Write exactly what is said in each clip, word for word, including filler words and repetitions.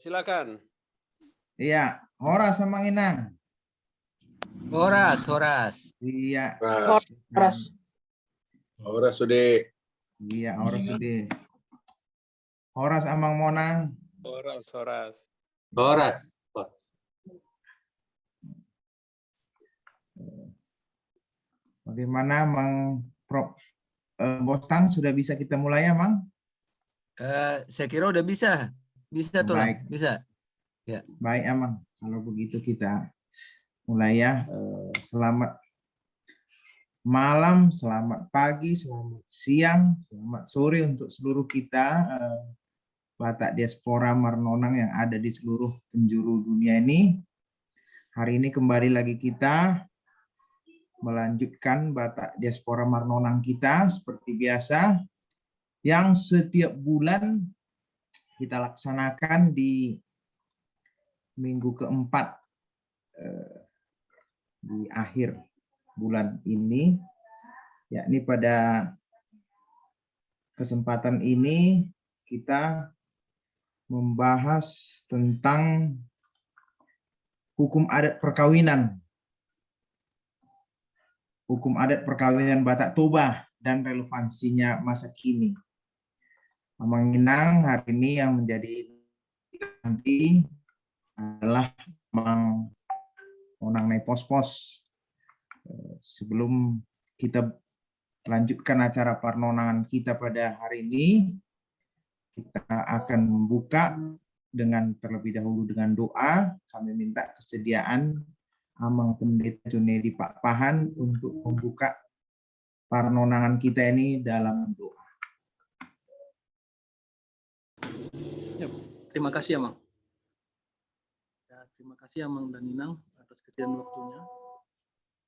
Silakan. Iya, horas Amang Inang. Horas, horas. Iya. Horas. Horas sude. Iya, horas sude. Horas Amang Monang. Horas, horas. Horas. Bagaimana Mang Prof eh, Bostang, sudah bisa kita mulai ya Mang? Eh, saya kira udah bisa. Bisa tuh, Baik. Bisa. Baik Amang, kalau begitu kita mulai ya. Eh, selamat malam, selamat pagi, selamat siang, selamat sore untuk seluruh kita eh, Batak Diaspora Marnonang yang ada di seluruh penjuru dunia ini. Hari ini kembali lagi kita melanjutkan Batak Diaspora Marnonang kita seperti biasa yang setiap bulan kita laksanakan di minggu keempat eh, di akhir bulan ini, yakni pada kesempatan ini kita membahas tentang hukum adat perkawinan. Hukum adat perkawinan Batak Toba dan relevansinya masa kini. Amang Inang, hari ini yang menjadi nanti adalah Amang Monang Naipospos. Eh, Sebelum kita lanjutkan acara parnonangan kita pada hari ini, kita akan membuka dengan terlebih dahulu dengan doa. Kami minta kesediaan Amang Pendeta Junedi Pakpahan untuk membuka parnonangan kita ini dalam doa. Ya, terima kasih Amang. Ya, terima kasih Amang dan Inang atas kesediaan waktunya.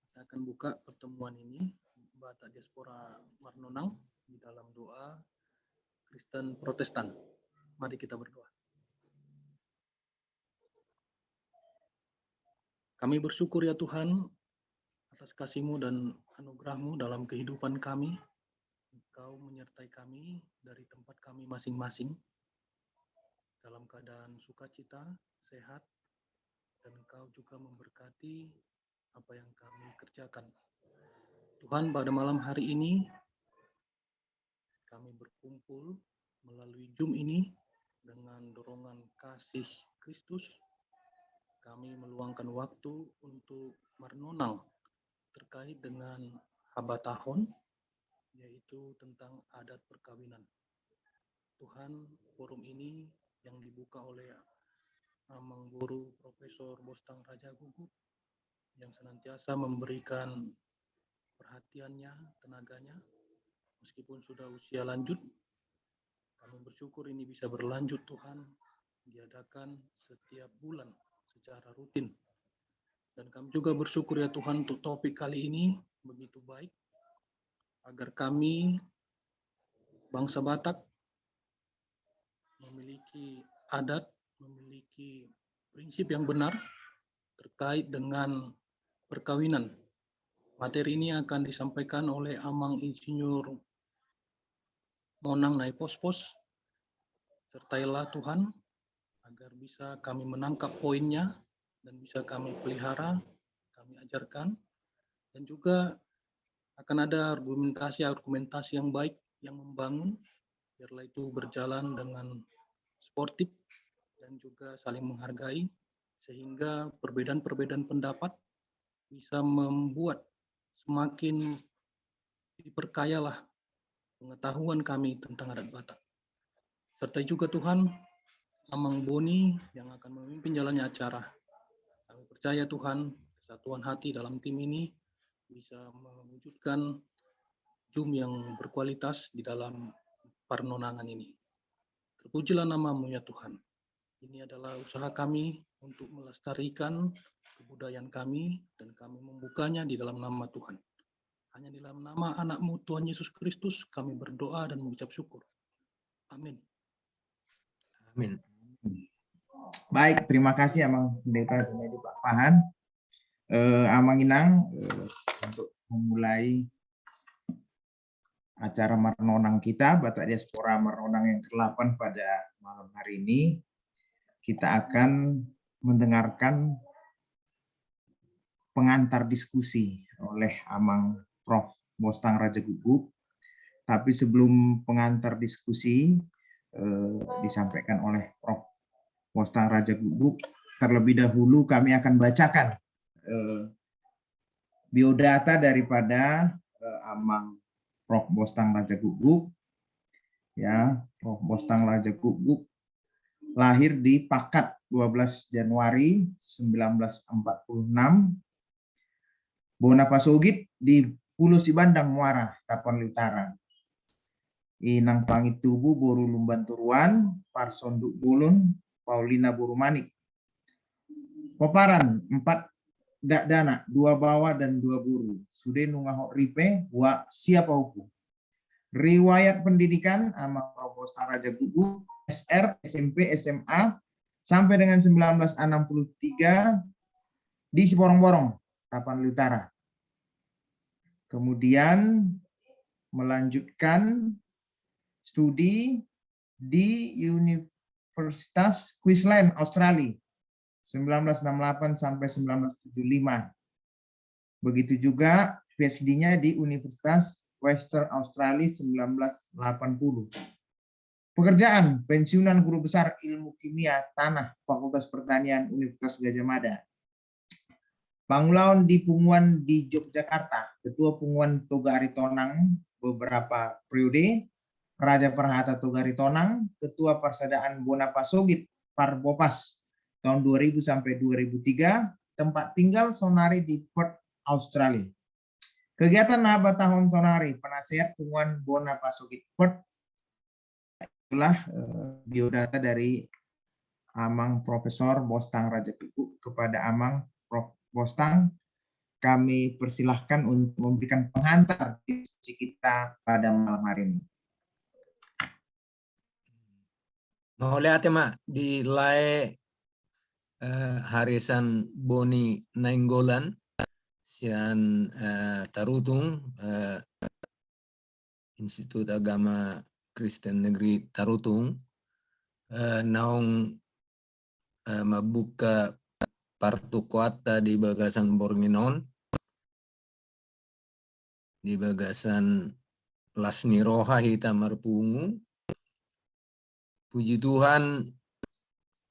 Kita akan buka pertemuan ini, Batak Diaspora Marnonang, di dalam doa Kristen Protestan. Mari kita berdoa. Kami bersyukur ya Tuhan atas kasih-Mu dan anugerah-Mu dalam kehidupan kami. Engkau menyertai kami dari tempat kami masing-masing dalam keadaan sukacita, sehat, dan Engkau juga memberkati apa yang kami kerjakan. Tuhan, pada malam hari ini kami berkumpul melalui Zoom ini dengan dorongan kasih Kristus. Kami meluangkan waktu untuk marnonang terkait dengan habatahon, yaitu tentang adat perkawinan. Tuhan, forum ini yang dibuka oleh Amang Guru Profesor Bostang Raja Gugup yang senantiasa memberikan perhatiannya, tenaganya, meskipun sudah usia lanjut. Kami bersyukur ini bisa berlanjut, Tuhan, diadakan setiap bulan secara rutin. Dan kami juga bersyukur ya Tuhan, untuk topik kali ini begitu baik, agar kami bangsa Batak memiliki adat, memiliki prinsip yang benar terkait dengan perkawinan. Materi ini akan disampaikan oleh Amang Insinyur Monang Naipospos. Sertailah Tuhan, agar bisa kami menangkap poinnya dan bisa kami pelihara, kami ajarkan. Dan juga akan ada argumentasi-argumentasi yang baik, yang membangun, biarlah itu berjalan dengan sportif dan juga saling menghargai, sehingga perbedaan-perbedaan pendapat bisa membuat semakin diperkayalah pengetahuan kami tentang adat Batak. Sertai juga Tuhan, Amang Boni yang akan memimpin jalannya acara. Kami percaya Tuhan, kesatuan hati dalam tim ini bisa mewujudkan Zoom yang berkualitas di dalam parnonangan ini. Terpujilah nama-Mu ya Tuhan. Ini adalah usaha kami untuk melestarikan kebudayaan kami dan kami membukanya di dalam nama Tuhan. Hanya di dalam nama Anak-Mu Tuhan Yesus Kristus kami berdoa dan mengucap syukur. Amin. Amin. Baik, terima kasih Amang Pendeta Junedi Pakpahan. Eh, Amang Inang, eh, untuk memulai acara Marnonang kita, Batak Diaspora Marnonang yang kedelapan pada malam hari ini. kita akan mendengarkan pengantar diskusi oleh Amang Prof Bostang Raja Guguk. Tapi sebelum pengantar diskusi, eh, disampaikan oleh Prof Bostang Raja Guguk, terlebih dahulu kami akan bacakan, eh, biodata daripada, eh, Amang Prof Bostang Raja Guguk. Ya, Prof Bostang Raja Guguk lahir di Pakat, dua belas Januari sembilan belas empat puluh enam, bona pasogit di Pulo Sibandang, Muara, Tapanuli Utara. Inang pangintubu boru Lumban Toruan, parsonduk bolon Paulina boru Manik. Pomparan, empat dakdanak, dua baoa dan dua boru. Sude nunga hot ripe, ua sia pahompu. Riwayat pendidikan, Amang Prof Bostang Raja Guguk, S R, S M P, S M A, sampai dengan sembilan belas enam puluh tiga di Siborongborong, Tapanuli Utara. Kemudian melanjutkan studi di Universitas Queensland, Australia, sembilan belas enam delapan sampai sembilan belas tujuh lima. Begitu juga P H D-nya di Universitas Western Australia, sembilan belas delapan puluh. Pekerjaan, pensiunan guru besar ilmu kimia tanah, Fakultas Pertanian, Universitas Gajah Mada. Pangulaon di punguan di Yogyakarta, Ketua Punguan Toga Aritonang beberapa periode, Raja Parhata Toga Aritonang, Ketua Parsadaan Bona Pasogit Parbopas tahun dua ribu sampai dua ribu tiga, tempat tinggal sonari di Perth, Australia. Kegiatan na habatahon sonari, penasehat punguan Bona Pasogit Perth. Itulah, eh, biodata dari Amang Profesor Bostang Raja Guguk. Kepada Amang Prof Bostang, kami persilahkan untuk memberikan pengantar diskusi kita pada malam hari ini. Mauliate ma di lae, eh, Harisang Boni Nainggolan sian, eh, Tarutung, eh, Institut Agama Kristen Negeri Tarutung, eh, naung, eh, mambuka partokoanta di bagasan borngin on, di bagasan las ni roha hita marpungu. Puji Tuhan,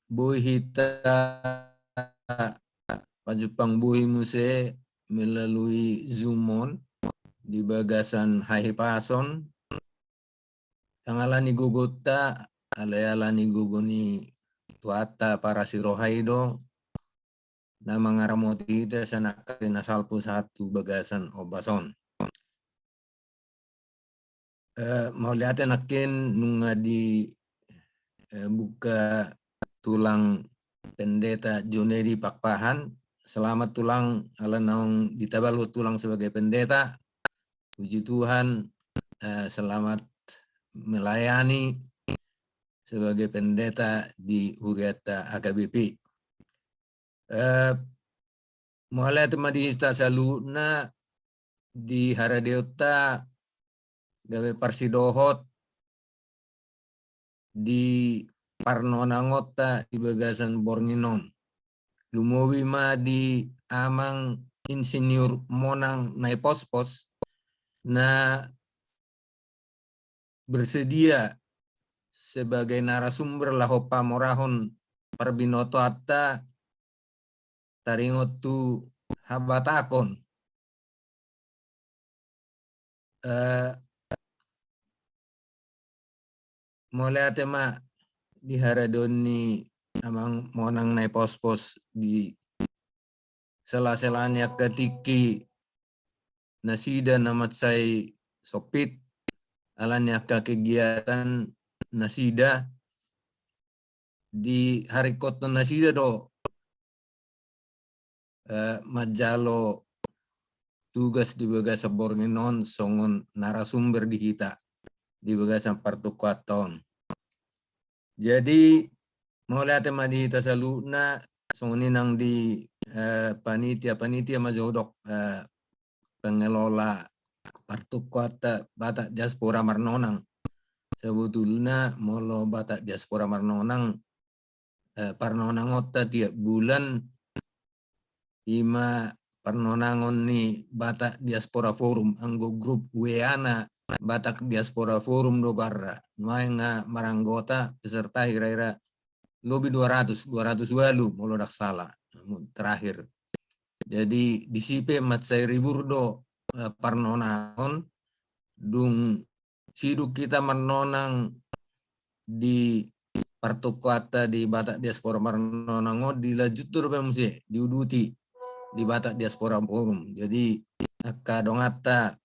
boi hita pajumpang bohi muse melalui Zoom on di bagasan hahipason. Ndang ala ni gogonta, alai ala ni gogo ni Tuhanta parasi roha i do na mangaramoti hita sian angka ari na salpu sahat tu bagasan ombas on. Eh, mauliate nangkin nunga di, eh, buka tulang Pendeta Jonedi Pakpahan. Selamat tulang, ala naung ditabalhon tulang sebagai pendeta. Puji Tuhan, eh, selamat melayani sebagai pendeta di hurianta H K B P. Eh, mauliate ma di hita saluhutna di haradeonta gabe parsidohot di parnonangonta di bagasan borngin on. Lumobi ma di Amang Insinyur Monang Naipospos na bersedia sebagai narasumber laho pamorahon parbinotoanta taringot tu habatahon. Eh, mauliate ma di haradeon ni Amang Monang Naipospos di sela-sela ni angka tingki nasida na mansai sompit, ala ni angka kegiatan nasida di haringkothon nasida do, eh, manjalo tugas di bagasan borngin on songon narasumber di hita di bagasan partokoanta on. Jadi, mauliate ma di hita saluhutna, songon i nang di, eh, panitia, panitia ma jo hudok, eh, pengelola partokoanta Batak Diaspora Marnonang. Sebetulna molo Batak Diaspora Marnonang eh, parnonangonta tiap bulan, ima parnonangon ni Batak Diaspora Forum, anggo grup W A-na Batak Diaspora Forum do goarna. Nuaeng nga maranggota, peserta hira-hira lobi dua ratus, dua ratus walu molo ndang sala, namun terakhir. Jadi disi pe mansai ribur do, eh, parnonangon, dung sidung hita marnonang di partokoanta di Batak Diaspora Marnonang on, dilanjut do dope muse, diuduti di Batak Diaspora Forum. Jadi angka donganta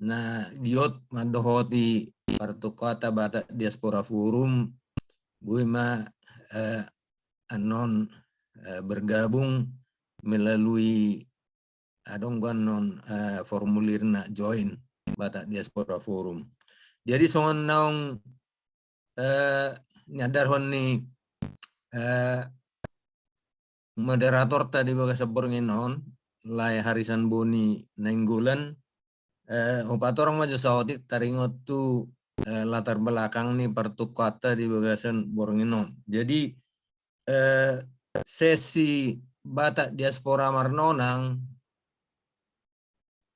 na giot mandohoti partokoanta Batak Diaspora Forum, boi ma, eh, annon, eh, bergabung melalui, adong do annon, eh, formulirna join Batak Diaspora Forum. Jadi songon naung, eh, niandarhon ni, eh, moderatorta di bagasan borngin on, Lae Harisan Boni Nainggolan, eh, hupatorang ma jo saotik taringot tu, eh, latar belakang ni partokoanta di bagasan borngin on. Jadi, eh, sesi Batak Diaspora Marnonang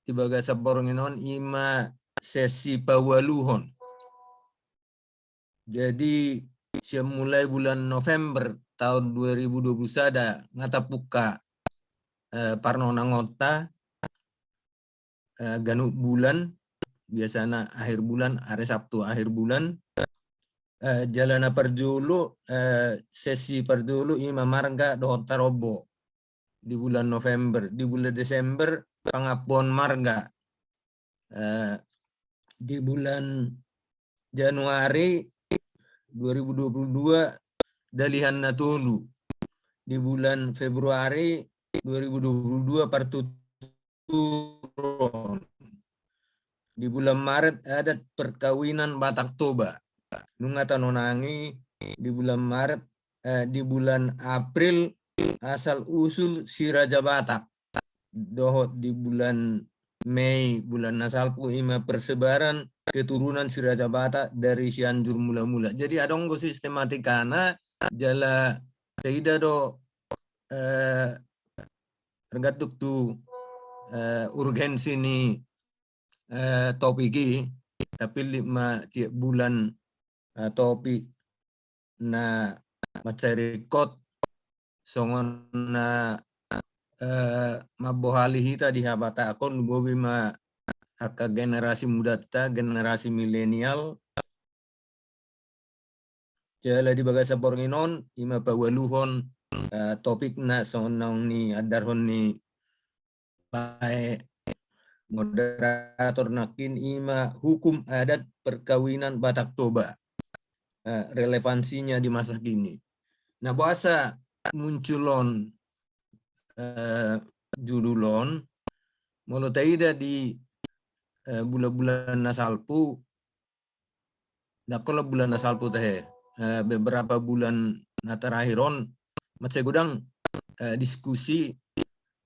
di bagasan borngin on ima sesi paualuhon. Jadi sian mulai bulan November tahun dua ribu dua puluh sada nga tapungka, eh, parnonangonta, eh, ganup bulan, biasana akhir bulan, hari Sabtu akhir bulan. Eh, jala na parjolo, eh, sesi parjolo ima marga dohot tarombo di bulan November, di bulan Desember pangampuon marga. Eh, di bulan Januari dua ribu dua puluh dua dalihan na tolu. Di bulan Februari dua ribu dua puluh dua partuturon. Di bulan Maret adat perkawinan Batak Toba. Nunga tanonangi di bulan Maret, eh, di bulan April asal usul Si Raja Batak. Dohot di bulan Mei, bulan na salpu, ima persebaran keturunan Si Raja Batak dari Sianjur mula-mula. Jadi adong do sistematikana, jala taida do, eh, tergantung tu, eh, urgensi ni, eh, topik i, tapillit ma tiap bulan, eh, topik na mansai ringkot, songon na, eh, mambohali hita di habatahon, lumobi ma angka generasi mudanta, generasi milenial. Jala di bagasan borngin on, ima paualuhon, eh, topikna songon naung niandarhon ni Lae moderator nangkin, ima hukum adat perkawinan Batak Toba, eh, relevansinya di masa kini. Na boasa muncul on, eh, judul on, molo taida di, eh, bulan-bulan na salpu, ndang holan bulan na salpu tahe, eh, beberapa bulan na terakhir on, mansai godang, eh, diskusi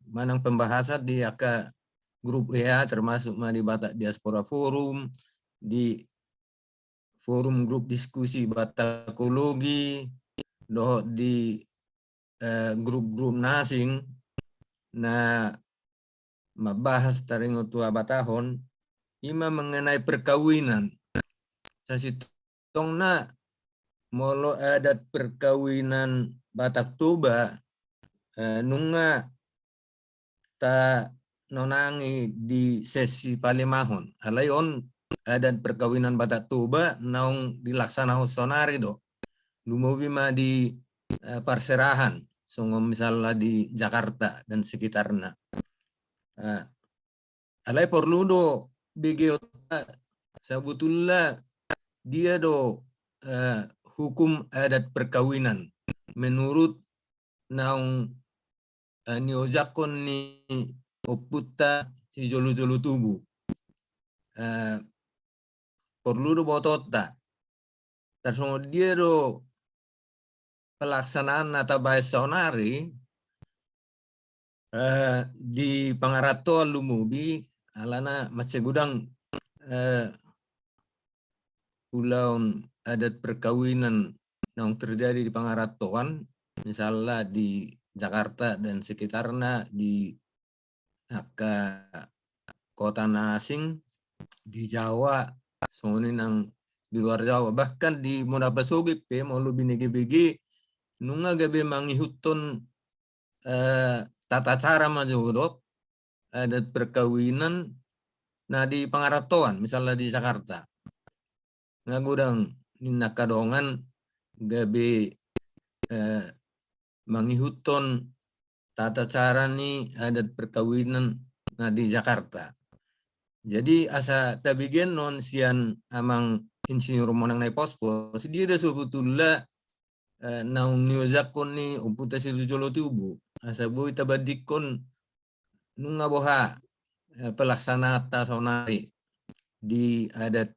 manang pembahasan di angka grup W A, termasuk ma di Batak Diaspora Forum, di forum grup diskusi Batakologi, dohot di, eh, grup-grup na asing, na mambahas taringot tu habatahon, ima mengenai perkawinan. Sasintongna molo adat perkawinan Batak Toba, eh, nunga tanonangi di sesi palimahon. Alai on adat perkawinan Batak Toba naung dilaksanahon saonari do. Lumobi ma di, eh, parserahan, songon misalna di Jakarta dan sekitarna. Eh, alai porlu do begeonta, sabotulna dia do, eh, hukum adat perkawinan menurut naung, eh, niojakhon ni ompunta sijolo-jolo tubu. Eh, porlu do botoonta. Tarsongon dia do pelaksanaan na tabaen saonari, eh, di pangarantoan lumobi, alana mansai godang, eh, ulaon adat perkawinan naung terjadi di pangarantoan, misalna di Jakarta dan sekitarna, di angka kota na asing, di Jawa, songon i nang di luar Jawa, bahkan di muna pasogit pe molo binege-bege nunga gabe mangihuthon eh, tata cara manjodok adat perkawinan na di pangarantoan, misalna di Jakarta. Nga godang ninna angka dongan gabe eh, mangihuthon tata cara ni adat perkawinan na di Jakarta. Jadi asa tabegenon sian amang Insinyur Monang Naipospos, dia do sebetulna eh, naung niojakhon ni ompunta si Raja Jolo Tihubu. Asa boi tabandingkon nunga boha eh, pelaksanaanta sonari di adat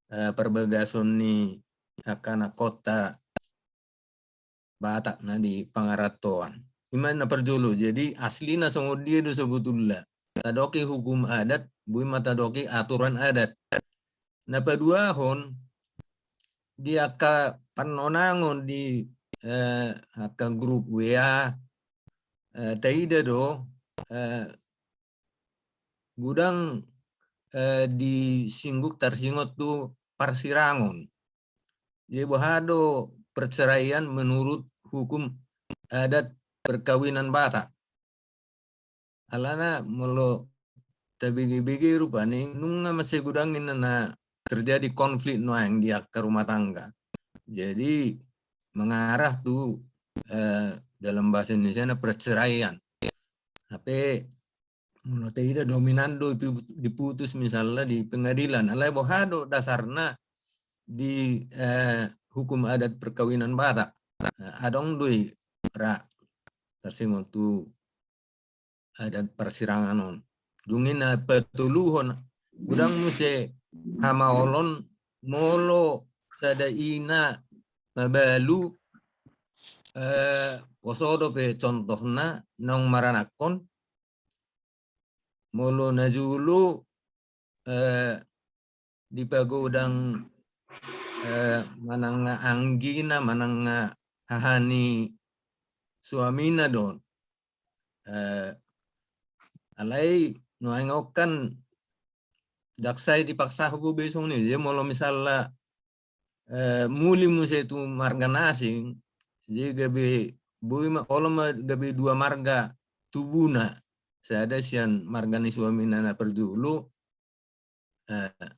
eh, parbagason ni angka anakhonta Batak na di pangarantoan. I ma na parjolo, jadi aslina songon dia do sebetulna. Tadoki hukum adat, boi ma tadoki aturan adat. Na paduahon, di angka pannonangon di eh, angka grup W A, eh, taida do eh, godang eh, disinggung tarsingot tu parsirangon. Jadi boha do perceraian menurut hukum adat perkawinan Batak. Alana molo tabege-bege rupani nunga mansai godang ninna na terjadi konflik nuaeng di angka rumah tangga. Jadi mengarah tu eh, dalam bahasa Indonesia na perceraian. Hape molo taida dominan do dipu- diputus misalna di pengadilan. Alai boha do dasarna di eh, hukum adat perkawinan Batak. Eh, adong do i ra tarsingot tu adat parsirangan on. Dung i na patoluhon, godang muse hamaolon molo sada ina mabalu eh, poso dope contohna naung maranakhon, molo na jolo eh, dipagodang eh, manang anggina manang haha ni suamina do. Eh, alai nuaeng on kan ndang sai dipaksa hubo be songon i. Jadi molo misalna eh, muli muse tu marga na asing, jadi gabe boi ma olo ma gabe dua marga tubuna, sada sian marga ni suamina na parjolo, eh,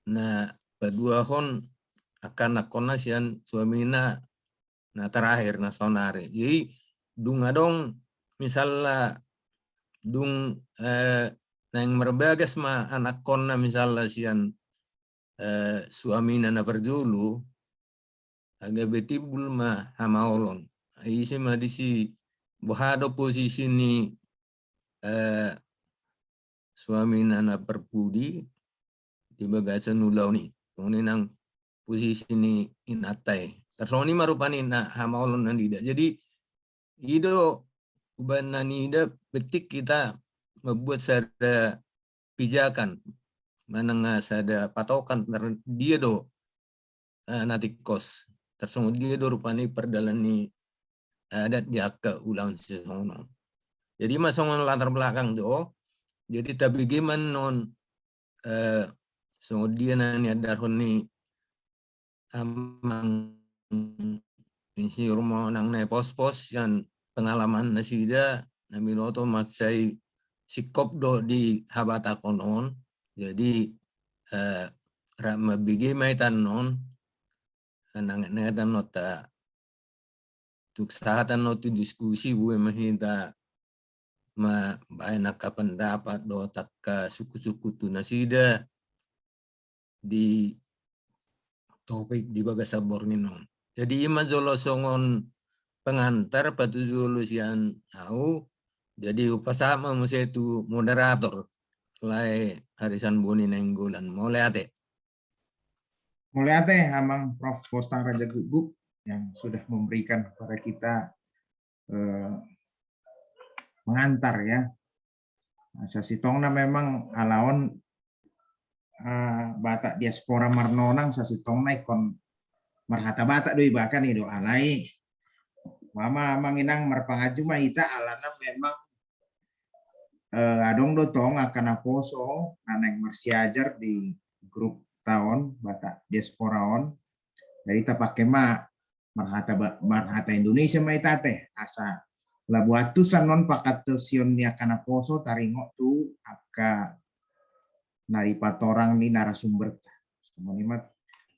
na paduahon angka anakhonna sian suamina na terakhir na saonari. Jadi dung adong misalna dung eh, naeng marbagas ma anakhonna misalna sian eh, suamina na parjolo, gabe timbul ma hamaolon. Ise ma disi boha do posisi ni eh, suamina na parpudi di bagasan ulaon i. Songon i nang posisi ni inanta i. Tarsongon i ma rupani na hamaolon na nida. Jadi i do umbahen na nida penting kita membuat sada pijakan manang sada patokan dia do eh, na tingkos. Tarsongon dia do rupani pardalan ni adat di angka ulaon sisongon on. Jadi ma songon latar belakang do. Jadi tabege ma non eh, songon dia na niandarhon ni amang Insinyur Monang Naipospos sian pengalaman nasida na binoto mansai singkop do di habatahon on. Jadi eh, rap mambege ma hita non nanget-nanget non ta tuk sahatan non tu diskusi bue ma hita ma baen angka pendapat do tangka suku-suku tu nasida di topik di bagasan borngin on. Jadi ima jolo songon pengantar patu jolo sian au. Jadi upasahat ma muse tu moderator lae Harisan Boni Nainggolan. Mauliate. Mauliate amang Prof Kostang Raja Guguk yang sudah memberikan kepada kita eh, pengantar ya. Nah, sasintongna memang alaon uh, Batak diaspora marnonang sasintongna ikon marhata Batak do iba kan i do alai. Mama amang inang marpanganju ma hita alana memang eh, adong do tong angka naposo na naeng marsiajar di grup ta on Batak diaspora on. Jadi tapake ma marhata marhata Indonesia ma hita te asa labuan tu sanon pakato sion ni angka naposo taringot tu angka na dipatorang ni narasumber ta. Songon i ma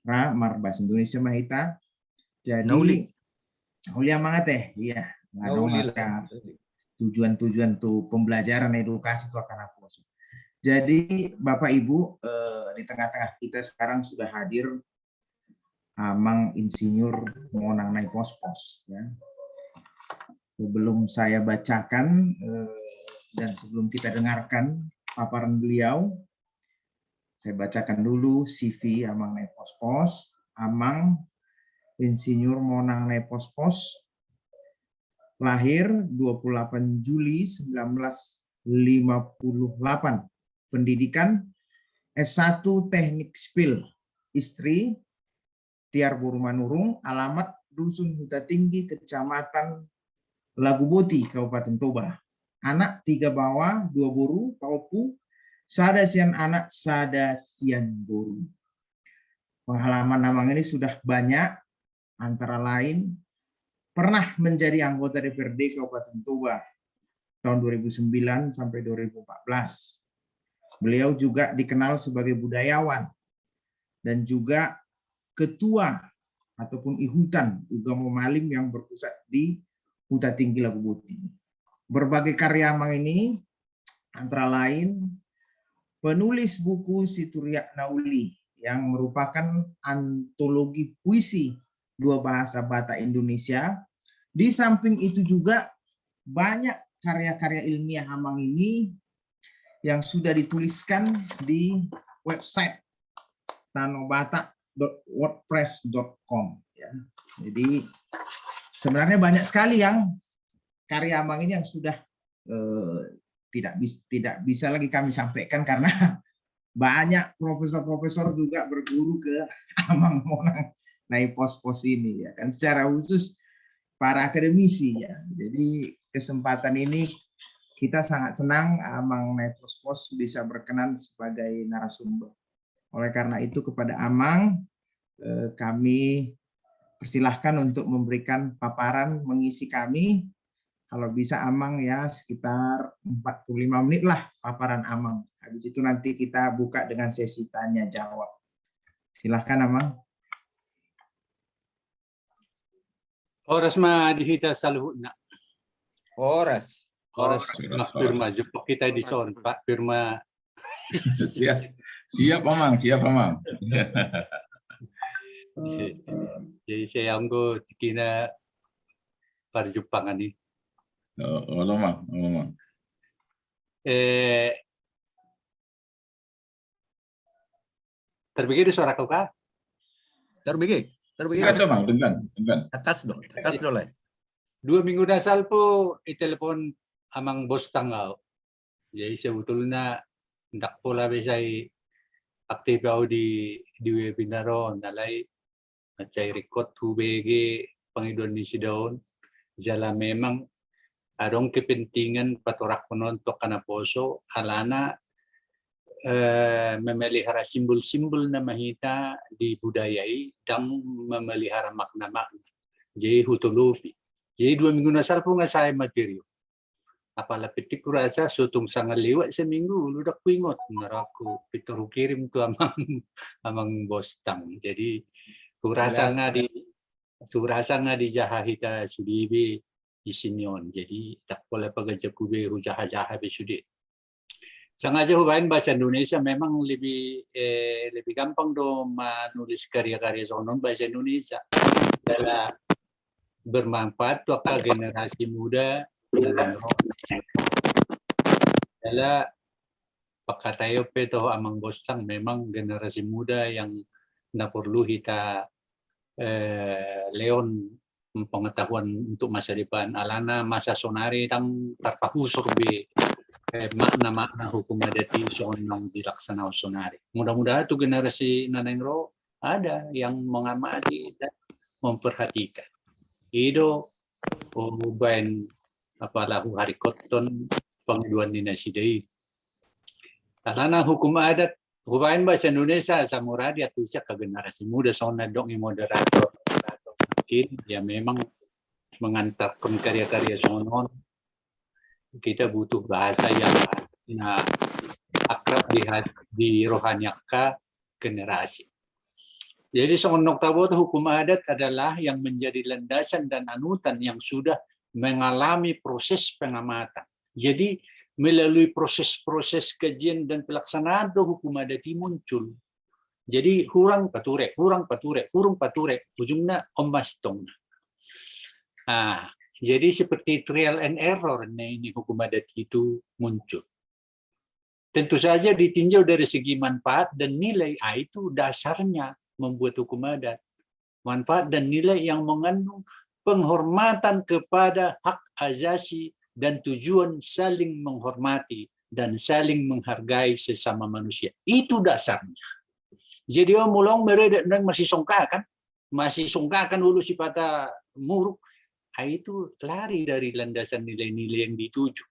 ra marbahasa Indonesia ma hita. Jadi nauli amang ate, iya. Nauli lah. Tujuan-tujuan tu pembelajaran edukasi tu angka naposo. Jadi Bapak Ibu eh, di tengah-tengah kita sekarang sudah hadir Amang Insinyur Monang Naipospos. Ya. Sebelum saya bacakan eh, dan sebelum kita dengarkan paparan beliau, saya bacakan dulu C V Amang Naipospos. Amang Insinyur Monang Naipospos lahir dua puluh delapan Juli sembilan belas lima puluh delapan. Pendidikan S satu Teknik Sipil. Istri Tiar boru Manurung, alamat Dusun Huta Tinggi, Kecamatan Laguboti, Kabupaten Toba. Anak tiga baoa, dua boru, pahompu, sada sian anak, sada sian boru. Pengalaman amang ini sudah banyak, antara lain pernah menjadi anggota D P R D Kabupaten Toba tahun dua ribu sembilan sampai dua ribu empat belas. Beliau juga dikenal sebagai budayawan dan juga ketua ataupun ihutan Ugamo Malim yang berpusat di Huta Tinggi Laguboti. Berbagai karya amang ini antara lain penulis buku Situriak Nauli yang merupakan antologi puisi dua bahasa Batak Indonesia. Di samping itu juga banyak karya-karya ilmiah amang ini yang sudah dituliskan di website tanobatak dot wordpress dot com. Ya. Jadi sebenarnya banyak sekali yang karya amang ini yang sudah eh, tidak bis, tidak bisa lagi kami sampaikan karena banyak profesor-profesor juga berguru ke Amang Monang Naipospos ini ya kan secara khusus para akademisi ya. Jadi kesempatan ini kita sangat senang Amang Naipospos bisa berkenan sebagai narasumber. Oleh karena itu kepada Amang eh, kami persilahkan untuk memberikan paparan mengisi kami. Kalau bisa Amang ya sekitar empat puluh lima menit lah paparan Amang. Habis itu nanti kita buka dengan sesi tanya jawab. Silahkan Amang. Horas ma di hita saluhutna. Horas. Horas Pak Firma, jumpa kita di son Pak Firma. Siap, siap Amang, siap Amang. Jadi saya anggo tikina parjumpangan ini. Oh, olo Amang, olo Amang. Eh, Terbege do suara kau kah? Terbege, terbege. Tegas do Amang, tegas, tegas. Tegas do, tegas do lai. Dua minggu na salpu i telepon Amang Bostang au. Jadi sebetulna ndak pola be sai aktif au di di webinar on alai mansai ringkot hubege pangidoan ni si Daon jala memang adong kepentingan patoranghon on tu angka naposo alana eh, memelihara simbol-simbol na mahita di budaya i dang memelihara makna-makna. Jadi hutolopi. Jadi dua minggu na salpu nga sae materi on. Apala petik kurasa sotung sanga lewat seminggu ulu dak kuingot naraku pitor hukirim tu amang amang Bostang. Jadi kurasa nga di kurasa nga di jaha hita sudibi di sini on. Jadi tak pola pagajaku be hujaha-jaha be sude. Sengaja hubaen bahasa Indonesia memang lebih eh, lebih gampang do menulis karya-karya sonon bahasa Indonesia. Dalam bermanfaat tu angka generasi muda dalam dalam pakatai pe toho amang Bostang memang generasi muda yang na porlu hita eh, leon pengetahuan untuk masa depan alana masa sonari tang tarpahusor be eh, makna-makna hukum adat i songon nang dilaksanaon sonari. Mudah-mudahan tu generasi na naeng ro ada yang mengamati dan memperhatikan. I do umbaen apala huharikothon pangidoan ni nasida i. Alana hukum adat, hubaen bahasa Indonesia, asa murah diantusi angka generasi muda, songon na didok ni moderator. Mungkin ya memang mengantarkan karya-karya songon on, kita butuh bahasa yang na akrab di, di roha ni angka generasi. Jadi songon na taboto, hukum adat adalah yang menjadi landasan dan anutan yang sudah mengalami proses pengamatan. Jadi melalui proses-proses kajian dan pelaksanaan do hukum adat i muncul. Jadi hurang pature, hurang pature, hurang pature, ujungna on ma sintongna. Nah, jadi seperti trial and error, nah, ini hukum adat itu muncul. Tentu saja ditinjau dari segi manfaat dan nilai, ah, itu dasarnya membuat hukum adat. Manfaat dan nilai yang mengandung penghormatan kepada hak asasi dan tujuan saling menghormati dan saling menghargai sesama manusia. Itu dasarnya. Jadi, oh, molo meredet nang masisongkakan, masisongkakan ulu sipata muruk, ah, itu lari dari landasan nilai-nilai yang dituju.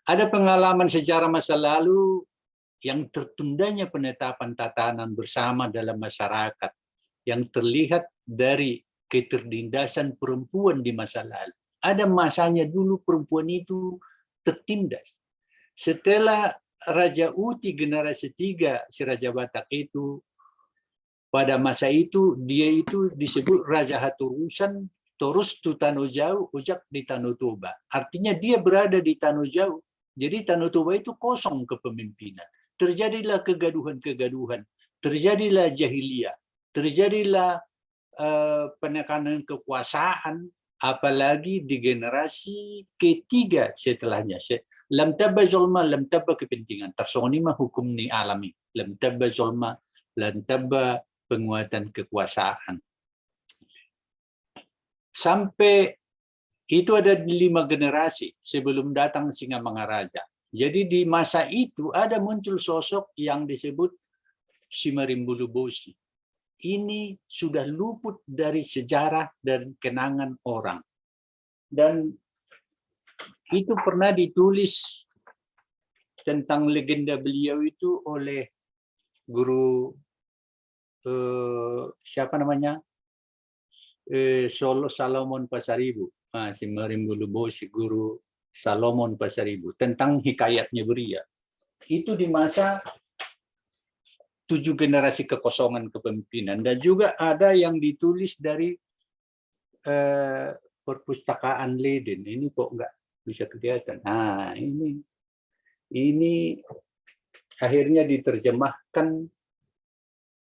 Ada pengalaman sejarah masa lalu yang tertundanya penetapan tatanan bersama dalam masyarakat yang terlihat dari ketertindasan perempuan di masa lalu. Ada masanya dulu perempuan itu tertindas. Setelah Raja Uti generasi tiga, si Raja Batak itu, pada masa itu dia itu disebut Raja Haturusan, torus tu Tano Jau, ojak di Tano Toba. Artinya dia berada di Tano Jau. Jadi Tano Toba itu kosong kepemimpinan. Terjadilah kegaduhan-kegaduhan, terjadilah jahiliyah, terjadilah eh, penekanan kekuasaan, apalagi di generasi ketiga setelahnya. Se-, lam tamba jolma, lam tamba kepentingan. Tarsongon i ma hukum ni alam i. Lam tamba jolma, lam tamba penguatan kekuasaan. Sampai itu ada lima generasi sebelum datang Singamangaraja. Jadi di masa itu ada muncul sosok yang disebut Simarimbulu Bosi. Ini sudah luput dari sejarah dan kenangan orang. Dan itu pernah ditulis tentang legenda beliau itu oleh guru, eh, siapa namanya? Eh, Solo-, Salomon Pasaribu. Ah, Simarimbulu Bosi, guru Salomon Pasaribu, tentang hikayatnya beria. Itu di masa tujuh generasi kekosongan kepemimpinan. Dan juga ada yang ditulis dari, eh, perpustakaan Leiden. Ini kok nggak bisa kelihatan? Nah, ini, ini akhirnya diterjemahkan,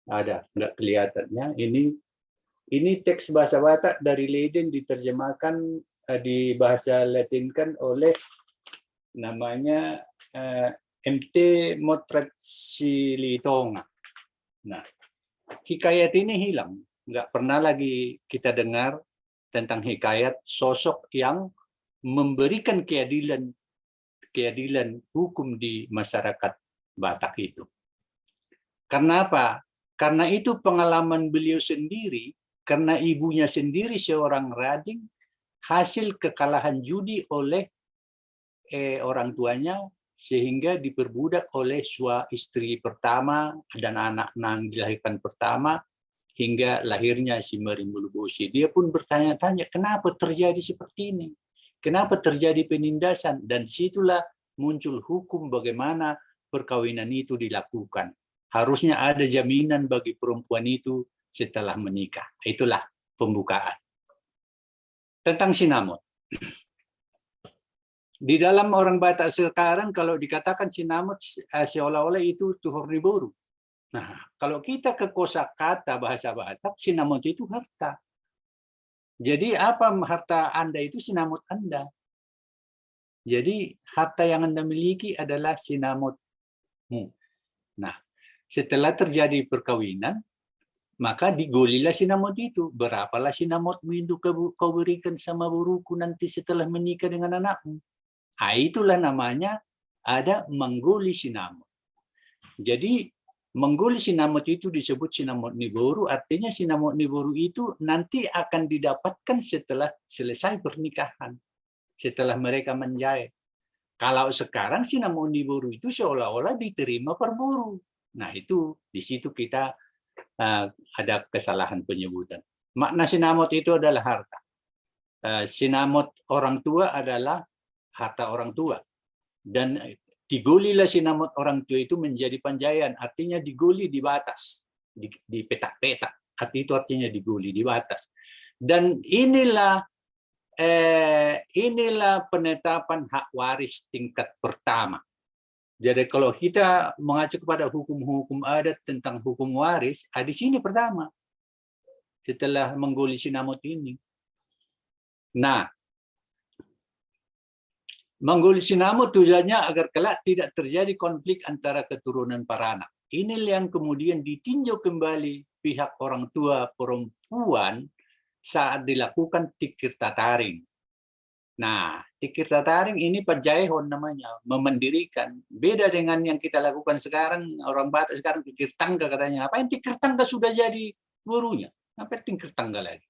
ada, nggak kelihatan ya. Ini, ini teks bahasa Batak dari Leiden diterjemahkan, eh, di bahasa Latin kan oleh namanya, eh, M T Motret Silitonga. Nah, hikayat ini hilang, nggak pernah lagi kita dengar tentang hikayat sosok yang memberikan keadilan, keadilan hukum di masyarakat Batak itu. Karena apa? Karena itu pengalaman beliau sendiri, karena ibunya sendiri seorang rajin, hasil kekalahan judi oleh, eh, orang tuanya, sehingga diperbudak oleh sua-, istri pertama dan anak yang dilahirkan pertama, hingga lahirnya Simarimbulu Bosi. Dia pun bertanya-tanya, "Kenapa terjadi seperti ini? Kenapa terjadi penindasan?" Dan situlah muncul hukum bagaimana perkawinan itu dilakukan. Harusnya ada jaminan bagi perempuan itu setelah menikah. Itulah pembukaan. Tentang sinamot. Di dalam orang Batak sekarang, kalau dikatakan sinamot, eh, seolah-olah itu tuhor ni boru. Nah, kalau kita ke kosakata bahasa Batak, sinamot itu harta. Jadi, apa harta Anda itu, sinamot Anda. Jadi, harta yang Anda miliki adalah sinamotmu. Nah, setelah terjadi perkawinan, maka digolilah sinamot itu. Berapalah sinamotmu itu kau, kau berikan sama boruku nanti setelah menikah dengan anakmu? Ah, itulah namanya ada manggoli sinamot. Jadi, Mangguli sinamot itu disebut sinamot ni boru, artinya sinamot ni boru itu nanti akan didapatkan setelah selesai pernikahan, setelah mereka menjae. Kalau sekarang sinamot ni boru itu seolah-olah diterima parboru. Nah, itu di situ kita, eh, ada kesalahan penyebutan. Makna sinamot itu adalah harta. Eh, sinamot orang tua adalah harta orang tua. Dan digolilah sinamot orang tua itu menjadi panjaean, artinya digoli, dibatas, di, dipetak-petak. Arti itu artinya digoli, dibatas. Dan inilah, eh, inilah penetapan hak waris tingkat pertama. Jadi kalau kita mengacu kepada hukum-hukum adat tentang hukum waris, ah, di sini pertama, setelah manggoli sinamot ini. Nah, manggoli sinamot tujuannya agar kelak tidak terjadi konflik antara keturunan paranak. Inilah yang kemudian ditinjau kembali pihak orang tua perempuan saat dilakukan tikir tataring. Nah, tikir tataring ini panjaehon namanya, memandirikan. Beda dengan yang kita lakukan sekarang, orang Batak sekarang tikir tangga katanya. Apa yang tikir tangga sudah jadi borunya? Apa tikir tangga lagi?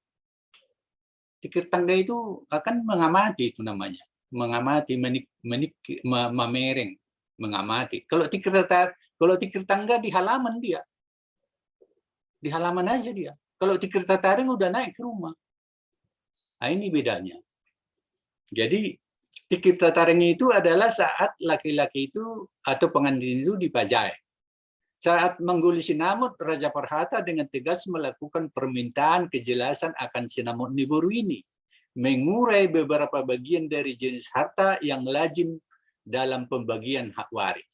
Tikir tangga itu akan mengamati itu namanya. Mengamati, menik, menik, me, mamereng, mengamati. Kalau tikir tatar, kalau tikir tangga di halaman dia. Di halaman aja dia. Kalau tikir tataring udah naik ke rumah. Nah, ini bedanya. Jadi, tikir tataring itu adalah saat laki-laki itu atau pengantin itu dipajae. Saat manggoli sinamot, Raja Parhata dengan tegas melakukan permintaan kejelasan akan sinamot ni boru ini, mengurai beberapa bagian dari jenis harta yang lazim dalam pembagian hak waris.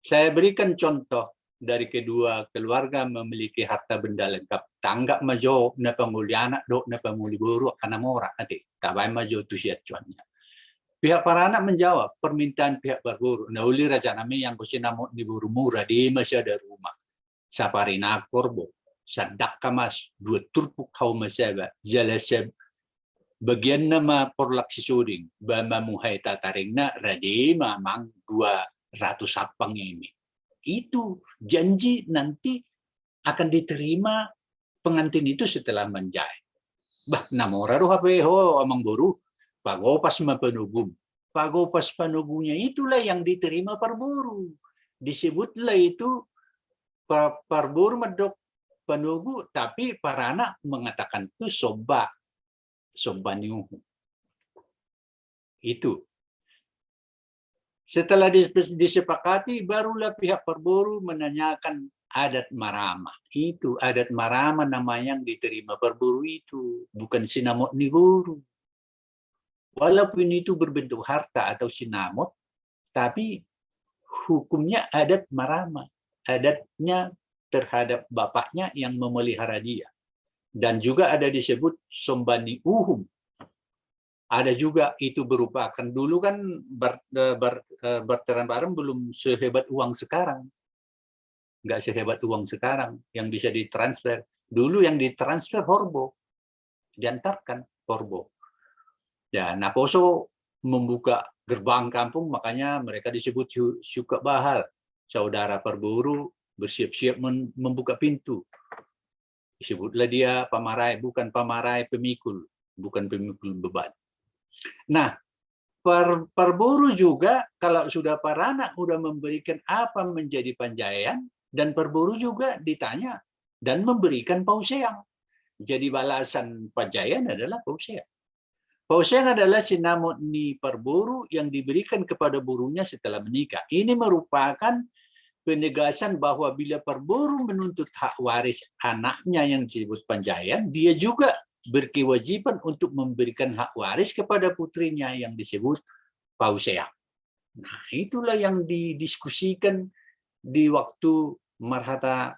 Saya berikan contoh dari kedua keluarga memiliki harta benda lengkap. Tanggap ma jo na pangoli anak dohot na pangoli boru, angka na mora, ate. Tabaen ma jo tu siacuannya. Pihak paranak menjawab permintaan pihak parboru. Na uli raja nami, anggo sinamot ni borumu rade ma sada rumah. Saparinangkor bo, sandangka mas, dua turpuk hau ma saba, jala sab, bagianna ma porlak sisoding, ba mamuhai tataringna rade ma mang dua ratus ampang eme. Itu janji nanti akan diterima pengantin itu setelah manjae. Bah, na mora do hape ho amang boru, pagopas ma panogum. Pagopas panogunya itulah yang diterima parboru. Disebutlah itu pa, parboru mandok panogu, tapi paranak mengatakan itu somba, somba ni uhum. Itu. Setelah disepakati, barulah pihak parboru menanyakan adat marama. Itu adat marama namanya yang diterima parboru itu, bukan sinamot ni boru. Walaupun itu berbentuk harta atau sinamot, tapi hukumnya adat marama, adatnya terhadap bapaknya yang memelihara dia. Dan juga ada disebut somba ni uhum. Ada juga itu berupa, kan dulu kan bar, bar, barteran barang belum sehebat uang sekarang. Nggak sehebat uang sekarang yang bisa ditransfer. Dulu yang ditransfer horbo, diantarkan horbo. Ya, naposo membuka gerbang kampung, makanya mereka disebut suka bahal. Saudara parboru bersiap-siap membuka pintu. Disebutlah dia pamarae, bukan pamarae pemikul, bukan pemikul beban. Nah, par, parboru juga kalau sudah paranak sudah memberikan apa menjadi panjaean, dan parboru juga ditanya dan memberikan pauseang. Jadi balasan panjaean adalah pauseang. Pauseang adalah sinamot ni parboru yang diberikan kepada borunya setelah menikah. Ini merupakan penegasan bahwa bila parboru menuntut hak waris anaknya yang disebut panjaean, dia juga berkewajiban untuk memberikan hak waris kepada putrinya yang disebut pauseang. Nah, itulah yang didiskusikan di waktu marhata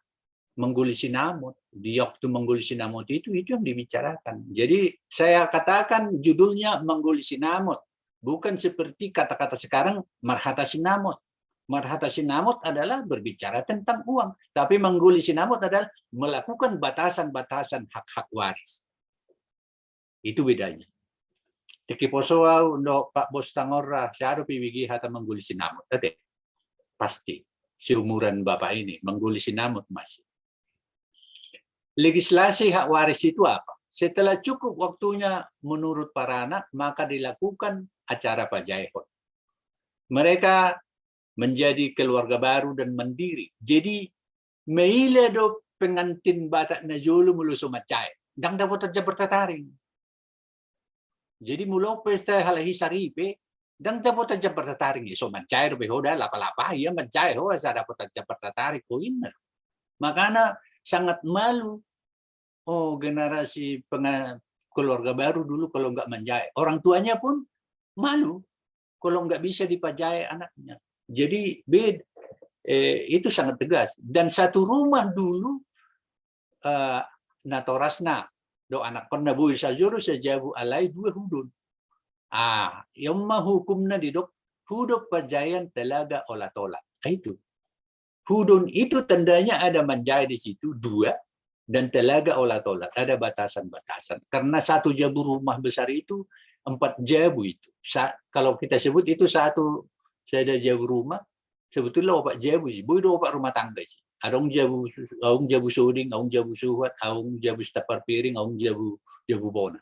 manggoli sinamot. Di waktu manggoli sinamot itu, itu yang dibicarakan. Jadi saya katakan judulnya manggoli sinamot, bukan seperti kata-kata sekarang marhata sinamot. Marhata sinamot adalah berbicara tentang uang, tapi manggoli sinamot adalah melakukan batasan-batasan hak-hak waris. Itu bedanya. Tingki poso au dohot Pak Bos Tangorra, sia do pibege hata manggoli sinamot, ate. Pasti. seumuran bapak ini, manggoli sinamot masih. Legislasi hak waris itu apa? Setelah cukup waktunya menurut paranak, maka dilakukan acara pajaehon. Mereka menjadi keluarga baru dan mandiri. Jadi, maila do pengantin Batak na jolo molo so manjae. Ndang dapotan jambar tataring. Jadi molo pesta halak i saripe, ndang dapotan jambar tataring, so manjae dope ho da, lapa-lapa ia manjae ho, asa dapotan jambar tataring ho, inna. Makana sangat malu, oh, generasi penga-, keluarga baru dulu kalau nggak manjae. Orang tuanya pun malu kalau nggak bisa dipajae anaknya. Jadi bed-, eh, itu sangat tegas. Dan satu rumah dulu, eh, natorasna dohot anakkonna boi sajo do sajabu, alai dua hudon. Ah, ia ma hukumna didok hudon pajaean talaga olat-olat. Ah, itu. Hudon itu tandanya ada manjae di situ, dua, dan talaga olat-olat, ada batasan-batasan. Karena satu jabu rumah besar itu empat jabu itu. Sa-, kalau kita sebut itu satu, sada jabu rumah, sebetulnya opat jabu sih. Boi do opat rumah tangga sih. Adong jabu su-, adong jabu soding, adong jabu suhat, adong jabu sitampar piring, adong jabu, jabu bona.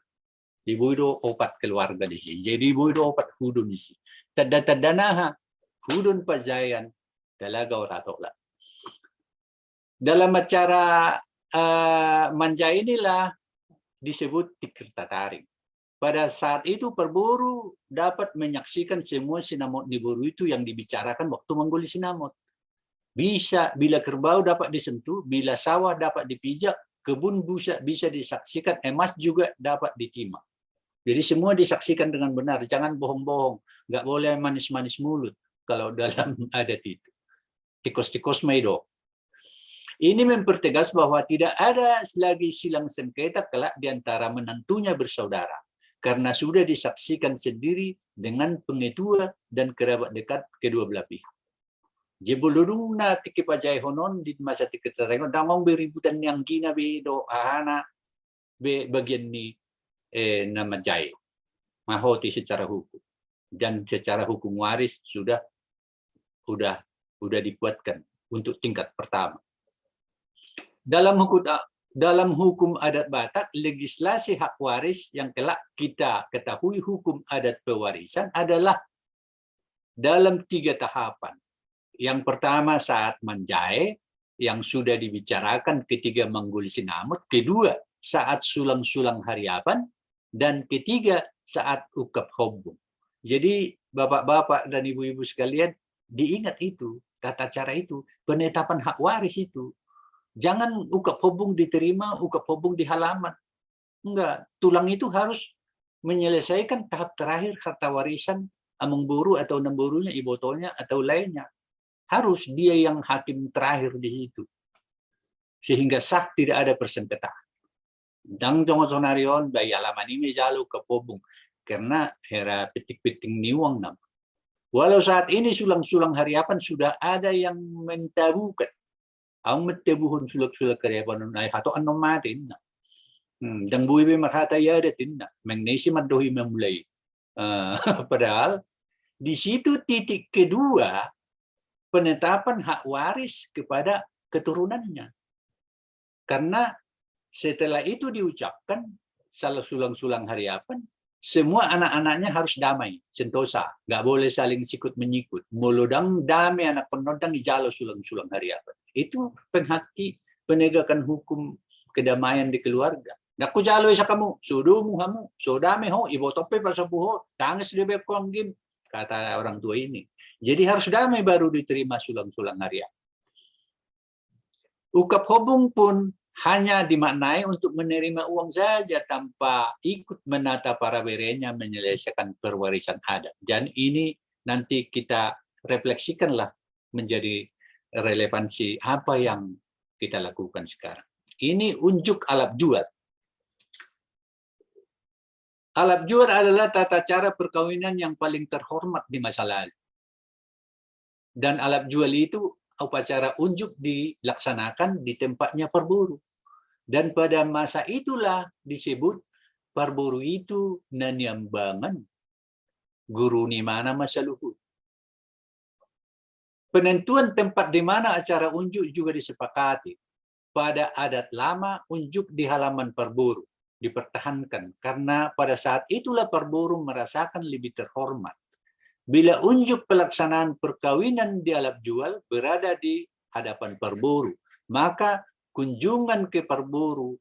Jadi boi do opat keluarga di sini. Jadi boi do opat hudon di sini. Tanda-tanda naha hudon pajaean talaga olat-olat. Dalam acara, eh, manjae inilah disebut tikir tataring. Pada saat itu parboru dapat menyaksikan semua sinamot ni boru itu yang dibicarakan waktu manggoli sinamot. Bisa, bila kerbau dapat disentuh, bila sawah dapat dipijak, kebun bisa, bisa disaksikan, emas juga dapat ditimang. Jadi semua disaksikan dengan benar, jangan bohong-bohong, nggak boleh manis-manis mulut kalau dalam adat itu. Tikos-tikos ma i do. Ini mempertegas bahwa tidak ada lagi silang sengketa kelak di antara menantunya bersaudara, karena sudah disaksikan sendiri dengan pengetua dan kerabat dekat kedua belah pihak. Jebuludung na tingki pajaehon on di masa tingki tataring on, ndang adong be ributan ni anggina be dohot hahana be bagian ni, eh, na manjae. Mahoti secara hukum. Dan secara hukum waris sudah, sudah, sudah dikuatkan untuk tingkat pertama. Dalam hukum, dalam hukum adat Batak, legislasi hak waris yang kelak kita ketahui hukum adat pewarisan adalah dalam tiga tahapan. Yang pertama saat manjae, yang sudah dibicarakan, ketiga manggoli sinamot, kedua saat sulang-sulang hariapan, dan ketiga saat ungkap hombung. Jadi bapak-bapak dan ibu-ibu sekalian, diingat itu, tata cara itu, penetapan hak waris itu. Jangan ungkap hombung diterima, ungkap hombung di halaman. Enggak, tulang itu harus menyelesaikan tahap terakhir harta warisan amangboru atau namborunya, ibotolnya atau lainnya. Harus dia yang hakim terakhir di situ. Sehingga sah, tidak ada persengketaan. Ndang songon saonari on, bah, di halaman i ma dijalo ungkap hombung. Karena hera penting-penting ni uang nama. Walau saat ini sulang-sulang hariapan sudah ada yang mentabukan. Adong mentabuhon sulang-sulang hariapan on, ai hatop annon mate inna. Hmm, ndang boi be marhata i adat inna. Mengnesi mandohi memulai. Eh, padahal di situ titik kedua penetapan hak waris kepada keturunannya. Karena setelah itu diucapkan, salah sulang-sulang hariapan, semua anak-anaknya harus damai, sentosa, nggak boleh saling sikut menyikut. Molo ndang dame anakkon on, ndang dijalo sulang-sulang hariapan. Itu penghaki penegakan hukum kedamaian di keluarga. Ndang hujalo i sian hamu, so domu hamu, so dame ho, ibotom pe pasapu ho, tangis dibaen ho anggim, kata orang tua ini. Jadi harus damai baru diterima sulang-sulang hariapan. Ungkap hombung pun hanya dimaknai untuk menerima uang saja tanpa ikut menata para berenya menyelesaikan perwarisan adat. Dan ini nanti kita refleksikanlah menjadi relevansi apa yang kita lakukan sekarang. Ini unjuk alap jual. Alap jual adalah tata cara perkawinan yang paling terhormat di masa lalu. Dan alap jual itu upacara unjuk dilaksanakan di tempatnya parboru. Dan pada masa itulah disebut parboru itu na niambangan guru ni imana ma saluhut. Penentuan tempat di mana acara unjuk juga disepakati. Pada adat lama, unjuk di halaman parboru dipertahankan karena pada saat itulah parboru merasakan lebih terhormat. Bila unjuk pelaksanaan perkawinan di Alap Jual berada di hadapan parboru, maka kunjungan ke parboru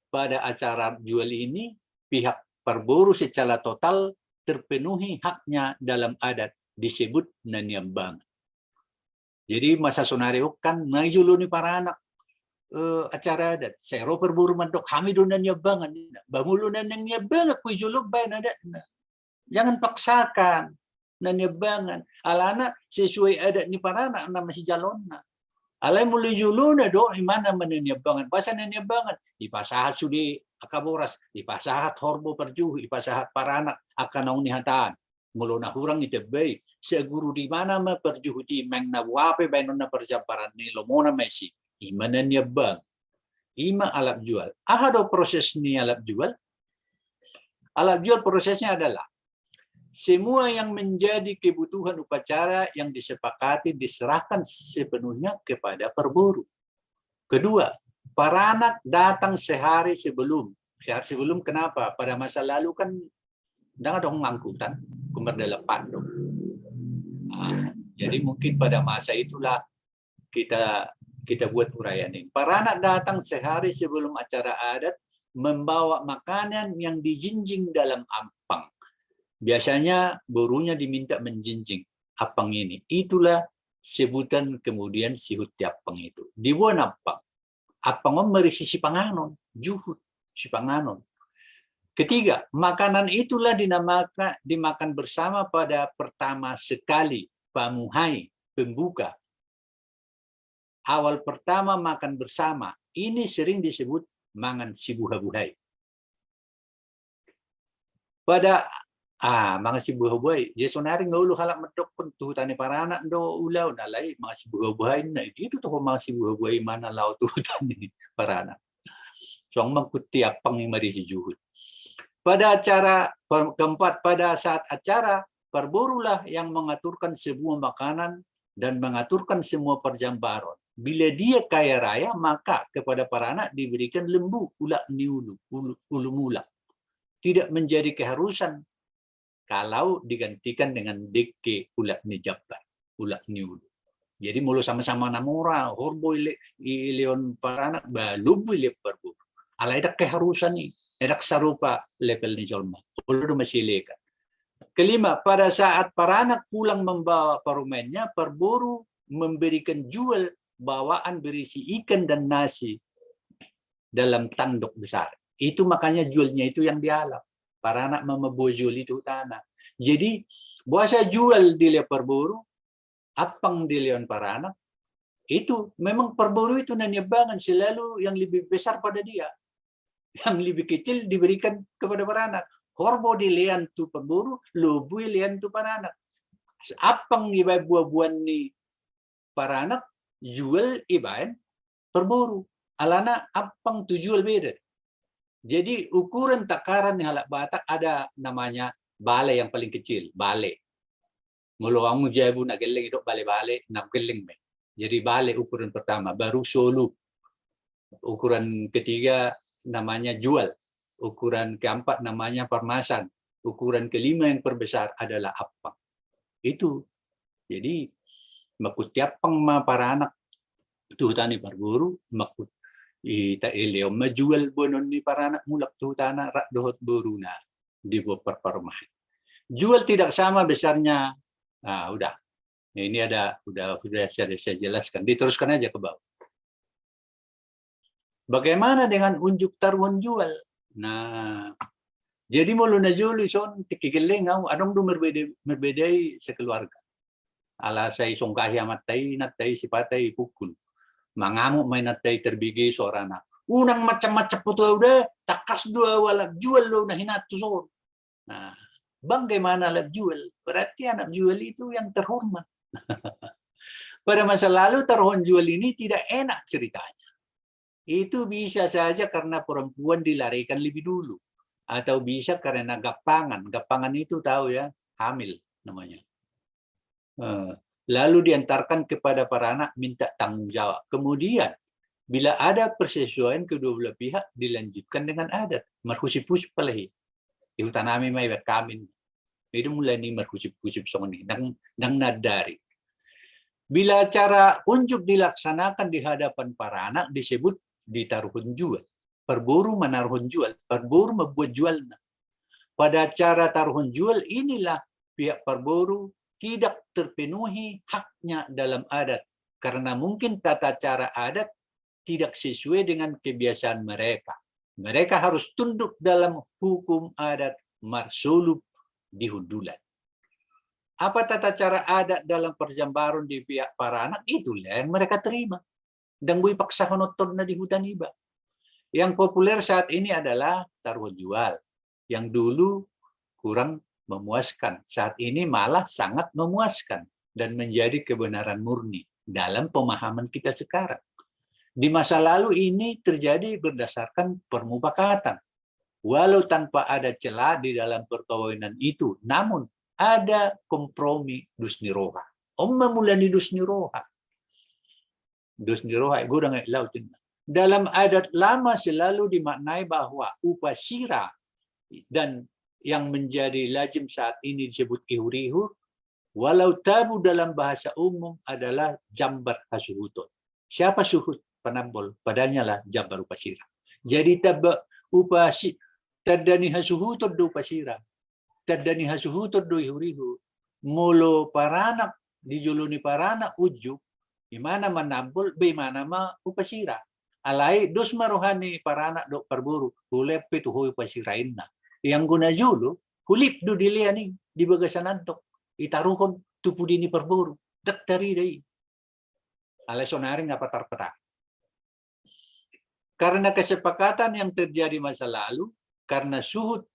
pada acara Alap Jual ini, pihak parboru secara total terpenuhi haknya dalam adat disebut na niambangan. Jadi masa sonari on kan na jolo ni paranak, eh, acara adat. Sai ro parboru mandok hami do na niambangan. Ba molo na niambangan, hujolo baen adatna. Jangan paksakan na niambangan. Alana sesuai adat ni paranak na masijaloonna. Alai molo jolona do, imana ma na niambangan. Boasa na niambangan? Dipasahat sude angka boras, dipasahat horbo parjuhut, dipasahat paranak angka naung nihataan. Molo na hurang ditambai, saguru di mana ma parjuhut i, manang na boha pe baenonna parjambaran ni lomona ma i, ima na niambang. Ima Alap Jual. Aha do proses ni Alap Jual? Alap Jual prosesnya adalah semua yang menjadi kebutuhan upacara yang disepakati diserahkan sepenuhnya kepada parboru. Kedua, paranak datang sehari sebelum. Sehari sebelum kenapa? Pada masa lalu kan ndang adong angkutan, tung mardalan pandok. Nah, jadi mungkin pada masa itulah kita kita buat uraian ini. Paranak datang sehari sebelum acara adat membawa makanan yang dijinjing dalam ampang. Biasanya borunya diminta menjinjing ampang ini. Itulah sebutan kemudian sihut tiampang itu. Diboan ampang. Ampang on marisi sipanganon, juhut, sipanganon. Ketiga, makanan itulah dinamaka, dimakan bersama pada pertama sekali pamuhai, pembuka. Awal pertama makan bersama, ini sering disebut mangan sibuhabuhai. Pada, ah, mangan sibuhabuhai. Jadi sonari nga olo halak mandokkon tu huta ni paranak do ulaon, alai mangan sibuhabuhai na, i do toho mangan sibuhabuhai, imana laho tu huta ni paranak. Suang mangkuti ampang i marisi juhut. Pada acara, keempat, pada saat acara, parborulah yang mengaturkan semua makanan dan mengaturkan semua perjambaron. Bila dia kaya raya, maka kepada paranak diberikan lembu, ulak ni ulu, ulu, ulu mulak. Tidak menjadi keharusan kalau digantikan dengan dengke, ulak ni jambar, ulak ni ulu. Jadi molo sama-sama na mora, horbo ile-, ilehon paranak, ba lombu ilehon parboru. Alai ndang keharusan i, ndang sarupa level ni jolma. Olo do masilekan. Kelima, pada saat paranak pulang membawa parumaennya, parboru memberikan jual bawaan berisi ikan dan nasi dalam tandok besar. Itu makanya jualnya itu yang dialap. Paranak ma mamboan jual i tu hutana. Jadi, boasa jual dilehon parboru, ampang dilehon paranak, itu memang parboru itu na niambangan selalu yang lebih besar pada dia. Yang lebih kecil diberikan kepada paranak. Horbo dilehon tu parboru, lombu dilehon tu paranak. Ampang ibaen buabuan ni paranak, jual ibaen parboru. Alana ampang tu jual beda. Jadi ukuran takaran ni halak Batak ada namanya bale yang paling kecil, bale. Molo hamu jabu na gelleng, didok bale-bale, na gelleng ma i. Jadi bale ukuran pertama, baru solu. Ukuran ketiga namanya jual. Ukuran keempat namanya parmasan. Ukuran kelima yang perbesar adalah ampang. Itu. Jadi, mangkuti ampang ma paranak tu huta ni parboru, mangkut-, i ta-, ilehon ma jual boanon ni paranak mulak tu hutana rap dohot boruna diboan parparumaen. Jual tidak sama besarnya. Ah, udah. Ini ada, udah, udah saya, saya jelaskan. Diteruskan aja ke bawah. Bagaimana dengan unjuk taruhon jual? Nah, jadi molo na jolo i son, tingki gelleng au, adong do marbeda, marbeda i sekeluarga. Ala sai songgahi amanta i, inanta i, sipata i pukul. Mangamuk ma inanta i, terbege suarana. Unang macam-macam tu au da, tangkas do au Alap Jual do na hinatu son. Nah, bagaimana Alap Jual? Berarti Alap Jual itu yang terhormat. Pada masa lalu taruhon jual ini tidak enak ceritanya. Itu bisa saja karena perempuan dilarikan lebih dulu. Atau bisa karena gampangan. Gampangan itu tahu ya, hamil namanya. Eh, lalu diantarkan kepada paranak minta tanggung jawab. Kemudian, bila ada persesuaian kedua belah pihak, dilanjutkan dengan adat. Marhusip-husip pala i. Di huta nami ma iba kamin. Jadi mulai ni marhusip-husip songon i. Ndang, ndang na dari. Bila acara unjuk dilaksanakan di hadapan paranak, disebut ditaruhon jual. Parboru manaruhon jual, parboru mambuat jualna. Pada acara taruhon jual inilah pihak parboru tidak terpenuhi haknya dalam adat, karena mungkin tata cara adat tidak sesuai dengan kebiasaan mereka. Mereka harus tunduk dalam hukum adat marsolup di hundulan. Apa tata cara adat dalam parjambaron di pihak paranak, itulah yang mereka terima. Ndang boi paksahononna di huta niba. Yang populer saat ini adalah taruhon jual. Yang dulu kurang memuaskan, saat ini malah sangat memuaskan dan menjadi kebenaran murni dalam pemahaman kita sekarang. Di masa lalu ini terjadi berdasarkan permufakatan. Walau tanpa ada celah di dalam perkawinan itu, namun ada kompromi dos ni roha. On ma mula ni dos ni roha. Dos ni roha, godang aek laut, ninna. Dalam adat lama selalu dimaknai bahwa upasira dan yang menjadi lazim saat ini disebut ihur-ihur, walau tabu dalam bahasa umum, adalah jambar hasuhuton. Siapa suhut? Panambol, padanya lah jambar upasira. Jadi tamba upasi-, tanda ni hasuhuton do upasira. Tanda ni hasuhuton do ihur-ihur. Molo paranak, di jolo ni paranak unjuk, imana manambol, be imana ma upasira. Alai dos ma roha ni paranak dohot parboru, hulean pe tu ho upasira, ninna. Anggo na jolo, hulip do dilean i di bagasan antong, ditaruhon tu pudi ni parboru, ndang tarida i. Alai sonari nga patar-patar. Karena kesepakatan yang terjadi masa lalu, karena suhut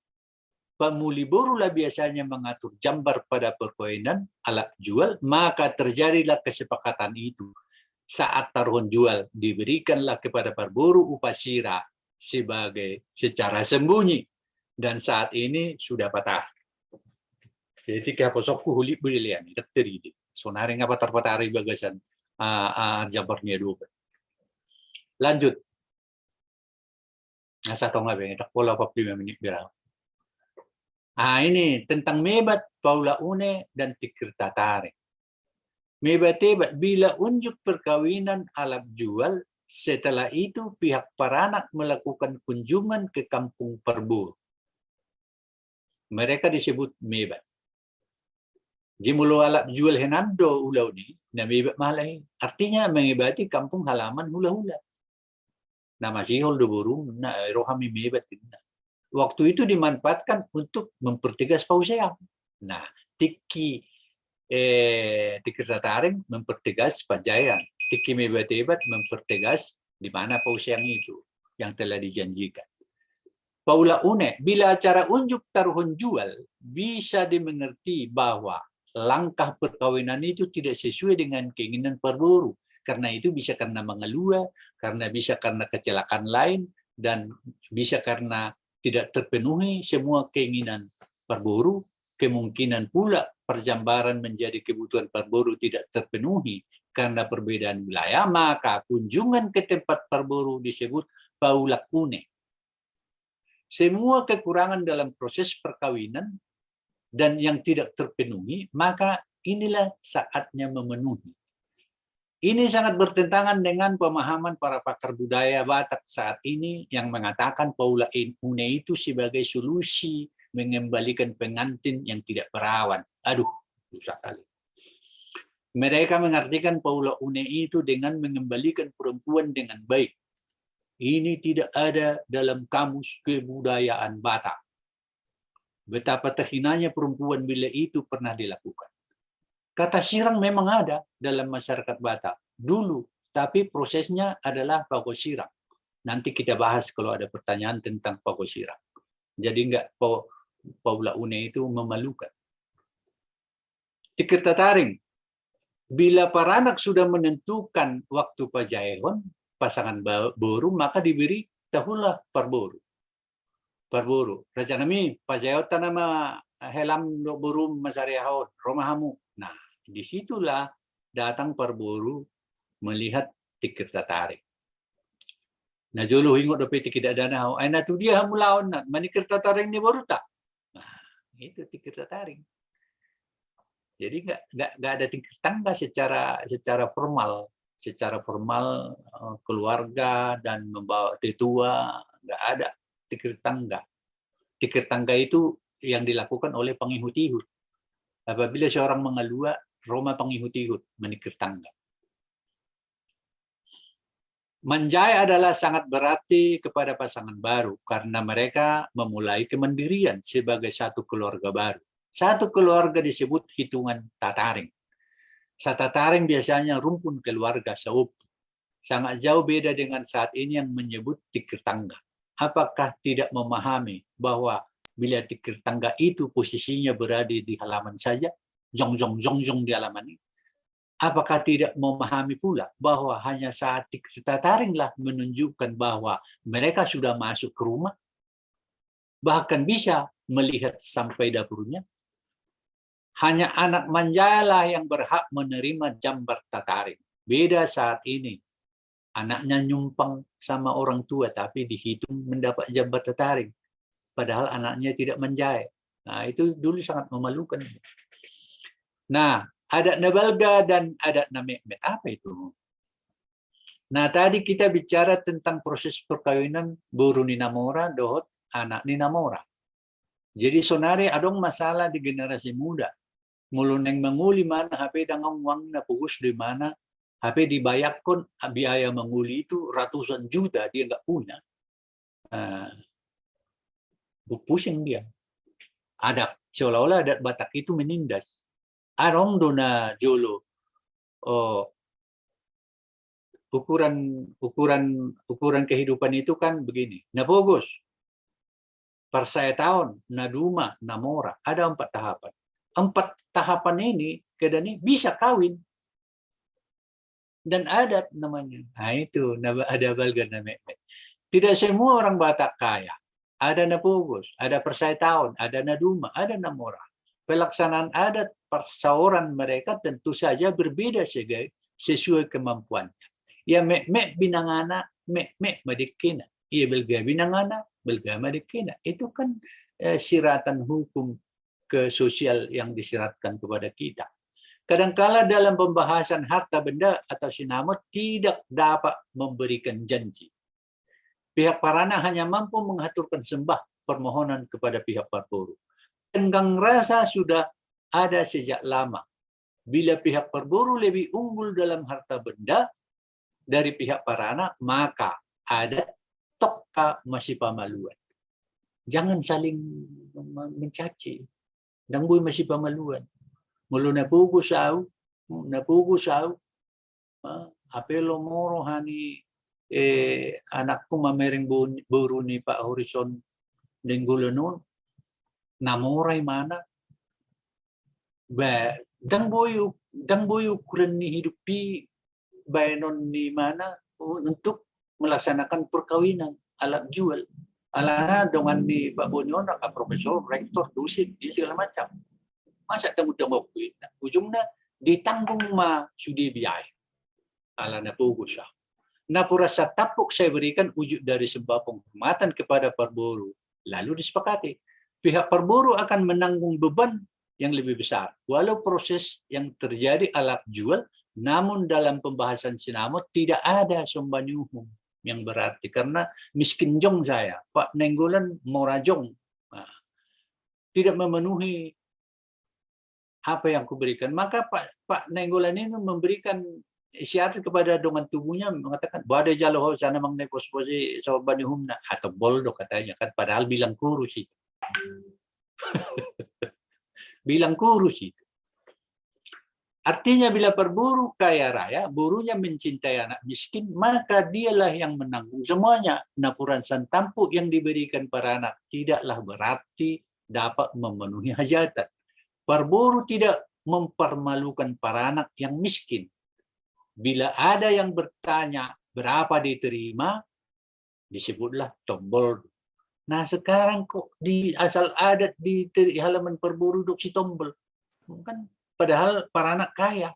pamuli boru lah biasanya mengatur jambar pada perkawinan, alap jual, maka terjadilah kesepakatan itu. Saat taruhon jual, diberikanlah kepada parboru upasira sebagai secara sembunyi, dan saat ini sudah patah. Jadi tingki haposongku hulip do dilean i, ndang tarida. Sonari nga patar-patar i bagasan, ah, ah, jambar ni adopan. Lanjut. Asa tonga be, ndang pola opat pulu lima menit berapa. Ah, ini tentang mebat, paula une dan tikir tataring. Mebat-ebat, bila unjuk perkawinan alap jual, setelah itu pihak paranak melakukan kunjungan ke kampung parboru. Mereka disebut mebat. Jadi molo alap jual hinan do ulaon i, na mebat ma halak i. Artinya mengebati kampung halaman hula-hula. Na masihol do borum, na ro hami mebat, ninna. Waktu itu dimanfaatkan untuk mempertegas pauseang. Nah, tingki, eh, tikir tataring mempertegas panjaean. Tingki mebat-ebat mempertegas di mana pauseang itu yang telah dijanjikan. Paula une, bila acara unjuk taruhon jual, bisa dimengerti bahwa langkah perkawinan itu tidak sesuai dengan keinginan parboru. Karena itu bisa karena mengalua, karena bisa karena kecelakaan lain, dan bisa karena tidak terpenuhi semua keinginan parboru, kemungkinan pula perjambaran menjadi kebutuhan parboru tidak terpenuhi karena perbedaan wilayah, maka kunjungan ke tempat parboru disebut paula une. Semua kekurangan dalam proses perkawinan dan yang tidak terpenuhi, maka inilah saatnya memenuhi. Ini sangat bertentangan dengan pemahaman para pakar budaya Batak saat ini yang mengatakan paula une itu sebagai solusi mengembalikan pengantin yang tidak perawan. Aduh, susah kali. Mereka mengartikan paula une itu dengan mengembalikan perempuan dengan baik. Ini tidak ada dalam kamus kebudayaan Batak. Betapa terhinanya perempuan bila itu pernah dilakukan. Kata sirang memang ada dalam masyarakat Batak dulu, tapi prosesnya adalah pago sirang. Nanti kita bahas kalau ada pertanyaan tentang pago sirang. Jadi enggak, paula une itu memalukan. Tikir tataring. Bila paranak sudah menentukan waktu pajaehon pasangan boru, maka diberi tahulah parboru. Parboru, raja nami, pajaehon ta nama helam dohot borum masariahon, ro ma hamu. Nah, disitulah datang parboru melihat tingkir tataring. Na jolo huingot dope tingki dakdanak ahu, ai na tu dia hamu laon na maningkir tataring ni boruta? Nah, itu tingkir tataring. Jadi nggak nggak nggak ada tingkir tangga secara secara formal, secara formal eh, keluarga dan membawa tetua, nggak ada tingkir tangga. Tingkir tangga itu yang dilakukan oleh pengihut-ihut. Apabila seorang mengalua, ro ma pengihut-ihut maningkir tangga. Manjae adalah sangat berarti kepada pasangan baru karena mereka memulai kemandirian sebagai satu keluarga baru. Satu keluarga disebut hitungan tataring. Satataring biasanya rumpun keluarga saompung. Sangat jauh beda dengan saat ini yang menyebut tingkir tangga. Apakah tidak memahami bahwa bila tingkir tangga itu posisinya berada di halaman saja, jong jong jong jong di halaman ini? Apakah tidak memahami pula bahwa hanya saat tingkir tataringlah menunjukkan bahwa mereka sudah masuk ke rumah, bahkan bisa melihat sampai dapurnya? Hanya anak manjaelah yang berhak menerima jambar tataring. Beda saat ini, anaknya nyumpang sama orang tua tapi dihitung mendapat jambar tataring, padahal anaknya tidak manjae. Nah, itu dulu sangat memalukan. Nah, adat na balga dan adat na metmet apa itu? Nah, tadi kita bicara tentang proses perkawinan boru ni na mora dohot anak ni na mora. Jadi sonari adong masalah di generasi muda. Molo naeng mangoli mana hape dang uangna, pogos do imana, hape dibayarkon biaya mangoli itu ratusan juta, dia nggak punya. Nah, pusing dia. Adat, seolah-olah adat Batak itu menindas. Adong do na jolo oh, ukuran ukuran ukuran kehidupan itu kan begini. Na pogos, parsaetaon, na duma, na mora, ada empat tahapan. Empat tahapan ini keadaan ini bisa kawin dan adat namanya. Nah, itu ada balga na metmet. Tidak semua orang Batak kaya. Ada na pogos, ada parsaetaon, ada na duma, ada na mora. Pelaksanaan adat parsaoran mereka tentu saja berbeda sesuai kemampuannya. Ia metmet binangana, metmet ma dengkena. Ia balga binangana, balga ma dengkena. Itu kan eh, siratan hukum ke sosial yang disiratkan kepada kita. Kadangkala dalam pembahasan harta benda atau sinamot tidak dapat memberikan janji. Pihak paranak hanya mampu mengaturkan sembah permohonan kepada pihak parboru. Tenggang rasa sudah ada sejak lama. Bila pihak parboru lebih unggul dalam harta benda dari pihak paranak, maka adat tokka masipamaluan. Jangan saling mencaci. Dang boi masipamaluan. Molo na pogos au, na pogos au, apelo moro hani eh, anakku mamereng boru ni Pak Horison denggolan on, na mora imana, ba dang boi dang boi ukuran ni hidup i baenon ni imana untuk melaksanakan perkawinan, alat jual. Alana dongan ni Pak Boni on angka profesor, rektor, dosen, dia segala macam. Masa dang udang waktu itu? Ujungnya ditanggung ma sude biaya. Alana pogos au. Napuran satampuk saya berikan wujud dari sebuah penghormatan kepada parboru. Lalu disepakati pihak parboru akan menanggung beban yang lebih besar. Walau proses yang terjadi alat jual, namun dalam pembahasan sinamot tidak ada sombanyuhung yang berarti karena miskin jong saya, Pak Nainggolan mora jong. Nah, tidak memenuhi apa yang kuberikan. Maka Pak, Pak Nainggolan ini memberikan isyarat kepada dongan tubuhnya mengatakan, "Bah, ada jalo ho sana mang naik pos-posi sombanyuhungna." Atau bol do katanya kan, padahal bilang kurus itu. Bilang kurus itu. Artinya bila parboru kaya raya, borunya mencintai anak miskin, maka dialah yang menanggung semuanya. Napuran satampuk yang diberikan paranak tidaklah berarti dapat memenuhi hajatan. Parboru tidak mempermalukan paranak yang miskin. Bila ada yang bertanya berapa diterima, disebutlah tombol. Nah, sekarang kok di asal adat di halaman parboru dok si tombol. Kan padahal paranak kaya.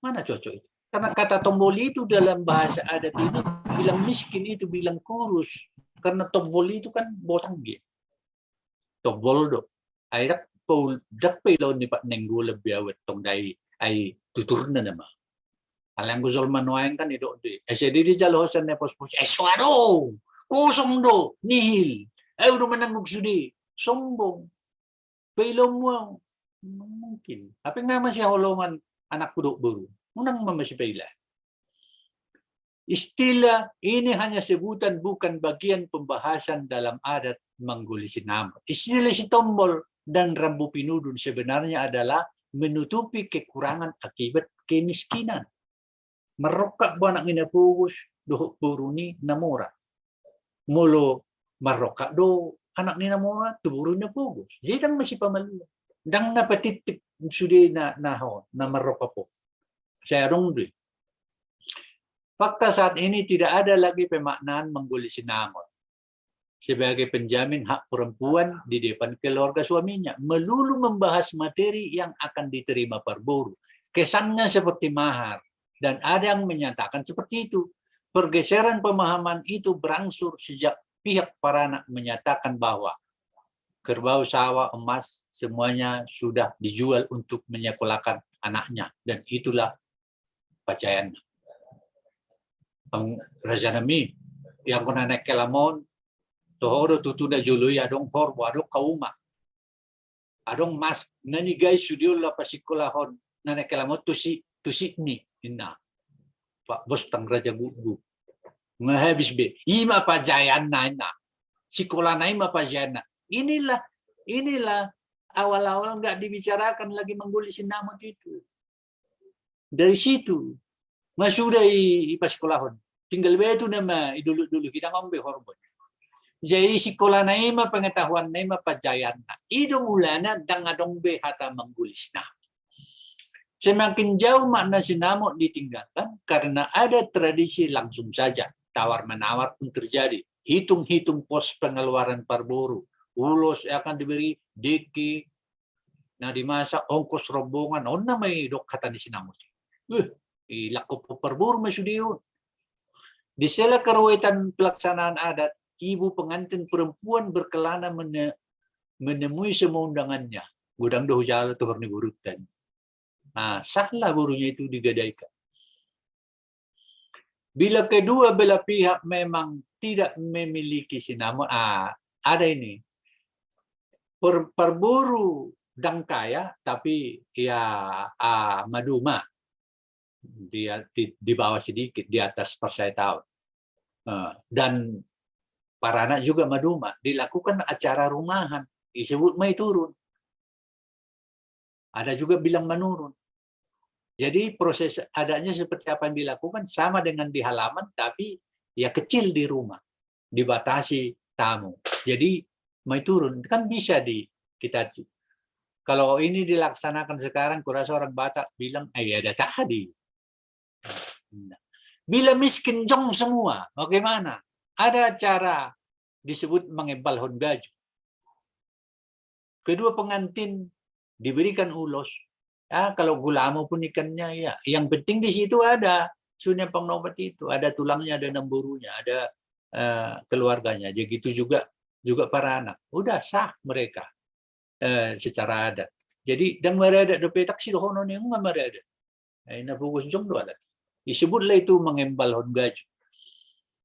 Mana cocok itu? Karena kata tombol itu dalam bahasa adat ini bilang miskin itu bilang kurus. Karena tombol itu kan botang dia. Tombol do. Ai dak paul dak pe lo ni pak nenggo lebih awet tong dai ai tuturna nama. Alai anggo jolma nuaeng kan idok do i. Ese di di jalo hosan ne pos-pos. Eh, suado. Kosong do. Nihil. Eh, udah menangguk sudi. Sombong. Pailomu au. Mungkin. Tapi nama si holongan anakku dok boru. Unang ma masipaila. Istilah ini hanya sebutan, bukan bagian pembahasan dalam adat manggoli sinamot. Istilah sitombol dan rambu pinudun sebenarnya adalah menutupi kekurangan akibat kemiskinan. Marrongkap do anak ni na pogos dohot boru ni na mora. Molo marrongkap do anak ni na mora tu boru ni na pogos. Jadi ndang masipamaluan. Ndang na patitip sude na na ho na marrongkap ho. Saya dong do i. Fakta saat ini tidak ada lagi pemaknaan manggoli sinamot sebagai penjamin hak perempuan di depan keluarga suaminya, melulu membahas materi yang akan diterima parboru. Kesannya seperti mahar, dan ada yang menyatakan seperti itu. Pergeseran pemahaman itu berangsur sejak pihak paranak menyatakan bahwa kerbau, sawah, emas, semuanya sudah dijual untuk menyekolahkan anaknya, dan itulah pajaeanna. Rajanami, ianggo na naeng helaman, toho do tutu na jolo i adong horbo, adong hauma, adong mas, na nigai sude on laho pasikolahon na naeng helaman tu si tu si ni inna. Pak Bos tang raja gugu. Nga habis be. Ima pajaeanna inna. Sikolahna ima pajaeanna. Inilah inilah awal-awal nggak dibicarakan lagi manggoli sinamot itu. Dari situ ma suda i ipasikolahon. Tinggal be tu nama iduluk-duluk i ndang on be horbo. Jadi sikolahna ima pengetahuanna ima pajaeanna. I do mulana ndang adong be hata manggoli sinamot. Semakin jauh makna sinamot ditinggalkan karena ada tradisi langsung saja tawar menawar pun terjadi. Hitung-hitung pos pengeluaran parboru, ulos akan diberi, dengke na dimasak, ongkos rombongan, on nama i dok hata ni sinamot i. Ilangkop parboru ma sude on. Di sela keruwetan pelaksanaan adat, ibu pengantin perempuan berkelana menemui semua undangannya. Godang do hujalo tu horbo ni borunta. Nah, sahlah borunya itu digadaikan. Bila kedua belah pihak memang tidak memiliki sinamot, ah, ada ini. Per, parboru ndang kaya, tapi ya ah, maduma di, di, di bawah sedikit, di atas parsahitaon. Uh, dan paranak juga maduma, dilakukan acara rumahan, disebut ma i turun. Ada juga bilang menurun. Jadi proses adatnya seperti apa yang dilakukan sama dengan di halaman, tapi ya kecil di rumah, dibatasi tamu. Jadi ma i turun kan bisa di kita kalau ini dilaksanakan sekarang, kurasa orang Batak bilang, eh, ya ada tadi. Nah, bila miskin jong semua, bagaimana? Ada cara disebut mengembalhon gaju. Kedua pengantin diberikan ulos. Ah, kalau gulamo pun ikannya, ya. Yang penting di situ ada sunia pangnobat itu, ada tulangnya, ada namborunya, ada uh, keluarganya. Jadi itu juga juga para anak. Udah sah mereka uh, secara adat. Jadi ndang maradat dope, tak sidohonon yang nggak maradat. Nah, ina fokus jong dua lagi. Disebutlah itu mengembalhon gaju.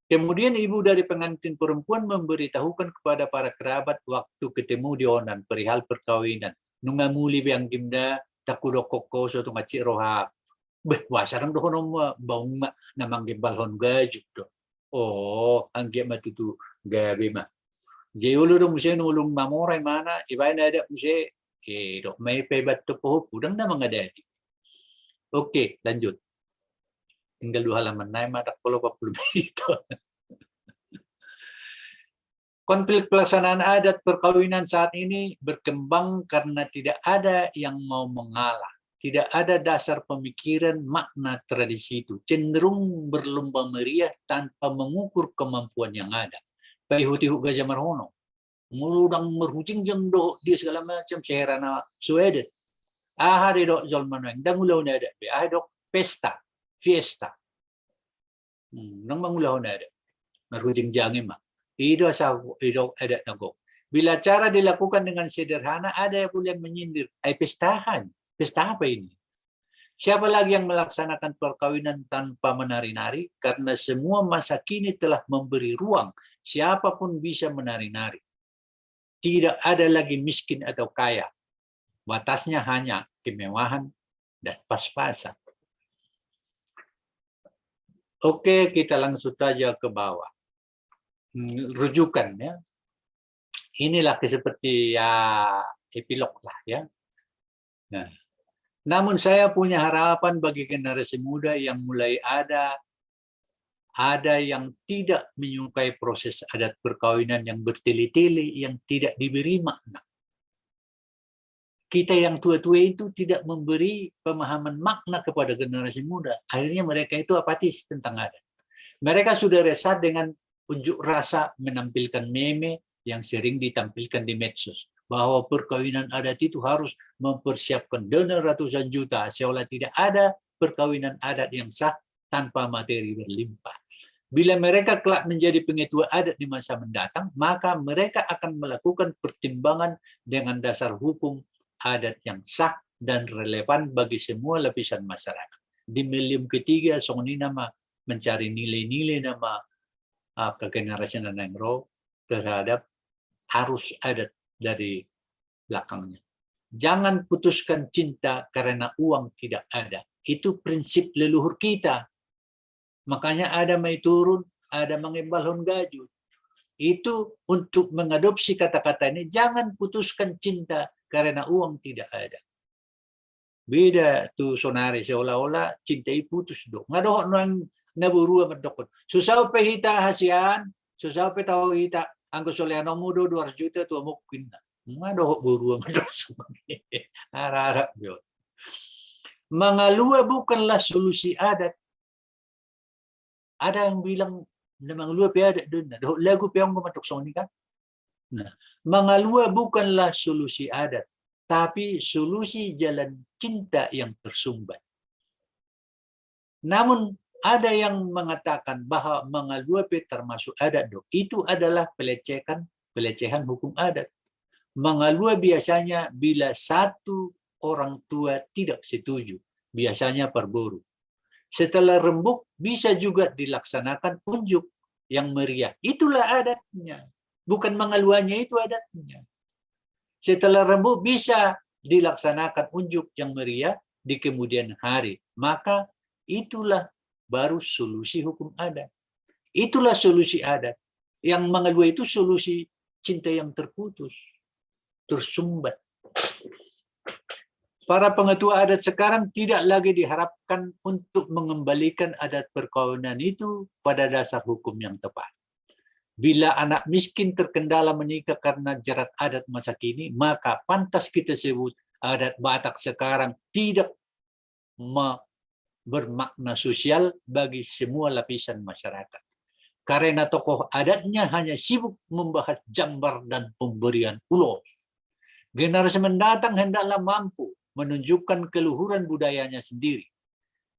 Kemudian ibu dari pengantin perempuan memberitahukan kepada para kerabat waktu ketemu di onan perihal perkawinan. Nunga muli be anggimda, takudok kokko so tunga cik roha. Beh, wasa dang dohonon ma baung ma na manggembalhon gaju do. Oh, anggiat ma tutu gabe ma. Jadi olo do muse nulung mamora imana, ibaen adat muse, eh, dok mai pe bat tu pohop, udang na mangadadi. Oke, lanjut. Tinggal dua halaman, naik madak polo papul itu. Konflik pelaksanaan adat perkawinan saat ini berkembang karena tidak ada yang mau mengalah. Tidak ada dasar pemikiran makna tradisi itu. Cenderung berlomba meriah tanpa mengukur kemampuan yang ada. Paihut-ihut gaja marhono. Molo dang marhujing jang do dia segala macam sehera na suedet. Aha de dok jolma nuaeng dang ulaon adat be. Aha dok pesta, fiesta. Hmm, nang mangulahon adat. Marhujing jange ma. I do asa, i do adat na gok. Bila acara dilakukan dengan sederhana, ada pula yang menyindir, "Ai pesta aha ni? Pesta apa ini?" Siapa lagi yang melaksanakan perkawinan tanpa menari-nari? Karena semua masa kini telah memberi ruang, siapapun bisa menari-nari. Tidak ada lagi miskin atau kaya. Batasnya hanya kemewahan dan pas-pasan. Oke, kita langsung saja ke bawah. Hmm, rujukan, ya. Inilah seperti, ya, epilog lah, ya. Nah, namun saya punya harapan bagi generasi muda yang mulai ada, ada yang tidak menyukai proses adat perkawinan yang bertele-tele, yang tidak diberi makna. Kita yang tua-tua itu tidak memberi pemahaman makna kepada generasi muda. Akhirnya mereka itu apatis tentang adat. Mereka sudah resah dengan unjuk rasa menampilkan meme yang sering ditampilkan di medsos, bahwa perkawinan adat itu harus mempersiapkan dana ratusan juta, seolah tidak ada perkawinan adat yang sah tanpa materi berlimpah. Bila mereka kelak menjadi pengetua adat di masa mendatang, maka mereka akan melakukan pertimbangan dengan dasar hukum adat yang sah dan relevan bagi semua lapisan masyarakat. Di milenium ketiga, songon i nama mencari nilai-nilai nama, ah, ke generasi na naeng ro terhadap arus adat dari belakangnya. Jangan putuskan cinta karena uang tidak ada. Itu prinsip leluhur kita. Makanya ada ma i turun, ada mangembalhon gajut. Itu untuk mengadopsi kata-kata ini, jangan putuskan cinta karena uang tidak ada. Beda tu sonari, seolah-olah cinta i putus do. Nga dohot nuaeng na borua mandokkon, "So saut pe hita hasian, so saut pe taho hita, anggo so leanonmu do dua ratus juta tu amokku," inna. Nga dohot borua mandokkon. Arah-arah biot. Mangalua bukanlah solusi adat. Ada yang bilang, "Na mangalua pe adat do," inna. Dohot lagu pe on do mandok songon i kan. Nah, mangalua bukanlah solusi adat, tapi solusi jalan cinta yang tersumbat. Namun ada yang mengatakan bahwa mangalua pe termasuk adat do. Itu adalah pelecehan, pelecehan hukum adat. Mangalua biasanya bila satu orang tua tidak setuju, biasanya parboru. Setelah rembuk bisa juga dilaksanakan unjuk yang meriah. Itulah adatnya. Bukan mangaluanya itu adatnya. Setelah rembuk bisa dilaksanakan unjuk yang meriah di kemudian hari. Maka itulah baru solusi hukum adat. Itulah solusi adat. Yang mangalua itu solusi cinta yang terputus, tersumbat. Para pengetua adat sekarang tidak lagi diharapkan untuk mengembalikan adat perkawinan itu pada dasar hukum yang tepat. Bila anak miskin terkendala menikah karena jerat adat masa kini, maka pantas kita sebut adat Batak sekarang tidak me-, bermakna sosial bagi semua lapisan masyarakat. Karena tokoh adatnya hanya sibuk membahas jambar dan pemberian ulos. Generasi mendatang hendaklah mampu menunjukkan keluhuran budayanya sendiri.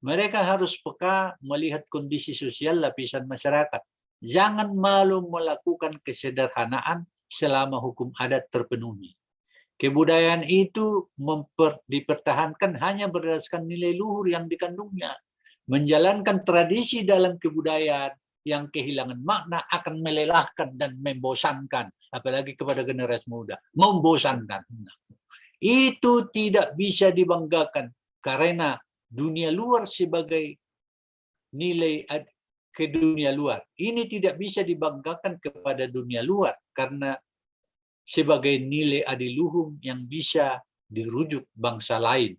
Mereka harus peka melihat kondisi sosial lapisan masyarakat. Jangan malu melakukan kesederhanaan selama hukum adat terpenuhi. Kebudayaan itu memper-, dipertahankan hanya berdasarkan nilai luhur yang dikandungnya. Menjalankan tradisi dalam kebudayaan yang kehilangan makna akan melelahkan dan membosankan, apalagi kepada generasi muda. Membosankan. Itu tidak bisa dibanggakan karena dunia luar sebagai nilai ad-, ke dunia luar. Ini tidak bisa dibanggakan kepada dunia luar karena sebagai nilai adiluhung yang bisa dirujuk bangsa lain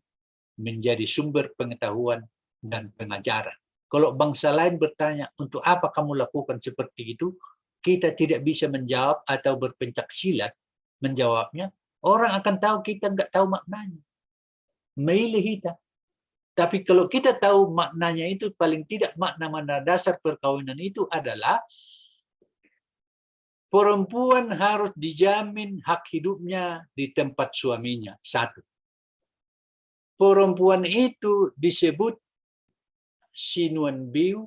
menjadi sumber pengetahuan dan pengajaran. Kalau bangsa lain bertanya, "Untuk apa kamu lakukan seperti itu?" Kita tidak bisa menjawab atau berpencak silat menjawabnya, orang akan tahu kita nggak tahu maknanya. Maila hita. Tapi kalau kita tahu maknanya itu, paling tidak makna-makna dasar perkawinan itu adalah perempuan harus dijamin hak hidupnya di tempat suaminya. Satu. Perempuan itu disebut sinuan beu,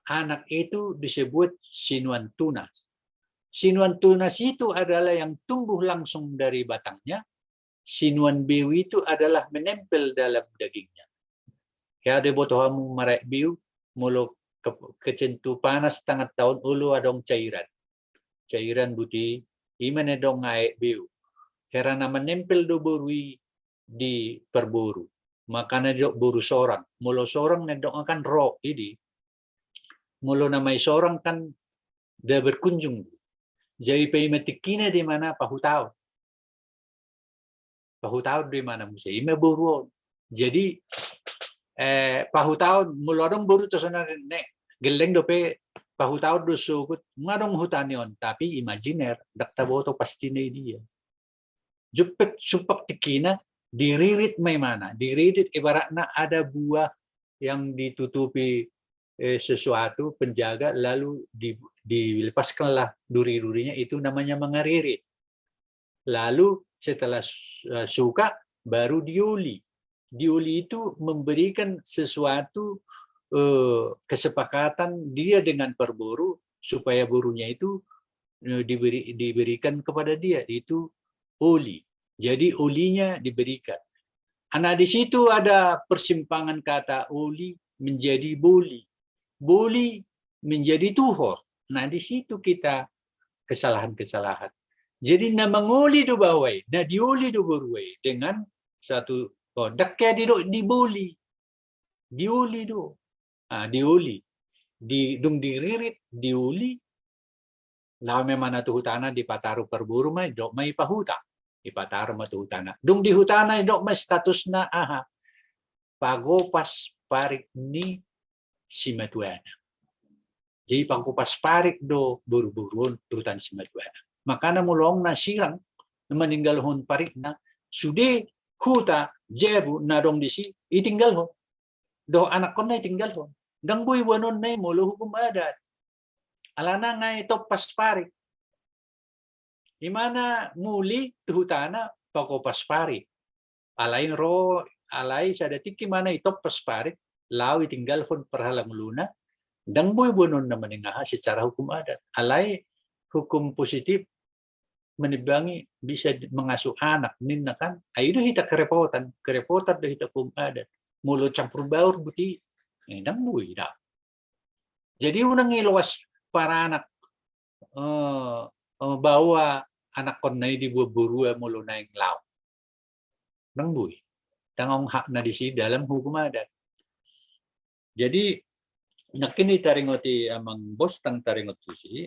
anak itu disebut sinuan tunas. Sinuan tunas itu adalah yang tumbuh langsung dari batangnya, sinuan beu itu adalah menempel dalam dagingnya. Ia diboto hamu maraek beu, molo ke-, kecentu panas tangah taon olo adong cairan. Cairan buti, ima na didok aek beu. Hera na menempel do boru i di parboru. Makana didok boru sorang. Molo sorang na didok kan ro i di. Molo na mai sorang kan da berkunjung. Jadi paima tingkina do imana pahutaon. Pahutaon do imana muse, ima boru on. Jadi, eh, pahutaon, molo adong boru tu sonari ne, gelleng dope pahutaon do sogot, nunga adong huta ni on, tapi imajiner, ndang taboto pasti na i dia. Jumpang, jumpang tingkina, diririt ma imana, diririt ibaratna ada buah yang ditutupi, eh, sesuatu, penjaga, lalu di-, dilepaskanlah duri-durinya, itu namanya mangaririt. Lalu setelah su-, eh, suka, baru dioli. Dioli itu memberikan sesuatu, eh, kesepakatan dia dengan parboru supaya borunya itu, eh, diberi, diberikan kepada dia, itu oli. Jadi olinya diberikan. Nah, di situ ada persimpangan kata oli menjadi boli. Boli menjadi tuhor. Nah, di situ kita kesalahan-kesalahan. Jadi na mangoli do baoa i, na dioli do boru i dengan satu, oh, ndang ia didok diboli. Dioli do. Ah, dioli. Di, dung diririt, dioli. Laho ma imana tu hutana, dipataru parboru ma, didok ma i pahuta. Dipataru ma tu hutana. Dung di hutana, didok ma statusna aha? Pagopas parik ni simatuana. Jadi pagopas parik do boru-boru on tu huta ni simatuana. Makana molo adong na sirang, na maninggalhon parikna, sude huta jabu na adong disi, itinggalhon. Dohot anakkonna itinggalhon. Ndang boi boanonna i molo hukum adat. Alana nga i tompas parik. Imana muli tu hutana pagopas parik. Alai ro, alai sada tingki imana i tompas parik, laho itinggalhon parhalanguluna, ndang boi boanonna maningaha secara hukum adat. Alai hukum positif menimbangi bisa di-, mengasuh anak ninna kan. Ai do hita kerepotan, kerepotan do hita hukum adat. Molo campur baur buti, eh, ndang boi da. Jadi unang i loas paranak, eh, eh, baoa anakkonna i diboan borua molo naeng laho. Ndang boi. Ndang adong hakna disi dalam hukum adat. Jadi nangkin i taringoti amang bos, ndang taringot tusi.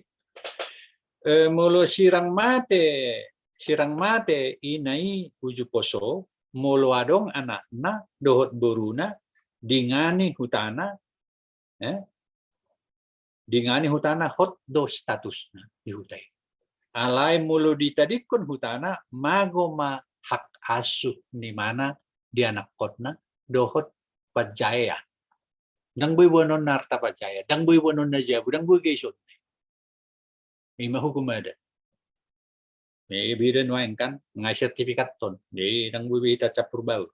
Eh, molo sirang mate, sirang mate ina i uju poso, molo adong anakna dohot boruna, dingani hutana, eh, dingani hutana, hot do statusna di huta i. Alai molo ditadingkon hutana, mago ma hak asuh ni imana di anakkonna dohot panjaean. Ndang boi boanonna arta panjaean, ndang boi boanonna jabu, ndang boi gaisonna. Ima hukum adat. Eh, beda nuaeng kan, nga i sertifikat on. Eh, ndang boi be hita campur baur.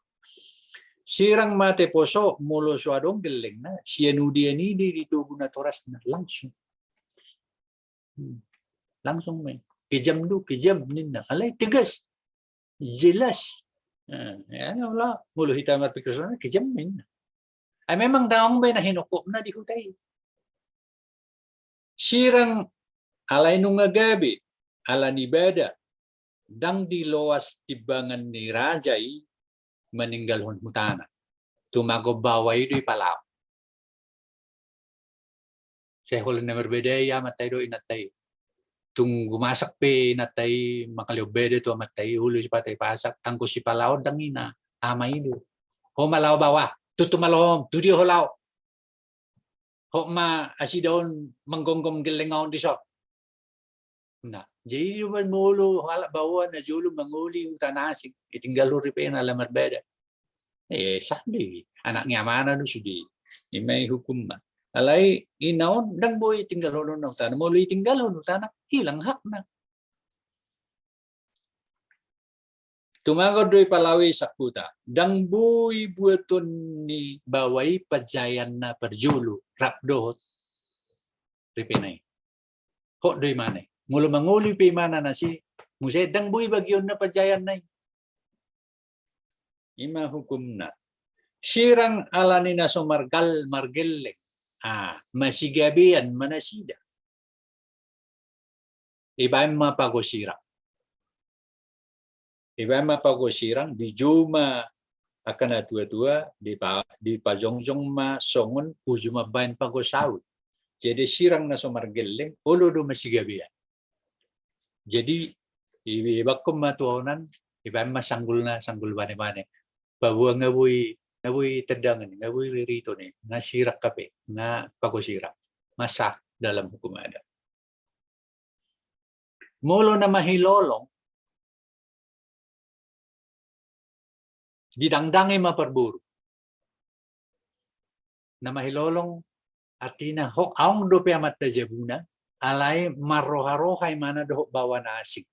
Sirang mate poso, molo so adong gellengna, sian udian i do ditogu natorasna, langsung. Hmm. Langsung ma i. Kejam do, kejam ninna. Alai tegas. Jelas. Eh, ya, Allah, molo hita marpikir songon i, kejam ninna. Ai memang ndang adong be na hinongkopna di huta i. Sirang alai nunga gabe, ala ni bada, ndang diloas timbangan ni raja i maninggalhon hutana. Tumagon baoa i do ipalaho. Sai holan na marbeda i amanta i dohot inanta i. Tung gumasak pe inanta i mangalehon bada tu amanta i, olo sipata ipasak, anggo sipalaho ndang ina, ama i do. Ho ma laho baoa, tutu ma laho, tu dia ho laho. Hot ma asi daon manggomgom gelleng on dison. Nah, jadi do molo halak baoa na jolo mangoli huta na asing, itinggalhon ripena ala marbada. Eh, sah do i, anak ni amana do sude. Ima i hukumna. Alai ina on ndang boi itinggalhon hutana. Molo itinggalhon hutana, hilang hakna. Tumagon do i palaho i sangkuta, ndang boi buaton ni baoa i panjaeanna parjolo rap dohot ripena i. Hot do imana i. Molo mangolu pe imana na si, muse ndang boi bagionna panjaeanna i. Ima hukumna. Sirang ala ni na so margal margelleng. Ah, masigabean ma nasida. Ibaen ma pago sirang. Ibaen ma pago sirang, dijou ma angka na tua-tua, dipa, dipajongjong ma songon uju mambaen pago saut. Jadi sirang na so margelleng, olo do masigabean. Jadi, i, ibakkon ma tu onan, ibaen ma sanggulna, sanggul bane-bane. Paboa nga boi, nga boi tendangan, nga boi ririton i, nga sirang hape, nga pago sirang. Masa dalam hukum adat. Molo na mahilolong, didangdangi ma parboru. Na mahilolong, artina ho, aong dope amanta jabuna, alai marroha-roha imana dohot baoa na asing.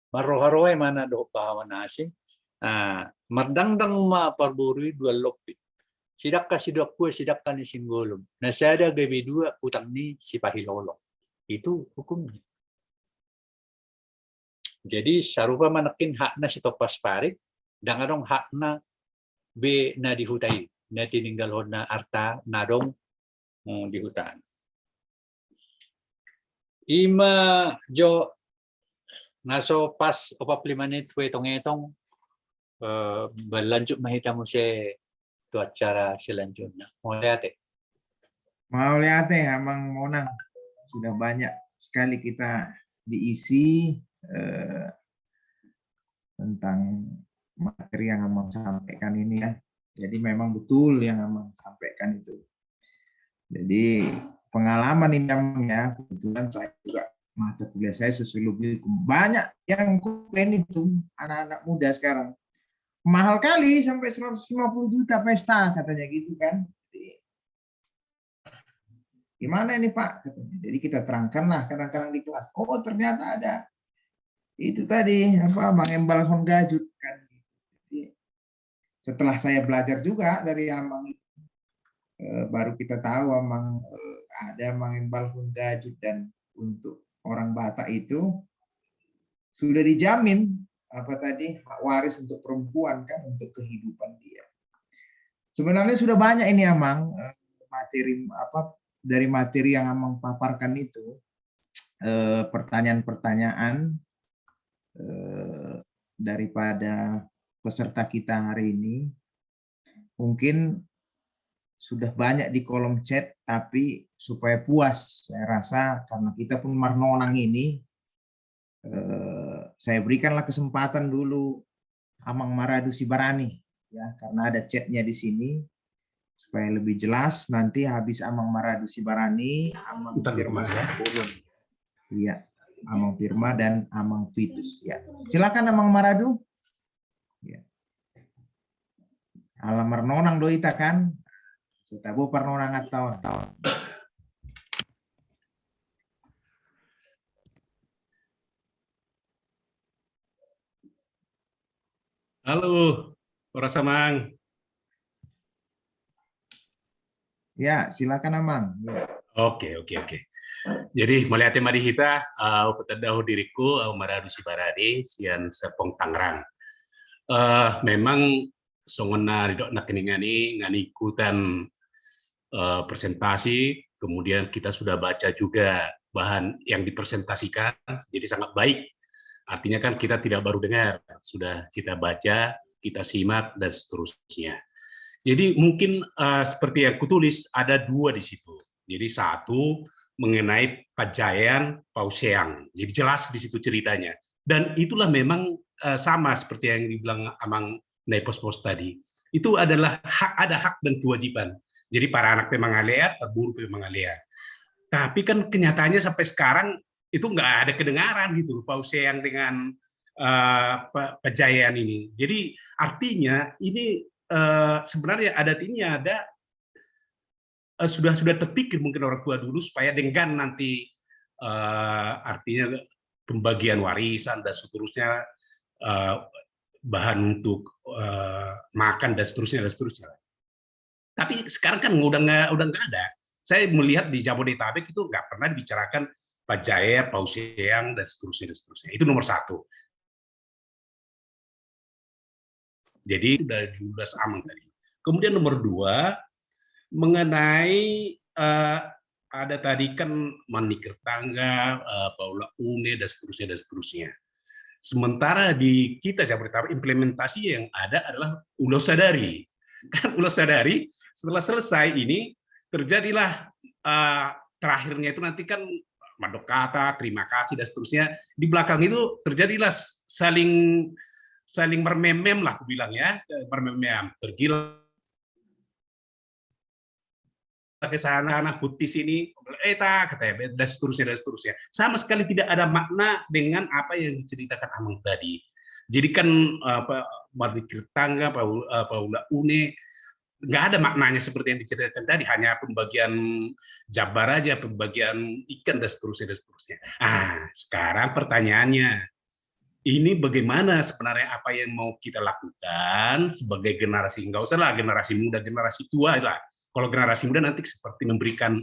Marroha-roha imana dohot baoa na asing. Ah, mardangdang ma parboru i dua lopi. Sidangka sidohakua, sidangka ni singgolom. Na sada gabe dua, utang ni sipahilolong. Itu hukumnya. Jadi sarupa ma nangkin hakna si Tompas Parik, ndang adong hakna be na di huta i, na tininggalhonna arta na adong, mm, di huta. Ima jo, na so pas opat pulu lima menit huetong-etong, eh, berlanjut ma hita muse tu acara selanjutnya. Mauliate. Mauliate, Amang Monang. Sudah banyak sekali kita diisi, eh, tentang materi yang Amang sampaikan ini, ya. Jadi memang betul yang Amang sampaikan itu. Jadi pengalaman ini, Amang, ya, kebetulan saya juga mata kuliah saya sosiologi hukum. Banyak yang komplain itu, anak-anak muda sekarang. Mahal kali, sampai seratus lima puluh juta pesta, katanya gitu kan. Jadi, "Gimana ini, Pak?" katanya. Jadi kita terangkanlah kadang-kadang di kelas. Oh, ternyata ada itu tadi, apa, mangembalhon gajut kan. Jadi, setelah saya belajar juga dari Amang itu, eh, baru kita tahu Amang, eh, ada mangembalhon gajut, dan untuk orang Batak itu sudah dijamin, apa tadi, hak waris untuk perempuan kan, untuk kehidupan dia. Sebenarnya sudah banyak ini, Amang, eh, materi, apa, dari materi yang Amang paparkan itu, eh, pertanyaan-pertanyaan, eh, daripada peserta kita hari ini. Mungkin sudah banyak di kolom chat, tapi supaya puas, saya rasa karena kita pun marnonang ini, eh, saya berikanlah kesempatan dulu Amang Maradu Sibarani, ya, karena ada chatnya di sini, supaya lebih jelas. Nanti habis Amang Maradu Sibarani, Amang Firman. Iya, Amang Firman dan Amang Vitus. Ya, silakan Amang Maradu. Ya. Ala marnonang do hita kan, so tabo parnonanganta on. Halo, horas Amang. Ya, silakan Amang. Ya. Oke, oke, oke. Jadi, mauliate ma di hita, eh, hupatanda ho diringku, eh, Maradu Sibarani, sian Serpong Tangerang. Eh, memang songon na nidok nangkiningan i, nga ningkutan, eh, presentasi, kemudian kita sudah baca juga bahan yang dipresentasikan, jadi sangat baik. Artinya kan kita tidak baru dengar, sudah kita baca, kita simak, dan seterusnya. Jadi mungkin, eh, seperti yang kutulis, ada dua di situ. Jadi satu mengenai panjaean pauseang. Jadi jelas di situ ceritanya. Dan itulah memang, eh, sama seperti yang dibilang Amang na i pospos tadi. Itu adalah hak, ada hak dan kewajiban. Jadi para anak pe mangalea, parboru pe mangalea. Tapi kan kenyataannya sampai sekarang itu nggak ada kedengaran gitu, pauseang dengan, eh, pa-, panjaean ini. Jadi artinya ini, eh, sebenarnya adat ini ada, eh, sudah, sudah terpikir mungkin orang tua dulu supaya dengan nanti, eh, artinya pembagian warisan dan seterusnya, eh, bahan untuk, eh, makan dan seterusnya, dan seterusnya. Tapi sekarang kan udah nggak, udah nggak ada. Saya melihat di Jabodetabek itu nggak pernah dibicarakan pajae, pauseang, dan seterusnya, dan seterusnya. Itu nomor satu. Jadi itu udah diulas Amang tadi. Kemudian nomor dua, mengenai, eh, ada tadi kan manikir tangga, eh, paula une, dan seterusnya, dan seterusnya. Sementara di kita Jabodetabek, implementasi yang ada adalah ulos sadari. Kan ulos sadari, setelah selesai ini, terjadilah, eh, terakhirnya itu nanti kan mandok kata, terima kasih, dan seterusnya. Di belakang itu terjadilah saling, saling mermemem lah, aku bilang ya, mermemem. Pergilah ke sana, anak putih sini, eh, tak, kata, dan seterusnya, dan seterusnya. Sama sekali tidak ada makna dengan apa yang diceritakan Amang tadi. Jadi kan, apa, manikir tangga, paula, eh, paula une, nggak ada maknanya seperti yang diceritakan tadi, hanya pembagian jabar aja, pembagian ikan, dan seterusnya, dan seterusnya. Ah, sekarang pertanyaannya, ini bagaimana sebenarnya apa yang mau kita lakukan sebagai generasi, nggak usahlah generasi muda, generasi tua lah. Kalau generasi muda nanti seperti memberikan,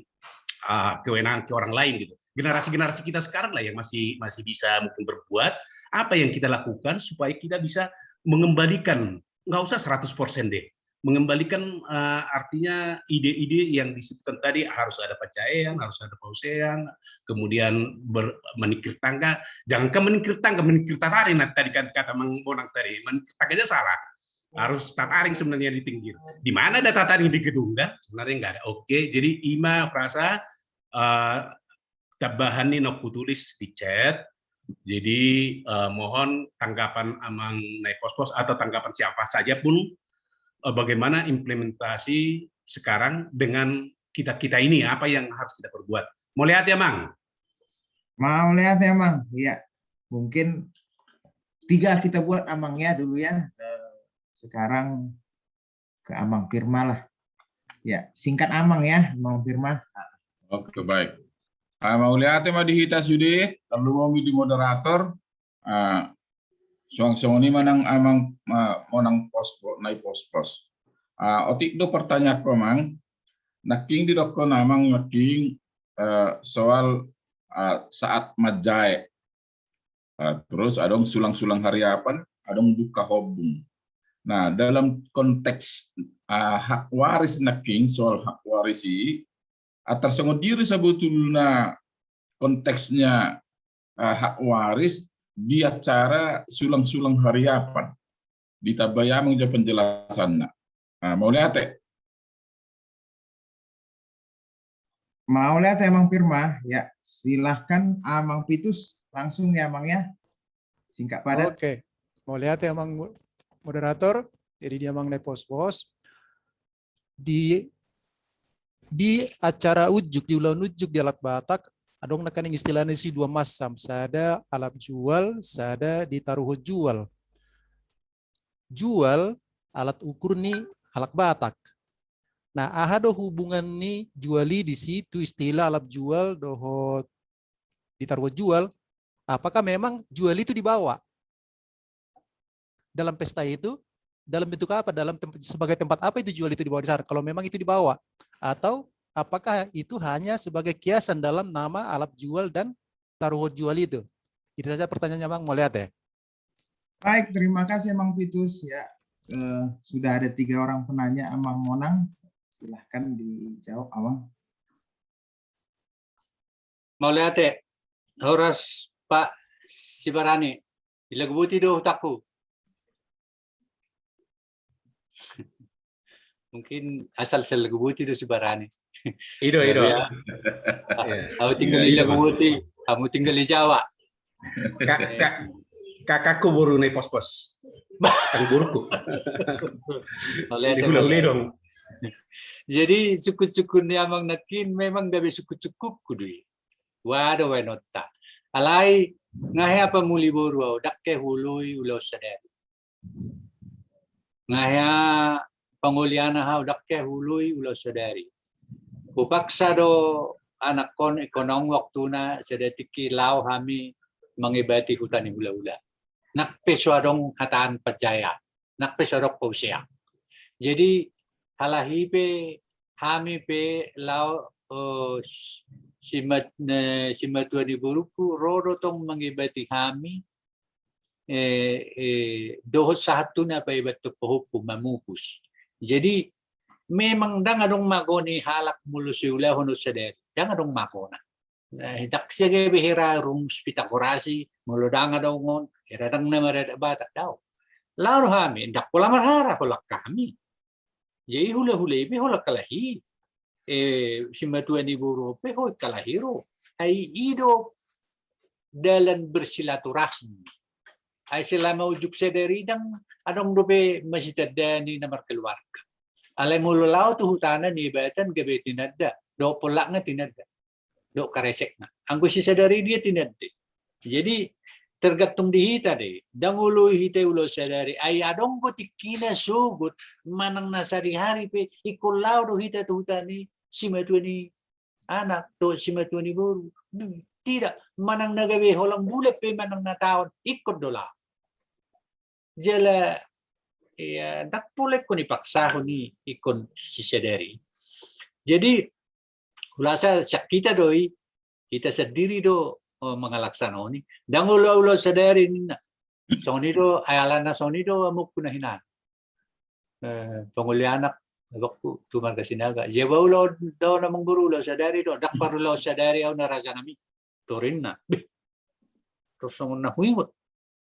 uh, kewenangan ke orang lain gitu. Generasi-generasi kita sekarang lah yang masih, masih bisa mungkin berbuat, apa yang kita lakukan supaya kita bisa mengembalikan, nggak usah seratus persen deh, mengembalikan, uh, artinya ide-ide yang disebutkan tadi, harus ada pajaean, harus ada pauseang, kemudian ber-, manikir tangga, jangankan manikir tangga, manikir tataring, nah, tadi kan kata Mang Bonang tadi, manikir tangga aja salah. Harus tataring sebenarnya di pinggir. Di mana ada tataring di gedung kan? Sebenarnya nggak ada. Oke, jadi ima rasa, eh, tambahan ni naung hutulis di chat. Jadi, eh, mohon tanggapan Amang Naipospos atau tanggapan siapa saja pun, eh, bagaimana implementasi sekarang dengan kita-kita ini, apa yang harus kita perbuat. Mauliate, Amang. Mauliate, Amang. Iya. Mungkin tiga kita buat, Amang, ya, dulu ya. Eh, sekarang ke Amang Firma lah. Ya, singkat Amang ya, Amang Firma. Oke, baik. Ah, mauliate ma di hita sude, tarlumobi di moderator. Ah, suang songon i ma nang Amang, ah, Monang Pos-, Naipospos. Ah, otik do pertanyaanku, Amang. Nangkin didokkon Amang nangkin, eh, soal, eh, saat manjae. Eh, terus adong sulang-sulang hariapan, adong buka hobung. Nah, dalam konteks, eh, hak waris nangkin, soal hak waris i, eh, tarsongon dia do sabotulna konteksnya, eh, hak waris di acara sulang-sulang hariapan. Ditambai Amang jo penjelasanna. Nah, mauliate. Mauliate, Amang Firma. Ya, silahkan Amang Pitus langsung ya, Amang ya. Singkat padat. Oke. Mauliate, Amang mo-, moderator. Jadi di Amang Naipospos. Di, di acara unjuk, di ulaon unjuk di alat Batak, adong nangkaning istilahna disi dua macam, sada alap jual, sada ditaruhon jual. Jual alat ukur ni halak Batak. Nah, aha do hubungan ni jual i disi tu istilah alap jual dohot ditaruhon jual? Apakah memang jual itu dibawa dalam pesta itu, dalam bentuk apa, dalam temp-, sebagai tempat apa itu jual itu dibawa di sana, kalau memang itu dibawa? Atau apakah itu hanya sebagai kiasan dalam nama alap jual dan taruhon jual itu? Itu saja pertanyaannya, Amang. Mauliate. Baik, terima kasih, Amang Pitus. Ya, eh, sudah ada tiga orang penanya, Amang Monang. Silahkan dijawab, Amang. Mauliate, horas Pak Sibarani. Dilaguboti do hutangku. Mungkin asal sai dilaguboti do Sibarani. I do, i do. Iya. Au tinggal dilaguboti, hamu tinggal dijawab. Ka-, ka-, kakakku boru Naipospos. Kan boruku. Mauliate, dihulahula dong. Jadi sungkunsungkun ni Amang nangkin memang gabe sungkunsungkunku do i. Waduh, baenonta. Alai nga hea pamuli boru au, ndang hea huoloi ulaon sadari. Nga hea pangolian au, ndang hea huoloi ulaon sadari. Hupaksa do anakkon, ingkon adong waktuna sada tingki laho hami mangebati huta ni hulahula. Nang pe so adong hataan panjaya, nang pe so adong pausean. Jadi halani i pe, hami pe laho, eh, simat-, eh, simatua ni borungku ro do tong mangibati hami, eh, eh, dohot sahat tu na paebathon pahompu mamupus. Jadi memang ndang adong magona halak molo siulahon on sadari, ndang adong magona. Eh, ndang sian gabe hera rumus Pitagorasi, molo ndang adong on, hera ndang na maradat Batak, daong. Laho do hami, ndang pola marhara holan hami. Jadi hulahula i pe holan halahi, eh, simatua ni boru on pe holan halahi ro. Ai i do dalan bersilaturahmi. Ai selama ujung sadari ndang adong dope masitanda ni na markeluarga. Alai molo laho tu hutana Niebatan gabe tinanda, dohot pollakna tinanda, dohot karesekna. Anggo sisadari dia tinanda. Jadi tergantung di hita do i. Ndang olo hita ulaon sadari, ai adong do tingkina sogot, manang na sadihari pe ingkon laho do hita tu huta ni simatua ni anak, dohot simatua ni boru. Tidak, manang na gabe holan bulan pe manang na taon, ingkon do laho. Jala, ya, ndang pola ingkon dipaksahon i, ingkon sisadari. Jadi, hulasa sian hita do i, hita sandiri do, eh, mangalangka songon i. Ndang olo ulaon sadari ninna. Songon i do, ai alana songon i do amongku na hinan. Eh, pangoli anak, abangku tu marga Sinaga. Jaba ulaon do amangboru, ulaon sadari do, ndang parulaon sadari au na rajanami. Torinna. Beh. Tor songon na huingot.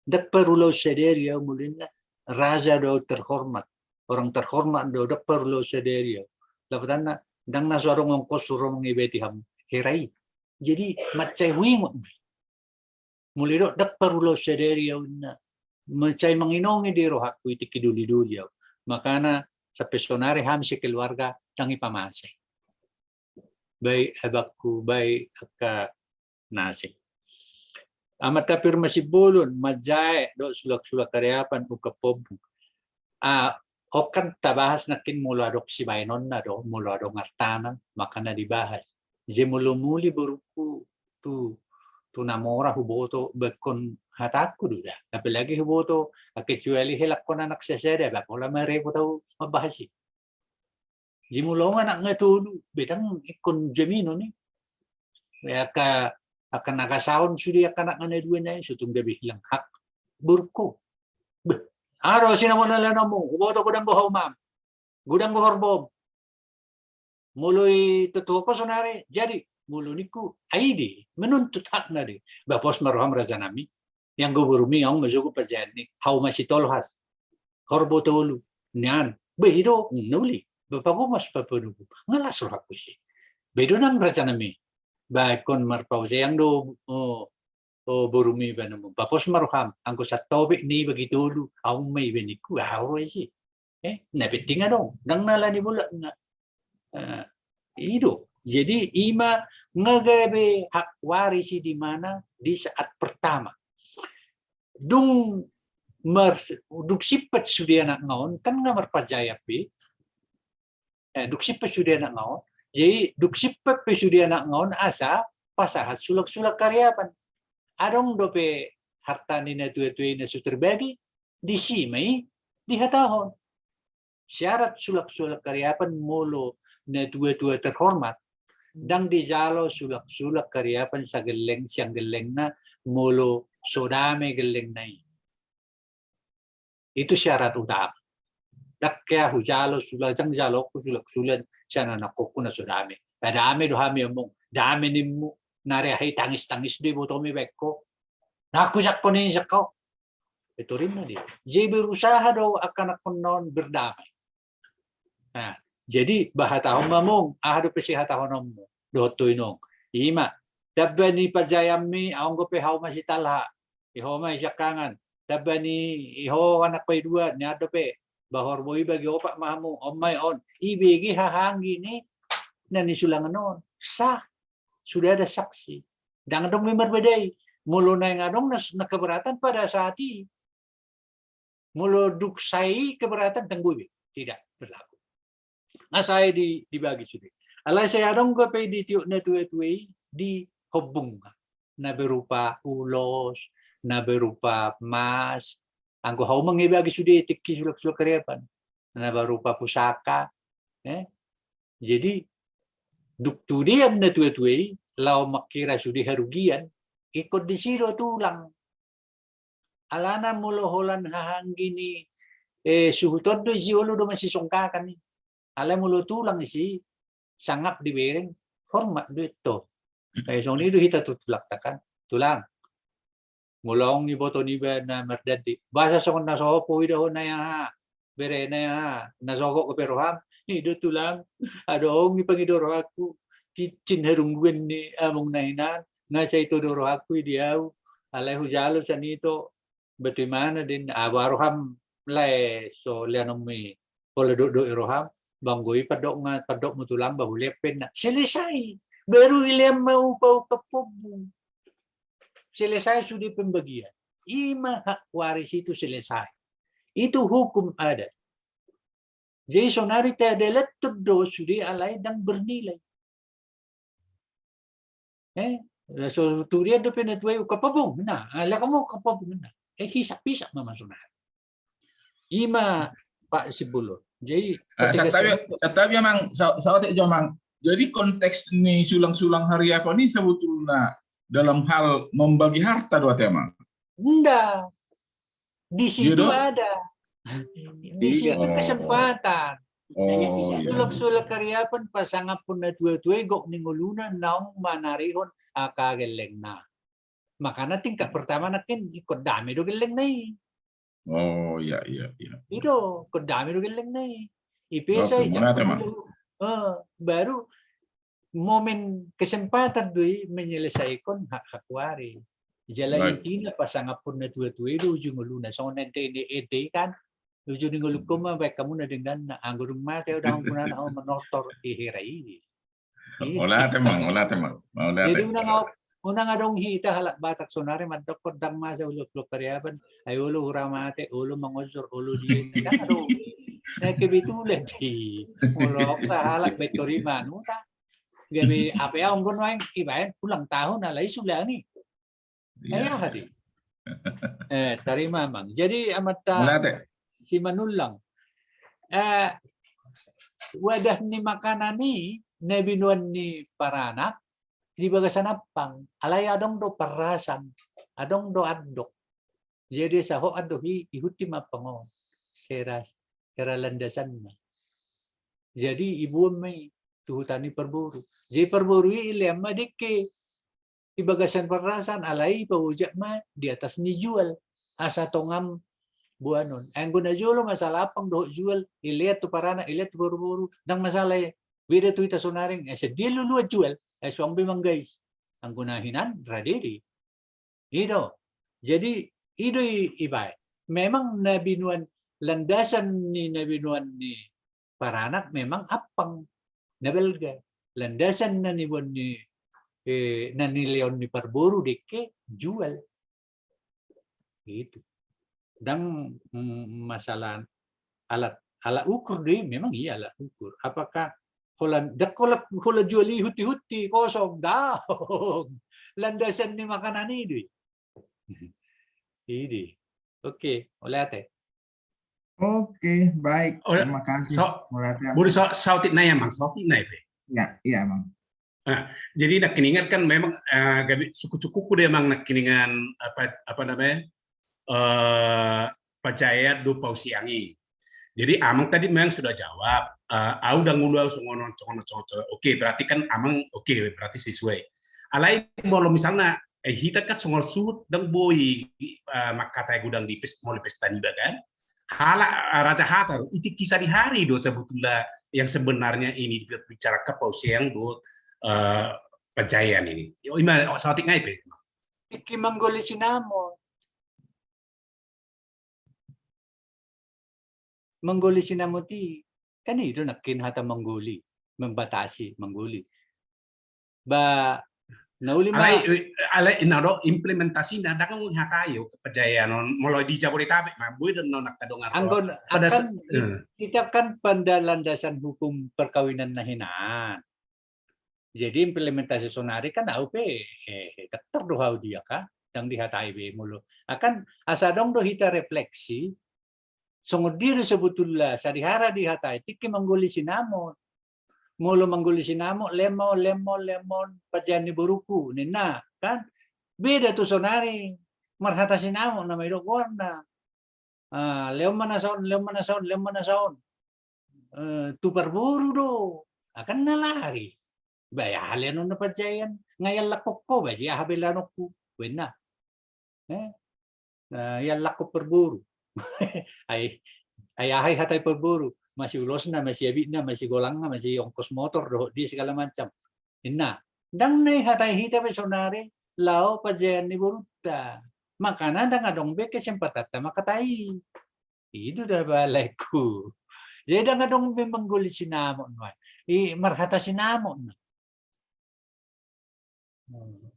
Ndang parulaon sadari au molo ninna, raja do au terhormat, orang terhormat do au, ndang parulaon sadari au. Lapatanna, ndang na so adong ongkos ro mangibati hamu. Hera i. Jadi mansai huingot. Molo didok ndang parulaon sadari au ninna, mansai manginongi di rohangku i tingki dolidoli au. Makana sampe sonari hami sekeluarga ndang dipamasai. Baik abangku, baik angka na asing. Amanta Pirman Simbolon, manjae dohot sulak-sulak Kariapan, ungkap ombun. Ah, on kan tabahas nangkin molo adong sibahenonna do, molo adong artana, makana dibahas. Jadi molo muli borungku tu, tu na mora huboto, bahenon hatangku do da. Apalagi huboto, kecuali helangkon anak sasada, ba pola ma repot au mambahas i. Jadi molo adong anak na tolu, be ndang ingkon jaminan i. Angka, angka na gasaon sude angka anak na dua nai, so tung gabe hilang hak borungku. Beh, aha do sinamot ni alaenmu, huboto godang do haumam, godang do horbom. Molo i tontu ho sonari, jadi molo ningku, ai i do menuntut hakna do i. Ba pos ma roham rajanami. Ianggo borumi, ahu ma sogot panjaean ni, hauma Sitolhas. Horbo tolu, nian. Be i do, na uli. Ba pagomas papanogum. Nga las rohangku disi. Be do nang rajanami. Bahenon marpaoseang do, o, o borumi ba namu. Ba pos ma roham, anggo santobet ni bagi tolu, ahu ma iba ningku, ahu ro disi. Eh, na penting adong, ndang na alani bolak na. Eh, i do. Jadi ima nga gabe hak waris i di mana, di saat pertama. Dung mar-, dung simpat sude anak nga on, kan nga marpanjae pe. Eh, dung simpat sude anak nga on. Jadi dung simpat pe sude anak nga on asa pasahat sulak-sulak Kariapan. Adong dope harta ni natua-tua i na so terbagi, disi ma i dihatahon. Syarat sulak-sulak Kariapan molo natua-tua terhormat, ndang dijalo sulak-sulak Kariapan sagelleng sian gellengna molo so dame gellengna i. Itu syarat utama. Ndang hea hujalo sulak, ndang jaloonku sulak-sulak sian anakkonku na so dame. Ba dame do hami among, dame nimmu, nari aha i tangis-tangis do ibotomi bahen ho. Na hujangkon i sian ho. Pe torinna do i. Jadi berusaha do angka anakkonna on berdamai. Nah, jadi ba hatahon ma among, aha dope sihatahononmu dohot tu inong. Ima, tamba ni panjaeanmi, anggo pe hauma Sitalha, i hauma i siangkangan. Tamba ni i ho anak paidua, nian dope. Ba horbo i bagi opat ma hamu, on ma i on. Ibege hahaanggi ni na nisulangan on. Sah. Sudah ada saksi. Ndang adong be marbadai. Molo naeng adong na, na keberatan pada saat i. Molo dung sae i keberatan, tanggung be. Tidak berlaku. Nga sae di, dibagi sude. Alai sai adong dope di tiop natua-tua i di hombung. Na berupa ulos, na berupa emas, anggo haumang i bagi sude tingki sulak-sulak kariapan, na berupa pusaka. Eh? Jadi dung tudean na tua-tua i, laho mangkira sude harugian, ingkon disi do tulang. Alana molo holan hahanggi ni eh, suhut on do isi olo do masisongkakan i. Alai molo tulang isi, sangap dibereng, hormat do i to. Ai songon i do hita tu tulangta kan. Tulang. Molo adong iboto niba na mardandi. Boasa songon na sopo idaon na aha. Bere na aha. Na sogok pe roham. I do tulang. Adong i pangido rohangku. Cincin harungguan ni among na hinan. Nga sai todo rohangku i di au. Alai hujalo sanito. Batu imana den, ah, baru ham lae so leanon mi. Pola dok-dok i roham, banggo i padok nga, padok mu tulang bahu lepen na. Selesai. Baru ilean ma upa-upa pobu. Selesai sudah pembagian. Ima hak waris itu selesai. Itu hukum adat. Jadi sonari te ada letuk do sudah alai dang bernilai. Eh, so tudia dope na tuai ukapabung na, ah, lekamu ukapabung na. Eh, hisap-hisap ma masuk na. Ima Pak Sibulo. Jadi eh, santabi, santabi amang, saotik jo amang. Jadi konteks ni sulang-sulang hari apa ni sebetulnya dalam hal membagi harta do ate amang? Nda. Di situ ada. Di situ kesempatan. Sulak-sulak kariapan pasangaphon na tua-tua i gok ni ngoluna naung manarihon angka gellengna. Makana tingkat pertama nangkin ingkon dame do gellengna i. Oh iya iya iya. I do, ingkon dame do gellengna i. I pe sai baru momen kesempatan do i menyelesaikan hak-hak waris. Jala intina pasangaphon na tua-tua i do ujung ngoluna. Songon ende ende kan. Ujung ni ngolungkon ma baen hamu na dengganna. Anggo dung mate au dang ampunana au manortor i hira i. Ola temang, ola temang. Jadi unang adong hita halak Batak sonari mandok dang masa olo sulak kariapan. Ai olo hura mate, olo mangonjor, olo dia. Dang adong. Na kebetulan di. Molo sahalak baen tori manuta. Gabe ape au anggo nuaeng ibaen ulang tahun alai sulangi. Ai aha di. Eh, tarima amang. Jadi amanta Simanullang. Eh, wadah ni makanan i na binoan ni paranak di bagasan ampang. Alai adong do parrasan, adong do andok. Jadi saho andok i ihut i ma ampang on. Sera, sera landasanna. Jadi iboan ma i tu huta ni parboru. Jadi parboru i ilean ma dengke. I bagasan parrasan alai ipaojak ma di atas ni jual. Asa tongan boanon. Anggo na jolo masalah ampang dohot jual, ilean tu paranak, ilean tu parboru, dang masalah i. Beda tu hita sonari, eh, sedia luluan jual, eh, suang be manggais. Anggo na hinan, rade do i. I do. Jadi, i do i, ibaen. Memang na binoan landasan ni na binoan ni paranak memang ampang na balga. Landasan na niboan ni, eh, na nileon ni parboru dengke jual. Gitu. Dang mm, masalah alat alat ukur do i, memang iya alat ukur. Apakah holan dang holan holan jual i huti-huti kosong dang. Landasan ni makanan i do i. Idi. Oke, mauliate. Oke, baik. Terima kasih. Buri saotik nai amang, saotik nai pe. Ya, iya amang. Nah, jadi nangkiningan kan memang eh, gabe suku-sukuku do amang nangkiningan apa apa namanya eh pajaean do pausean i. Jadi amang tadi memang sudah jawab. Eh, au dang ulu au songon on songon on songon on. Oke, berarti kan amang oke berarti sesuai. Alai molo misalna eh, hita kan songon suhut dang boi eh, mangkatai godang di pes, molo pesta niba kan. Halak eh, raja hata do i tingki sadihari do sebetulnya yang sebenarnya ini dibicarakan pausean do eh, pajaean ini. Ima saotik nai pe. Tingki manggoli sinamot. Manggoli sinamot i kan i do nangkin hata manggoli, membatasi, manggoli. Ba na uli ma alai alai ina do implementasina dang menghatai pajaean on molo di Jabodetabek ma boi do na nangka dongan anggo akan kita kan pada landasan hukum perkawinan na hinan. Jadi implementasi sonari kan au pe eh, tetap do au dia kan. Ndang dihatai be molo. Akan asa adong do hita refleksi, songon dia do sebetulna sadihara dihatai tingki manggoli sinamot. Molo manggoli sinamot, lehon ma on, lehon ma on, lehon ma on, panjaean ni borungku, ninna, kan? Beda tu sonari, marhata sinamot nama idok goarna. Ah, lehon ma na son, lehon ma na son, lehon ma na son. Eh, tu parboru do. Akan na lari. Ba aha lehononna panjaean? Nga iallak ho, ba aha belaanku? Baenna. Eh? Nah, iallak ho parboru. Ai, ai aha i hatai parboru? Masiulosna, masiabitna, masigolangna, masiongkos motor dohot dia segala macam. Ninna, ndang na dihatai hita be sonari laho panjaean ni borunta. Makana ndang adong be kesempatanta mangkatai. I do da balaenku. Jadi ndang adong be manggoli sinamot nuaeng. I marhata sinamot na.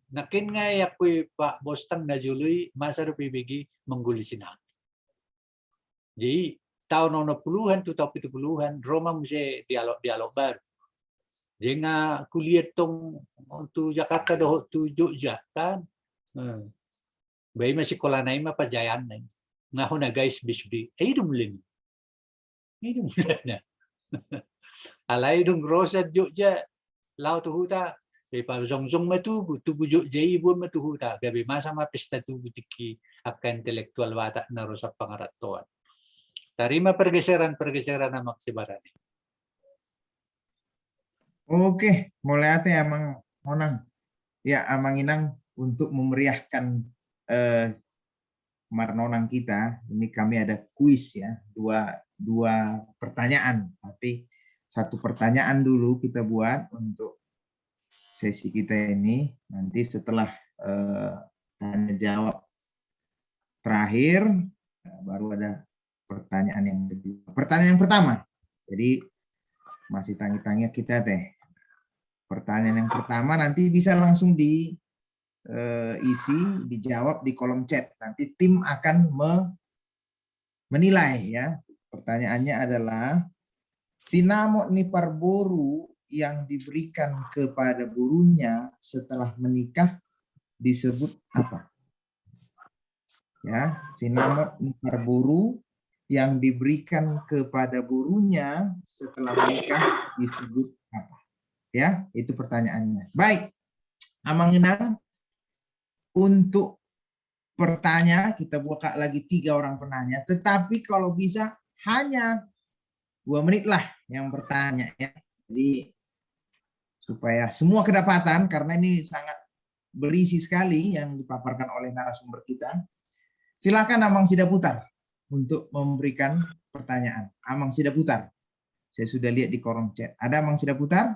Nangkin nga diakui Pak Bostang na jolo i masa dope dibege manggoli sinamot. Jadi taon onom puluhan tu taon pitu puluhan ro ma muse dialog-dialog baru. Jadi nga kuliah tong tu Jakarta dohot tu Jogja kan. Hmm. Ba i ma sikolana i ma panjaeanna i. Nga hona gais bisudi. Eh, i do mulana. I do mulana. Alai dung ro sian Jogja laho tu huta, eh, pajongjong ma tubu, tubu Jogja i iboan ma tu huta. Gabe masa ma pesta tubu tingki angka intelektual Batak na ro sian pangarantoan. Tarima pergeseran-pergeseran Amang Sibarani. Oke, mauliate Amang Monang. Ya, Amang Inang, untuk memeriahkan eh, marnonang kita, ini kami ada kuis ya, dua dua pertanyaan, tapi satu pertanyaan dulu kita buat untuk sesi kita ini. Nanti setelah eh, tanya jawab terakhir, eh, baru ada pertanyaan yang kedua. Pertanyaan yang pertama. Jadi masih tangi-tangi kita teh. Pertanyaan yang pertama nanti bisa langsung di eh, isi, dijawab di kolom chat. Nanti tim akan me- menilai ya. Pertanyaannya adalah sinamot ni parboru yang diberikan kepada borunya setelah menikah disebut apa? Ya, sinamot ni parboru yang diberikan kepada borunya setelah menikah disebut apa? Ya, itu pertanyaannya. Baik, Amang Inang, untuk pertanyaan kita buka lagi tiga orang penanya, tetapi kalau bisa hanya dua menit lah yang bertanya ya. Jadi supaya semua kedapatan karena ini sangat berisi sekali yang dipaparkan oleh narasumber kita. Silakan Amang Sidaputar untuk memberikan pertanyaan. Amang Sidaputar, saya sudah lihat di kolom chat. Ada Amang Sidaputar?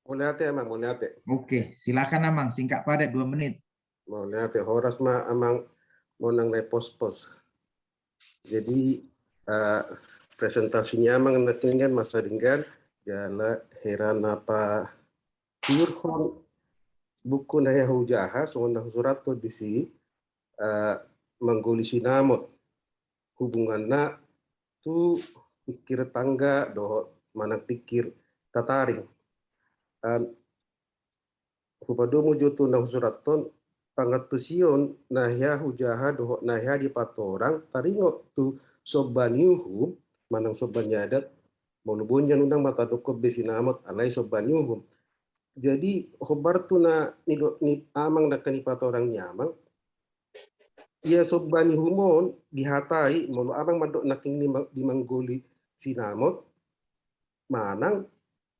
Mauliate, Amang, mauliate. Oke, silakan Amang, singkat padat dua menit. Mauliate, horas ma Amang Monang na pospos. Jadi eh, presentasi ni Amang na denggan, masa denggan, jala hera na patiurhon buku na hea hujaha, songon na husurathon disi, eh, manggoli sinamot hubunganna tu tingkir tangga dohot manang tingkir tataring. Eh, hupadomu jo tu na husurathon, pangantusion na hea hujaha dohot na hea dipatorang taringot tu somba ni uhum manang somba ni adat. Molo bontean unang ma tadokkon be sinamot alai somba ni uhum. Jadi hombar tu na ni, ni Amang nangkin dipatorang ni Amang, ia somba ni uhum on dihatai molo Amang mandok nangkin di manggoli sinamot manang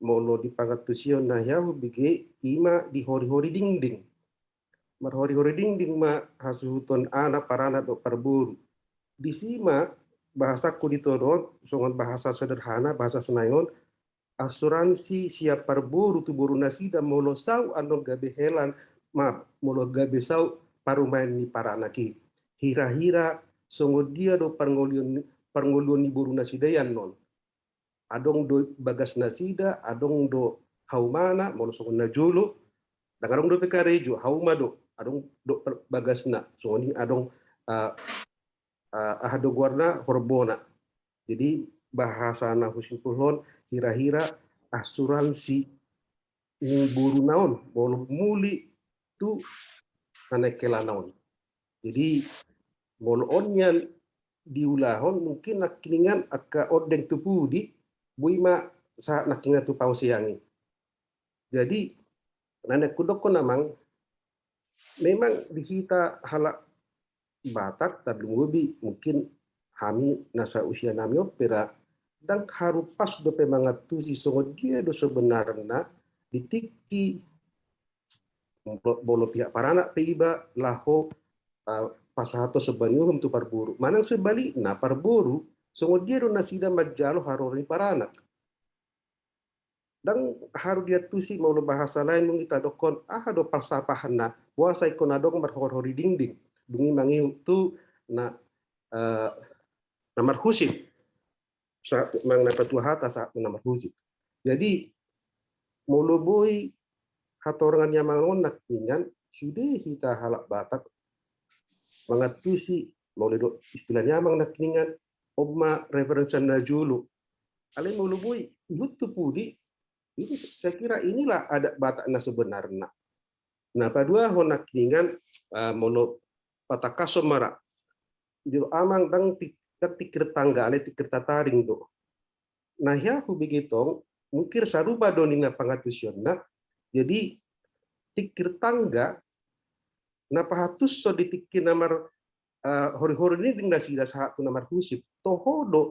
molo di pangantusion na hea hubege ima di hori-hori dingding. Marhori-hori dingding ma hasuhuton anak, paranak dohot parboru. Disi ma bahasangku ditodohon songon bahasa sederhana, bahasa Senayan, asuransi sian parboru tu boru nasida molo saut annon gabe helan, maaf, molo gabe saut parumaen ni paranak i. Hira-hira songon dia do parngoluon, parngoluon ni boru nasida i annon. Adong do bagas nasida, adong do haumana, molo songon na jolo, ndang adong dope karejo, hauma do, adong do bagasna, songon i adong uh, uh, aha do goarna, horbona. Jadi bahasa na husimpulhon hira-hira asuransi ni boru na on molo muli tu na naeng hela na on. Jadi molo on nian diulahon mungkin nangkiningan angka ondeng tu pudi, boi ma sahat nangkiningan tu paosean i. Jadi na naeng hudokkon amang, memang di hita halak Batak tarlumobi mungkin hami na sausia nami on pe ra, ndang haru pas dope mangantusi songon dia do sebenarna di tingki molo pihak paranak pe iba laho pasahathon somba ni uhum tu parboru. Manang sebalikna parboru songon dia do nasida manjalo haroro ni paranak. Ndang haru diantusi molo bahasa lain nunga tadokkon aha do palsapahanna, boasa ingkon adong marhorhor di dingding dung i mangihut tu na na marhusip. Sahat tu amang na patua hata sahat tu na marhusip. Jadi molo boi hatorangan ni amang on nangkiningan, sude hita halak Batak mangantusi, molo didok istilah ni amang nangkiningan, on ma referensi na jolo. Alai molo boi ihut tu pudi, ini saya kira inilah adat Batak na sebenarna. Na paduahon nangkiningan, molo patangkashon ma ra, didok amang ndang tingkir tangga alai tingkir tataring do. Na hea hubege tong mungkin sarupa do ninna pangantusionna. Jadi tingkir tangga na pahatushon di tingki na mar horihori ni dingding nasida sahat tu na marhusip, toho do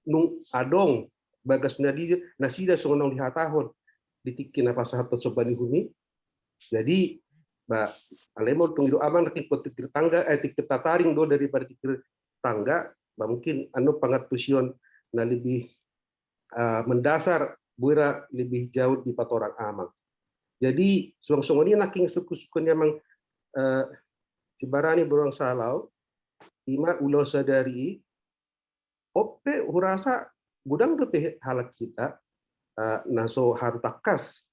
nunga adong bagas na di nasida songon naung dihatahon di tingki na pasahathon somba ni uhum i. Jadi ba alai molo tung didok amang na ingkon tingkir tangga, eh tingkir tataring do daripada tingkir tangga, ba mungkin annon pangantusion na lebih mendasar, boi ra lebih jauh dipatorang amang. Jadi suang songon i nangkin sungkun-sungkun ni amang Sibarani Boruang Salau, ima ulaon sadari i, on pe hurasa godang dope halak hita na so haru tangkas.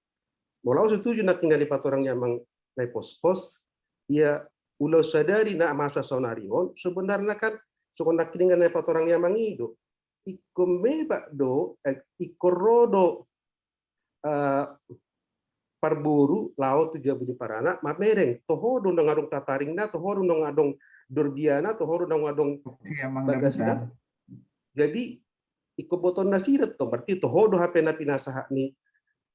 Molo au setuju nangkin na dipatorang ni amang Naipospos, ia ulaon sadari na masa saonari on sebenarna kan songon nangkin na dipatorang ni amang i do. Ingkon mebat do, ingkon ro do parboru laho tu jabu ni paranak mamereng, toho do naung adong tataringna, toho do naung adong dorbiana, toho do naung adong bagasna. Jadi ingkon botoon nasida tong, berarti toho do hape na pinasahat ni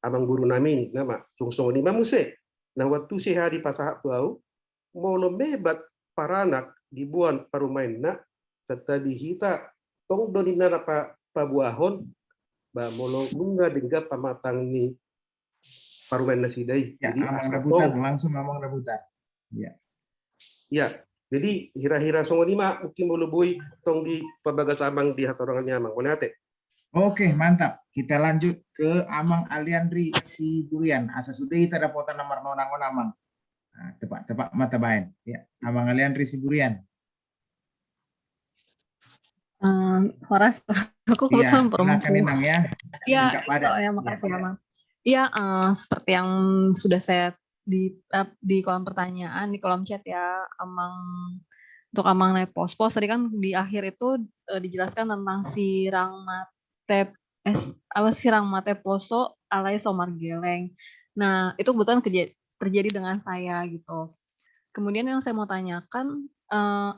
amang boru nami i, na ma songon i ma muse. Na huantusi hea dipasahat tu au, molo mebat paranak diboan parumaenna, santabi hita tong do ninna na paboahon, ba molo nunga denggan pamatang ni parumaen nasida i. Ya, jadi amang Rabutan, langsung amang Rabutan. Ya. Ya, jadi hira-hira songon i ma mungkin molo boi tong dipabagas amang di hatorangan ni amang. Mauliate. Oke, mantap. Kita lanjut ke Amang Aliandri Siburian. Asa sude hita dapotan na marnonang on amang. Nah, tepat, tepat ma tabaen. Ya, Amang Aliandri Siburian. Horas, aku kebetulan belum. Silakan Inang ya. Iya, makasih Amang. Iya, seperti yang sudah saya di di kolom pertanyaan, di kolom chat ya, Amang, untuk Amang Naipospos tadi kan di akhir itu dijelaskan tentang sirang mate es apa sirang mate poso alai somar geleng. Nah, itu kebetulan terjadi dengan saya gitu. Kemudian yang saya mau tanyakan,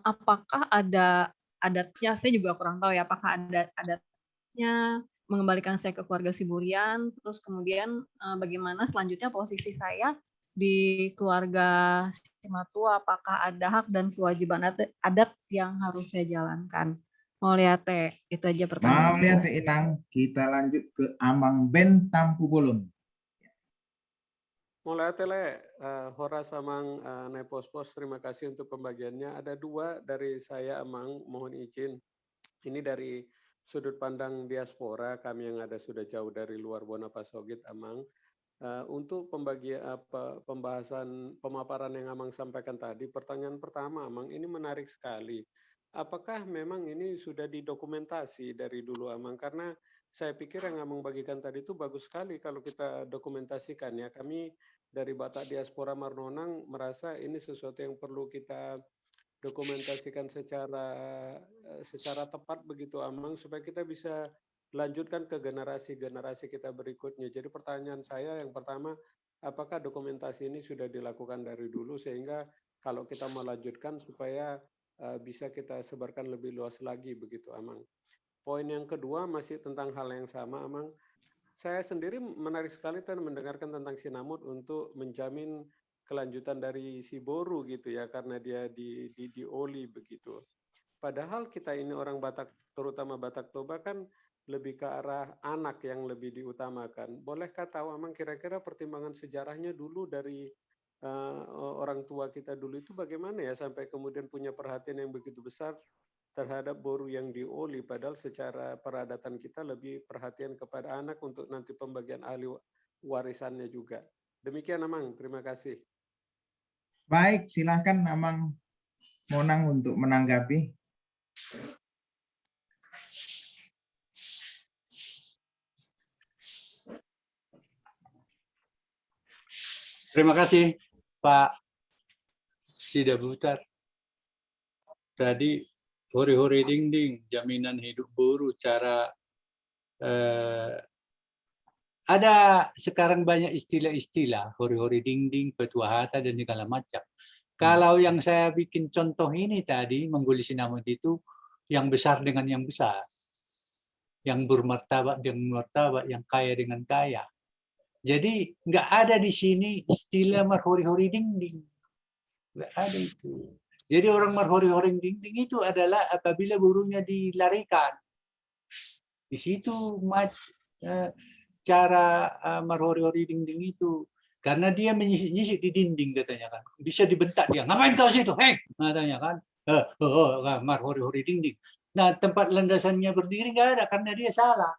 apakah ada adatnya, saya juga kurang tahu ya, apakah ada adatnya mengembalikan saya ke keluarga Siburian, terus kemudian bagaimana selanjutnya posisi saya di keluarga Simatua, apakah ada hak dan kewajiban adat yang harus saya jalankan? Mauliate, itu aja pertanyaan. Mauliate Inang, kita lanjut ke Amang Ben Tampubolon. Mauliate Lae, horas Amang Naipospos, terima kasih untuk pembagiannya. Ada dua dari saya Amang, mohon izin. Ini dari sudut pandang diaspora, kami yang ada sudah jauh dari luar Bona Pasogit Amang. Untuk pembagian apa pembahasan pemaparan yang Amang sampaikan tadi, pertanyaan pertama Amang, ini menarik sekali. Apakah memang ini sudah didokumentasi dari dulu Amang? Karena saya pikir yang Amang bagikan tadi itu bagus sekali kalau kita dokumentasikan ya. Kami dari Batak Diaspora Marnonang merasa ini sesuatu yang perlu kita dokumentasikan secara secara tepat begitu Amang, supaya kita bisa lanjutkan ke generasi-generasi kita berikutnya. Jadi pertanyaan saya yang pertama, apakah dokumentasi ini sudah dilakukan dari dulu sehingga kalau kita mau lanjutkan supaya uh, bisa kita sebarkan lebih luas lagi begitu, Amang. Poin yang kedua masih tentang hal yang sama, Amang. Saya sendiri menarik sekali tadi mendengarkan tentang sinamot untuk menjamin kelanjutan dari si boru gitu ya, karena dia di, di, dioli begitu. Padahal kita ini orang Batak, terutama Batak Toba kan lebih ke arah anak yang lebih diutamakan. Bolehkah tahu, Amang, kira-kira pertimbangan sejarahnya dulu dari uh, orang tua kita dulu itu bagaimana ya sampai kemudian punya perhatian yang begitu besar terhadap boru yang dioli, padahal secara peradatan kita lebih perhatian kepada anak untuk nanti pembagian ahli warisannya juga. Demikian, Amang. Terima kasih. Baik, silakan Amang Monang untuk menanggapi. Terima kasih, Pak Sidabutar. Tadi hori-hori dingding, jaminan hidup boru, cara eh, ada sekarang banyak istilah-istilah, hori-hori dingding, petua hata, dan segala macam. Kalau yang saya bikin contoh ini tadi, manggoli sinamot itu, yang besar dengan yang besar, yang bermartabat dengan martabat, yang kaya dengan kaya. Jadi nggak ada di sini istilah marhori-hori dingding. Nggak ada itu. Jadi orang marhori-hori dingding itu adalah apabila borunya dilarikan. Di situ eh, cara uh, marhori-hori dingding itu. Karena dia menyisik-nyisik di dinding katanya kan. Bisa dibentak dia, ngapain kau situ? Hei, katanya kan. Eh, oh, oh, marhori-hori dinding. Nah, tempat landasannya berdiri nggak ada karena dia salah.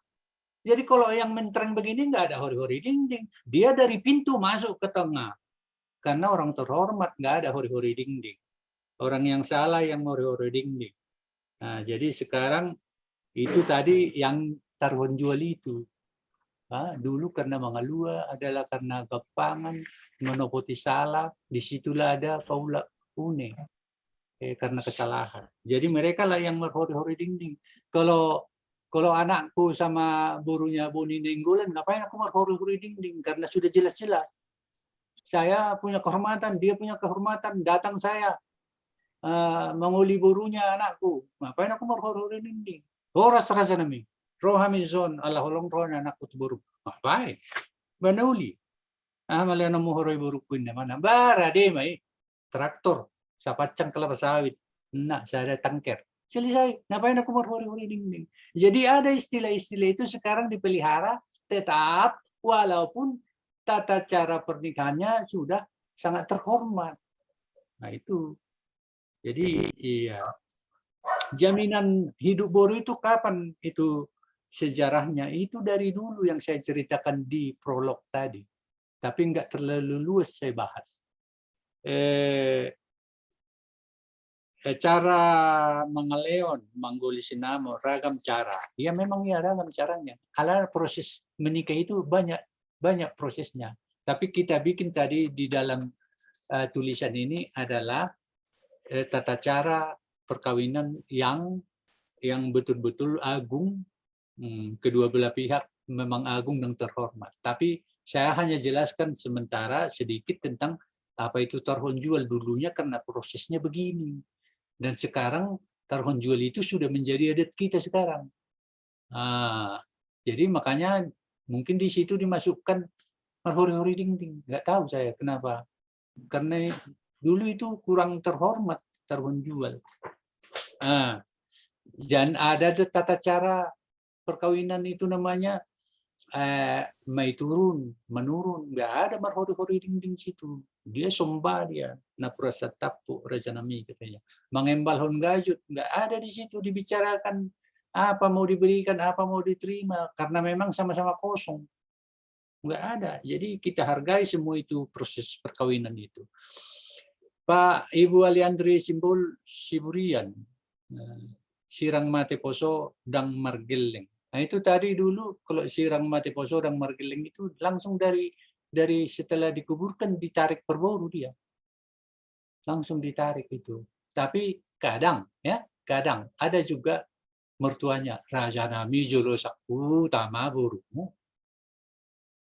Jadi kalau yang mentereng begini nggak ada hori-hori dinding. Dia dari pintu masuk ke tengah. Karena orang terhormat nggak ada hori-hori dinding. Orang yang salah yang hori-hori dinding. Nah, jadi sekarang itu tadi yang taruhan jual itu. Nah, dulu karena mangalua adalah karena gapangan, manopoti salah, disitulah ada paulak une. Eh, karena kesalahan. Jadi mereka lah yang marhori-hori dinding. Kalau kalau anakku sama borunya Boni Nainggolan, ngapain aku marhori-hori dinding? Karena sudah jelas-jelas. Saya punya kehormatan, dia punya kehormatan, datang saya uh, mangoli borunya anakku. Ngapain aku marhori-hori dinding? Horas raja nami. Roha mison, ala holong roha anakku tu boru. Ngapain? Manauli. Ah, malian mau horoi boruku ini mana? Bara deh mai. Traktor, sapancang kelapa sawit, na sada tangker. Selesai. Ngapain aku marhori-hori dinding? Jadi ada istilah-istilah itu sekarang dipelihara tetap walaupun tata cara pernikahannya sudah sangat terhormat. Nah itu. Jadi iya. Jaminan hidup boru itu kapan itu sejarahnya? Itu dari dulu yang saya ceritakan di prolog tadi. Tapi nggak terlalu luas saya bahas. Eh, eh, cara mangalehon, manggoli sinamot, ragam cara. Ya memang ya ragam caranya. Ala proses menikah itu banyak banyak prosesnya. Tapi kita bikin tadi di dalam uh, tulisan ini adalah uh, tata cara perkawinan yang yang betul-betul agung, hmm, kedua belah pihak memang agung dan terhormat. Tapi saya hanya jelaskan sementara sedikit tentang apa itu taruhan jual dulunya karena prosesnya begini. Dan sekarang taruhan jual itu sudah menjadi adat kita sekarang. Nah, jadi makanya mungkin di situ dimasukkan marhori-hori dinding. Nggak tahu saya kenapa. Karena dulu itu kurang terhormat taruhan jual. Nah, dan ada tata cara perkawinan itu namanya eh, mai turun, menurun, nggak ada marhori-hori dinding situ. Dia somba dia, napuran santampuk raja nami katanya. Mangembalhon gajut, nggak ada di situ dibicarakan apa mau diberikan, apa mau diterima, karena memang sama-sama kosong. Nggak ada. Jadi kita hargai semua itu proses perkawinan itu. Pak Ibu Aliandri Simbol Siburian, eh, sirang mate poso dang margelleng. Nah itu tadi dulu kalau sirang mate poso dang margelleng itu langsung dari dari setelah dikuburkan ditarik perboru dia. Langsung ditarik itu. Tapi kadang ya, kadang ada juga mertuanya, raja nami jolo saku tama borumu.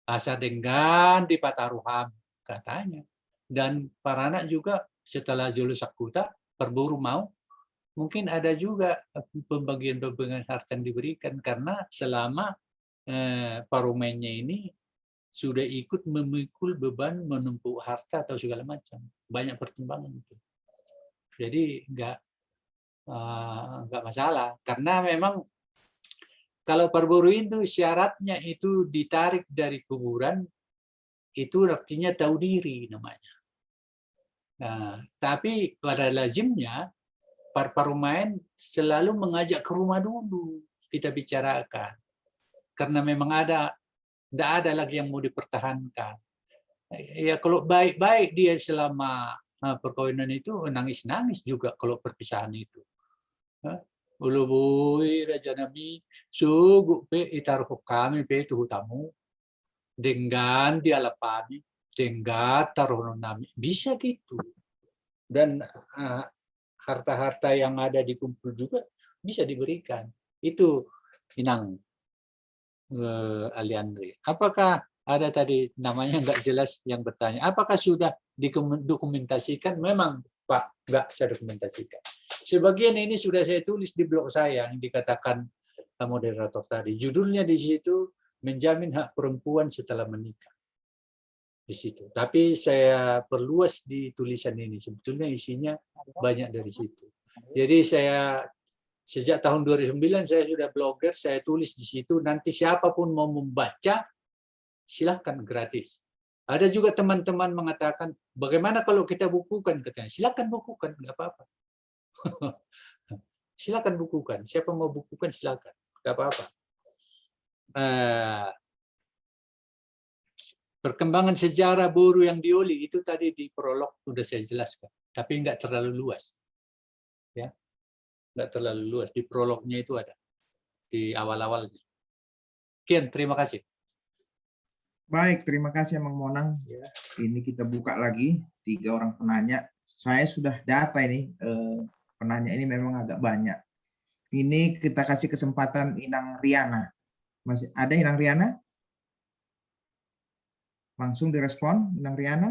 Asa denggan di pataruham katanya. Dan paranak juga setelah jolo sangkuta, parboru mau, mungkin ada juga pembagian-pembagian harta yang diberikan karena selama eh, parumaennya ini sudah ikut memikul beban menumpuk harta atau segala macam. Banyak pertimbangan itu. Jadi nggak eh, nggak masalah karena memang kalau parboru itu syaratnya itu ditarik dari kuburan itu artinya tahu diri namanya. Nah, tapi pada lazimnya par parumaen selalu mengajak ke rumah dulu kita bicarakan. Karena memang ada, tidak ada lagi yang mau dipertahankan. Ya kalau baik-baik dia selama eh, perkawinan itu nangis-nangis juga kalau perpisahan itu. Hah? Olo boi raja nami, sogot pe itaruhon hami pe tu hutamu, denggan dialap hami, denggan taruhon nami. Bisa gitu. Dan uh, harta-harta yang ada dikumpul juga bisa diberikan. Itu Inang eh, Aliandri. Apakah ada tadi namanya nggak jelas yang bertanya, apakah sudah didokumentasikan? Memang Pak, nggak saya dokumentasikan. Sebagian ini sudah saya tulis di blog saya yang dikatakan moderator tadi. Judulnya di situ menjamin hak perempuan setelah menikah. Di situ. Tapi saya perluas di tulisan ini. Sebetulnya isinya banyak dari situ. Jadi saya sejak tahun dua ribu sembilan saya sudah blogger, saya tulis di situ. Nanti siapapun mau membaca, silahkan gratis. Ada juga teman-teman mengatakan, bagaimana kalau kita bukukan? Katanya, silahkan bukukan, nggak apa-apa. Silahkan bukukan, siapa mau bukukan silahkan, nggak apa-apa. Eh, perkembangan sejarah boru yang dioli itu tadi di prolog sudah saya jelaskan, tapi nggak terlalu luas. Ya, nggak terlalu luas. Di prolognya itu ada, di awal-awalnya. Kian, terima kasih. Baik, terima kasih Amang Monang. Ya, ini kita buka lagi tiga orang penanya. Saya sudah data ini, eh, penanya ini memang agak banyak. Ini kita kasih kesempatan Inang Riana. Masih ada Inang Riana? Langsung direspon Inang Riana?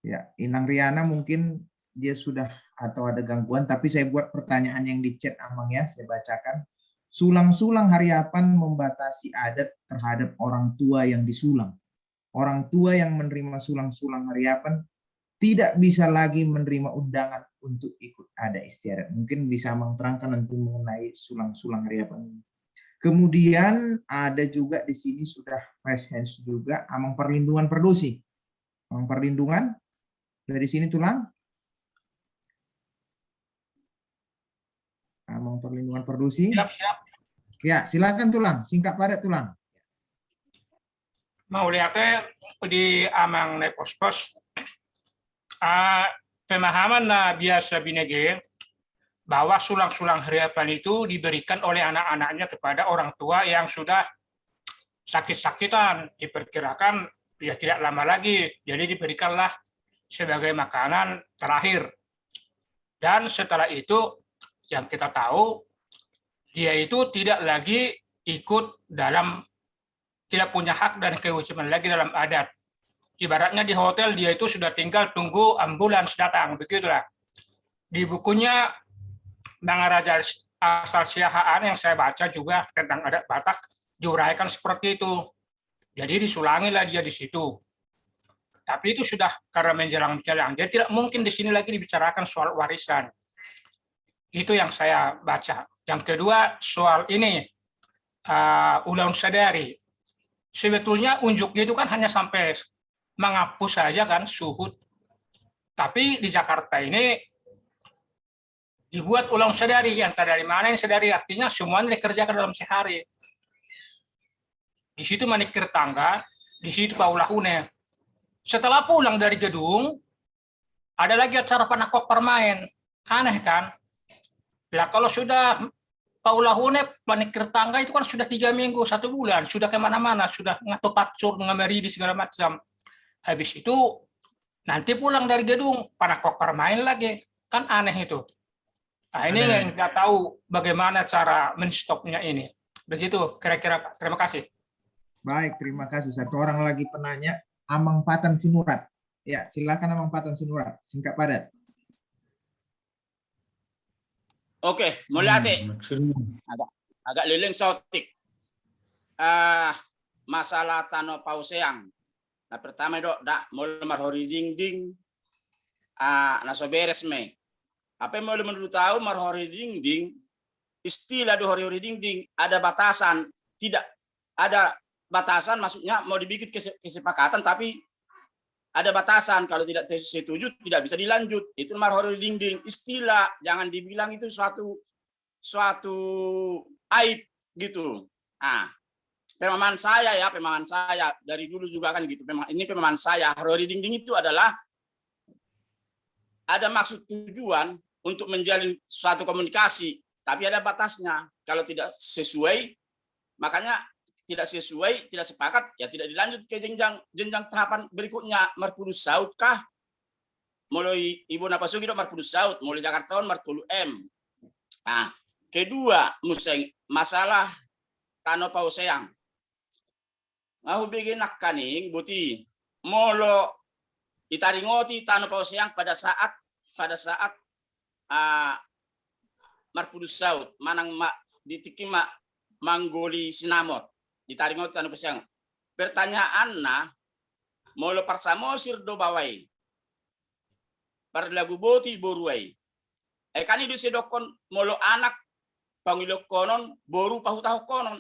Ya, Inang Riana mungkin dia sudah atau ada gangguan, tapi saya buat pertanyaan yang di chat Amang ya, saya bacakan. Sulang-sulang hariapan membatasi adat terhadap orang tua yang disulang. Orang tua yang menerima sulang-sulang hariapan tidak bisa lagi menerima undangan untuk ikut adat istiadat. Mungkin bisa Amang terangkan nanti mengenai sulang-sulang hariapan ini. Kemudian ada juga di sini sudah raise hands juga Amang Perlindungan Pardosi. Amang Perlindungan dari sini Tulang. Amang Perlindungan Pardosi. Siap, siap. Ya, silakan Tulang, singkat padat Tulang. Mauliate di Amang Nepospos. Ah, pemahaman na biasa binege bahwa sulang-sulang hariapan itu diberikan oleh anak-anaknya kepada orang tua yang sudah sakit-sakitan, diperkirakan ya tidak lama lagi, jadi diberikanlah sebagai makanan terakhir. Dan setelah itu yang kita tahu dia itu tidak lagi ikut dalam, tidak punya hak dan kewajiban lagi dalam adat. Ibaratnya di hotel dia itu sudah tinggal tunggu ambulans datang, begitulah. Di bukunya Mangaraja Asal Siahaan yang saya baca juga tentang adat Batak diuraikan seperti itu. Jadi disulangilah dia di situ. Tapi itu sudah karena menjelang-menjelang. Jadi tidak mungkin di sini lagi dibicarakan soal warisan. Itu yang saya baca. Yang kedua soal ini, uh, ulaon sadari. Sebetulnya unjuknya itu kan hanya sampai mangapus saja kan, suhut. Tapi di Jakarta ini dibuat ulaon sadari, entah dari mana ini sadari, artinya semuanya dikerjakan dalam sehari. Di situ maningkir tangga, di situ paulahune. Setelah pulang dari gedung, ada lagi acara panakok parmaen. Aneh kan? Lah kalau sudah paulahune maningkir tangga itu kan sudah tiga minggu, satu bulan, sudah kemana-mana, sudah ngatu patsur, ngamari di segala macam. Habis itu nanti pulang dari gedung, panakok parmaen lagi. Kan aneh itu. Nah, ini yang nggak tahu bagaimana cara menstopnya ini. Begitu kira-kira, Pak. Terima kasih. Baik, terima kasih. Satu orang lagi penanya, Amang Patan Sinurat. Ya, silakan Amang Patan Sinurat, singkat padat. Oke, mauliate. Agak, agak leleng saotik. Ah, masalah tano paoseang. Na pertama do, da, molo marhori dingding, ah, na so beres ma i. Hape molo menurut au marhori dingding, istilah do hori-hori dingding, ada batasan, tidak ada batasan, maksudnya mau dibikin kese-, kesepakatan, tapi ada batasan, kalau tidak setuju tidak bisa dilanjut. Itu marhori dingding, istilah, jangan dibilang itu suatu, suatu aib gitu. Ah, pemahaman saya ya, pemahaman saya dari dulu juga kan gitu. Pema-, ini pemahaman saya, hori dingding itu adalah ada maksud tujuan untuk menjalin suatu komunikasi, tapi ada batasnya. Kalau tidak sesuai, makanya tidak sesuai, tidak sepakat, ya tidak dilanjut ke jenjang, jenjang tahapan berikutnya, marpudun saut kah? Molo i-, ibo na pasogi do marpudun saut, molo Jakarta on martolu M. Nah, kedua, muse masalah tano paoseang. Nga hubege nangkaning, boti, molo ditaringoti tano paoseang pada saat, pada saat, ah, marpudun saut, manang ma-, di tingki ma-, manggoli sinamot, ditaringoti tano paoseang. Pertanyaanna, molo parsamosir do baoa i, parlagu boti boru i. Ai kan i do sidokkon molo anak pangilongkonon, boru pahutahonkonon.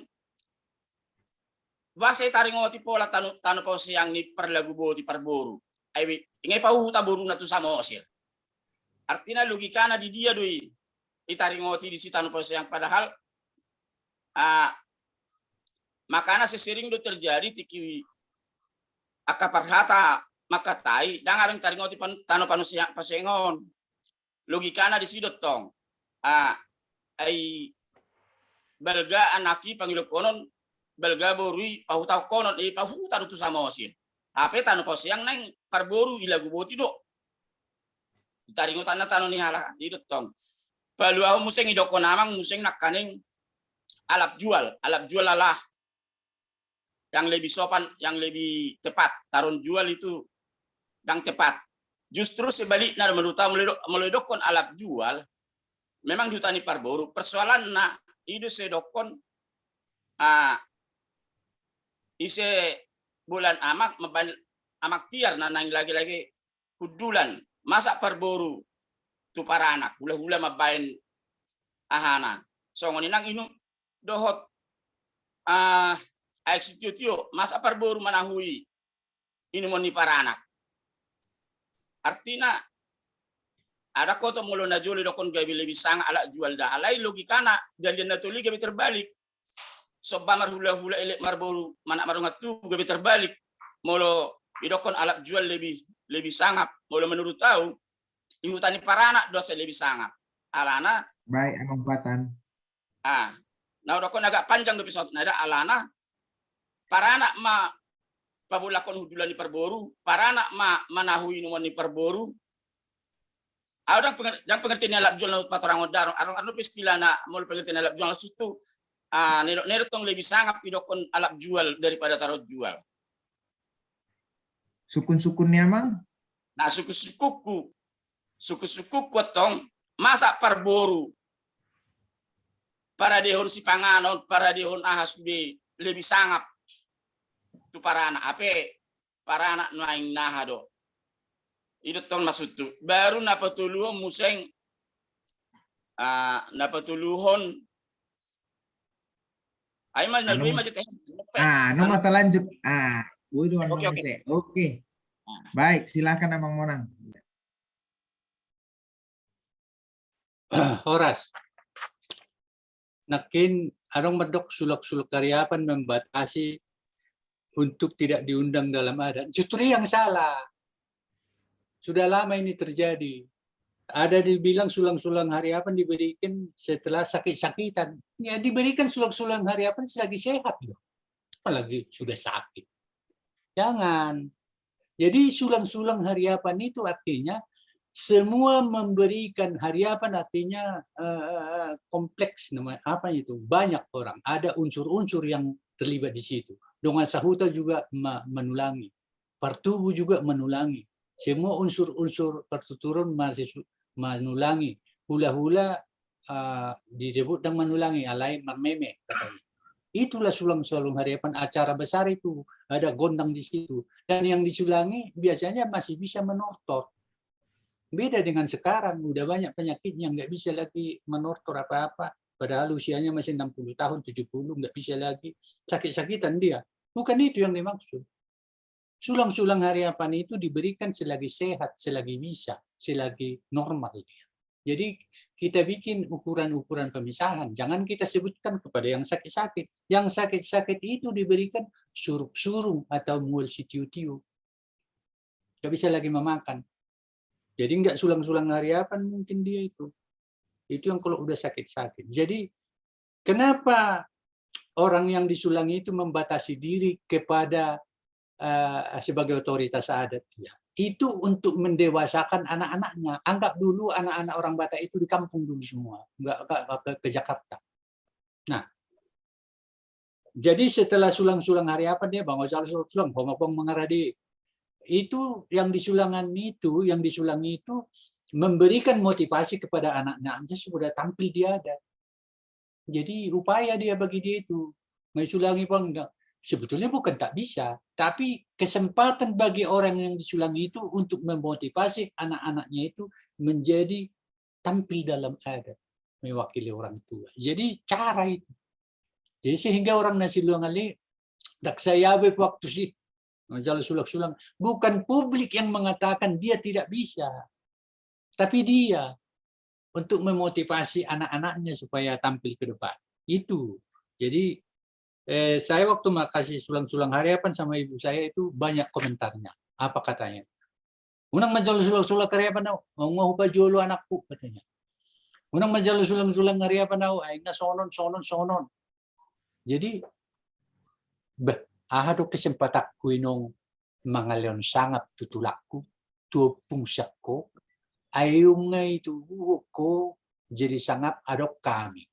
Boasa i taringoti pola tano, tano paoseang ni parlagu boti parboru? Ai be, inge pahuta boruna tu samosir. Artina logikana di dia do i ditaringoti disi tano paoseang, padahal, ah, makana sesering do terjadi tingki angka parhata mangkatai, ndang adong taringoti pan-, tano panusia-, paoseang on. Logikana disi do tong. Ah, ai balga anak i pangilongkonon, balga boru i pahutahonkonon, eh, pahuta do tu samosir. Hape tano paoseang naeng parboru i lagu boti do. Ditaringotanna tano ni halak i do tong. Paluahon muse i dokkon amang muse nangkaning alap jual, alap jual ala yang lebih sopan, yang lebih tepat. Taruhon jual itu ndang tepat. Justru sebaliknya, menurut au, molo do-, molo didokkon alap jual, memang di huta ni parboru, persoalanna i do sidokkon, ah, ise bolan amak, mambaen amak tiar na naeng lage-lage hundulan, masa parboru tu paranak, hulahula mambaen ahana. Songon i nang inum dohot, ah, aek sitiotio, masa parboru manahui inumon ni paranak. Artina, adong do tong molo na jolo didokkon gabe lebih sangap alap jual da. Alai logikana, dalihan na tolu i gabe terbalik. Somba marhulahula elek marboru, manat mardongan tubu gabe terbalik. Molo didokkon alap jual lebih, lebih sangap. Molo menurut au, di huta ni paranak do asa lebih sangap. Alana. Baik, Amang Patan. Ah, na hudokkon agak panjang dope saut na da, alana paranak ma pabolakon hundulan ni parboru, paranak ma manahui inumon ni parboru. Au ndang penger-, ndang pengertian ni alap jual na patorang on da, adong, adong pe istilahna molo pengertian ni alap jual na sustu, ah, na didok, na didok tong lebih sangap didokkon alap jual daripada taruhon jual. Sukun-sukun ni amang? Nah, sukun-sukunku. Sukun-sukunku tong, masa parboru paradehon sipanganon, paradehon aha sude lebih sangap tu paranak, hape paranak nuaeng naha do. I do tong maksudhu. Baru na patoluhon muse, ah, na patoluhon. Ai ma na dua i ma jatah. Ah, no mata lanjut. Ah, gue doang. Oke, oke. Oke. Ah. Baik, silakan Amang Monang. Horas. Nangkin adong mandok sulak-sulak hariapan membatasi untuk tidak diundang dalam adat. Justru yang salah. Sudah lama ini terjadi. Ada dibilang sulang-sulang hariapan diberikan setelah sakit-sakitan. Ya, diberikan sulang-sulang hariapan selagi sehat loh. Apalagi sudah sakit. Jangan. Jadi sulang-sulang hariapan itu artinya semua memberikan hariapan, artinya, eh, kompleks namanya, apa itu, banyak orang, ada unsur-unsur yang terlibat di situ. Dongan sahuta juga ma-, manulangi, partubu juga manulangi. Semua unsur-unsur pertuturan masih su-, manulangi. Hula-hula, ah, disebut dang manulangi, alai marmeme, katanya. Itulah sulang-sulang hariapan, acara besar itu, ada gondang di situ. Dan yang disulangi biasanya masih bisa menortor. Beda dengan sekarang, udah banyak penyakitnya, nggak bisa lagi menortor apa-apa. Padahal usianya masih enam puluh tahun, tujuh puluh, nggak bisa lagi. Sakit-sakitan dia. Bukan itu yang dimaksud. Sulang-sulang hariapan itu diberikan selagi sehat, selagi bisa, selagi normal dia. Jadi kita bikin ukuran-ukuran pemisahan. Jangan kita sebutkan kepada yang sakit-sakit. Yang sakit-sakit itu diberikan suruk-surung atau mual sitiu-tiu. Nggak bisa lagi memakan. Jadi nggak sulang-sulang hariapan mungkin dia itu. Itu yang kalau udah sakit-sakit. Jadi kenapa orang yang disulangi itu membatasi diri kepada, eh, sebagai otoritas adat dia? Itu untuk mendewasakan anak-anaknya. Anggap dulu anak-anak orang Batak itu di kampung dulu semua, nggak, nggak ke, ke Jakarta. Nah, jadi setelah sulang-sulang hariapan dia, bang, ojal sulang-sulang, homo bang mengaradi. Itu yang disulangan itu, yang disulang itu memberikan motivasi kepada anak-anaknya supaya tampil di adat. Jadi upaya dia bagi dia itu. Mau sulangi apa enggak? Sebetulnya bukan tak bisa, tapi kesempatan bagi orang yang disulangi itu untuk memotivasi anak-anaknya itu menjadi tampil dalam adat, mewakili orang tua. Jadi cara itu. Jadi sehingga orang na siluangan i, dak saya be waktu si, masalah sulang-sulang. Bukan publik yang mengatakan dia tidak bisa, tapi dia untuk memotivasi anak-anaknya supaya tampil ke depan. Itu. Jadi, eh, saya waktu mau kasih sulang-sulang hariapan sama ibu saya itu banyak komentarnya. Apa katanya? Unang manjalo sulang-sulang hariapan au, nga hupajolo anakku, katanya. Unang manjalo sulang-sulang hariapan au, ai nga sonon, sonon, sonon. Jadi, beh, aha do kesempatanku inong mangalehon sangap tu tulangku, tu ompung sian ho, ai unang i tu ho, jadi sangap adong hami.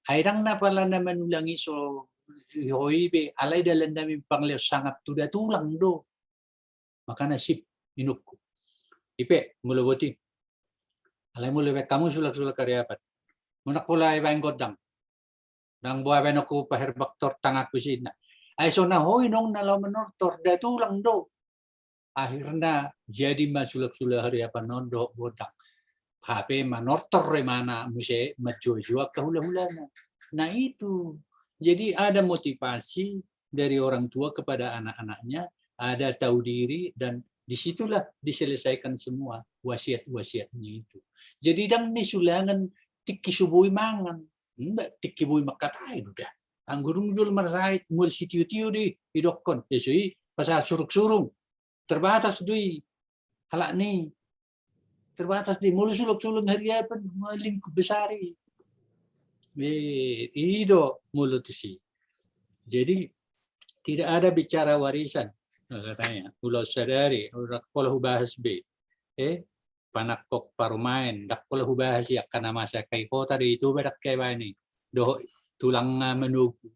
Ai dang na pala na manulangi so ho i be, alai dalan nami pangalehon sangap tu da tulang do. Makana sip, inongku. Ipe, molo boti. Alai molo ibaen hamu sulang-sulang hariapan, unang pola ibaen gondang. Dang boha baen ho paherbaktor tanganku sina. Ai so na ho inong na laho manortor, da tulang do. Akhirna jadi ma sulang-sulang hariapan on dohot gondang. Hape manortor imana muse manjua-jua angka hula-hulana. Nah itu. Jadi ada motivasi dari orang tua kepada anak-anaknya, ada tahu diri, dan disitulah diselesaikan semua wasiat-wasiatnya itu. Jadi dang ni sulangan tingki so boi mangan, nda, tingki boi mangkatai do da. Anggo dung jolo marsahit, mual sitio-tio do i, idokkon, e, so i pasahat surung-surung. Terbatas do i. Halak ni terbatas do i, molo sulang-sulang hariapan, wah, lingkup besar i. E, i do molo tusi. Jadi tidak ada bicara warisan. Nah, katanya, ulos sadari, ora pola hubahas be. E, panangkok parumaen, dang pola hubahas i, angka na masa kai kota do i, tu ba dang kai bani. Dohot tulang na manogu,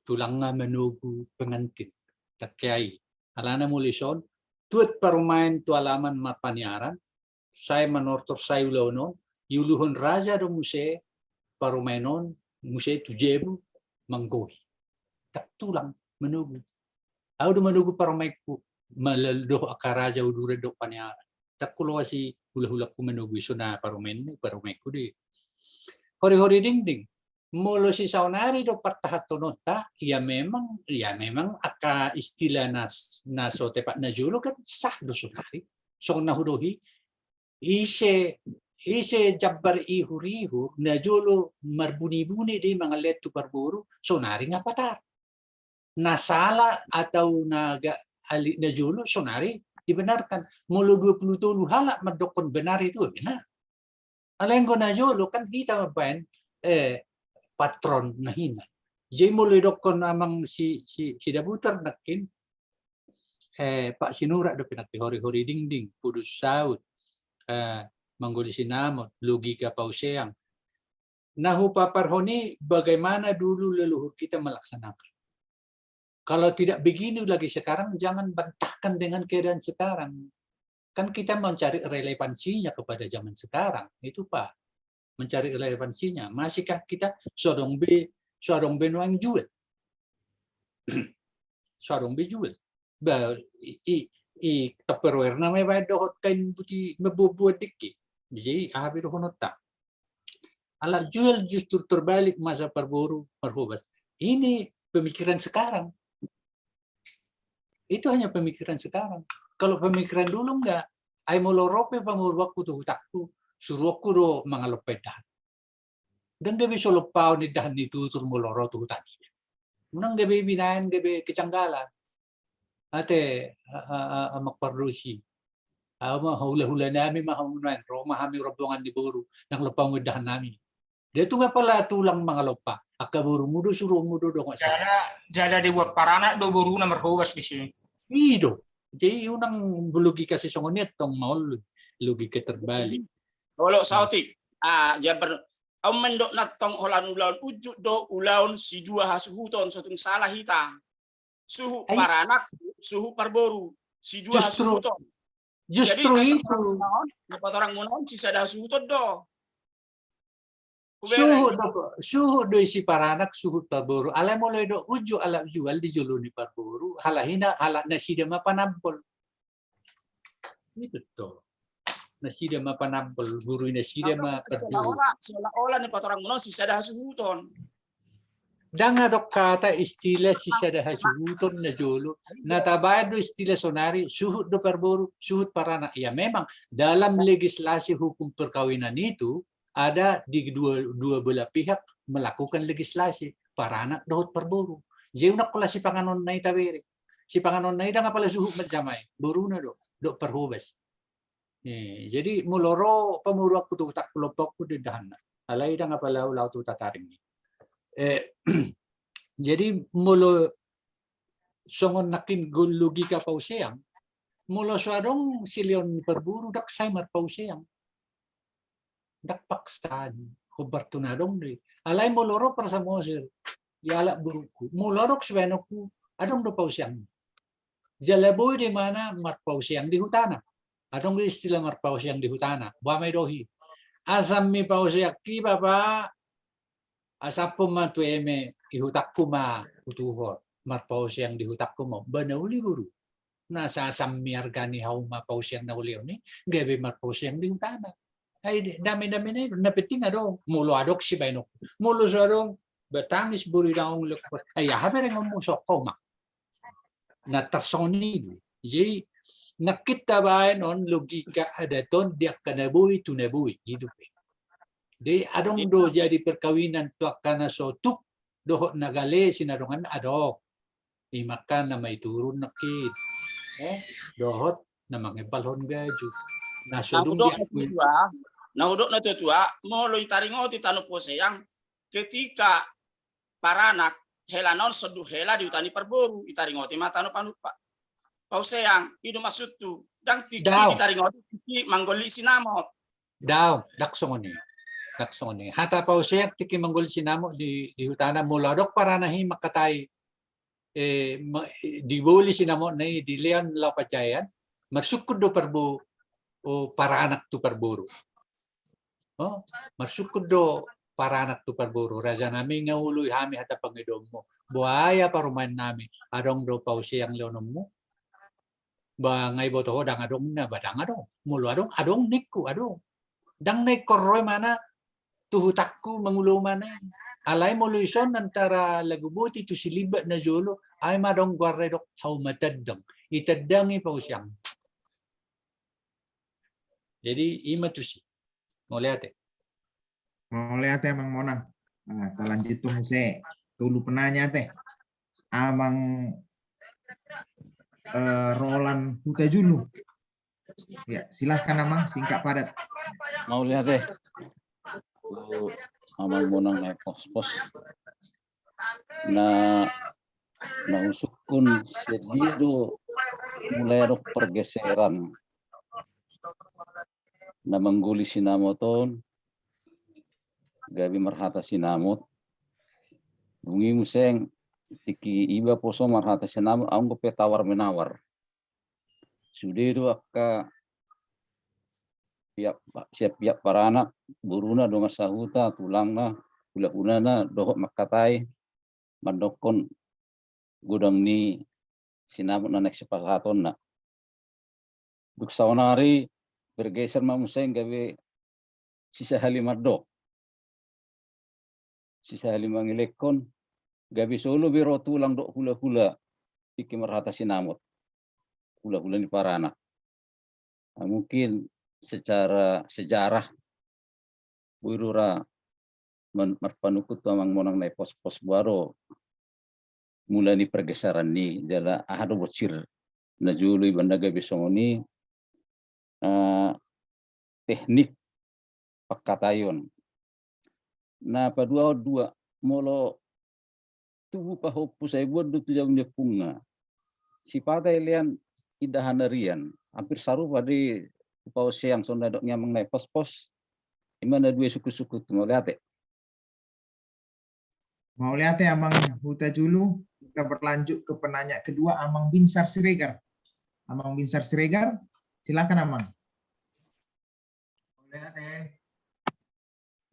tulang na manogu pengantin. Dang kai. Alana molo ison, tuat parumaen tu alaman marpaniaran, sai manortor, sai ulaon on, iuluhon raja do muse parumaen on, muse tu jabu manggohi. Dang tulang manogu. Au do manogu parumaenku, malal dohot angka raja uduran dohot paniaran. Dang kuloasi hula-hulangku manogu i, so na parumaen, parumaenku do i. Hori-hori dingding. Molo sisaonari do partahanhononta, ya memang, ya memang angka istilah na, na so tepat na jolo kan sah do sonari. Songon na hudohi, ise, ise jambar ihur-ihur, na jolo marbuni-buni do i mangalehon tu parboru, sonari nga patar. Na sala atau na ga ali na jolo, sonari dibenarkan. Molo dua puluh tolu halak mandokkon benar itu, benar. Alai anggo na jolo kan hita mambaen, eh, patron na hina. Jadi molo idokkon amang si, si, si Dabutar nangkin, eh, Pak Sinurat dope nangkin, hori-hori dingding, pudun saut, eh, manggoli sinamot, logika pauseang. Na hupaparhon i bagaimana dulu leluhur kita melaksanakan. Kalau tidak begini lagi sekarang, jangan bantahkan dengan keadaan sekarang. Kan kita mencari relevansinya kepada zaman sekarang, itu Pak. Mencari relevansinya. Masihkah kita so adong be, so adong be nuaeng jual? So adong be jual. Ba, i, i, i Tupperware nama baen dohot kain buti mabuat-buat dikki. Jadi aha be dohononta? Alap jual justru terbalik masa parboru marhobas. Ini pemikiran sekarang. Itu hanya pemikiran sekarang. Kalau pemikiran dulu enggak. Ai molo ro pe pamoruonku tu hutangku, suruonku do mangalompa indahan. Ndang gabe so lompaon indahan ni tutur molo ro tu hutana. Unang gabe binaen gabe kejanggalan. Ate, a, a, a, Amang Pardosi. Ahu ma, hula-hula nami ma hamu nuaeng, ro ma hami rombongan ni boru, ndang lompaon indahan nami. Dia tu nga pala tulang mangalompa, angka borumu do suruonmu do dongan. Jala, jala dibuat paranak do boruna marhobas disi. I do. Jadi unang logika sisongon i antong maol, logika terbalik. Olo, saotik. Ah, jabar, au mendok na tong holan ulaon ujut do, ulaon sidua hasuhuton, so tung salah hita. Suhut paranak, suhut parboru. Sidua hasuhuton. Justru itu. Jadi, na patorangmuna on, na patorangmuna on sisada hasuhuton do. Suhut do, suhut do i si paranak, suhut parboru. Alai molo i do ujut alap jual di jolo ni parboru, halak hina, halak nasida ma panambol. Itu do. Nasida ma panambol, boru i nasida ma parjual. Seolah-olah, seolah-olah na patorangmuna on sisada hasuhuton. Ndang adong hata istilah sisada hasuhuton na jolo. Na tabaen do istilah sonari, suhut do parboru, suhut paranak. Ya memang, dalam legislasi hukum perkawinan itu, ada di dua, dua belah pihak melakukan legislasi, paranak dohot parboru. Jadi unang holan sipanganonna i tabereng. Sipanganonna i ndang apala suhut manjamai, boruna do, dohot parhobas. Eh, jadi molo ro pamoruonku tu hutangku, lompaonku do indahanna. Alai ndang apala laho tu huta Taring i. Eh, jadi molo songon nangkin logika pauseang, molo so adong silehon parboru ndang sai marpauseang. Ndang paksa, hombar tu na adong do i. Alai molo ro par Samosir, dialap borungku, molo adong sibaenonku, adong do pauseang. Jala boi do imana marpauseang di hutana. Adong do istilah marpauseang di hutana. Boha ma idohi? Asa mi pauseangki bapa, asa ampun ma tu eme, di hutangku ma hutuhor. Marpauseang di hutangku ma. Ba na uli boru. Na asa, asa mi arga ni hauma pauseang na hulehon i, gabe marpauseang di hutana. Ai dame-dame na i do, na penting adong. Molo adong sibaenonku. Molo so adong, ba tamis boru i daong lek. Ai aha berengonmu, sokko ma. Na tarsongon i do. Jadi nangkin tabaen on logika adat on di angka na boi tu na boi, gitu. Jadi adong do jadi perkawinan tu angka na so tuk dohot na gale sinadongan adong. Ima angka na maiturun nangkin. Eh, dohot na mangembalhon gaju. Na so dung diakui. Na hudok na tuatua, molo ditaringoti tano pauseang, ketika paranak hela na on sonduk hela di huta ni parboru, ditaringoti ma tano panu-, pa-, pauseang, i do maksudhu, ndang tingki ditaringoti tingki manggolli sinamot. Daong, ndang songon i. Ndang songon i. Hata pauseang tingki manggolli sinamot di, di hutana, molo adong paranak i mangkatai, eh, ma-, diboli sinamotna i dilehon laho panjaean, marsungkun do parbo-, o, paranak tu parboru. Oh, marsungkun do paranak tu parboru, raja nami, nga ului hami hata pangidoonmu. Boha ia parumaen nami, adong do pauseang lehononmu? Ba nga iboto ho ndang adong na, ba ndang adong. Molo adong, adong ningku, adong. Ndang na ingkon ro imana tu hutangku mangulo mana. Alai molo ison antara Laguboti tu Silimbat na jolo, ai ma adong goarna didok hauma tandang. Itandangi pauseang. Jadi ima tusi. Mauliate. Mauliate Amang Monang. Nah, talanjut tu muse tolu penanya te. Amang, eh, Roland Hutajulu. Ya, silahkan Amang, singkat padat. Mauliate. Tu Amang Monang na pospos. Na, na husungkun, sadia do mulai adong pergeseran na manggoli sinamot on, gabe marhata sinamot. Dung i muse tingki iba poso marhata sinamot, adong dope tawar menawar. Sude do angka siap, siap pihak paranak, boruna, dongan sahuta, tulangna, hulahulana, dohot mangkatai, mandokkon godang ni sinamot na naeng sipasahatonna. Dung saonari bergeser ma muse gabe sisahali mandok, sisahali mangelekhon, gabe solo be ro tulang dohot hulahula tingki marhata sinamot, hulahula ni paranak. Nah, mungkin secara sejarah boi do ra marpanungkun tu amang monang na i pospos boha do mula ni pergeseran ni, jala aha do botsir na jolo i bahen na gabe songon i, eh, teknik pangkataion. Na paduahon dua, molo tubu pahompu sai buat do tu jabu ni ompungna. Sipata i lean indahan arian, hampir sarupa di paoseang songon na didok ni amang na i pospos. Ima na dua i sungkun-sungkun, mauliate. Mauliate amang Huta Julu. Kita berlanjut ke penanya kedua, Amang Binsar Siregar. Amang Binsar Siregar, silakan amang. Mauliate.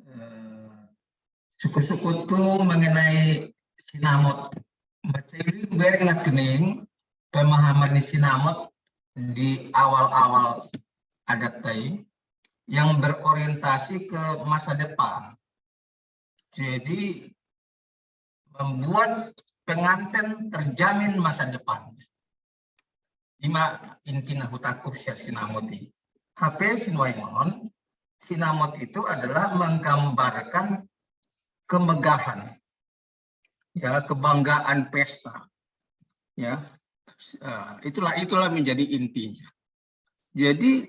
Eh, sungkun-sungkunhu mengenai sinamot. Mansai hubereng nangkining pemahaman ni sinamot di awal-awal adat tai yang berorientasi ke masa depan. Jadi membuat pengantin terjamin masa depan. Ima inti na hutangkup sian sinamot i. Hape sinuaeng on, sinamot itu adalah menggambarkan kemegahan, ya, kebanggaan pesta. Ya, eh, itulah, itulah menjadi intinya. Jadi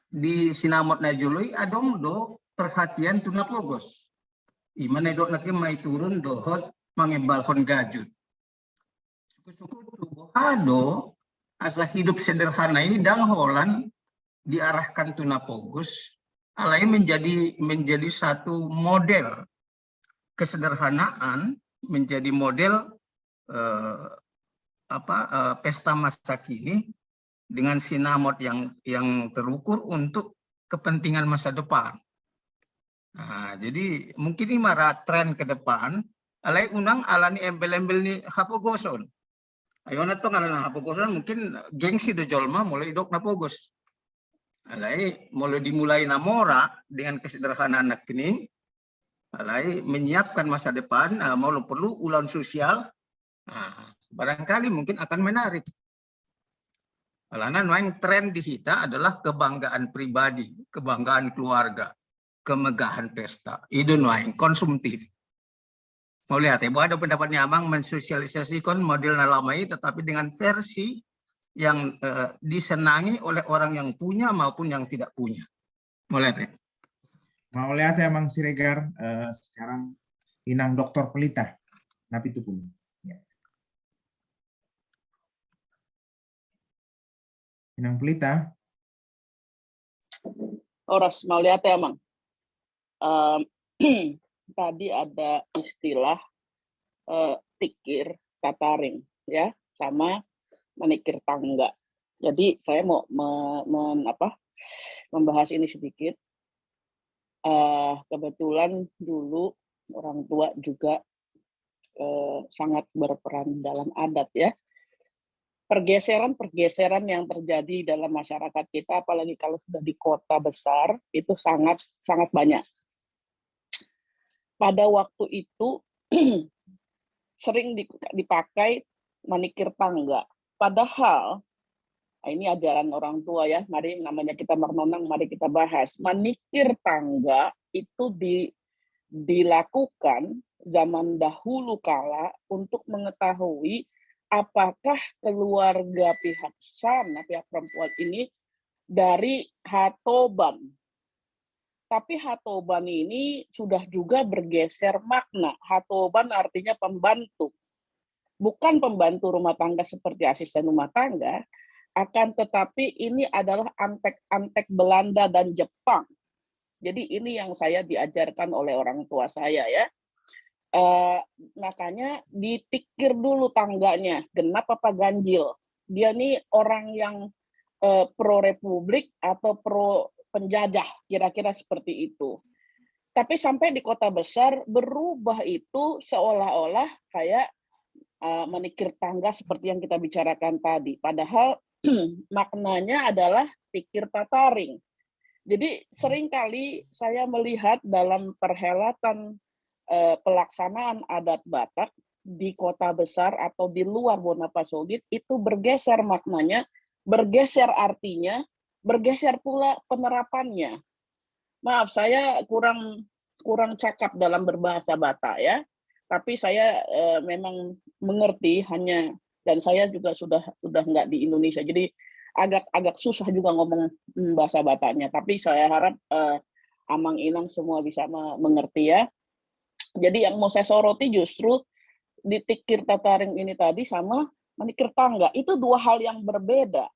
di sinamot na jolo i adong do perhatian tu na pogos. Ima na didok nangkin maiturun dohot mangembalhon gajut. Sungkun-sungkunhu, boha do asa hidup sederhana i ndang holan diarahkan tu na pogos, alai menjadi, menjadi satu model kesederhanaan, menjadi model, eh, apa, eh, pesta masa kini dengan sinamot yang, yang terukur untuk kepentingan masa depan. Nah, jadi mungkin ima ra tren ke depan, alai unang ala ni embel-embel ni hapogoson. Ai on antong ala na hapogoson mungkin gengsi do jolma molo didok na pogos. Alai molo dimulai na mora dengan kesederhanaan nangkining, alai menyiapkan masa depan, ah, molo perlu ulaon sosial, ah, barangkali mungkin akan menarik. Alana nuaeng tren di hita adalah kebanggaan pribadi, kebanggaan keluarga, kemegahan pesta. I do nuaeng konsumtif. Mauliate, boha do pendapat ni amang mensosialisasikan model na lama i tetapi dengan versi yang, eh, disenangi oleh orang yang punya maupun yang tidak punya. Mauliate. Mauliate amang Siregar. Eh, sekarang Inang Doktor Pelita. Napitupulu. Ya. Inang Pelita. Horas, mauliate amang. Em, tadi ada istilah, eh, tikir tataring, ya, sama manikir tangga. Jadi saya mau me-, men-, apa, membahas ini sedikit. Eh, kebetulan dulu orang tua juga, eh, sangat berperan dalam adat, ya. Pergeseran-pergeseran yang terjadi dalam masyarakat kita, apalagi kalau sudah di kota besar, itu sangat, sangat banyak. Pada waktu itu sering di-, dipakai manikir tangga. Padahal, nah, ini ajaran orang tua ya, mari namanya kita merenung, mari kita bahas. Manikir tangga itu di-, dilakukan zaman dahulu kala untuk mengetahui apakah keluarga pihak sana, pihak perempuan ini dari hatoban. Tapi hatoban ini sudah juga bergeser makna. Hatoban artinya pembantu. Bukan pembantu rumah tangga seperti asisten rumah tangga, akan tetapi ini adalah antek-antek Belanda dan Jepang. Jadi ini yang saya diajarkan oleh orang tua saya ya. Eh, makanya ditikir dulu tangganya, genap apa ganjil. Dia nih orang yang, eh, pro republik atau pro penjajah, kira-kira seperti itu. Tapi sampai di kota besar berubah itu seolah-olah kayak uh, menikir tangga seperti yang kita bicarakan tadi. Padahal maknanya adalah tikir tataring. Jadi seringkali saya melihat dalam perhelatan uh, pelaksanaan adat Batak di kota besar atau di luar Bona Pasogit itu bergeser maknanya, bergeser artinya, bergeser pula penerapannya. Maaf, saya kurang kurang cakap dalam berbahasa Batak ya, tapi saya uh, memang mengerti hanya dan saya juga sudah sudah nggak di Indonesia, jadi agak agak susah juga ngomong mm, bahasa Bataknya, tapi saya harap uh, amang inang semua bisa mengerti ya. Jadi yang mau saya soroti justru di tikir tataring ini tadi sama menikir tangga, itu dua hal yang berbeda.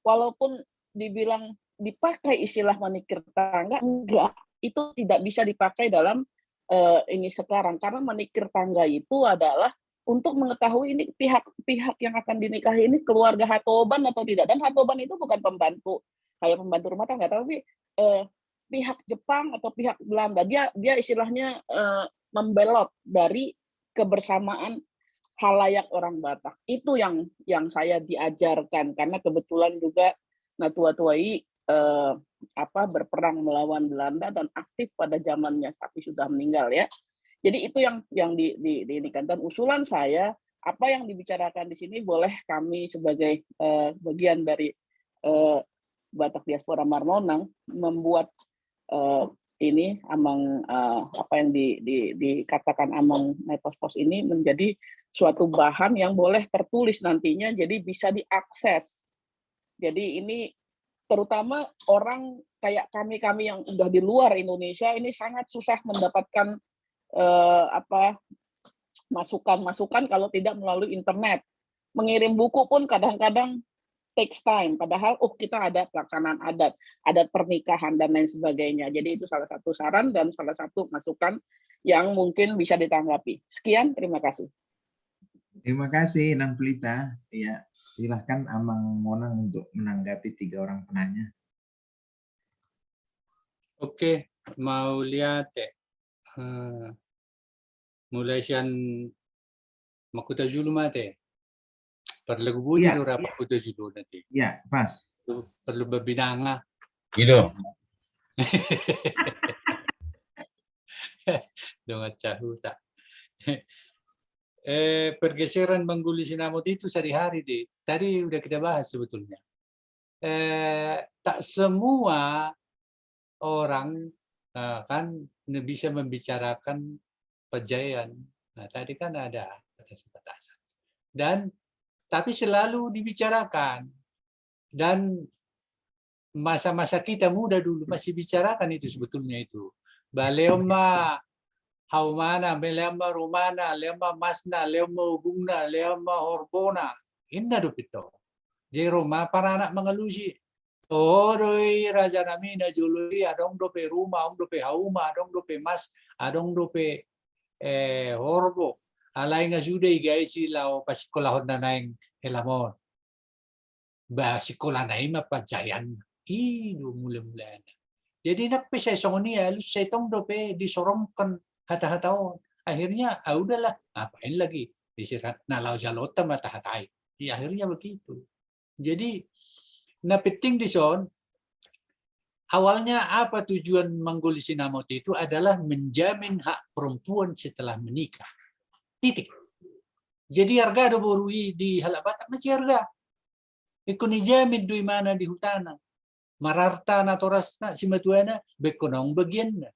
Walaupun dibilang dipakai istilah menikir tangga, enggak, itu tidak bisa dipakai dalam uh, ini sekarang, karena menikir tangga itu adalah untuk mengetahui ini pihak-pihak yang akan dinikahi ini keluarga hatoban atau tidak, dan hatoban itu bukan pembantu kayak pembantu rumah tangga, tapi uh, pihak Jepang atau pihak Belanda, dia dia istilahnya uh, membelot dari kebersamaan halayak orang Batak. Itu yang yang saya diajarkan karena kebetulan juga natua-tuai eh, apa berperang melawan Belanda dan aktif pada zamannya, tapi sudah meninggal ya. Jadi itu yang yang di, di, di, dan usulan saya, apa yang dibicarakan di sini boleh kami sebagai eh, bagian dari eh, Batak Diaspora Marnonang membuat eh, ini amang eh, apa yang di, di, dikatakan amang Nai Pos-pos ini menjadi suatu bahan yang boleh tertulis nantinya, jadi bisa diakses. Jadi ini terutama orang kayak kami-kami yang udah di luar Indonesia ini sangat susah mendapatkan eh, apa masukan-masukan kalau tidak melalui internet. Mengirim buku pun kadang-kadang takes time. Padahal, oh kita ada pelaksanaan adat, adat pernikahan dan lain sebagainya. Jadi itu salah satu saran dan salah satu masukan yang mungkin bisa ditanggapi. Sekian, terima kasih. Terima kasih, Nang Pelita. Ya, silahkan Amang Monang untuk menanggapi tiga orang penanya. Oke, mau lihat ya. Mulai sian manghuta julu ma te. Parlu budi do ra manghuta julu nanti. Ya, pas. Parlu babinanga. Ido. Dongan sahuta. Eh, pergeseran mangguli sinamot itu sehari-hari deh. Tadi udah kita bahas sebetulnya. Eh, tak semua orang uh, kan bisa membicarakan pajaian. Nah, tadi kan ada batas-batasan. Dan tapi selalu dibicarakan. Dan masa-masa kita muda dulu masih bicarakan itu sebetulnya itu. Ba leon ma haumana, leon ma rumana, leon ma masna, leon ma ogungna, leon ma horbona. Inna do pito. Jadi ro ma paranak mangalusi. Toho do i raja nami na jolo i, adong dope ruma, adong dope hauma, adong dope mas, adong dope eh, horbo. Alai nga sude igaisi lao pasikkolahon na naeng helamon. Ba sikola na i ma pajaian. I do mula-mulana. Jadi nang pe sai songon i alus sai tong dope disorongkan hata-hata on. Akhirnya ah udahlah, ngapain lagi? Disirat na lao jalota ma tahatai. Ya, akhirnya begitu. Jadi na penting di son, awalnya apa tujuan mangguli sinamot itu adalah menjamin hak perempuan setelah menikah. Titik. Jadi arga do boru i di halak Batak masih arga. Ingkon ijamin do imana di hutana. Mararta natorasna simatuana, bekkon naung bagianna.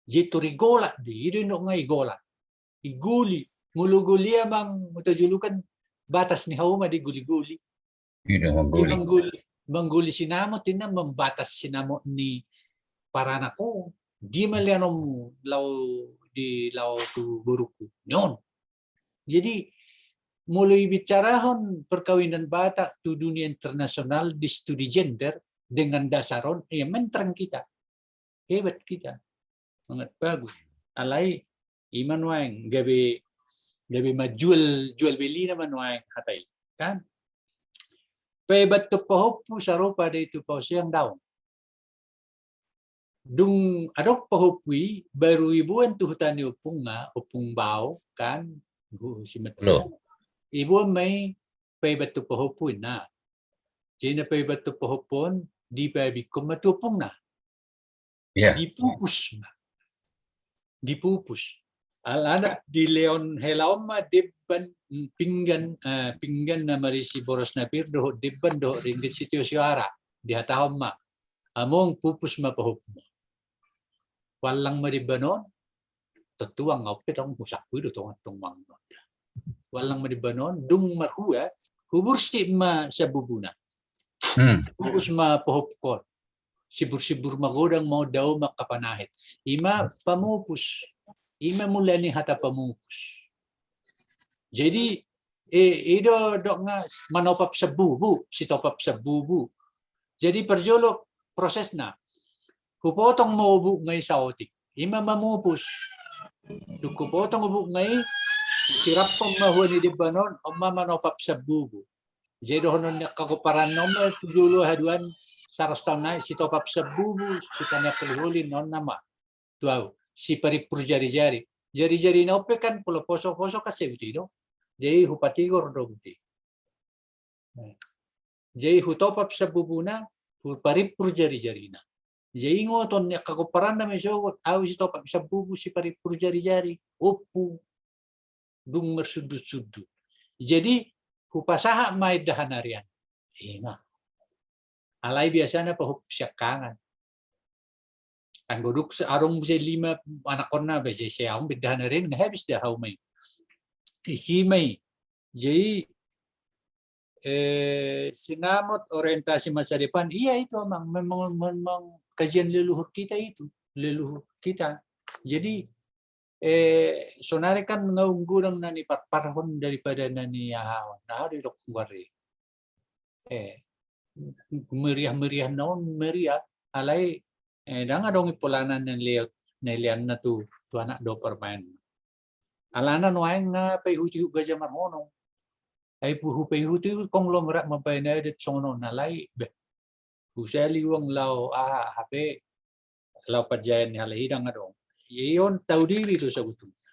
Jadi tor igolak do i, do indok nga igolak. Iguli, molo guli amang huta julu kan batas ni hauma di guli-guli. Mangguli, mangguli sinamot inna membatas sinamot ni paranak on. Di malianom lao di lao tu boruku. Nyon. Jadi molo ibicarahon perkawinan Batak tu dunia internasional di studi gender dengan dasar on, ya mentereng kita. Hebat kita. Sangat bagus. Alai ima nuaeng gabe gabe ma jual jual beli nama nuaeng hatai kan. Pebat tu pahompu sarupa de itu pauseng daun. Dung adong pahompu i, baru iboan tu huta ni ompungna, ompung Bao kan, hu- si Metua. Iboan ma i paibat tu pahompu i na. Jadi na paibat tu pahompu on, dipaabingkon ma tu ompungna. Dipupus ma. Dipupus. Alana dilehon hela on ma demban, pinggan, eh, pinggan na marisi boras na pir dohot demban dohot ringgit sitio soara. Dihatahon ma, among, pupus ma pahompu. Huallang ma demban on. Tontu angka on pe tong husangkui do tong, tong mangan on. Huallang ma demban on, dung marhua, hubursik ma sambubuna. Pupus ma pahompu on. Sibur-sibur magodang ma on, dao ma angka panahit. Ima pamupus. Ima mula ni hata pamupus. Jadi, eh, i do dok nga manopap sambubu, sitopap sambubu. Jadi parjolo prosesna. Hupotong ma obukna i saotik. Ima mamupus. Dung hupotong obukna i, sirampon ma hua ni demban on, on ma manopap sambubu. Jadi dohonon ni angka pomparan on ma tu jolo haduan, saratus taon nai, sitopap sambubu, sipaneang holiholi, ninna ma tu au, siparippur jarijari. Jarijari na on pe kan pola poso-poso kan sai buti do. Jadi hupatigor do buti. Jadi hutopap sambubuna, huparippur jarijarina. Jadi ingoton ni angka pomparanna ma i sogot, au sitopap sambubu, siparippur jarijari, ompu, dung marsundut-sundut. Jadi hupasahat ma indahan arian. Ima. Alai biasana pahompu siangkangan. Anggo dung adong muse lima anakkonna, bah, sai, sai au indahan arian, nga habis da hau ma i. Isi ma i. Jadi, eh, sinamot orientasi masa depan, iya itu, Amang, memang, memang kajian leluhur kita itu, leluhur kita. Jadi, eh, sonari kan nga godang na niparparhon daripada na niahahon. Nah, didok nggari. Eh, meriah-meriah na on, meriah. Alai, eh, ndang adong i polana na nilean, na nileanna tu, tu anak dohot parumaen. Alana nuaeng nga paihut-ihut gaja marhonong. Ai pu hupaihut-ihut konglomerat mambaen adat songon on, alai, beh. Husali uang laho, aha, hape, laho panjaen ni halak i ndang adong. Jadi on tahu diri do sabutulna.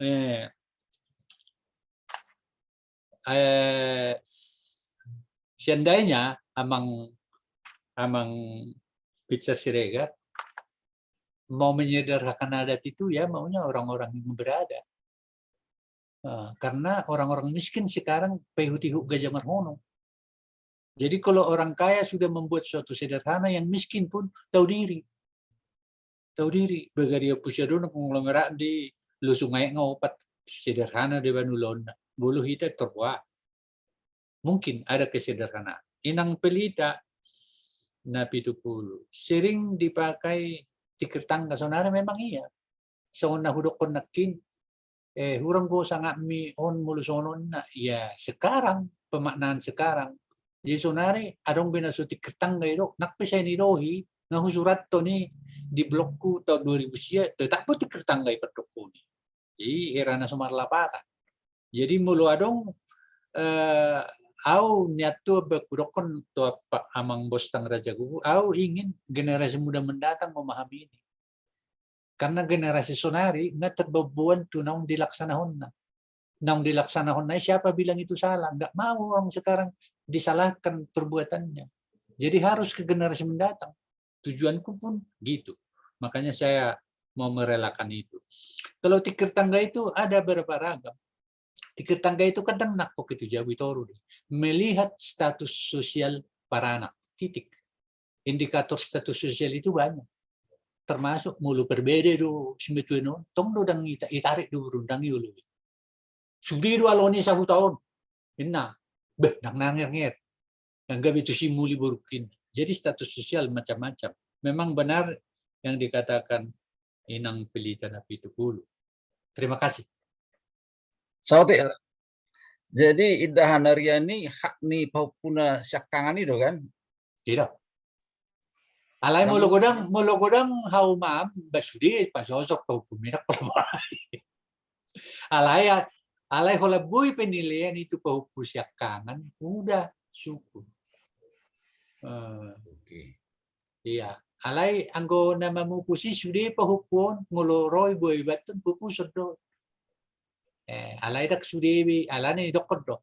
Eh, eh, seandainya Amang, Amang Binsar Siregar mau menyederhanakan adat itu, ya maunya orang-orang yang berada. Eh, karena orang-orang miskin sekarang paihut-ihut gaja marhonong. Jadi kalau orang kaya sudah membuat suatu sederhana, yang miskin pun tahu diri. Tahu diri, bagaria pusia do na konglomerat di lusung aek nga opat, sederhana do baen ulaonna. Molo hita torboa. Mungkin ada kesederhanaan. Inang pelita na pitu pulu. Sering dipakai tikir tangga, sonari memang iya. Songon na hudokkon nangkin, eh, hurang do sangapmi on molo songon on na, ya sekarang, pemaknaan sekarang. Jadi sonari adong be na so tikir tangga i do, nang pe sai nidohi, nga husurathon i di blogku taon dua ribu sia, tetap do tikir tangga i pandokkon i. Jadi hera na so marlapatan. Jadi molo adong, eh, au nian tu abang hudokkon tu apa Amang Bostang Raja Gubu, au ingin generasi muda mendatang memahami ini. Karena generasi sonari nga terboboan tu naung dilaksanahonna. Naung dilaksanahonna i siapa bilang itu salah? Nggak mau orang sekarang disalahkan perbuatannya. Jadi harus ke generasi mendatang. Tujuanku pun gitu. Makanya saya mau merelakan itu. Kalau tikir tangga itu ada berapa ragam. Tikir tangga itu kadang nangkok itu jabu i toru dei. Melihat status sosial paranak. Titik. Indikator status sosial itu banyak. Termasuk molo berbeda do simetua on, tong do ndang ita-, itarik do burundang i olo. Sude do alo ni sahuta on. Ninna, beh, ndang na nger-nger. Ndang gabe tusi muli borungkin. Jadi status sosial macam-macam. Memang benar yang dikatakan Inang Pelita na pitu pulu. Terima kasih. Saotik. Jadi indahan arian i hak ni pahompuna siangkangan i do kan? Tidak. Alai molo godang, molo godang hau mam, bah sude pasosok pahompu minak pala. Alai, alai holan boi penilaian itu pahompu siangkangan, udah, syukur. Eh, oke. Iya. Alai anggo na mamupus i sude pahompu on, molo ro i boa i banten pupuson do. Eh, alai ndang sude be, alana didokkon do.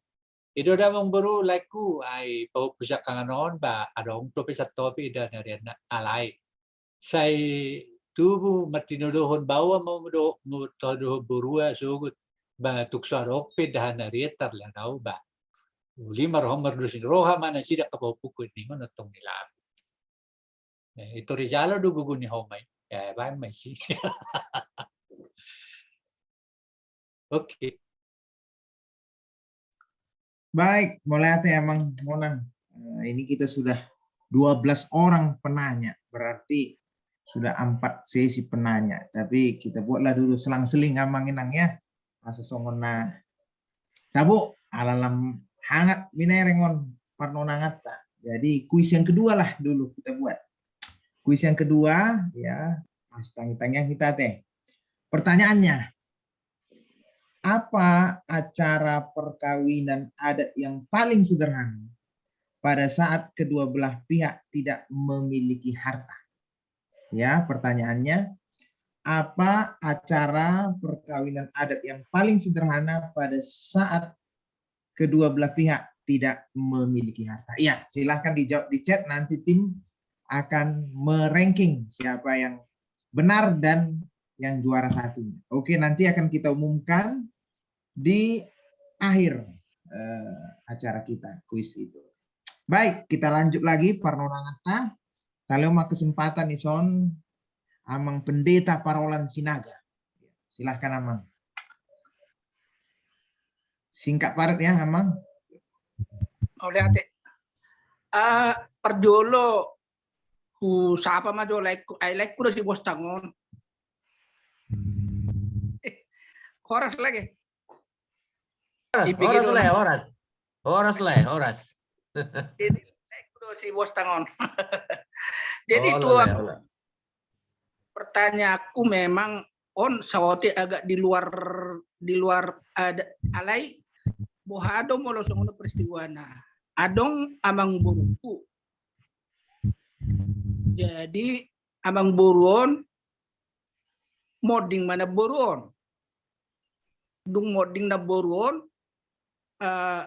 I do da amangboru, laengku, ai pahompu siangkangan on ba adong dope santopik da na nian na, alai sai tubu martinodohon, baoa ma do murtodohon borua sogot ba tung so adong pe da na nian tarlanau ba. Uli ma roham mardos ni roha ma nasida angka pahompungku, ninna on tong ni labu. Eh, i Torijalo do gogo ni homa i. Eh, baen ma isi. Oke. Baik, mauliate Amang Monang. Eh, ini kita sudah dua belas orang penanya, berarti sudah empat sesi penanya. Tapi kita buatlah dulu selang-seling Amang Inang ya. Asa songon na tabo, ala lam hangat binereng on parnonanganta. Jadi kuis yang kedua lah dulu kita buat. Kuis yang kedua, ya, masih tangi-tangian kita teh. Pertanyaannya, apa acara perkawinan adat yang paling sederhana pada saat kedua belah pihak tidak memiliki harta? Ya, pertanyaannya, apa acara perkawinan adat yang paling sederhana pada saat kedua belah pihak tidak memiliki harta? Ya, silahkan dijawab di chat, nanti tim akan meranking siapa yang benar dan yang juara satunya. Oke, nanti akan kita umumkan di akhir, eh, acara kita, kuis itu. Baik, kita lanjut lagi parnonanganta. Talehon ma kesempatan dison Amang Pendeta Parolan Sinaga. Silahkan Amang. Singkat padat ya Amang. Mauliate. Eh, parjolo husapa ma jo laengku, ai laengku do si Bostang on. Horas lagi. Horas, horas, Lae, horas. Horas, Lae, horas. Jadi, laengku do si Bostang on. Jadi, tua, Lae, pertanyaanku memang on saotik agak di luar, di luar adat, alai boha do molo songon on peristiwana. Adong amangboruku. Jadi, amangboru on, monding ma namboru on. Dung monding namboru on, eh,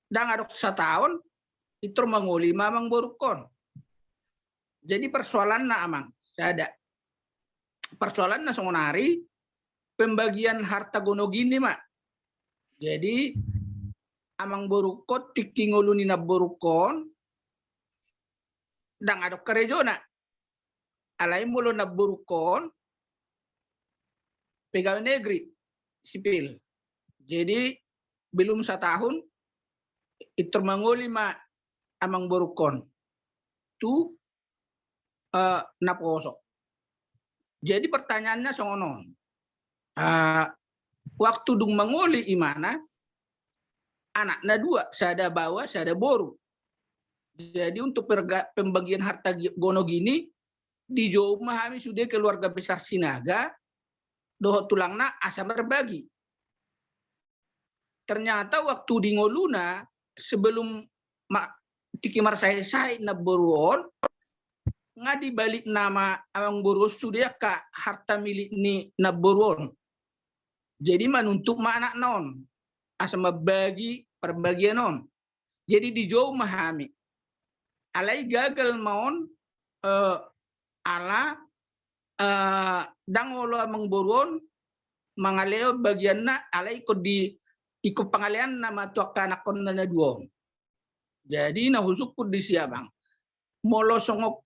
ndang adong sataon, pintor mangoli ma amangborungkon. Jadi persoalanna Amang, sada. Persoalanna sonari, pembagian harta gonogini ma. Jadi, amangborungkon, tingki ngolu ni namborungkon, ndang adong karejona. Alai molo namborungkon, pegawai negeri sipil. Jadi, belum satahun, pintor mangoli ma amangborungkon tu, eh, naposo. Jadi, pertanyaannya songon on. Eh, waktu dung mangoli imana, anakna dua, sada baoa, sada boru. Jadi, untuk perga-, pembagian harta gi-, gonogini, dijou ma hami sude keluarga besar Sinaga dohot tulangna asa marbagi. Ternyata waktu di ngoluna, sebelum ma-, tingki marsahit-sahit namboru on, nga dibalik nama amangboru on sude angka harta milik ni namboru on. Jadi manuntut ma anakna on asa mambagi parbagian on. Jadi dijou ma hami. Alai gagal ma on, eh, ala, eh, ndang olo amangboru on mangalehon bagianna, alai ingkon di, ingkon pangaleanna ma tu angka anakkonna na dua on. Jadi na husungkun disi Amang, molo songon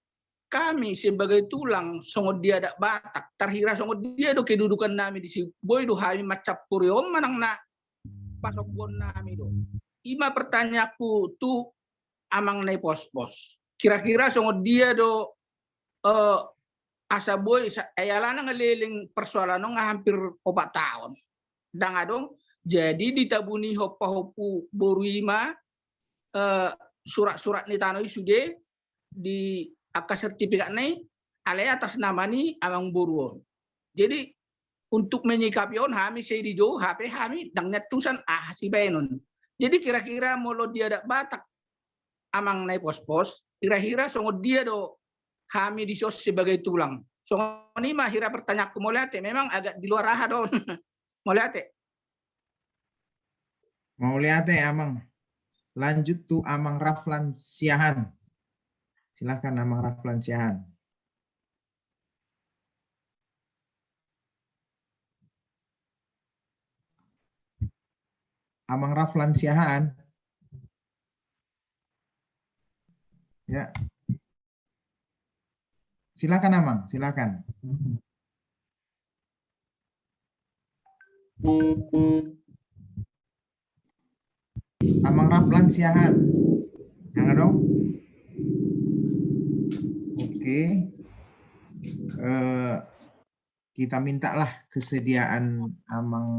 hami sebagai tulang, songon di adat Batak, tarhira songon dia do kedudukan nami disi, boi do hami mancampuri on manang na pasombuon nami do. I ma pertanyaanku tu Amang Naipospos. Kira-kira songon dia do, eh, asa boi sa-, eh, alana nga leleng persoalan on nga hampir opat taon. Ndang adong, jadi ditabunihon pahompu boru i ma, eh, surat-surat ni tano i sude di angka sertifikatna i, alai atas nama ni amangboru on. Jadi, untuk menyikapi on, hami sai dijou, hape hami ndang nian tusan aha sibaenon. Jadi, kira-kira molo di adat Batak, Amang Naipospos, hira-hira songon dia do hami dison sebagai tulang. Songon i ma hira pertanyaanku, mauliate, memang agak di luar aha do on. Mauliate. Mauliate, Amang. Lanjut tu Amang Raflan Siahaan. Silakan, Amang Raflan Siahaan. Amang Raflan Siahaan. Ya. Silakan, Amang, silakan. Amang Raflan Siahaan. Yang ada? Oke. Eh, kita mintalah kesediaan Amang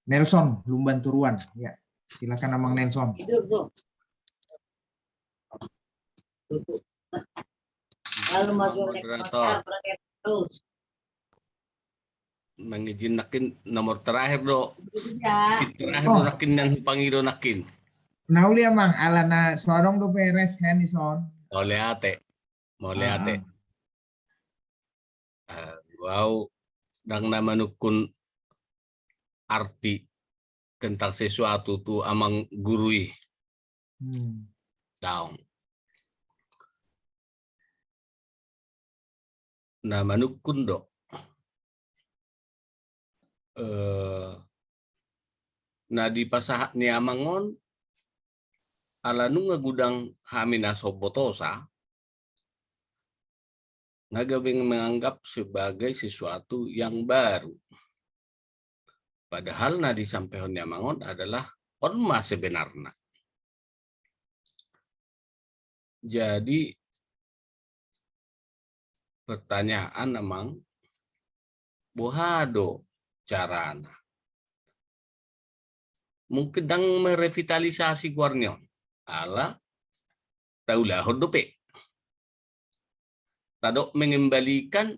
Nelson Lumban Toruan. Ya, silakan, Amang Nelson. Lalu masuk moderator. Mangizin nangkin nomor terakhir do. Iya. Seat terakhir do nangkin, nang hupangido nangkin. Na uli, Amang, ala na so adong dope raise hand dison. Mauliate. Mauliate. Ah. Eh, au ndang na manungkun arti tentang sesuatu tu Amang Guru i. Hmm. Daong. Na manungkun do. Eh, na dipasahat ni Amang on, ala nunga godang hami na so botosa, na gabe menganggap sebagai sesuatu yang baru. Padahal na disampaihon ni Amang on adalah on ma sebenarna. Jadi, pertanyaan, Amang, boha do carana? Mungkin ndang merevitalisasi goar ni on. Ala taulahon dope. Tadok mengembalikan,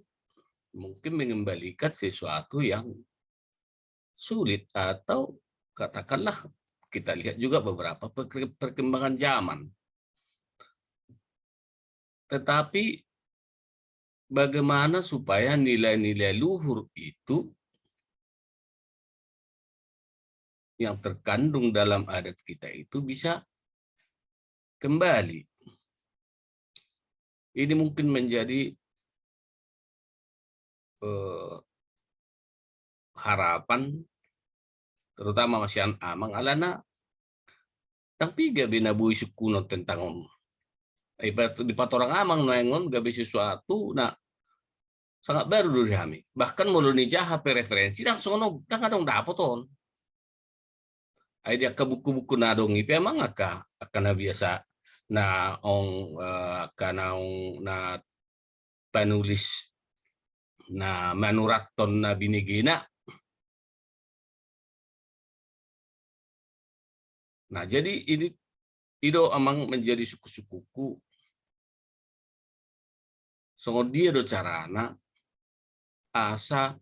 mungkin mengembalikan sesuatu yang sulit, atau katakanlah kita lihat juga beberapa perke-, perkembangan zaman. Tetapi bagaimana supaya nilai-nilai luhur itu yang terkandung dalam adat kita itu bisa kembali. Ini mungkin menjadi, eh, harapan, terutama ma sian Amang, alana ndang piga be na boi sungkunon tentang on. Ipa-, dipatorang Amang nuaeng on gabe sesuatu na sangat baru do di hami. Bahkan molo nijaha pe referensi, ndang songon on, ndang adong dapot on. Ai di angka buku-buku na adong i pe, Amang, angka, angka na biasa naung, eh, angka naung na panulis na manurathon na binegena. Nah, jadi ini, i do, Amang, menjadi sungkun-sungkunku. Songon dia do carana asa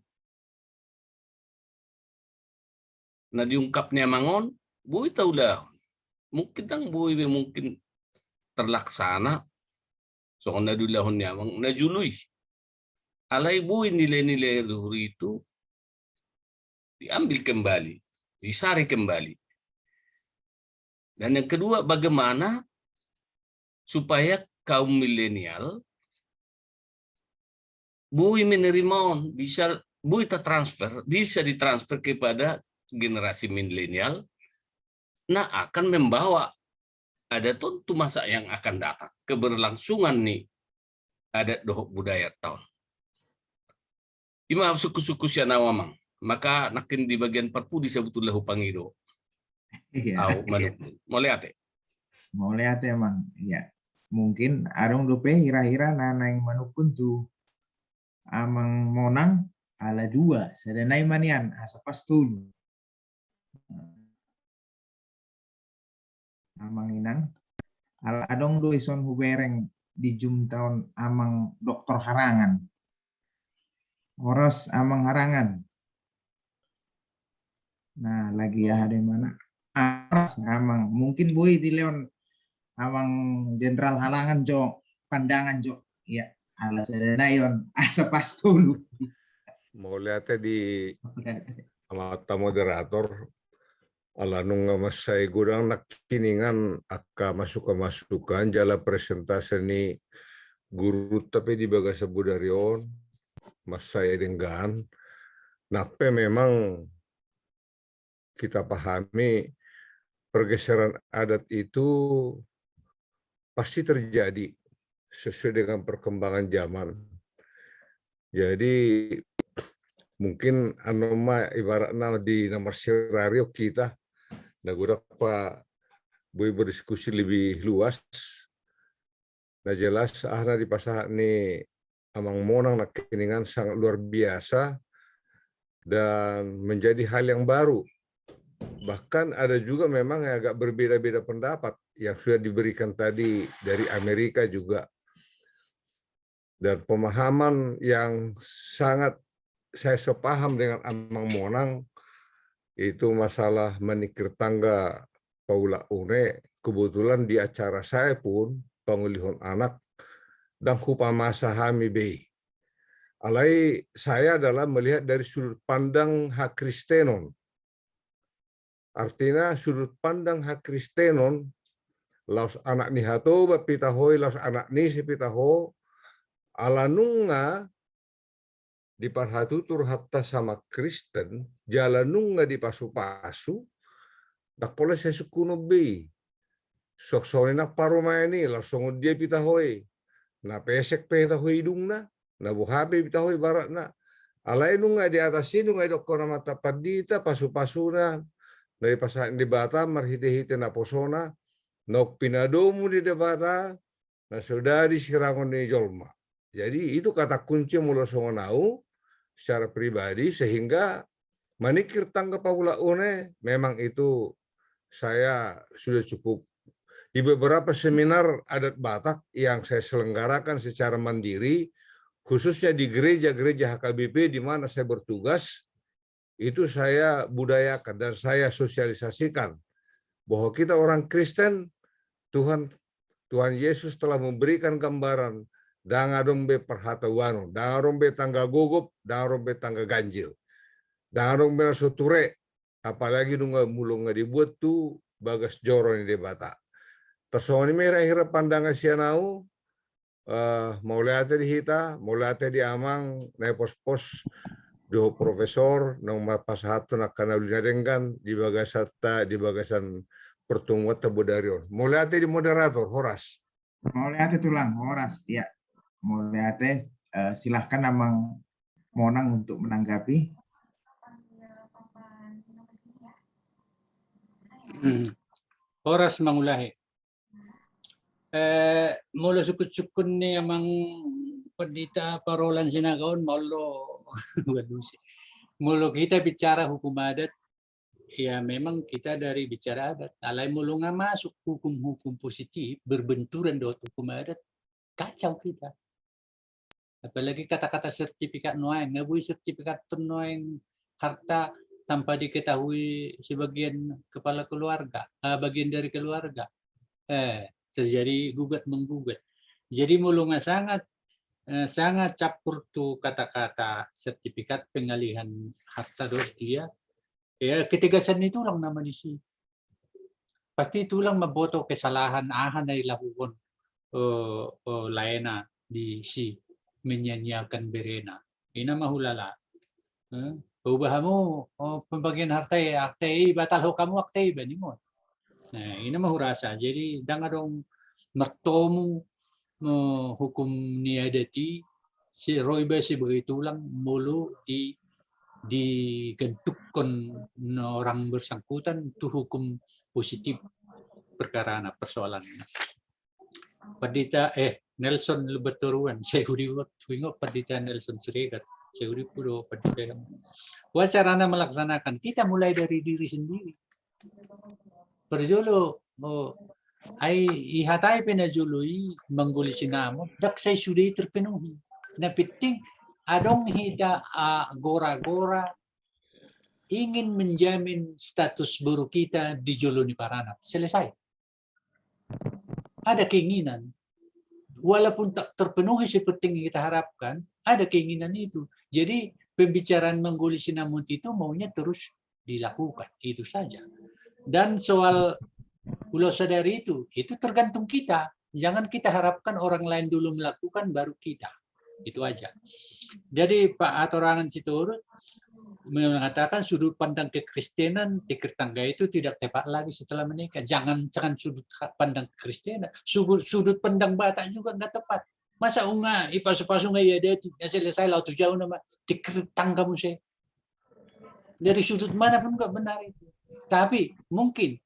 na diungkap ni Amang on boi taulahon. Mungkin ndang boi be mungkin terlaksana songon na diulahon ni Amang na jolo i. Alai boi nilai-nilai luhur itu diambil kembali, disari kembali. Dan yang kedua, bagaimana supaya kaum milenial boi menerima on, bisa boi tertransfer, bisa ditransfer kepada generasi milenial, na akan membawa adat on tu masa yang akan datang, keberlangsungan ni adat dohot budayanta on. I ma sungkun-sungkun sian au, Amang. Maka nangkin di bagian parpudi sebetulna hupangido. Iya, au, iya. Manungkun. Mauliate. Mauliate, Amang. Iya. Mungkin adong dope hira-hira na naeng manungkun tu Amang Monang, ala dua, sada nai ma nian, asa pas tolu. Amang Inang, ala adong do dison hubereng di Zoom-ta on Amang Doktor Harangan. Horas, Amang Harangan. Nah, lagi aha do imana? Horas, Amang. Mungkin boi dilehon Amang Jenderal Halangan jo, pandangan jo. Ia, ala sada nai on, asa pas tolu. Mauliate di amanta moderator, ala nunga mansai godang nangkiningan angka masukan-masukan jala presentasi ni gurunta pe di bagasan bodari on, mansai denggan, nang pe memang kita pahami pergeseran adat itu pasti terjadi sesuai dengan perkembangan zaman. Jadi mungkin anu ma ibaratna di nomor serario kita, na godang pe boi berdiskusi lebih luas. Na jelas aha na dipasahat ni Amang Monang nangkiningan sangat luar biasa dan menjadi hal yang baru. Bahkan ada juga memang yang agak berbeda-beda pendapat yang sudah diberikan tadi dari Amerika juga. Dan pemahaman yang sangat saya sepaham dengan Amang Monang itu masalah manikir tangga paulak une, kebetulan di acara saya pun pangulihon anak, ndang hupamasa hami be i. Alai saya adalah melihat dari sudut pandang hakristenon. Artina sudut pandang hakristenon, laos anak ni Hatoba pe hita ho i, laos anak ni ise pe hita ho, ala nunga diparhatutu rohanta sama Kristen, jala nunga dipasupasu, ndang pola sai sungkunon be i. Songon i nang parumaen i, laos songon dia pe hita ho i. Na pesek pe hita ho i idungna, na boha pe hita ho i ibaratna. Alai nunga di atas i, nunga didokkon amanta pandita, pasupasuna na dipasahat Debata marhitehite naposona, naung pinadomu ni Debata, na so dadi sirangon ni jolma. Jadi itu kata kunci molo songon au secara pribadi, sehingga manikir tangga paulak une memang itu saya sudah cukup di beberapa seminar adat Batak yang saya selenggarakan secara mandiri, khususnya di gereja-gereja H K B P di mana saya bertugas, itu saya budayakan dan saya sosialisasikan bahwa kita orang Kristen, Tuhan, Tuhan Yesus telah memberikan gambaran, ndang adong be parhatauanon, ndang adong be tangga gogop, ndang adong be tangga ganjil, ndang adong be na so ture, apalagi nunga molo nunga dibuat tu bagas joro ni Debata. Tarsongon i ma hira-hira pandangan sian au, eh, mauliate di hita, mauliate di amang na pospos dohot profesor naung marpasahathon angka na uli na denggan di bagasanta, di bagasan pertemuanta bodari on. Mauliate di moderator, horas. Mauliate tulang, horas. Ya, mauliate. Eh, silahkan amang Monang untuk menanggapi. Hmm. Horas mangulahi. Eh, molo sungkun-sungkun ni amang pandita Parholan Sinaga on, molo, waduh, si. Molo kita bicara hukum adat, ya memang kita dari bicara adat. Alai molo nga masuk hukum-hukum positif berbenturan dohot hukum adat, kacau kita. Apalagi kata-kata sertifikat nuaeng, nga boi sertifikat tu nuaeng harta tanpa diketahui sebagian kepala keluarga, eh, bagian dari keluarga. Eh, terjadi gugat menggugat. Jadi molo nga sangat, eh, sangat campur tu kata-kata sertifikat pengalihan harta dohot dia, ya ketegasan ni tulang nama disi. Pasti tulang mamboto kesalahan, aha na dilakuhon, eh, eh, laena disi, menyia-nyiakan berena. I na ma hulala. Eh, uba hamu, oh, pembagian harta i, harta i batal ho hamu, harta i ba ninna on. Nah, i na ma hurasa. Jadi ndang adong martomu, eh, hukum ni adat i, si ro iba sebagai tulang molo di, digantukkon orang bersangkutan tu hukum positif perkarana, persoalanna. Pandita, eh, Nelson Lumbantoruan, saya udi huingot Pandita Nelson Siregar, saya udi hudo Pandita yang. Wah, carana melaksanakan, kita mulai dari diri sendiri. Parjolo, oh, ai ihatai pe na jolo i manggoli sinamot, ndang sai sude i terpenuhi. Na penting adong hita, ah, gora-gora ingin menjamin status boru kita di jolo ni paranap. Selesai. Ada keinginan. Walaupun tak terpenuhi seperti yang kita harapkan, ada keinginan itu. Jadi pembicaraan mengguling sinamot itu maunya terus dilakukan, itu saja. Dan soal ulos sadari itu, itu tergantung kita. Jangan kita harapkan orang lain dulu melakukan, baru kita. Itu aja. Jadi Pak Hatorangan Sitorus mengatakan sudut pandang kekristenan tikir tangga itu tidak tepat lagi setelah menikah. Jangan, jangan sudut pandang kekristenan, sudut, sudut pandang Batak juga nggak tepat. Masa unga ipasupasu nga ia dati, selesai laho tu jauh nama tikir tangga muse. Dari sudut mana pun nggak benar itu. Tapi mungkin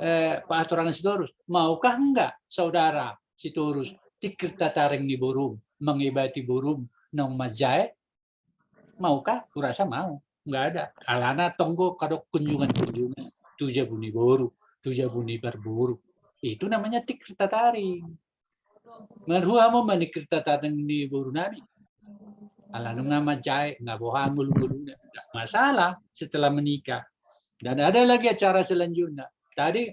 eh, Pak Hatorangan Sitorus, maukah enggak saudara Sitorus tikir tataring ni borum, mangibati borum naung manjae? Maukah? Kurasa mau. Enggak ada. Alana tong do kadok kunjungan-kunjungan tu jabu ni boru, tu jabu ni parboru. Itu namanya tikir tataring. Marhua mo manikir tataring ni boru nami. Ala nunga manjae, nga boha ngolu-ngoluna. Tidak masalah setelah menikah. Dan ada lagi acara selanjutnya. Tadi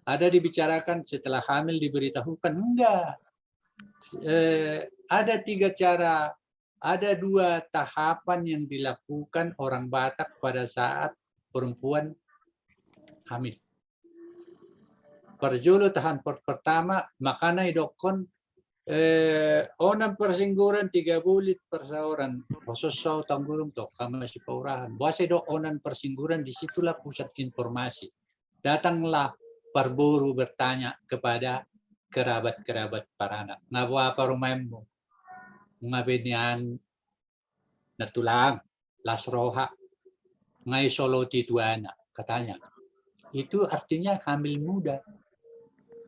ada dibicarakan setelah hamil diberitahukan. Enggak. Eh, ada tiga cara, ada dua tahapan yang dilakukan orang Batak pada saat perempuan hamil. Parjolo tahapan pertama, makana idokkon eh, onan parsingguran, tiga bulit parsaoran. Hososo tanggulung tok kama sipaurahan. Boasa idok onan parsingguran, di situlah pusat informasi. Datanglah parboru bertanya kepada kerabat-kerabat paranak. Nga boha parumaenmu? Nga be nian na tulang, las roha, nga isoloti tuana, katanya. Itu artinya hamil muda.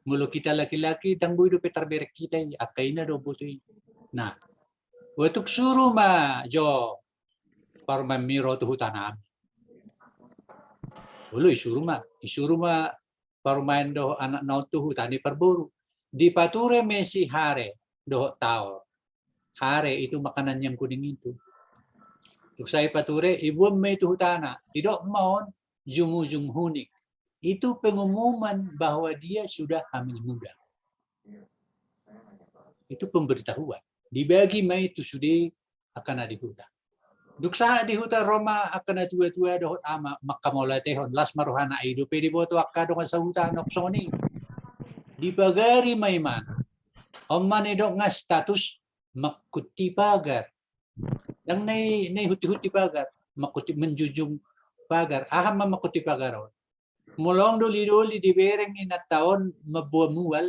Molo kita laki-laki, dang boi dope tarberek kita i, angka ina do boto i. Nah, waktu suru ma jo parumaenmi ro tu huta nami. Olo isuru ma, isuru ma parumaen dohot anak na on tu huta ni parboru. Dipature ma i si hare dohot taol. Hare itu makanan yang kuning itu. Dung sae ipature, iboan ma i tu hutana. Idok ma on jumujung hunik. Itu pengumuman bahwa dia sudah hamil muda. Itu pemberitahuan. Dibagi ma i tu sude angka na di huta. Dung sahat di huta ro ma angka na tua-tua dohot ama mangkamauliatehon, las ma rohana, ai dope diboto angka dongan sahuta nunga songon i. Dipagari ma imana. On ma na idok nga status mangkunti pagar. Dang na i, na ihunti-hunti pagar, mangkunti, menjunjung pagar. Aha ma mangkunti pagar on? Molo adong doli-doli dibereng inanta on mamboan mual,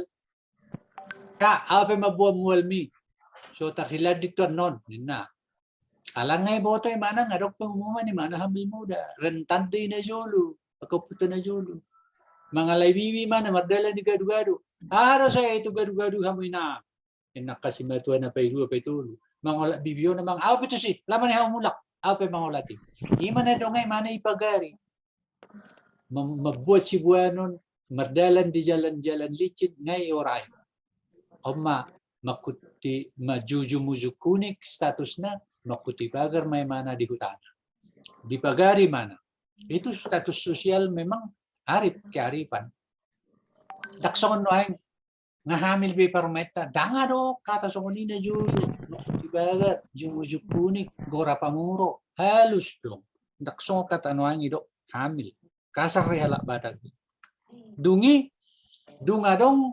"Kak, au pe mamboan mualmi. So tarsilandit tu annon," ninna. Ala nga iboto imana nga adong pengumuman imana hamil muda. Rentan do i na jolo, angka ompunta na jolo. Mangalai bibi imana mardalan di gadu-gadu. "Aha do sae tu gadu-gadu hamu ina?" Ninna angka simatua na paidua paitolu. "Mangolat bibi on amang." "Au pe tusi, lam ma hamu mulak. Au pe mangolat i." Ima na adong imana ipagari. Mem-, membuat siboanon, mardalan di jalan-jalan licin, nga iorai. On ma, mangkunti, manjujung-jujung hunik statusna, mangkunti pagar ma imana di hutana. Dipagari imana. Itu status sosial memang arif, kearifan. Dang songon nuaeng, nga hamil be parumaenta, dang adong hata songon i na jolo. Mangkunti pagar, jumujung hunik, gora pamuro, halus do. Dang songon hata nuaeng idok hamil. Kasar do halak Batak. Dung i, dung adong,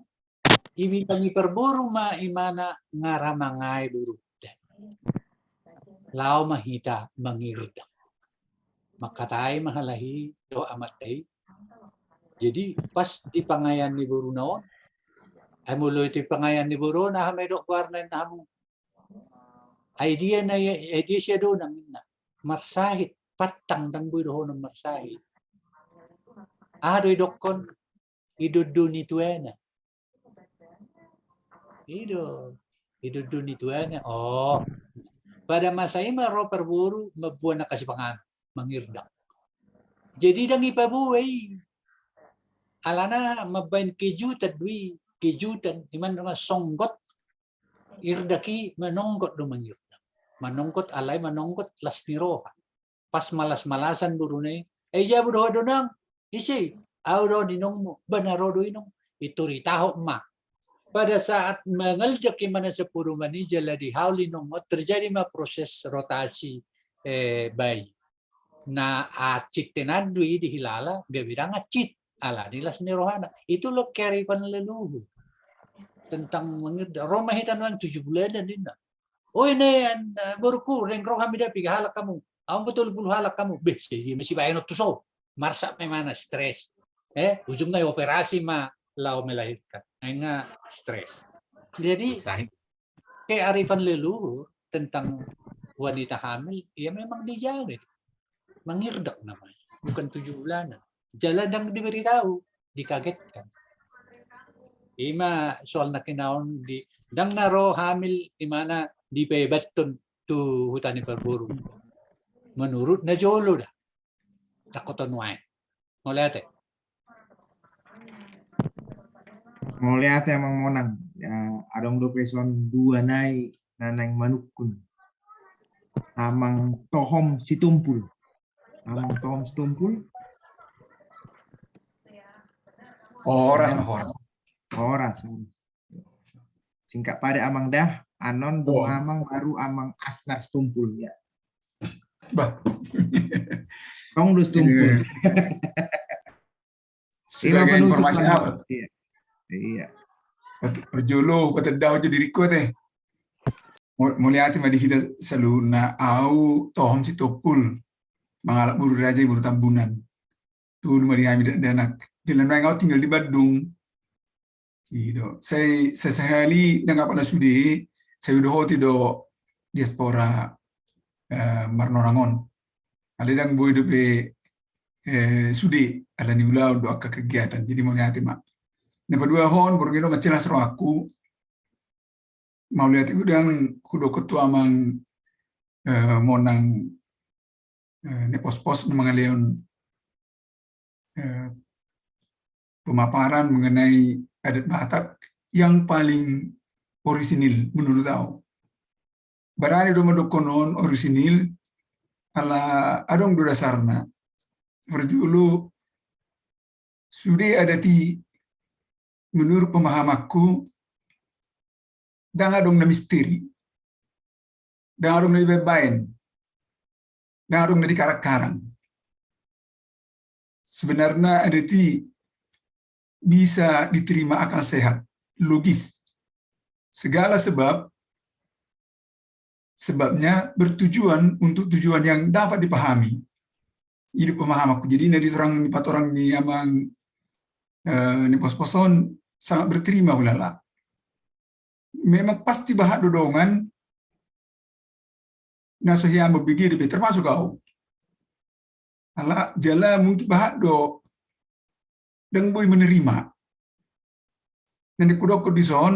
ibilangkon parboru ma imana nga ra mangae boru. Laho ma hita mangirdak. Mangkatai ma halak i dohot amanta i. Jadi pas di pangaean ni boruna on, ai molo di pangaean ni boru on, aha ma idok goarna ninna hamu? Ai dia na, ai dia sia donang ninna. Marsahit, pantang, dang boi dohonon marsahit. Aha do idokkon? Idondoni tuana. I do, idondoni tuana. Oh. Pada masa i ma ro parboru mamboan angka sipanganon, mangirdak. Jadi dang ipaboa i. Alana mambaen kejutan do i, kejutan, ima na songgot, irdak i manonggot do mangirdak. Manonggot alai manonggot las ni roha. Pas malas-malasan boruna i, "Eh, jabu dohot donang, ise i?" "Au do inongmu." "Ba na ro do inong?" ituritahon ma. Pada saat mangaljak i ma na sapodoman i jala dihaol i nongot, terjadi ma proses rotasi, eh, bayi. Na acit tenandu i dihilala, gabe ndang acit. Alani las ni rohana. Itu loh kearifan leluhur. Tentang mangirda. Ro ma hita nuaeng tujuh bulanan ninna. Oi, ne, eh, boruku, naeng ro hami da, piga halak hamu? Au ma tolu pulu halak hamu. Beh, si, si, masibaen on tu so. Marsak ma imana, stres. Eh, ujungna operasi ma laho melahirkan. Akhirnya stres. Jadi, kearifan leluhur tentang wanita hamil, ya memang dijaga itu. Mangirdak namanya. Bukan tujuh bulanan. Jala ndang diberitahu, dikagetkan. I ma soal na hinaon di, ndang na ro hamil imana dipaebathon tu huta ni parboru. Menurut na jolo da. Takoton wae. Mauliate. Mauliate Amang Monang. Ya, adong dope son dua nai na naeng manungkun. Amang Tohom Sitompul. Amang Tohom Sitompul. Horas, horas. Horas. Singkat padat Amang da, annon dung Amang baru Amang Asnar Sitompul ya. Bah. Tong do Sitompul. Sebagai informasi awal. Iya. Parjolo, patedahon jo diriku ate. Mauliate ma di hita saluhutna, au Tohom Sitompul. Mangalap boru Raja i boru Tambunan. Tolu ma di hami dakdanak. Jala nuaeng au tinggal di Bandung. I do. Sai sesehali ndang apala sude, sai hudohoti do diaspora, eh, Marnorang on. Alai ndang boi dope, eh, sude, alani ulaon do angka kegiatan. Jadi mauliate ma. Na paduahon, borngin do mansai las rohangku. Mauliate godang hudok tu Amang, eh, Monang, eh, Nepospos na mangalehon, eh, pemaparan mengenai adat Batak yang paling orisinil menurut au. Barani do mandokkon on orisinil, ala adong do dasarna. Parjolo, sude adat i menurut pemahamanku, ndang adong na misteri, ndang adong na dibaen-baen, ndang adong na dikarang-karang. Sebenarna adat i bisa diterima akal sehat, logis. Segala sebab, sebabnya bertujuan untuk tujuan yang dapat dipahami. I do pemahamanku. Jadi na ditorang, dipatorang ni Amang, eh, Nepospos on sangat berterima hulala. Memang pasti bahat do dongan na so hea mambege dope, termasuk au. Ala jala mungkin bahat do ndang boi menerima. Na naeng hudokkon dison,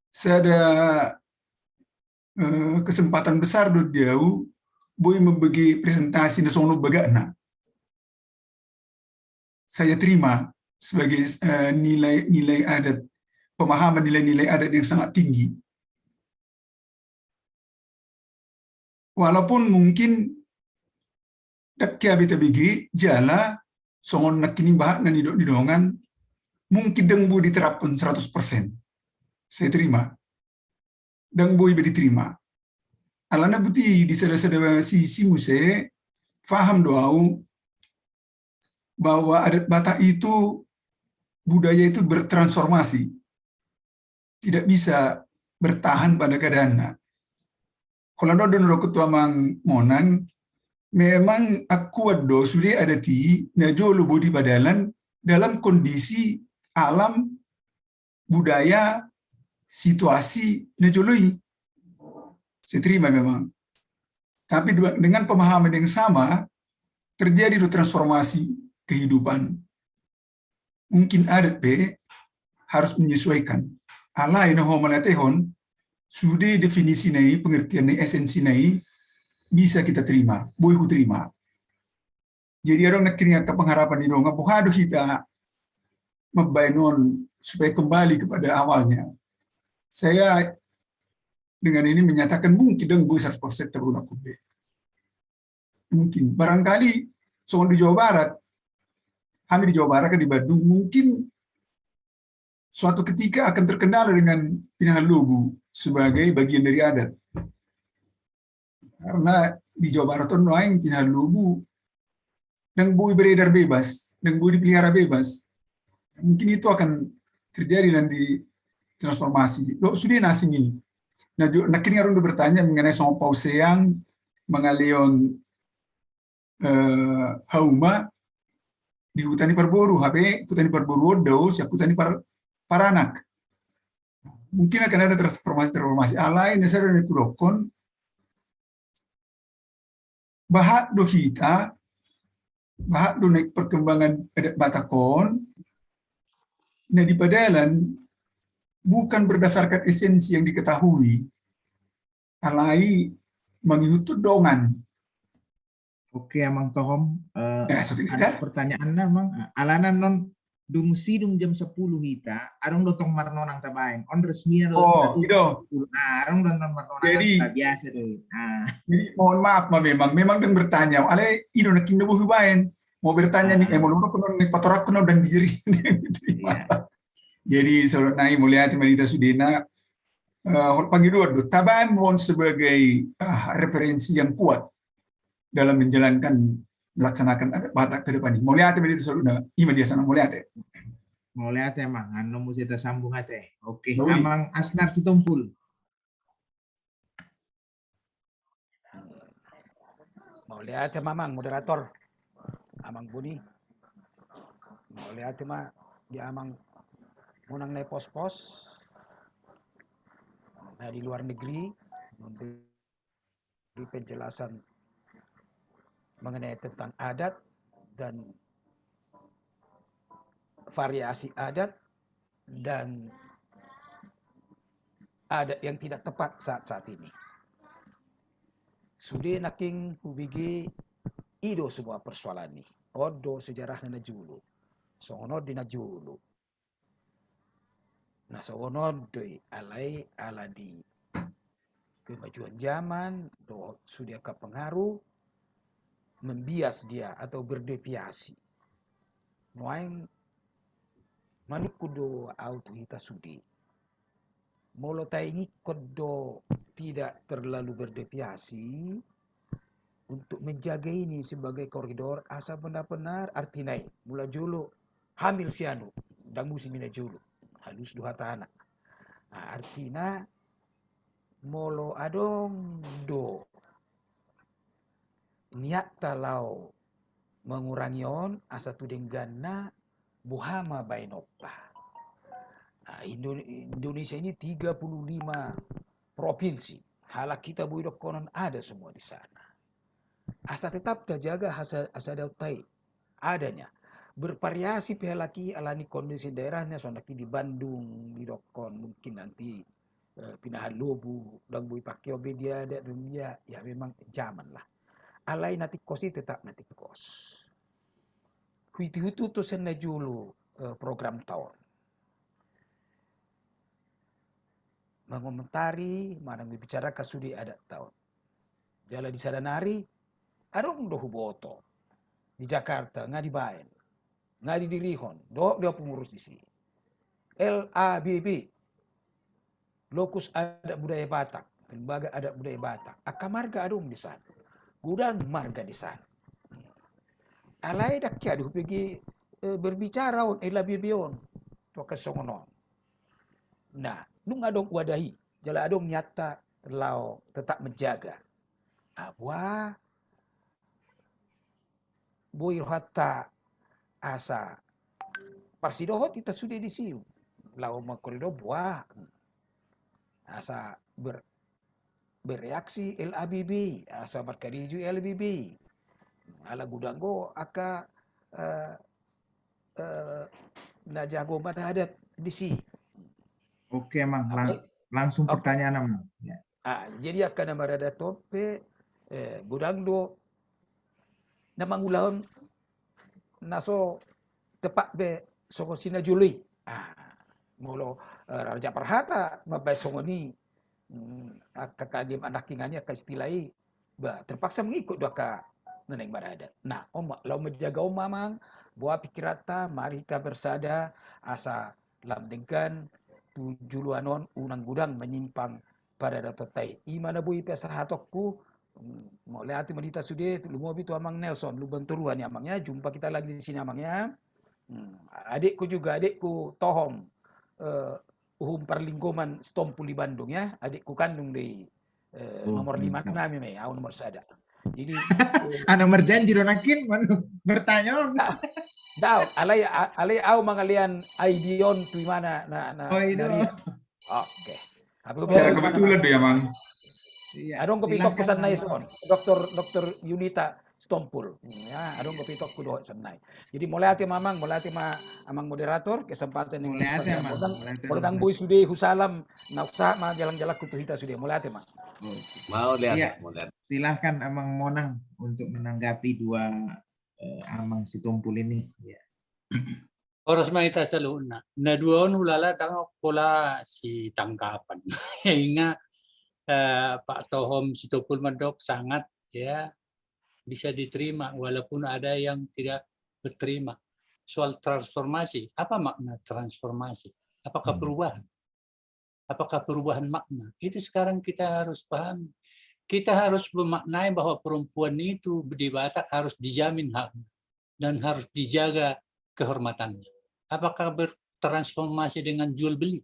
sada, eh, kesempatan besar do di au boi mambege presentasi na songon on bagakna. Saya terima sebagai, eh, nilai-nilai adat, pemahaman nilai-nilai adat yang sangat tinggi. Walaupun mungkin ndang hea be tabege, jala songon nangkining bahat na nidok ni dongan, mungkin ndang boi diterapkan seratus persen. Saya terima. Ndang boi be diterima. Alana buti di sada-sada sisi muse, faham do au bahwa adat Batak itu, budaya itu bertransformasi. Tidak bisa bertahan pada keadaanna. Holan on do na hudokkon tu Amang Monang, memang akuan do sude adat i na jolo boi dipadalan dalam kondisi alam budaya, situasi na jolo i. Saya terima memang. Tapi dua-, dengan pemahaman yang sama, terjadi do transformasi kehidupan. Mungkin adat pe harus menyesuaikan. Alai na ho mauliatehon, sude definisi na i, pengertian na i, esensi na i, bisa kita terima, boi huterima. Jadi adong nangkining angka pengharapan ni dongan, boha do hita mambaen on supaya kembali kepada awalnya. Saya dengan ini menyatakan mungkin ndang boi seratus persen terlunak be. Mungkin. Barangkali songon di Jawa Barat, hami di Jawa Barat kan di Bandung, mungkin suatu ketika akan terkendala dengan pinahan lobu sebagai bagian dari adat. Karena di Jawa Barat on nuaeng pinahan lobu ndang boi beredar bebas, ndang boi dipelihara bebas. Mungkin itu akan terjadi nanti transformasi. Dohot sude na asing i. Nah, nangkin adong do bertanya mengenai songon pausean mangalehon eh, hauma di huta ni parboru, hape huta ni parboru on do sian huta ni par, paranak. Mungkin akan ada transformasi-transformasi. Alai na sada na hudokkon, bahat do hita, bahat do naeng perkembangan adat Batak on, na di padalan bukan berdasarkan esensi yang diketahui, alai mangihuthon dongan. Oke, Amang Tohom, eh, ada pertanyaan, Amang. Eh, alana on dung sidung jam sepuluh hita, adong do tong marnonang tabaen. On resmi na do. Oh, i do. Ah, adong do tong marnonang. Jadi, biasa do. Ah. Jadi mohon maaf ma memang, memang ndang bertanya. Alai i do nangkin na boi hubaen. Mau bertanya nih, eh, mau lupa pernah nih, patorang pernah udah diri. Iya. Jadi, saudara nai, mauliate ma di hita sudena, eh, hot pangidoan do, tabaen ma on sebagai, ah, referensi yang kuat dalam menjalankan, melaksanakan adat Batak ke depan ini. Mauliate ma di hita sudena, ima dia sana mauliate. Mauliate, Amang, anu muse ta sambung ate. Oke, Amang Asnar Sitompul. Mauliate ma, Amang moderator, Amang Buni. Mauliate ma di Amang Monang na i pos-pos na di luar negeri, memberi penjelasan mengenai tentang adat dan variasi adat dan adat yang tidak tepat saat-saat ini. Sude nangkin hubege i do semua persoalan i. On do sejarahna na jolo. Songon on di na jolo. Na songon on do i, alai ala ni kemajuan zaman dohot sude angka pengaruh membias dia atau berdeviasi. Nuaeng manungkun do au tu hita sude. Molo tainginkon do tidak terlalu berdeviasi untuk menjaga ini sebagai koridor, asa benar-benar artina i, mula jolo hamil si anu, ndang musim i na jolo, halus do hatana. Nah, artina molo adong do niatta laho mengurangi on, asa tu dengganna boha ma baenonta. Nah, Indo-, Indonesia ini tiga puluh lima provinsi. Halak hita boi dohonon ada semua di sana. Asa tetap tajaga asa, asa daonta i adanya. Bervariasi pe halak i ala ni kondisi daerahnya, songon nangkin di Bandung didokkon mungkin nanti, eh, pinahan lobu, ndang boi pake on be dia adat, dia, ya memang zaman lah. Alai na tingkos i tetap na tingkos. Huiti hutu tu sian na jolo, eh, programta on. Mangomentari, manang membicarakan sude adatta on. Jala di sada nari, adong do huboto. Di Jakarta, nga dibaen. Nga didirihon. Dohot dia pengurus di si. L A B B. Lokus Adat Budaya Batak. Lembaga Adat Budaya Batak. Angka marga adong di sana. Godang marga di sana. Alai ndang hea do hubege, eh, berbicara on, L A B B on. Tu angka songon on. Nah, nunga adong wadah i. Jala adong niatta laho tetap menjaga. Ah, boha boi rohanta asa parsidohot hita sude di si. Laho mangkoridor boha. Asa ber-, bereaksi L A B B, asa markarejo L A B B. Ala godang do angka, eh, eh, na jago maradat di si. Oke, Amang. Lang-, langsung pertanyaan, Amang. Ya. Ah, jadi angka na maradat on pe, eh, godang do na mangulahon na so tepat be songon si na jolo i. Ah, molo, eh, Raja Parhata mambaen songon i, mm, angka kalim anakkingan i, angka istilah i, bah, terpaksa mengikut do angka na naeng maradat. Nah, on ma, laho menjaga on ma, Amang, boha pikiranta, mari hita bersada, asa lam denggan, tu joloan on unang godang manyimpang paradatonta i. I ma na boi pasahatonku. Mauliate ma di hita sude, lumobi tu Amang Nelson, Lumban Toruan ya Amang ya, jumpa kita lagi di sini Amang ya. Hmm, adikku juga, adikku Tohom, eh, Uhum Parlinggoman Sitompul di Bandung ya, adikku kandung do i, eh, nomor lima nami ma i, au nomor sada. Jadi, eh, anak merjanji do nangkin, manu bertanya. Dao, alai, a-, alai au mangalean I D on tu imana na, na, oh, i do. Oke. Secara kebetulan do ya, Mang. Iya, adong hupitokku silakan, Amang. Dokter, Dokter Yunita Sitompul. Ya, adong hupitokku dohot sonnai. Jadi mauliate ma Amang, mauliate ma Amang moderator, kesempatan yang mauliate, Amang. Molo ndang boi sude husalam, na sahat ma jalang-jalangku tu hita sude, mauliate ma. Oke. Mauliate, iya, mauliate. Silahkan Amang Monang untuk menanggapi dua, eh, Amang Sitompul ini. Ya. Horas ma hita saluhutna. Na dua on ulala ndang pola sitanggapan. Inga, eh, Pak Tohom Sitompul mandok sangat, ya, bisa diterima, walaupun ada yang tidak berterima. Soal transformasi, apa makna transformasi? Apakah perubahan? Apakah perubahan makna? Itu sekarang kita harus pahami. Kita harus memaknai bahwa perempuan itu di Batak harus dijamin haknya dan harus dijaga kehormatannya. Apakah bertransformasi dengan jual beli?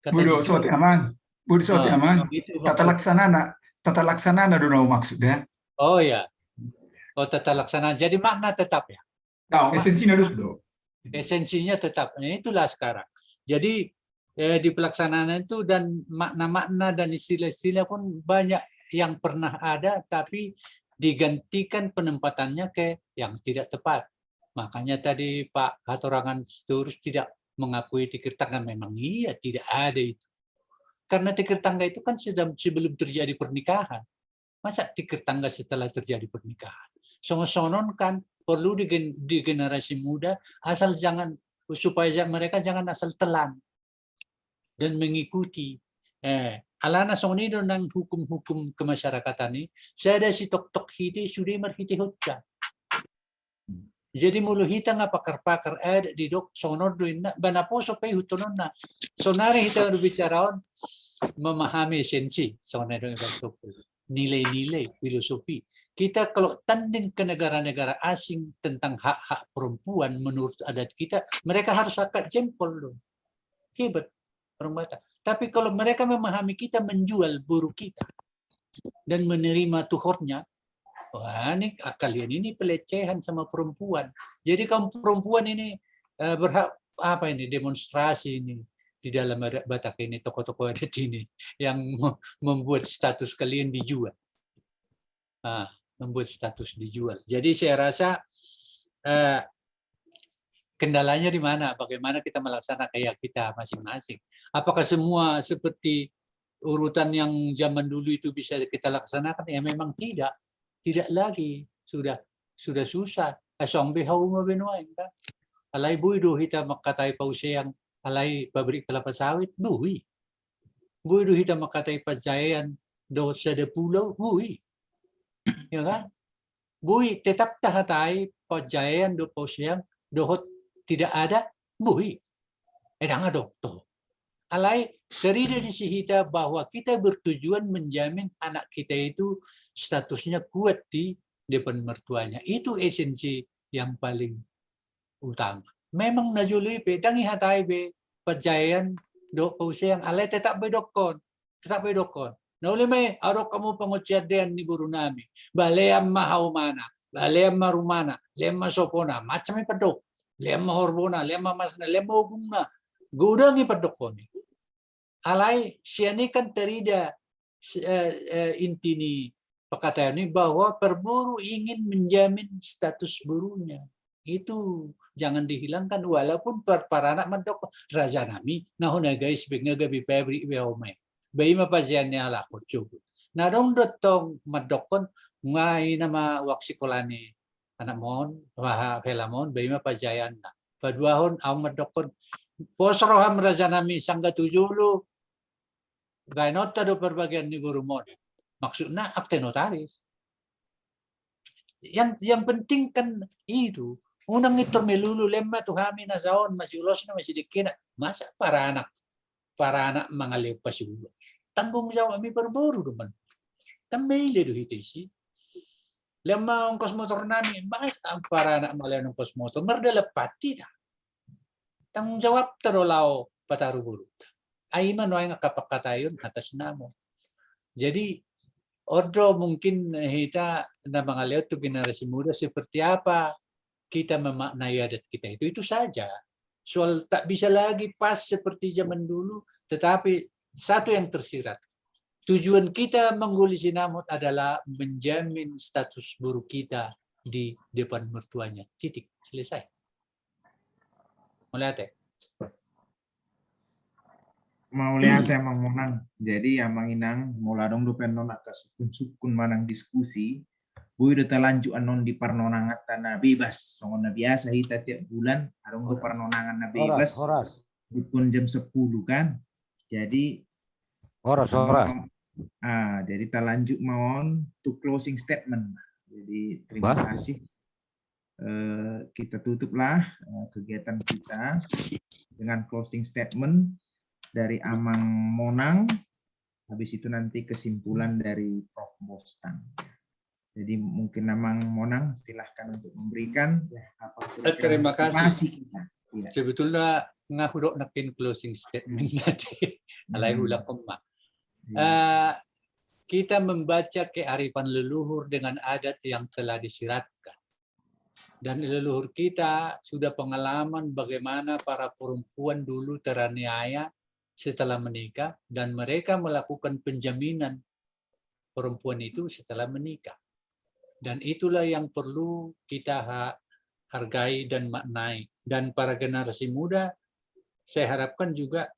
Kata Bodo, sote Amang. Bodo, sote Amang. Tata laksanana, tata laksanana do na maksud ya. Oh ya. Oh, tata laksana. Jadi makna tetap ya. Nah, esensinya itu do. Esensinya tetap. Nah, itulah sekarang. Jadi, eh, di pelaksanaan itu dan makna-makna dan istilah-istilah pun banyak yang pernah ada, tapi digantikan penempatannya ke yang tidak tepat. Makanya tadi Pak Hatorangan Sitorus tidak mengakui tikir tangga, memang iya, tidak ada itu. Karena tikir tangga itu kan sedang, sebelum terjadi pernikahan. Masa tikir tangga setelah terjadi pernikahan? Songon-songon kan perlu di gen-, di generasi muda, asal jangan, supaya ja-, mereka jangan asal telan dan mengikuti. Eh, alana songon i do nang hukum-hukum kemasyarakatan i, sada sitoktok hite sude marhite hotja. Jadi molo hita nga pakar-pakar adat didok songon on do inna, ba naposo pe ihuthononna. Sonari hita do bicara on memahami esensi, songon na didok Pak Sitompul. Nilai-nilai, filosofi. Kita kalau tanding ke negara-negara asing tentang hak-hak perempuan menurut adat kita, mereka harus angkat jempol do. Hebat orang Batak. Tapi kalau mereka memahami kita menjual boru kita dan menerima tuhornya, wah, ini, ah, kalian ini pelecehan sama perempuan. Jadi kaum perempuan ini, eh, berhak apa ini, demonstrasi ini di dalam adat Batak ini, tokoh-tokoh adat ini yang me-, membuat status kalian dijual. Ah, membuat status dijual. Jadi saya rasa, eh, kendalanya di mana? Bagaimana kita melaksanakan ya kita masing-masing? Apakah semua seperti urutan yang zaman dulu itu bisa kita laksanakan? Ya memang tidak. Tidak lagi. Sudah, sudah susah. Asong be hau ma be nuaeng kan. Alai boi do hita mangkatai Pauseang alai pabrik kelapa sawit, boi. Boi do hita mangkatai Pajaean dohot sada pulau, boi. Ya kan? Boi tetap tahatai Pajaean dohot Pauseang dohot tidak ada, boi. Eh, ndang adong toho. Alai tarida disi hita bahwa kita bertujuan menjamin anak kita itu statusnya kuat di depan mertuanya. Itu esensi yang paling utama. Memang na jolo i pe, ndang ihatai be Pajaean dohot Pauseang, alai tetap be idokkon. Tetap be idokkon. Na uli ma i, adong hamu pangunsian dean ni boru nami. Ba lean ma haumana, ba lean ma rumana, lean ma sopona, macam i pandok. Lean ma horbona, lean ma masna, lean ma ogungna. Godang i pandokkon i. Alai sian i kan tarida, eh, eh, inti ni pangkataion i bahwa parboru ingin menjamin status borunya. Itu jangan dihilangkan, walaupun par-, paranak mandok, raja nami, na hona gais be nga gabe pabrik be hau ma i. Ba i ma pajaean ni halak on, coba. Na adong do tong mandokkon, nga i nama uang sikola ni anakmon, hela-, helamon, ba i ma pajaeanna. Paduahon, au mandokkon, pos roham raja nami, sangga tu jolo baenonta do parbagian ni borumon. Maksudna akte notaris. Yang, yang penting kan itu, Unang intor melulu, lemma tu hami na saon, masiulosna, masidengkena. Masa paranak, paranak mangalehon pasiulos? Tanggung jawab ni parboru do man. Kan maila do hita isi. Lemma ongkos motor nami, masa paranak mangalehon ongkos motor? Mardalan pati ta. Tanggung jawab ta do laho pataru boru. Ai ima nuaeng angka pangkataion hata sinamot. Jadi, on do mungkin hita na mangalehon tu generasi muda seperti apa kita memaknai adat kita itu, itu saja. Soal tak bisa lagi pas seperti zaman dulu, tetapi satu yang tersirat. Tujuan kita menggali sinamot adalah menjamin status boru kita di depan mertuanya. Titik. Selesai. Mauliate. Mauliate Amang Monang. Jadi Amang Inang, molo adong dope annon angka sungkun-sungkun manang diskusi, boi do talanjut annon di parnonanganta na bebas. Songon na biasa hita tiap bulan, adong do parnonangan na bebas. Horas, horas. Bukan jam sepuluh kan. Jadi horas, horas. Ah, jadi talanjut ma on tu closing statement. Jadi terima kasih. Eh, kita tutuplah eh, kegiatan kita dengan closing statement dari Amang Monang. Habis itu nanti kesimpulan dari Prof Bostang. Jadi mungkin Amang Monang silahkan untuk memberikan ya, apa kira-kira. Terima kasih. Kita. Ya. Sebetulnya nga hudok nangkin closing statement nanti. Alai hulak koma. Ya. Uh, kita membaca kearifan leluhur dengan adat yang telah disiratkan. Dan leluhur kita sudah pengalaman bagaimana para perempuan dulu teraniaya setelah menikah dan mereka melakukan penjaminan perempuan itu setelah menikah. Dan itulah yang perlu kita hargai dan maknai. Dan para generasi muda, saya harapkan juga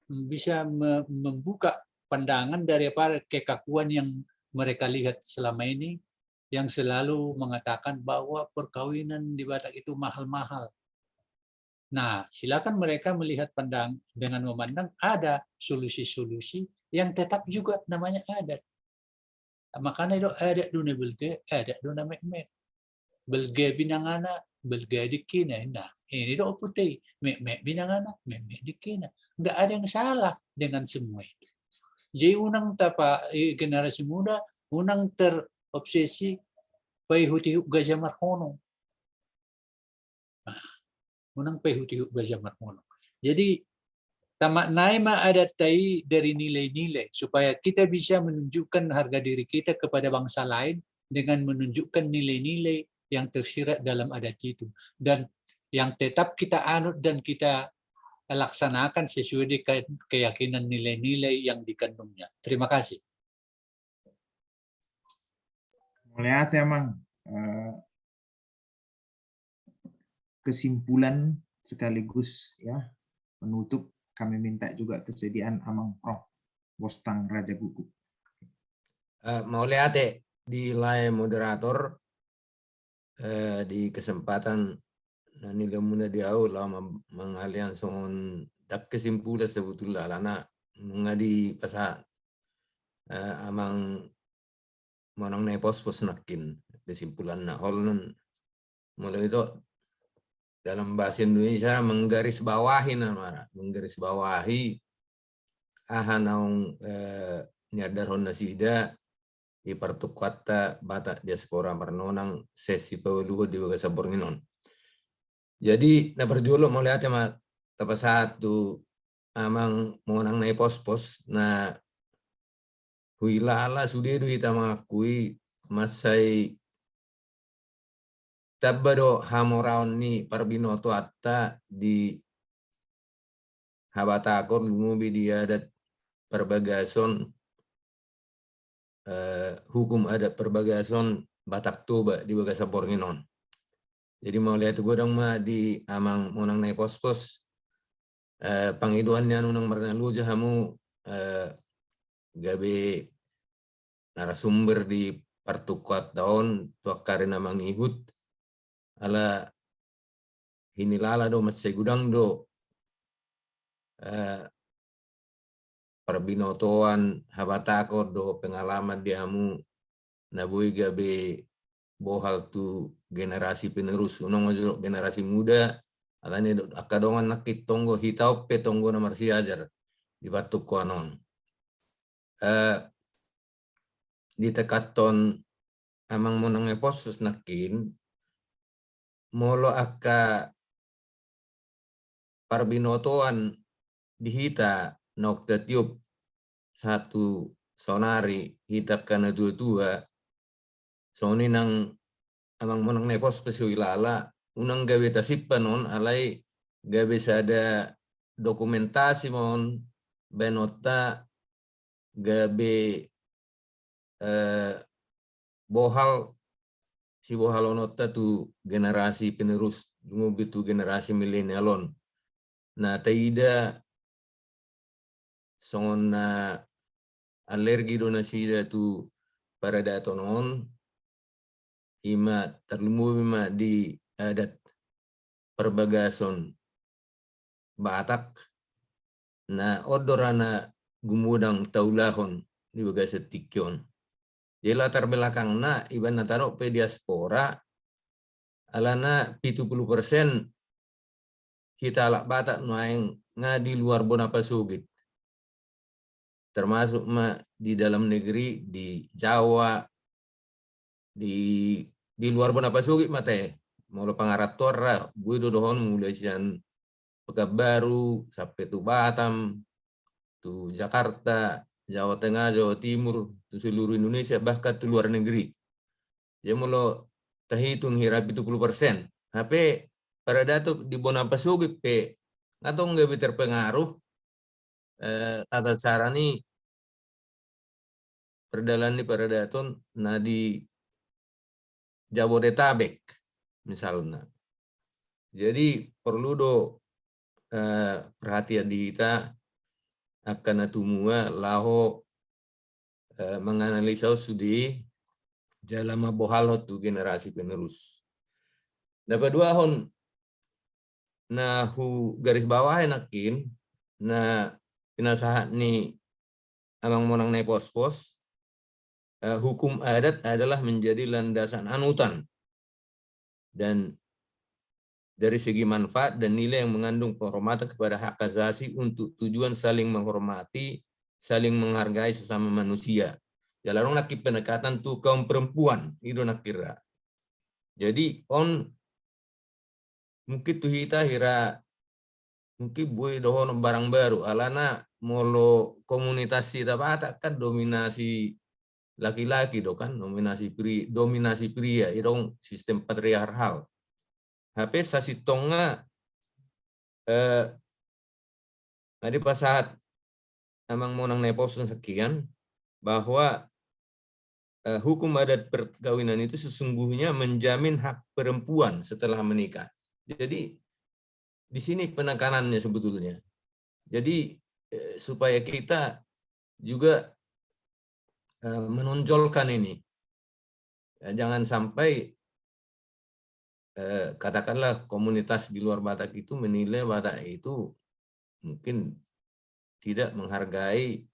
bisa membuka pandangan daripada kekakuan yang mereka lihat selama ini, yang selalu mengatakan bahwa perkawinan di Batak itu mahal-mahal. Nah, silakan mereka melihat pandang dengan memandang ada solusi-solusi yang tetap juga namanya adat. Makana do adat do na belga, adat do na metmet. Belga binangana, belga dengkina. Nah, ini do oput i, metmet binangana, metmet dengkina. Nggak ada yang salah dengan semua itu. Jadi unang tapa eh, generasi muda unang terobsesi paihut-ihut gaja marhonong. Unang paihut-ihut gaja marhonong. Jadi tamaknai ma adat i dari nilai-nilai supaya kita bisa menunjukkan harga diri kita kepada bangsa lain dengan menunjukkan nilai-nilai yang tersirat dalam adat itu dan yang tetap kita anut dan kita laksanakan sesuai dengan keyakinan nilai-nilai yang dikandungnya. Terima kasih. Mauliate Amang. Eh, kesimpulan sekaligus ya penutup kami minta juga kesediaan Amang Prof Bostang Raja Gugu. Eh, mauliate di lae moderator eh, di kesempatan na nileanmuna di au laho mangalean songon dang kesimpulan sebetulna alana nunga dipasahat eh, Amang Monang na i pospos nangkin kesimpulanna holan molo ito dalam bahasa Indonesia menggarisbawahi namara menggarisbawahi aha naung eh, niandarhon nasida di partukkuanta Batak diaspora marnonang sesi pauluhon di bagasan borngin on. Jadi na parjolo mauliate ma tapasahat tu Amang Monang na i pospos na huilala sude do hita mangakui mansai tamba do hamoraon ni parbinotoanta di habatahon lumobi di adat parbagason eh, hukum adat parbagason Batak Toba di bagasan borngin on. Jadi mauliate godang ma di Amang Monang na i pospos eh, pangidoan ni anu nang marnaloja hamu eh, gabe narasumber di partukkuanta on tu angka ari na mangihut ala hinilala do mansai godang do eh, parbinotoan habatahon do pengalaman di hamu na boi gabe bohal tu generasi penerus, unang ma jolo generasi muda, alani angka dongan nangkin tonggo, hita on pe tonggo na marsiajar di partingkian on. Eh, di tekaton Amang Monang Eposos nangkin, molo angka parbinotoan di hita naung tatiop sahat tu saonari, hita angka na tua-tua, songon i nang Amang Monang Eposos pe so huilala, unang gabe tasimpan on, alai gabe sada dokumentasi ma on baenonta, gabe eh, bohal, sibohalononta tu generasi penerus, lumobi tu generasi milenial on. Na taida songon na alergi do nasida tu paradaton on, ima tarlumobi ma di adat parbagason Batak, na on do ra na gumodang taulahon di bagasan tingki on. Jadi latar belakangna, iba na tadok pe diaspora, alana pitu pulu persen hita halak Batak nuaeng nga di luar bona pasogit. Termasuk ma di dalam negeri, di Jawa, di, di luar bona pasogit ma tahe. Molo pangarantoan ra, boi do dohon mulai sian Pekanbaru sampe tu Batam, tu Jakarta, Jawa Tengah, Jawa Timur, tu seluruh Indonesia, bahkan tu luar negeri. Jadi molo tahitung hira pitu pulu persen. Hape paradaton di bona pasogit pe nga tong gabe terpengaruh, eh, tata cara ni perdalan ni paradaton na di Jabodetabek misalna. Jadi perlu do, eh, perhatian di hita angka na tumua laho, eh, manganalisa on sude jala mambohalhon tu generasi penerus. Na paduahon na hugarisbawahi nangkin, na pinasahat ni Amang Monang Eposos, eh, hukum adat adalah menjadi landasan anutan dan dari segi manfaat dan nilai yang mengandung penghormatan kepada hak asasi untuk tujuan saling menghormati, saling menghargai sesama manusia. Jala adong nangkin penekanan tu kaum perempuan, i do nangkin ra. Jadi on mungkin tu hita hira mungkin boi dohonon barang baru, alana molo komunitas hita Batak kan dominasi laki-laki do kan, dominasi pri-, dominasi pria, i do sistem patriarkal. Hape sasintongna, eh, na dipasahat Amang Monang Eposos nangkin bahwa, eh, hukum adat perkawinan itu sesungguhnya menjamin hak perempuan setelah menikah. Jadi di sini penekanannya sebetulnya. Jadi, eh, supaya kita juga, eh, menonjolkan ini. Eh, jangan sampai, eh, katakanlah komunitas di luar Batak itu menilai Batak itu mungkin tidak menghargai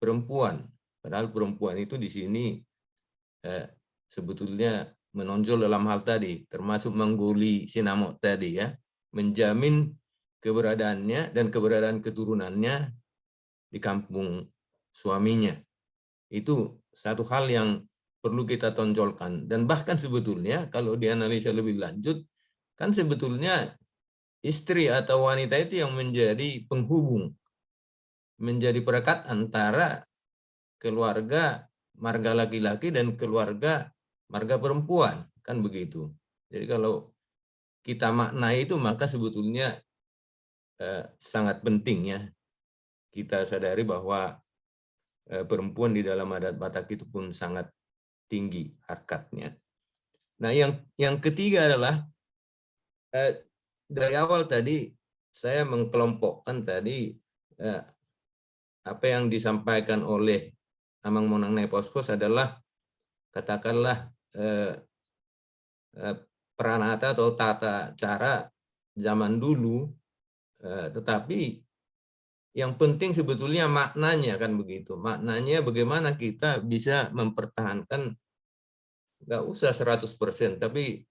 perempuan. Padahal perempuan itu di sini, eh, sebetulnya menonjol dalam hal tadi, termasuk manggoli sinamot tadi ya, menjamin keberadaannya dan keberadaan keturunannya di kampung suaminya. Itu satu hal yang perlu kita tonjolkan. Dan bahkan sebetulnya kalau dianalisa lebih lanjut, kan sebetulnya istri atau wanita itu yang menjadi penghubung, menjadi perekat antara keluarga marga laki-laki dan keluarga marga perempuan, kan begitu. Jadi kalau kita maknai itu, maka sebetulnya, eh, sangat penting ya kita sadari bahwa, eh, perempuan di dalam adat Batak itu pun sangat tinggi harkatnya. Nah, yang, yang ketiga adalah, eh, dari awal tadi saya mengkelompokkan tadi, eh, apa yang disampaikan oleh Amang Monang Eposos adalah, katakanlah, eh, eh, pranata atau tata cara zaman dulu, eh, tetapi yang penting sebetulnya maknanya, kan begitu. Maknanya bagaimana kita bisa mempertahankan nggak usah seratus persen, tapi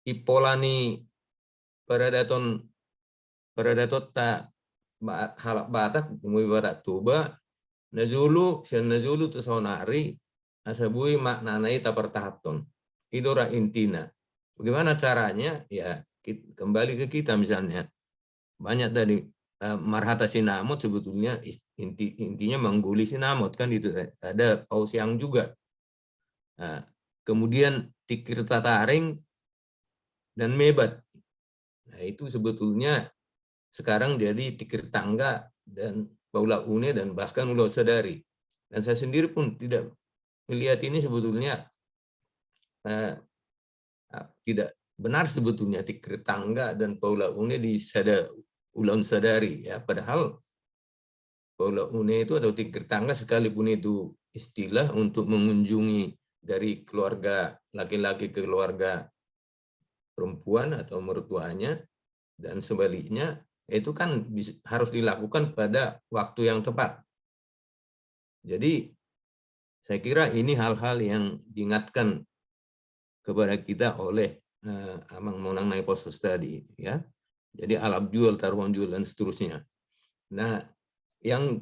di pola ni paradaton, paradatonta halak Batak, umumnya Batak Toba, na jolo, sian na jolo tu saonari, asa boi maknana i tapartahanhon. I do ra intina. Bagaimana caranya? Ya, kembali ke kita misalnya. Banyak tadi, marhata sinamot sebetulnya inti, intinya mangguli sinamot kan itu. Ada pausiang juga. Nah, kemudian tikir tataring dan mebat. Nah, itu sebetulnya sekarang jadi tikir tangga dan paula une dan bahkan ulaon sadari. Dan saya sendiri pun tidak melihat ini sebetulnya eh, tidak benar sebetulnya tikir tangga dan paula une di sada ulaon sadari, ya, padahal paula une itu atau tikir tangga sekalipun itu istilah untuk mengunjungi dari keluarga laki-laki ke keluarga perempuan atau mertuanya dan sebaliknya, itu kan harus dilakukan pada waktu yang tepat. Jadi saya kira ini hal-hal yang diingatkan kepada kita oleh eh, Amang Monang Naipospos tadi, ya. Jadi alap jual, taruhon jual dan seterusnya. Nah, yang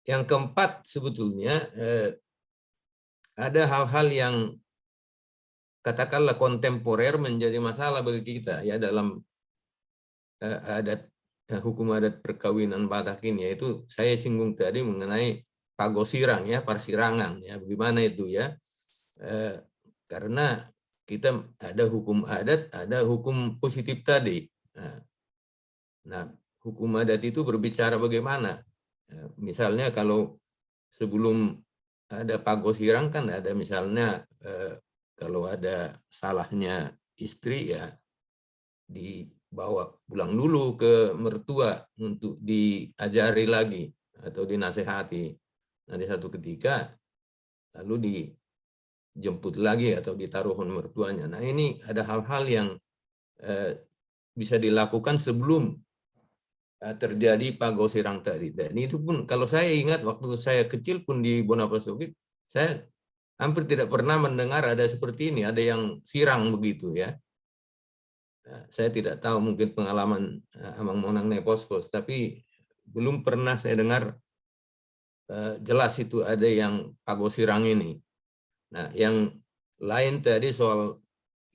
yang keempat sebetulnya eh, ada hal-hal yang katakanlah kontemporer menjadi masalah bagi kita ya dalam eh, adat eh, hukum adat perkawinan Batak ini, yaitu saya singgung tadi mengenai pagosirang ya, parsirangan ya, bagaimana itu ya. Eh, karena kita ada hukum adat, ada hukum positif tadi. Nah, nah, hukum adat itu berbicara bagaimana. Eh, misalnya kalau sebelum ada pagosirang kan ada misalnya eh, kalau ada salahnya istri ya dibawa pulang dulu ke mertua untuk diajari lagi atau dinasehati. Nah, di satu ketika lalu dijemput lagi atau ditaruhon mertuanya. Nah, ini ada hal-hal yang eh, bisa dilakukan sebelum eh, terjadi pagosirang tadi. Dan itu pun kalau saya ingat waktu saya kecil pun di Bona Pasogit, saya hampir tidak pernah mendengar ada seperti ini, ada yang sirang begitu ya. Nah, saya tidak tahu mungkin pengalaman eh, Amang Monang Naipospos, tapi belum pernah saya dengar eh, jelas itu ada yang pagosirang ini. Nah, yang lain tadi soal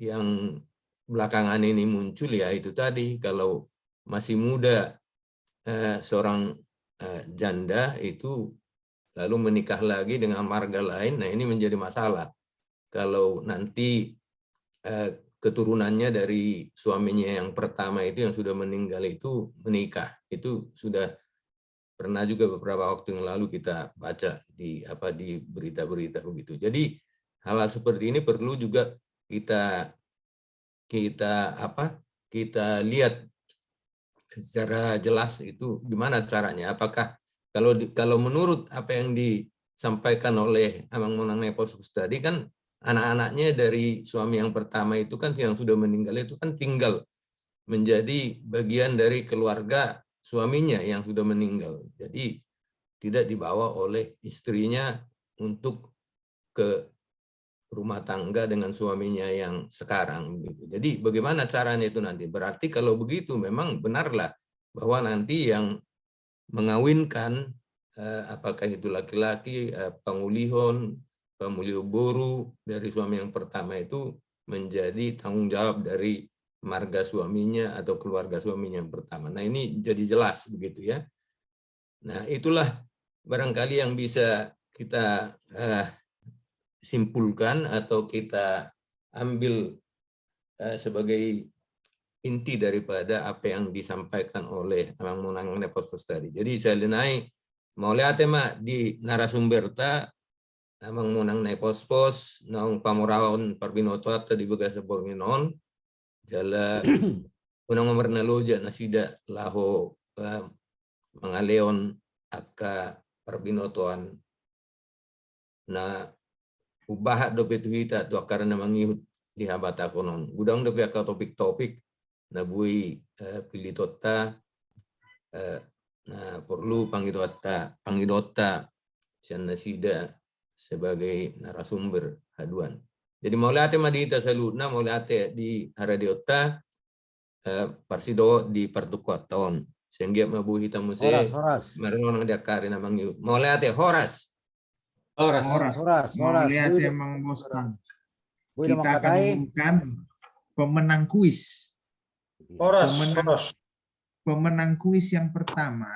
yang belakangan ini muncul ya itu tadi, kalau masih muda eh, seorang eh, janda itu lalu menikah lagi dengan marga lain, nah ini menjadi masalah. Kalau nanti eh, keturunannya dari suaminya yang pertama itu yang sudah meninggal itu menikah, itu sudah pernah juga beberapa waktu yang lalu kita baca di apa di berita-berita begitu. Jadi hal-hal seperti ini perlu juga kita kita apa kita lihat secara jelas itu gimana caranya. Apakah kalau di, kalau menurut apa yang disampaikan oleh Amang Monang Naipospos tadi kan anak-anaknya dari suami yang pertama itu kan yang sudah meninggal itu kan tinggal menjadi bagian dari keluarga suaminya yang sudah meninggal. Jadi tidak dibawa oleh istrinya untuk ke rumah tangga dengan suaminya yang sekarang. Begitu. Jadi bagaimana caranya itu nanti? Berarti kalau begitu memang benarlah bahwa nanti yang mengawinkan eh, apakah itu laki-laki, eh, pangulihon, pamuliho boru dari suami yang pertama itu menjadi tanggung jawab dari marga suaminya atau keluarga suaminya yang pertama. Nah, ini jadi jelas begitu ya. Nah, itulah barangkali yang bisa kita eh, simpulkan atau kita ambil eh, sebagai inti daripada apa yang disampaikan oleh Amang Monang Naipospos tadi. Jadi saya lenai mauliate ma di narasumberta Amang Monang Naipospos naung pamoraon parbinotoanta di bagasan borngin on jala unang marnaloja nasida laho eh, mangalehon angka parbinotoan na umbahat dope tu hita tu angka na mangihut di habatahon on. Godang dope angka topik-topik na boi eh, pilitonta eh, na porlu pangidoanta, pangidoanta sian nasida sebagai narasumber haduan. Jadi mauliate ma di hita saluhutna, mauliate di haradeonta, eh, parsidohot di partukoanta on. Sai anggiat ma boi hita muse marnonang di angka ari na mangihut. Mauliate, horas. Horas. Horas. Horas, horas. Mauliate, Amang Bostang. Kita akan umumkan pemenang kuis. Horas, horas. Pemenang kuis yang pertama,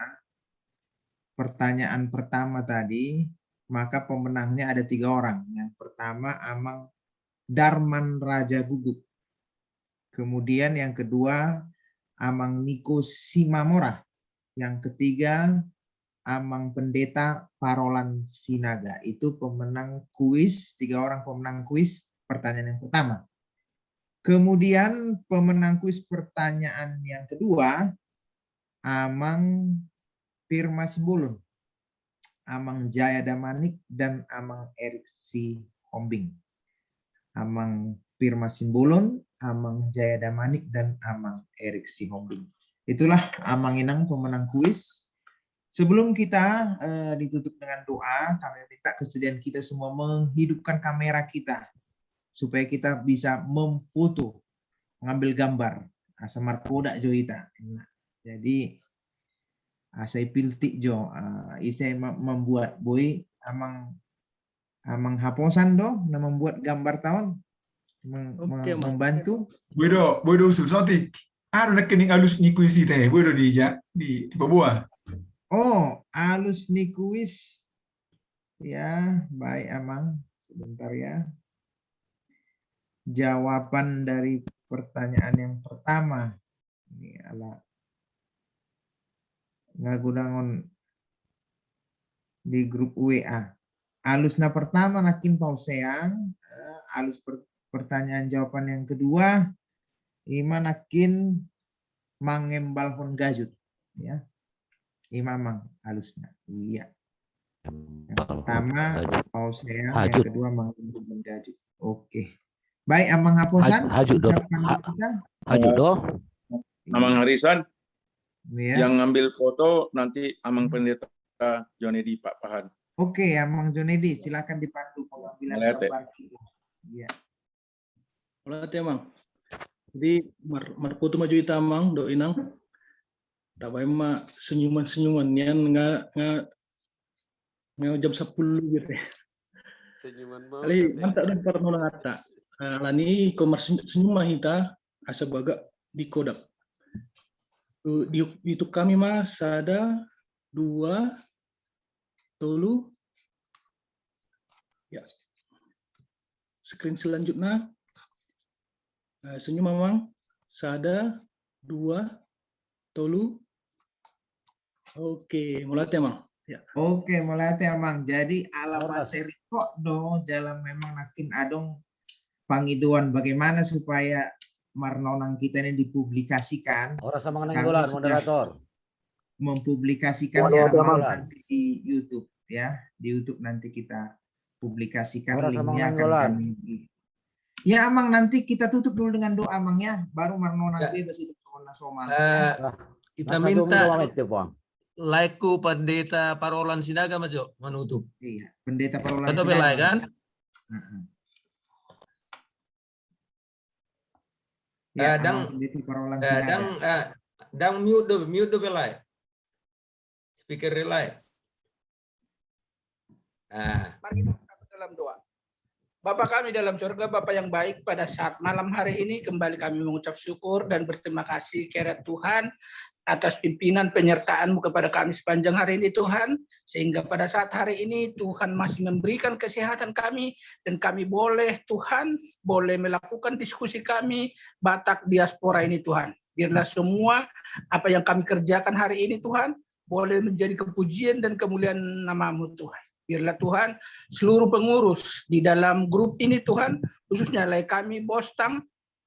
pertanyaan pertama tadi, maka pemenangnya ada tiga orang. Yang pertama Amang Darman Raja Guguk. Kemudian yang kedua Amang Niko Simamora. Yang ketiga Amang Pendeta Parolan Sinaga. Itu pemenang kuis, tiga orang pemenang kuis pertanyaan yang pertama. Kemudian pemenang kuis pertanyaan yang kedua, Amang Pirma Simbolon, Amang Jaya Damanik, dan Amang Erik Sihombing. Amang Pirma Simbolon, Amang Jaya Damanik, dan Amang Erik Sihombing. Itulah Amang Inang pemenang kuis. Sebelum kita, eh, ditutup dengan doa, kami minta kesediaan kita semua menghidupkan kamera kita supaya kita bisa memfoto, mengambil gambar. Asa marpoda jo hita. Nah, jadi asa ipiltik jo, eh, ise ma-, membuat, boi Amang Amang Haposan do na membuat gambar taon. Mem-, oke, mem-, Amang. Membantu. Boi do, boi do usul saotik. Aha do nangkining alus ni kuis i, boi do di ja, di, dipaboa. Oh, alus ni kuis. Ya, baik Amang. Sebentar ya. Jawaban dari pertanyaan yang pertama. Ini ala nga godang on di grup W A. Alus na pertama nangkin pauseang, eh, alus per-, pertanyaan jawaban yang kedua, ima nangkin mangembalhon gajut, ya. Ima Amang alusna. Iya. Yang pertama pauseang, yang kedua mangembalhon gajut. Oke. Baik, Amang Haposan, hajut do. Hajut do. Amang Harisan, iya, yang ngambil foto nanti Amang Pendeta Jonedi, Pak Pahan. Oke, Amang Jonedi, silakan dipandu pengambilan gambar kita. Iya. Mauliate, Amang. Jadi, mar-, marfoto ma jo hita, Amang dohot Inang. Tabaen ma senyuman-senyuman nian, nga, nga, nga jam sampulu gitu ya. Senyuman mau. Jadi mantap dong parnonanganta. Alani i ingkon marsenyum ma hita asa bagak di kodap. Di, di, dihitung hami ma, sada, dua, tolu. Ya. Screen selanjutna. Eh, senyum, Amang. Sada, dua, tolu. Oke, mauliate, Amang. Ya. Oke, mauliate, Amang. Jadi ala mansai ringkot do jala memang nangkin adong pangidoan bagaimana supaya marnonang kita ini dipublikasikan. Horas, Amang Nainggolan, moderator. Mempublikasikan di YouTube, ya. Di YouTube nanti kita publikasikan, linknya akan kami. Ya, Amang, nanti kita tutup dulu dengan doa, Amang, ya. Baru marnonang bebas itu, somal. Eh, kita minta like ku Pendeta Parolan Sinaga ma jo manutup. Iya, Pendeta Parolan Sinaga. Kan? Heeh. Ya, dang, Pendeta Parolan Sinaga. Dang, eh, dang mute do, mute do pe live. Speaker relay. Ah. Mari kita bersatu dalam doa. Bapa kami dalam surga, Bapa yang baik, pada saat malam hari ini kembali kami mengucap syukur dan berterima kasih kepada Tuhan atas pimpinan penyertaan-Mu kepada kami sepanjang hari ini, Tuhan, sehingga pada saat hari ini Tuhan masih memberikan kesehatan kami dan kami boleh, Tuhan, boleh melakukan diskusi kami Batak diaspora ini, Tuhan. Biarlah semua apa yang kami kerjakan hari ini, Tuhan, boleh menjadi kepujian dan kemuliaan nama-Mu, Tuhan. Biarlah, Tuhan, seluruh pengurus di dalam grup ini, Tuhan, khususnya lae kami, Bostang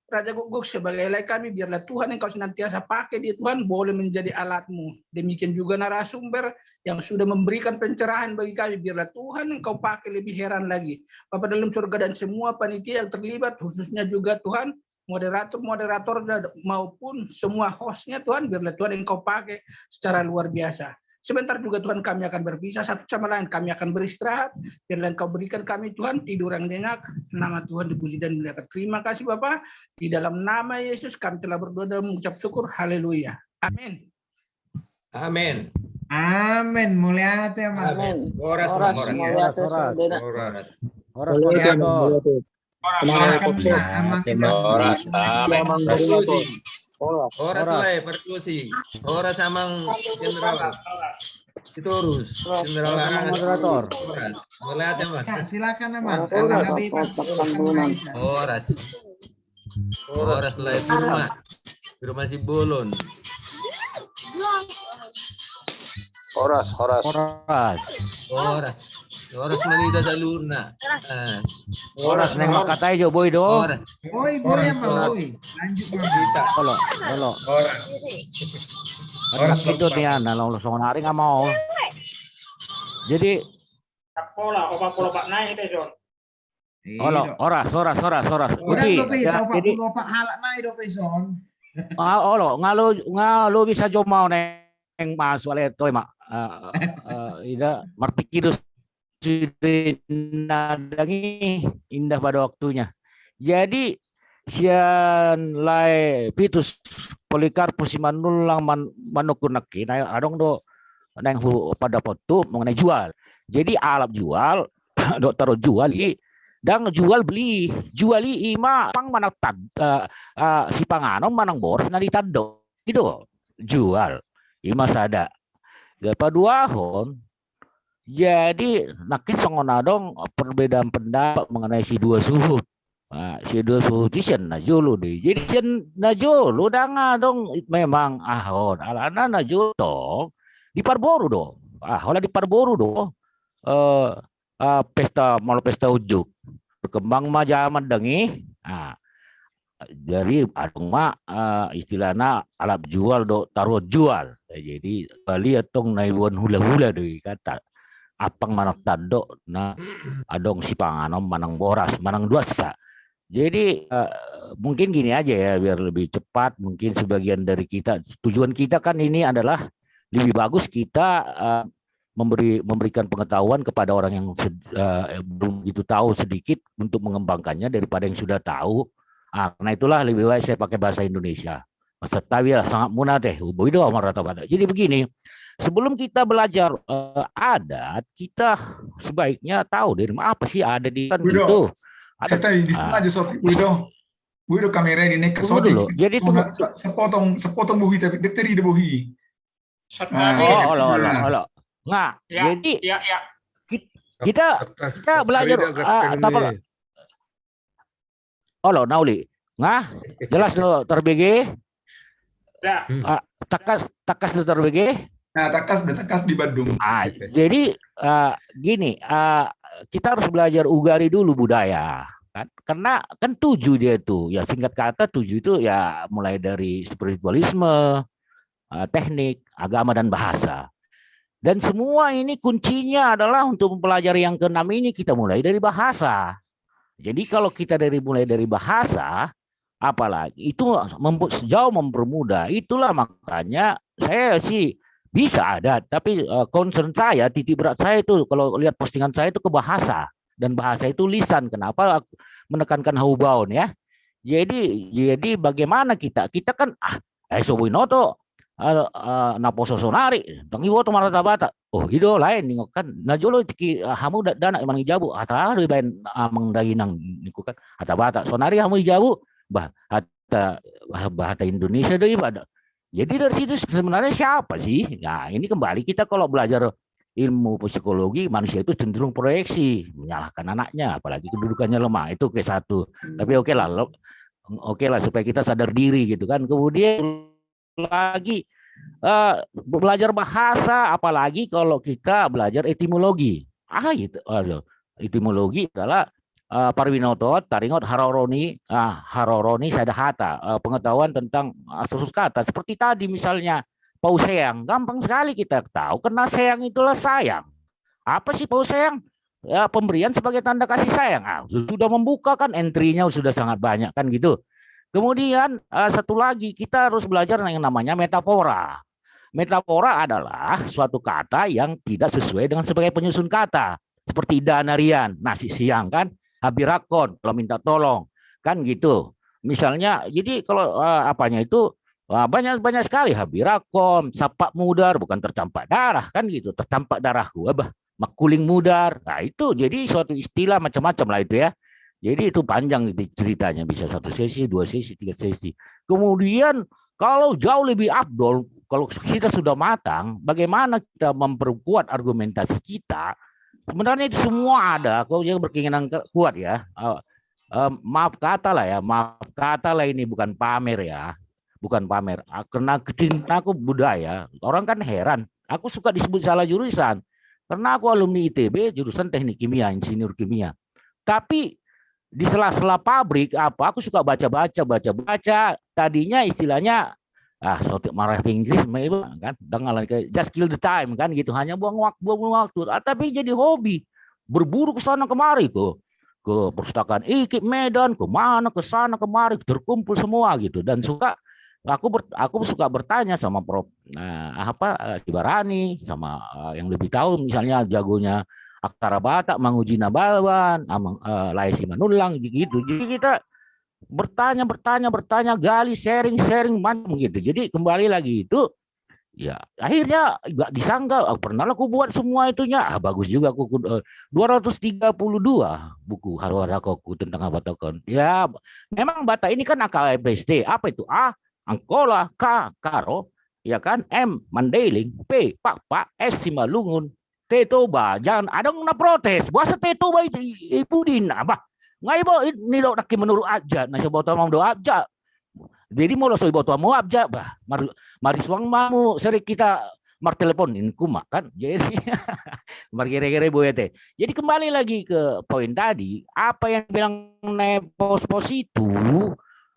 Raja Guguk, sebagai lae kami, biarlah, Tuhan, Engkau senantiasa pakai dia, Tuhan, boleh menjadi alat-Mu. Demikian juga narasumber yang sudah memberikan pencerahan bagi kami, biarlah, Tuhan, Engkau pakai lebih heran lagi. Bapa dalam surga dan semua panitia yang terlibat, khususnya juga, Tuhan, moderator-moderator da-, maupun semua host-nya, Tuhan, biarlah Tuhan Engkau pakai secara luar biasa. Sebentar juga Tuhan kami akan berpisah satu sama lain, kami akan beristirahat. Biarlah Engkau berikan kami Tuhan tidur yang nyenyak. Nama Tuhan dipuji dan dimuliakan. Terima kasih Bapa. Di dalam nama Yesus kami telah berdoa dan mengucap syukur. Haleluya. Amin. Amin. Amin. Mauliate, Amang. Amin. Horas, horas, horas. Mauliate, Horas. Saudara. Horas. Horas, Moderator. Silakan, Amang. Horas, Amang. Horas, Amang Perkusi. Horas, Amang Perkusi. Horas, Amang General. Sitorus. General. Horas, Amang Moderator. Horas. Mauliate, Amang. Ya, silakan, Amang. Horas. Karena bebas, silakan, Amang. Horas. Horas lae, Firma. Firma Simbolon. Horas, horas. Horas. Horas. Horas ma di hita saluhutna. Ah. Horas, naeng mangkatai jo, boi do. Horas. Oi, boi, Amang, oi. Lanjut, Amang. Hita. Olo, olo. Horas. Horas itu dia, na lalu songon ari nggak mau. Jadi, Pola, opat puluh opat naik itu, Jon. Iya, olo, dok. Horas, horas, horas, horas. Orang Uti, dope, ya, tahu jadi, empat puluh empat halak naik dope, Son. ah, olo, nga lo, nga lo bisa jo mau naeng masuk ale toi ma. Eh, eh, ida martikido sude nadang i, indah pada waktunya. Jadi sian lae Pitus Polikarpus Simanullang man-, manungkun nangkin, na adong do naeng hu-, pandapothu mengenai jual. Jadi alap jual, dohot taruhon jual i, ndang jual beli, jual i ima pang manang tan-, eh, eh, sipanganon manang boras na ditando. I do jual. Ima sada. Paduahon, jadi nangkin songon adong perbedaan pendapat mengenai si dua suhut. Nah, si dua suhut i sian na jolo do i. Jadi sian na jolo ndang adong memang aha on. Alana na jolo tong di parboru do. Ah, holan di parboru do. Eh, eh, pesta, molo pesta unjuk. Berkembang ma jaman dang i. Ah, jadi adong ma, eh, istilahna alap jual dohot taruhon jual. Eh, jadi bali antong na iboan hula-hula do i kata. Ampang manang tando na adong sipanganon manang boras manang duansa. Jadi, eh, mungkin gini aja ya, biar lebih cepat. Mungkin sebagian dari kita, tujuan kita kan ini adalah lebih bagus kita, eh, memberi, memberikan pengetahuan kepada orang yang sed-, eh, belum begitu tahu sedikit untuk mengembangkannya daripada yang sudah tahu. Ah, karena itulah lebih baik saya pakai bahasa Indonesia. Masa tawi lah, sangat muna teh, boi do ahu marhata Batak. Jadi begini, sebelum kita belajar, eh, adat, kita sebaiknya tahu dari apa sih adat itu. Boi do. Adat, Sata di sana aja, Soti, boi do. Boi do, kamera di naik ke Soti. Jadi itu sepotong, sepotong bohi, tapi bakteri di bohi. Oh, olo, olo, olo. Nah, jadi kita, kita belajar, ah, tapa-, olo, na uli. Nah, jelas do tarbege. Ah, tangkas, tangkas do tarbege. Nah, tangkas, udah tangkas di Bandung. Ah, jadi, ah, gini, ah, kita harus belajar ugari dulu budaya, kan? Karena kan tujuh dia itu, ya singkat kata tujuh itu ya mulai dari spiritualisme, eh, teknik, agama, dan bahasa. Dan semua ini kuncinya adalah untuk mempelajari yang keenam ini, kita mulai dari bahasa. Jadi kalau kita dari, mulai dari bahasa, apalagi itu membu-, jauh mempermudah. Itulah makanya saya sih bisa adat, tapi, eh, concern saya, titik berat saya itu kalau lihat postingan saya itu ke bahasa. Dan bahasa itu lisan. Kenapa aku menekankan hau baon ya? Jadi, jadi bagaimana kita? Kita kan, ah, eh, so boi noto, eh, eh, naposo sonari, ndang iboto marhata Batak. Oh, i do lain, ningon kan. Na jolo tiki, eh, hamu da-, dakdanak manang di jabu, hata aha do ibaen amang dainang, ningku kan. Hata Batak, sonari hamu di jabu, bah, hata, bah, bahasa Indonesia do iba. Jadi dari situ sebenarnya siapa sih? Nah, ini kembali kita kalau belajar ilmu psikologi, manusia itu cenderung proyeksi, menyalahkan anaknya, apalagi kedudukannya lemah. Itu oke satu. Tapi oke lah, lo-, oke lah supaya kita sadar diri gitu kan. Kemudian lagi, eh, belajar bahasa, apalagi kalau kita belajar etimologi. Ah, gitu. Aduh. Etimologi adalah, eh, parbinotoan taringot haroro ni, ah, haroro ni sada hata, eh, pengetahuan tentang asal-usul kata. Seperti tadi misalnya, pauseang, gampang sekali kita tahu, karena seang itulah sayang. Apa sih pauseang? Ya, pemberian sebagai tanda kasih sayang. Ah, su-, sudah membuka kan, entry-nya sudah sangat banyak kan gitu. Kemudian, eh, satu lagi, kita harus belajar yang namanya metafora. Metafora adalah suatu kata yang tidak sesuai dengan sebagai penyusun kata. Seperti dana rian, nasi siang kan, habirakkon, kalau minta tolong, kan gitu. Misalnya, jadi kalau uh, apanya itu uh, banyak banyak sekali, habirakkon, sampak mudar, bukan tercampak darah kan gitu, tercampak darahku, abah, mangkuling mudar. Nah itu jadi suatu istilah macam-macam lah itu ya. Jadi itu panjang ceritanya, bisa satu sesi, dua sesi, tiga sesi. Kemudian kalau jauh lebih afdol, kalau kita sudah matang, bagaimana kita memperkuat argumentasi kita? Sebenarnya itu semua ada. Kalau yang berkeinginan kuat ya, uh, uh, maaf kata lah ya, maaf kata lah, ini bukan pamer ya, bukan pamer. Ah, karena kecintaanku budaya, orang kan heran. Aku suka disebut salah jurusan karena aku alumni I T B, jurusan teknik kimia, insinyur kimia. Tapi di sela-sela pabrik apa, aku suka baca-baca, baca-baca. Tadinya istilahnya ah, sotik marah Inggris memang kan, dengan just kill the time kan gitu, hanya buang waktu, buang waktu. Ah, tapi jadi hobi, berburu ke sana kemari tuh, ke perpustakaan I K I P Medan, ke mana, ke sana kemari, terkumpul semua gitu. Dan suka aku ber, aku suka bertanya sama Prof uh, apa uh, Sibarani, sama uh, yang lebih tahu, misalnya jagonya Aksara Batak, Manguji Nababan, Amang uh, Lae Simanullang gitu. Jadi kita bertanya, bertanya, bertanya, gali, sharing, sharing, macam gitu. Jadi kembali lagi itu, ya akhirnya gak disangka, oh, pernah lah aku buat semua itunya, ah, bagus juga aku, aku uh, dua ratus tiga puluh dua buku Haroro Hakoku tentang Batak. Ya memang Batak ini kan A K P S T, apa itu? A, Angkola, K, Karo, ya kan, M, Mandailing, P, Pakpak, S, Simalungun, T, Toba. Jangan ada yang na protes. Boasa T, Toba itu i pudin, bah. Ngai bo ni do daki menurut aja, na so boto mau do aja. Jadi molo so boto mau aja, bah. Mari suang mamu sering kita martelepon in kuma kan. Jadi margere-gere boete. Jadi kembali lagi ke poin tadi, apa yang bilang Nepos Pos itu,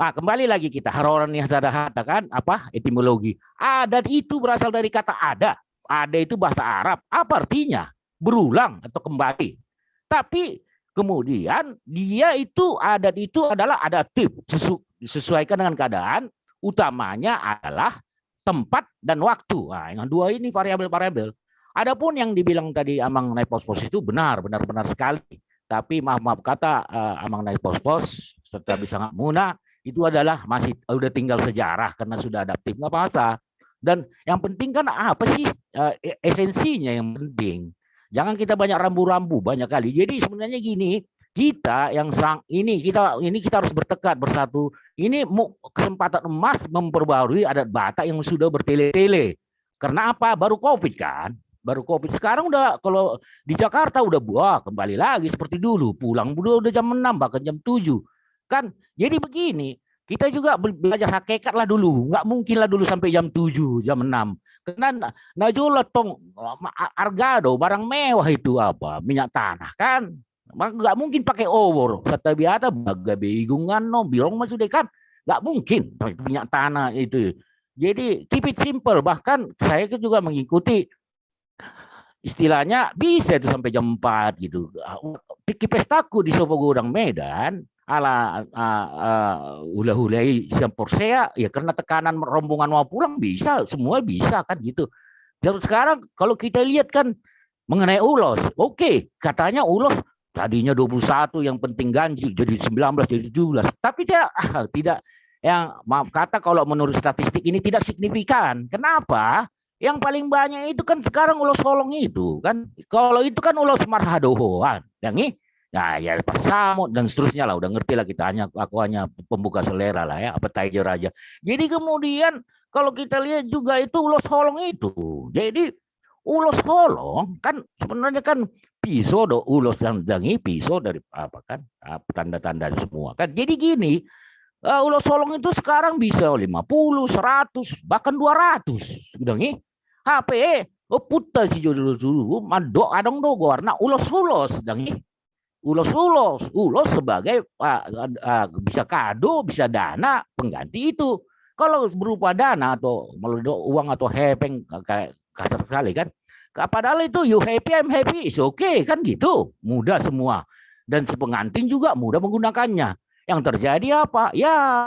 ah, kembali lagi kita, haroro ni sada hata kan, apa, etimologi. Adat itu berasal dari kata ada. Ada itu bahasa Arab. Apa artinya? Berulang atau kembali. Tapi kemudian dia itu, adat itu adalah adaptif, sesuaikan dengan keadaan, utamanya adalah tempat dan waktu. Nah, yang dua ini variabel-variabel. Adapun yang dibilang tadi Amang Nepos Pos itu benar, benar-benar sekali. Tapi maaf-maaf kata, uh, Amang Nepos Pos serta bisa nggak muna itu adalah masih udah tinggal sejarah karena sudah adaptif, nggak masa. Dan yang penting kan apa sih uh, esensinya yang penting. Jangan kita banyak rambu-rambu banyak kali. Jadi sebenarnya gini, kita yang sang ini kita ini kita harus bertekad bersatu. Ini kesempatan emas memperbarui adat Batak yang sudah bertele-tele. Karena apa? Baru covid kan? Baru covid. Sekarang udah kalau di Jakarta udah buah kembali lagi seperti dulu. Pulang udah, udah jam enam bahkan jam tujuh. Kan? Jadi begini, kita juga belajar hakikat lah dulu. Nggak mungkin lah dulu sampai jam tujuh, jam enam. Karena najolo tong arga do barang mewah itu apa? Minyak tanah kan? Nggak mungkin pakai obor. Satabiata baga begungan no birong masuk deh kan? Nggak mungkin minyak tanah itu. Jadi keep it simple. Bahkan saya juga mengikuti istilahnya bisa itu sampai jam empat gitu. Tiki pestaku di Sopo Godang Medan ala uh, uh, hula-hulai siang Porsea ya karena tekanan rombongan mau pulang bisa, semua bisa kan gitu. Terus sekarang kalau kita lihat kan mengenai ulos, oke, katanya ulos tadinya dua puluh satu yang penting ganjil jadi sembilan belas jadi tujuh belas. Tapi dia ah, tidak yang maaf kata kalau menurut statistik ini tidak signifikan. Kenapa? Yang paling banyak itu kan sekarang ulos holong itu kan. Kalau itu kan ulos marhadohoan, yang ini. Nah, ya pas samut dan seterusnya lah, udah ngerti lah kita, hanya aku hanya pembuka selera lah ya, appetizer aja. Jadi kemudian kalau kita lihat juga itu ulos holong itu. Jadi ulos holong kan sebenarnya kan piso do ulos dan dangi piso dari apa kan, tanda-tanda semua kan. Jadi gini, uh, ulos holong itu sekarang bisa lima puluh, seratus, bahkan dua ratus. Udah nih. H P, oh, puta si jolo dulu, mandok adong do goarna ulos-ulos, udah nih. Ulos-ulos, ulos sebagai uh, uh, bisa kado, bisa dana pengganti itu. Kalau berupa dana atau uang atau hepeng kayak kasar sekali kan. Padahal itu you happy, I'm happy, it's okay kan gitu. Mudah semua. Dan si pengantin juga mudah menggunakannya. Yang terjadi apa? Ya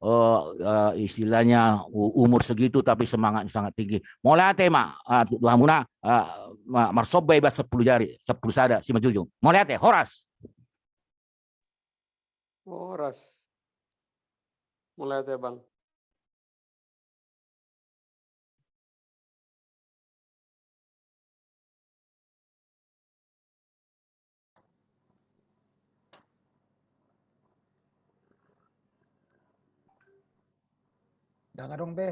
eh, eh, istilahnya u-, umur segitu tapi semangatnya sangat tinggi. Mauliate ma, eh, tu, tu hamuna, eh, ma-, marsomba i ba sepuluh jari, sepuluh sada, simanjujung. Mauliate, horas. Horas. Mauliate, Bang. Ndang adong be.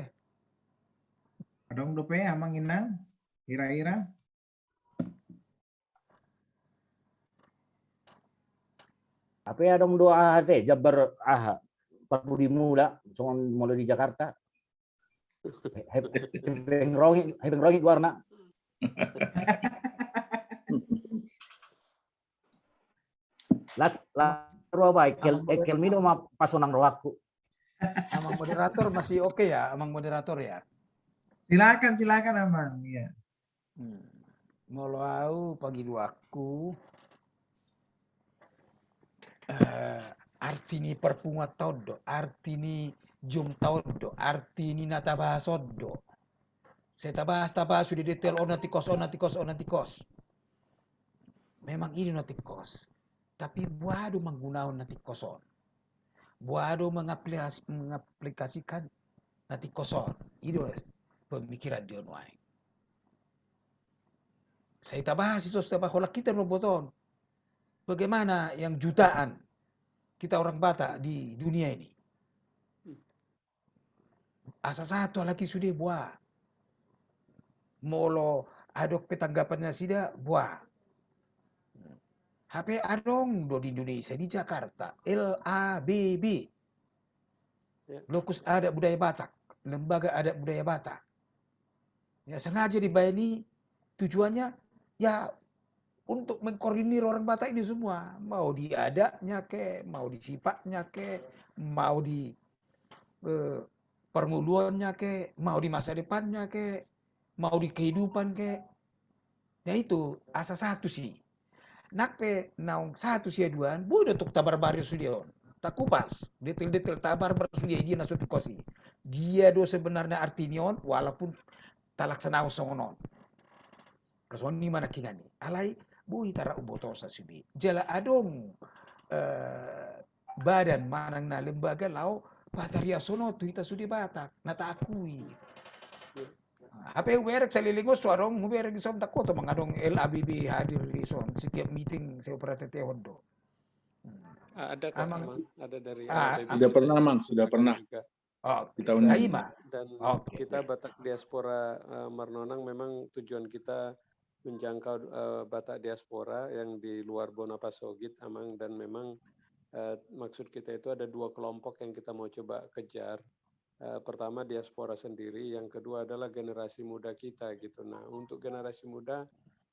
Adong dope, Amang Inang, hira-hira. Hape adong do aha te, jambar aha, parpudi mula, songon molo di Jakarta. Hep-, hepeng rongi, hepeng rongi goarna. Las, las roa ba, Ekel, Amang Ekel moderator. Mido ma pasonang rohangku. Amang moderator masih oke ya, Amang moderator ya? Silakan, silakan, Amang. Iya. Hmm. Molo au pangidoanku, eh, arti ni parpunguanta on do, arti ni jomta on do, arti ni na tabahas on do. Sai tabahas, tabahas sude detail on na tingkos, on na tingkos, on na tingkos. Memang i do na tingkos. Tapi boha do manggunahon na tingkos on? Boha do mengaplikasi-, mengaplikasikan na tingkos on? I do pemikiran di on nuaeng. Sai tabahas i, sos, tabahas, holan hita do mambuat on. Bagaimana yang jutaan kita orang Batak di dunia ini? Asa satu halak i sude boha. Molo adong pe tanggapan nasida boha. Hape adong do di Indonesia, di Jakarta, L A B B. Ya. Lokus Adat Budaya Batak, Lembaga Adat Budaya Batak. Ya, sengaja dibaen i, tujuannya ya untuk mengkoordinir orang Batak ini semua, mau di adatnya ke, mau di sifatnya ke, mau di, eh, pergaulannya ke, mau di masa depannya ke, mau di kehidupan ke. Ya itu, asa satu si. Nang pe naung satu siaduan, boi do tong tabarbar sude on. Takupas, detail-detail tabarbar sude, dia na so tingkos i. Dia do sebenarnya arti ni on, walaupun talaksanahon songon on. Songon i ma nangkiningan i. Alai, boi tarap botosa sude. Jala adong, eh, badan manang na lembaga laho patariashon on tu hita sude Batak, na taakui. Hape hubereng saleleng on so adong, hubereng dison, ndang hoto manang adong L A B B hadir dison, setiap meeting sai huparatehon do. Hmm. Ah, ada kok, Amang. Amang. Ada dari, ah, L A B B. Sudah pernah, Mang, sudah pernah. Juga. Oh, kita undang. Nah, i ma. Dan, oke, kita, oke. Batak Diaspora, eh, Marnonang, memang tujuan kita menjangkau, eh, Batak diaspora yang di luar Bona Pasogit, Amang, dan memang, eh, maksud kita itu ada dua kelompok yang kita mau coba kejar. Eh, pertama diaspora sendiri, yang kedua adalah generasi muda kita gitu. Nah, untuk generasi muda,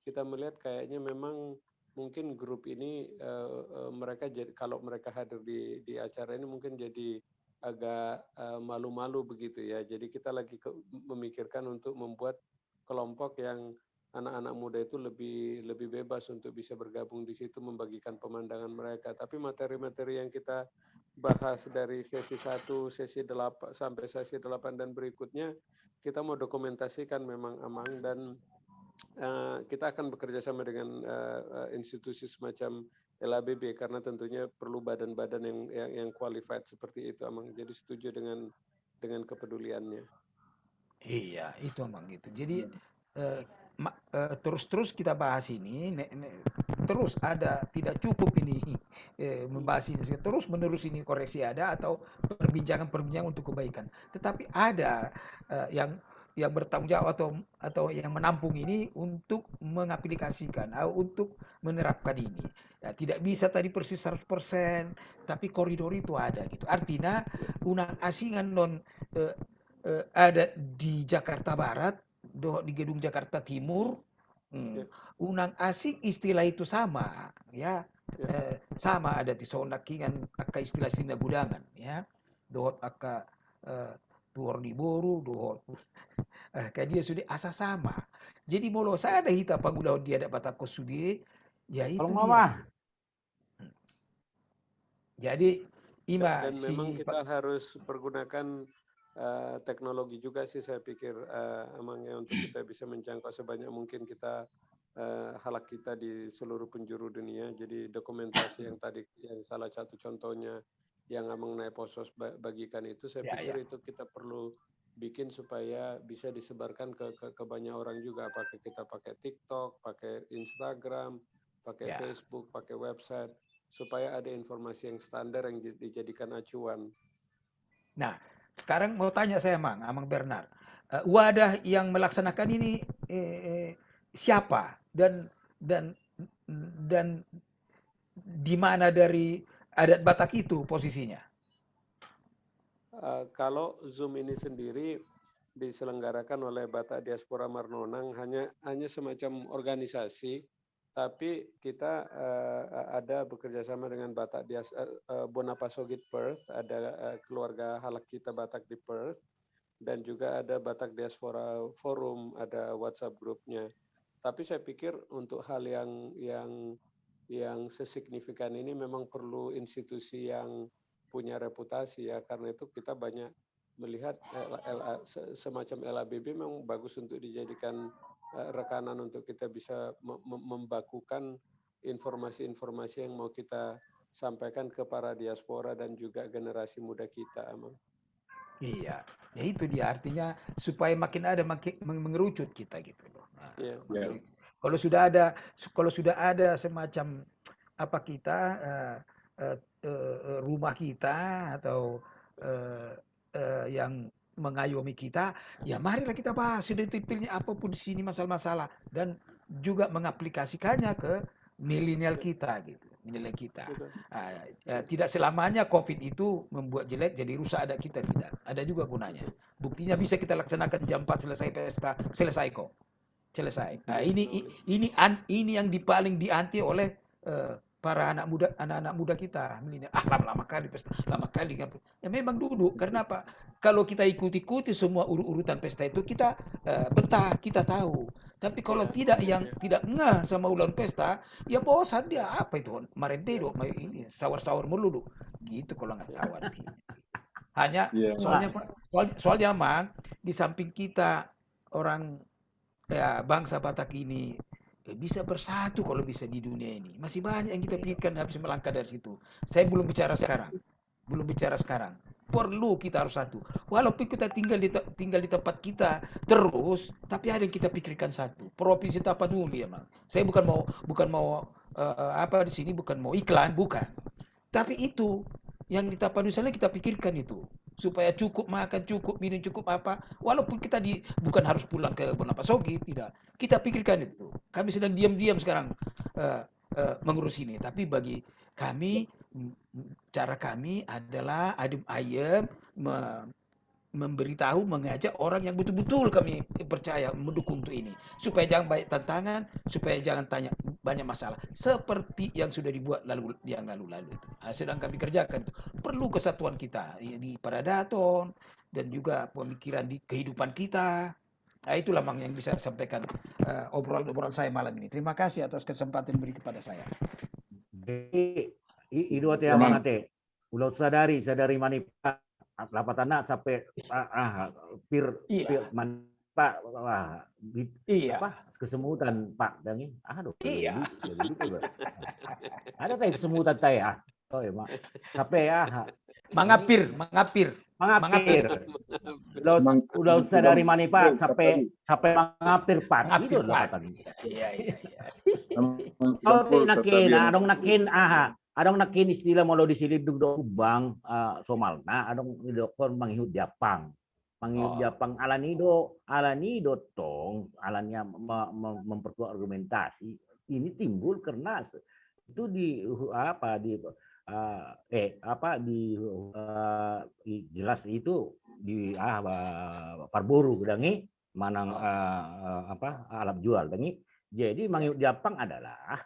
kita melihat kayaknya memang mungkin grup ini, eh, eh, mereka jadi, kalau mereka hadir di, di acara ini mungkin jadi agak, eh, malu-malu begitu ya. Jadi kita lagi ke-, memikirkan untuk membuat kelompok yang anak-anak muda itu lebih, lebih bebas untuk bisa bergabung di situ, membagikan pemandangan mereka. Tapi materi-materi yang kita bahas dari sesi satu, sesi delapan, sampai sesi delapan dan berikutnya, kita mau dokumentasikan memang, Amang, dan, eh, kita akan bekerja sama dengan, eh, eh, institusi semacam L A B B, karena tentunya perlu badan-badan yang, yang, yang qualified seperti itu, Amang. Jadi setuju dengan, dengan kepeduliannya. Iya, itu, Amang, gitu. Jadi, hmm, eh, ma-, eh, terus-terus kita bahas ini, ne-, ne-, terus ada, tidak cukup ini, eh, membahas ini, terus menerus ini koreksi ada atau perbincangan-perbincangan untuk kebaikan. Tetapi ada, eh, yang, yang bertanggung jawab atau, atau yang menampung ini untuk mengaplikasikan, eh, untuk menerapkan ini. Ya, tidak bisa tadi persis seratus persen, tapi koridor itu ada gitu. Artinya, unang asing annon, eh, eh, adat di Jakarta Barat, dohot di Gedung Jakarta Timur, hmm, ya, unang asing istilah itu sama, ya. Ya. Eh, sama adat i, songon nangkiningan angka istilah sinagudangan, ya. Dohot angka, eh, tuor ni boru, dohot, eh, angka dia sude asa sama. Jadi molo sada hita pangulahon di adat Batak on sude, ya itu dia. Jadi, Ima dan memang si kita harus pergunakan eh, teknologi juga sih, saya pikir, eh, Amang, ya, untuk kita bisa menjangkau sebanyak mungkin kita, eh, halak kita di seluruh penjuru dunia. Jadi dokumentasi yang tadi, yang salah satu contohnya yang Amang Naiposos ba-, bagikan itu, saya pikir itu kita perlu bikin supaya bisa disebarkan ke, ke, ke banyak orang juga. Apakah kita pakai TikTok, pakai Instagram, pakai Facebook, pakai website, supaya ada informasi yang standar yang di-, dijadikan acuan. Nah, sekarang mau tanya saya, Mang, Amang Bernard. Eh, wadah yang melaksanakan ini, eh, eh, siapa dan, dan, dan di mana dari adat Batak itu posisinya? Eh, kalau Zoom ini sendiri diselenggarakan oleh Batak Diaspora Marnonang, hanya, hanya semacam organisasi, tapi kita, eh, ada bekerja sama dengan Batak Dias-, eh, eh, Bonapasogit Perth, ada, eh, keluarga halak kita Batak di Perth, dan juga ada Batak Diaspora Forum, ada WhatsApp grupnya. Tapi saya pikir untuk hal yang, yang, yang sesignifikan ini memang perlu institusi yang punya reputasi, ya, karena itu kita banyak melihat L-, L-, se-, semacam L A B B memang bagus untuk dijadikan, eh, rekanan untuk kita bisa me-, me-, membakukan informasi-informasi yang mau kita sampaikan ke para diaspora dan juga generasi muda kita, Amang. Iya, ya itu dia artinya, supaya makin ada, makin meng-, mengerucut kita gitu loh. Nah, iya, betul. Kalau sudah ada, kalau sudah ada semacam apa kita, eh, eh, eh, rumah kita atau, eh, eh, yang mengayomi kita, ya marilah kita bahas sedetail-detailnya apapun di sini masalah-masalah dan juga mengaplikasikannya ke milenial kita gitu, milenial kita. Betul. Ah, eh, tidak selamanya covid itu membuat jelek, jadi rusak adat kita, tidak. Ada juga gunanya. Buktinya bisa kita laksanakan jam empat selesai pesta, selesai kok. Selesai. Nah, ini, i-, ini an-, ini yang di-, paling dianti oleh, eh, para anak muda, anak-anak muda kita milenial. Ah, lama-lama kali pesta, lama kali kan. Ya memang duduk, karena apa? Kalau kita ikut-ikuti semua uru-urutan pesta itu, kita, eh, betah, kita tahu. Tapi kalau tidak, yang tidak ngeh sama ulaon pesta, ya bosan dia, apa itu? Marende do, ma-, ini, saur-saur melulu. Gitu kalau nggak tahu artinya. Hanya soalnya, Pak, soal-, soalnya, Mang, di samping kita orang, ya, bangsa Batak ini, eh, bisa bersatu kalau bisa di dunia ini. Masih banyak yang kita pikirkan habis melangkah dari situ. Saya belum bicara sekarang. Belum bicara sekarang. Perlu kita harus satu. Walaupun kita tinggal di te-, tinggal di tempat kita terus, tapi ada yang kita pikirkan satu. Provinsi Tapanuli, Amang. Saya bukan mau, bukan mau, eh, apa di sini, bukan mau iklan, bukan. Tapi itu yang di Tapanuli sana kita pikirkan itu. Supaya cukup makan, cukup minum, cukup apa. Walaupun kita di, bukan harus pulang ke Bonapasogit, tidak. Kita pikirkan itu. Kami sedang diam-diam sekarang, eh, eh, mengurus ini. Tapi bagi kami, m-, m-, cara kami adalah adem ayem me-, memberitahu, mengajak orang yang betul-betul kami percaya mendukung untuk ini. Supaya jangan banyak tantangan, supaya jangan tanya banyak masalah. Seperti yang sudah dibuat lalu, yang lalu-lalu itu. Ah, sedang kami kerjakan itu. Perlu kesatuan kita, ya, di paradaton, dan juga pemikiran di kehidupan kita. Nah, itulah, Mang, yang bisa sampaikan, eh, obrolan-obrolan saya malam ini. Terima kasih atas kesempatan yang diberi kepada saya. Jadi, i-, i dua te, Amang, ate. Ulaon sadari, sadari manipat, lapatanna sampe, ah, ah, pir, pir manipat, wah, apa, kesemutan, Pak, dangi. Aduh, iya. Ada tadi kesemutan tadi, ah. Oh, iya, Mak. Sampe, ah. Mangapir, mangapir. Mangapir. Ulaon sadari manipat sampe, sampe mangapir, Pak. Itu lah tadi. Iya, iya, iya. Oh, nakin, adong nakin, aha. Adong nakin istilah molo di Silindung do Humbang, eh, somalna, adong didokkon mangihut di ampang. Mangihut di ampang, alani do, alani do tong, alani me-, me-, memperkuat argumentasi. Ini timbul karena se-, itu di, apa, di, eh, eh, apa, di, eh, i-, jelas itu di, ah, ba-, parboru, dangi, manang, eh, eh, apa, alap jual, dangi. Jadi mangihut di ampang adalah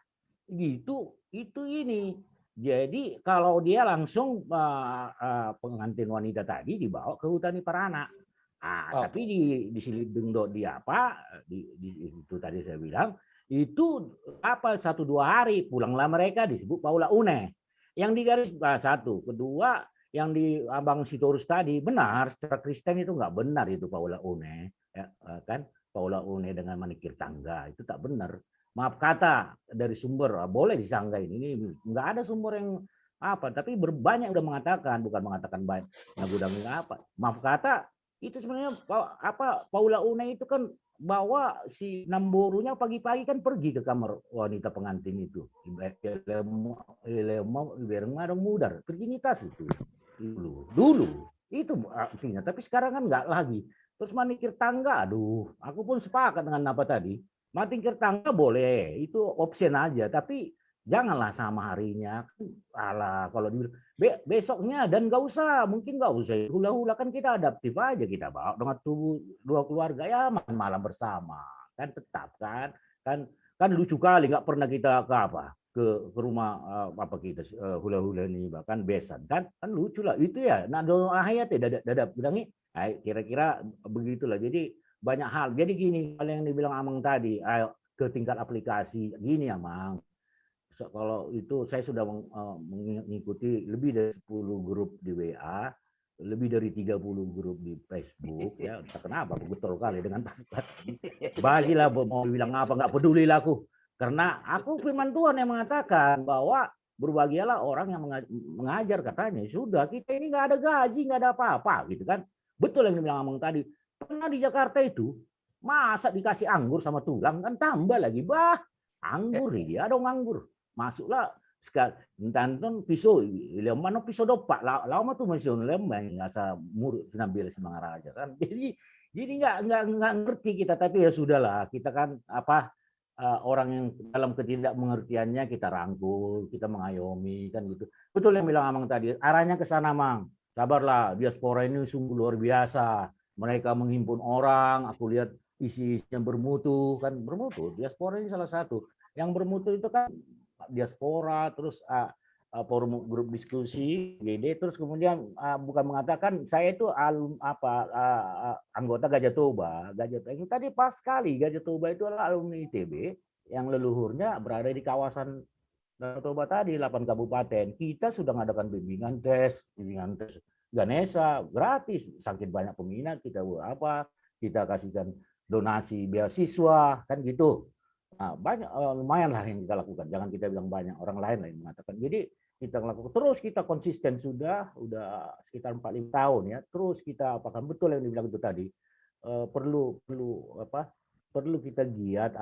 gitu, itu ini. Jadi kalau dia langsung, eh, eh, pengantin wanita tadi dibawa ke huta ni paranak. Ah, tapi di, di Silindung do di apa, di, di, itu tadi saya bilang, itu apa, satu dua hari pulanglah mereka, disebut paula une. Yang digaris, ah, satu, kedua, yang di Abang Sitorus tadi benar, secara Kristen itu nggak benar itu Paula Une, ya, eh, kan? Paula Une dengan Maningkir Tangga itu tak benar. Maaf kata dari sumber, ah, boleh disanggah ini, ini nggak ada sumber yang apa, tapi ber-, banyak udah mengatakan, bukan mengatakan banyak, nah, gudang ini apa. Maaf kata, itu sebenarnya pa-, apa, Paula Une itu kan bawa si namborunya pagi-pagi kan pergi ke kamar wanita pengantin itu. Ibe-, ilemo, ilemo, ibereng madong mudar. Virginitas itu. Dulu. Dulu. Itu artinya. Tapi sekarang kan nggak lagi. Terus Maningkir Tangga, aduh, aku pun sepakat dengan apa tadi. Maningkir Tangga boleh, itu option aja. Tapi janganlah sama harinya. Kan, alah, kalau dibilang, be-, besoknya dan nggak usah, mungkin nggak usah hula-hula, kan kita adaptif aja, kita bawa dengan tubuh dua keluarga, ya makan malam bersama, kan tetap kan, kan, kan lucu kali, nggak pernah kita ke apa, ke, ke rumah, eh, apa kita, eh, hula-hula nih, bahkan besan kan, kan lucu lah itu ya. Nah, do ahayat ya, dadap, dadap bilang, eh, kira-kira begitulah. Jadi banyak hal. Jadi gini, kalau yang dibilang Amang tadi, ayo ke tingkat aplikasi, gini, Amang. So, kalau itu saya sudah meng-, eh, mengikuti lebih dari sepuluh grup di W A, lebih dari tiga puluh grup di Facebook, ya, entah kenapa, betul kali dengan Facebook. Bagilah, mau bilang apa, nggak peduli lah aku. Karena aku firman Tuhan yang mengatakan bahwa berbahagialah orang yang menga-, mengajar, katanya. Sudah, kita ini nggak ada gaji, nggak ada apa-apa, gitu kan. Betul yang dibilang Amang tadi. Pernah di Jakarta itu, masa dikasih anggur sama tulang, kan tambah lagi. Bah, anggur, iya dong anggur. Masuklah sekali, ntanton piso, i-, leman piso dompak, la-, laho ma tu masih on leman, asa muruk sinambela Simangaraja kan. Jadi, jadi nggak, nggak, nggak ngerti kita, tapi ya sudahlah, kita kan apa, eh, orang yang dalam ketidakmengertiannya kita rangkul, kita mengayomi, kan gitu. Betul yang bilang Amang tadi, arahnya ke sana, Mang. Sabarlah, diaspora ini sungguh luar biasa. Mereka menghimpun orang, aku lihat isi-isinya bermutu, kan bermutu. Diaspora ini salah satu. Yang bermutu itu kan diaspora, terus, ah, ah, forum grup diskusi, G D, terus kemudian, ah, bukan mengatakan saya itu alum-, apa, ah, ah, anggota Gajah Toba. Gajah Toba. Ini tadi pas sekali, Gajah Toba itu adalah alumni I T B yang leluhurnya berada di kawasan Danau Toba tadi, delapan kabupaten. Kita sudah mengadakan bimbingan tes, bimbingan tes Ganesha gratis. Saking banyak peminat, kita buat apa, kita kasihkan donasi beasiswa, kan gitu. Nah, banyak, eh, lumayan lah yang kita lakukan. Jangan kita bilang banyak, orang lain lah yang mengatakan. Jadi kita lakukan terus, kita konsisten sudah, udah sekitar empat lima tahun ya. Terus kita, apakah betul yang dibilang itu tadi? Eh, perlu, perlu apa? Perlu kita giat.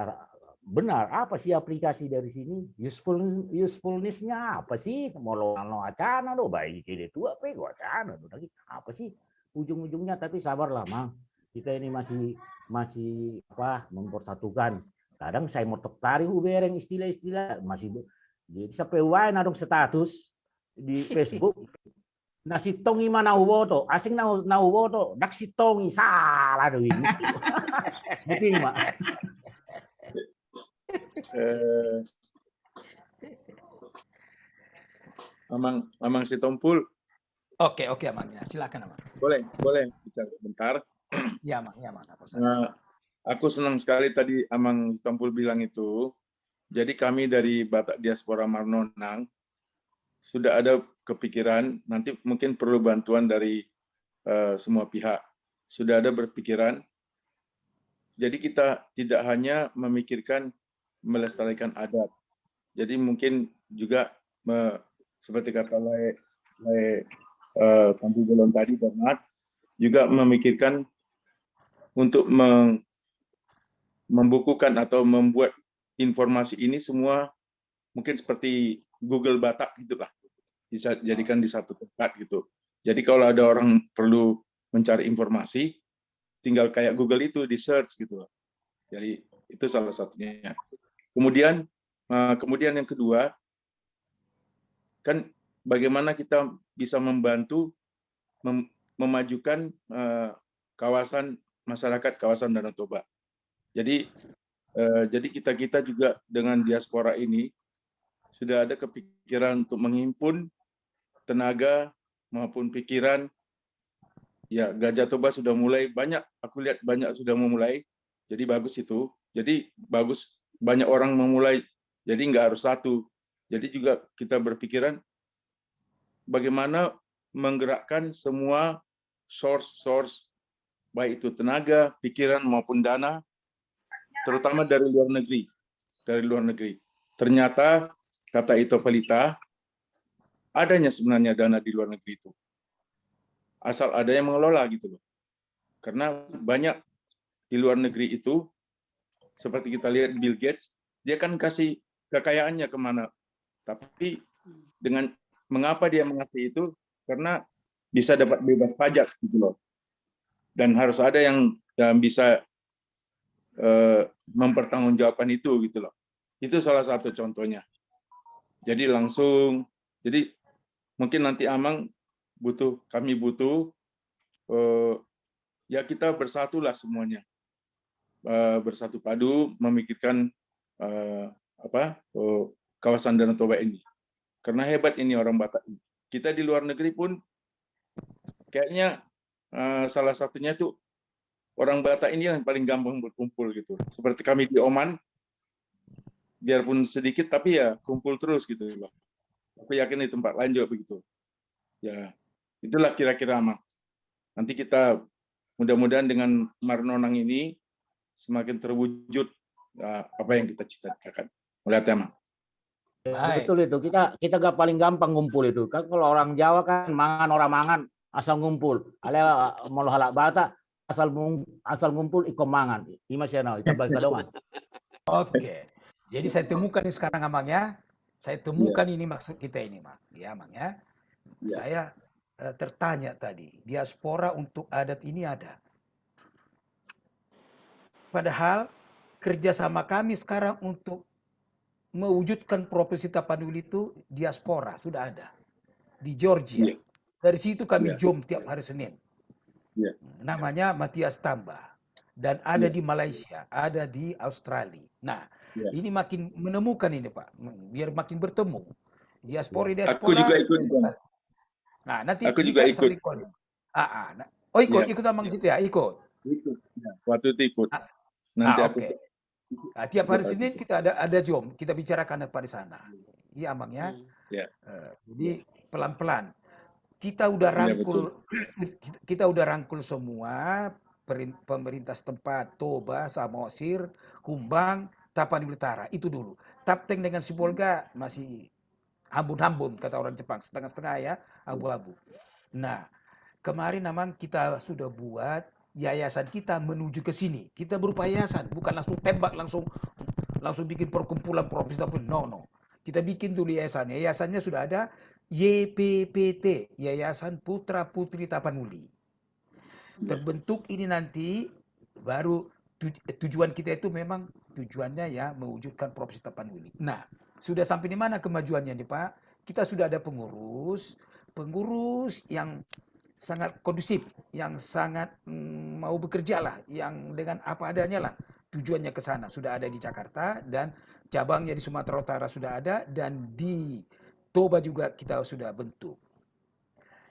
Benar, apa sih aplikasi dari sini? Useful, usefulness-nya apa sih? Mau lo, lo acana do, baik ide tua pe go acana do lagi. Apa sih ujung-ujungnya? Tapi sabarlah, Mang. Kita ini masih, masih apa, mempersatukan. Kadang saya mau tertarik, hubereng istilah-istilah, masih be-, jadi sampai wain adong status di Facebook. Na sintong i ma na huboto, asing na, na huboto, ndang sintong i, salah do i. Mungkin ma. Eh, Amang, Amang Sitompul. Oke, oke, Amang. Ya, silakan, Amang. Boleh, boleh bicara sebentar. Iya, Amang. Iya, Amang. Aku senang. Nah, aku senang sekali tadi Amang Sitompul bilang itu. Jadi kami dari Batak Diaspora Marnonang sudah ada kepikiran, nanti mungkin perlu bantuan dari, eh, semua pihak. Sudah ada berpikiran. Jadi kita tidak hanya memikirkan melestarikan adat. Jadi mungkin juga me-, seperti kata Lae, Lae, eh, Tampubolon tadi, Bernard, juga memikirkan untuk meng-, membukukan atau membuat informasi ini semua mungkin seperti Google Batak gitulah. Bisa jadikan di satu tempat gitu. Jadi kalau ada orang perlu mencari informasi, tinggal kayak Google itu, di-search gitu. Jadi itu salah satunya. Kemudian, eh, kemudian yang kedua, kan bagaimana kita bisa membantu mem-, memajukan, eh, kawasan masyarakat kawasan Danau Toba. Jadi, eh, jadi kita-kita juga dengan diaspora ini sudah ada kepikiran untuk menghimpun tenaga maupun pikiran. Ya, Gajah Toba sudah mulai banyak, aku lihat banyak sudah memulai. Jadi bagus itu. Jadi bagus, banyak orang memulai. Jadi nggak harus satu. Jadi juga kita berpikiran bagaimana menggerakkan semua source-source, baik itu tenaga, pikiran maupun dana, terutama dari luar negeri, dari luar negeri. Ternyata kata Ito Palita, adanya sebenarnya dana di luar negeri itu. Asal ada yang mengelola gitu loh. Karena banyak di luar negeri itu, seperti kita lihat Bill Gates, dia kan kasih kekayaannya kemana. Tapi dengan mengapa dia mengasih itu? Karena bisa dapat bebas pajak gitu loh. Dan harus ada yang, yang bisa eh, mempertanggungjawabkan itu gitu loh. Itu salah satu contohnya. Jadi langsung, jadi mungkin nanti Amang butuh, kami butuh, eh, ya kita bersatulah semuanya. Eh, bersatu padu memikirkan eh, apa eh, kawasan Danau Toba ini. Karena hebat ini orang Batak ini. Kita di luar negeri pun kayaknya eh, salah satunya itu orang Batak ini yang paling gampang berkumpul gitu. Seperti kami di Oman, biarpun sedikit tapi ya kumpul terus gitu loh. Aku yakin di tempat lain juga begitu. Ya, itulah kira-kira Amang. Nanti kita mudah-mudahan dengan Marnonang ini semakin terwujud eh, apa yang kita cita-citakan. Mauliate Amang. Ya, betul itu. Kita kita gak paling gampang ngumpul itu. Kan kalau orang Jawa kan mangan ora mangan asal ngumpul. Alai molo halak Batak asal mung, asal ngumpul ingkon mangan. Ima sian au, itambai kadongan. Oke. Jadi saya temukan ini sekarang Amang ya. Saya temukan ini maksud kita ini Amang. Ya Amang ya. Saya eh, tertanya tadi, diaspora untuk adat ini ada. Padahal kerjasama kami sekarang untuk mewujudkan Provinsi Tapanuli itu diaspora sudah ada di Georgia. Dari situ kami jom tiap hari Senin. Namanya Matias Tamba dan ada di Malaysia, ada di Australia. Nah, ini makin menemukan ini Pak, biar makin bertemu diaspora diaspora. Aku juga ikut. Nah, nanti aku juga ikut. Ah, ah, nah. Oh ikut, ikut Amang gitu ya, ikut. Ikut. Ya, waktu itu ikut. Nanti ah, aku. Nah, tiap hari Senin kita ada ada jom, kita bicarakan apa di sana. Iya Amang ya. Ya. Uh, jadi pelan-pelan. Kita udah rangkul, ya, kita udah rangkul semua pemerintah setempat, Toba, Samosir, Humbang, Tapanuli Utara. Itu dulu. Tapteng dengan Sibolga masih hambun-hambun kata orang Jepang, setengah-setengah ya, abu-abu. Nah, kemarin memang kita sudah buat yayasan kita menuju ke sini. Kita berupa yayasan, bukan langsung tembak langsung langsung bikin perkumpulan provinsi pun. No, no. Kita bikin dulu yayasan. Yayasannya sudah ada, Y P P T, Yayasan Putra Putri Tapanuli. Terbentuk ini nanti baru tujuan kita itu memang tujuannya ya mewujudkan Provinsi Tapanuli. Nah, sudah sampai di mana kemajuannya nih Pak? Kita sudah ada pengurus, pengurus yang sangat kondusif, yang sangat mm, mau bekerja lah, yang dengan apa adanya lah tujuannya ke sana. Sudah ada di Jakarta dan cabangnya di Sumatera Utara sudah ada dan di Toba juga kita sudah bentuk.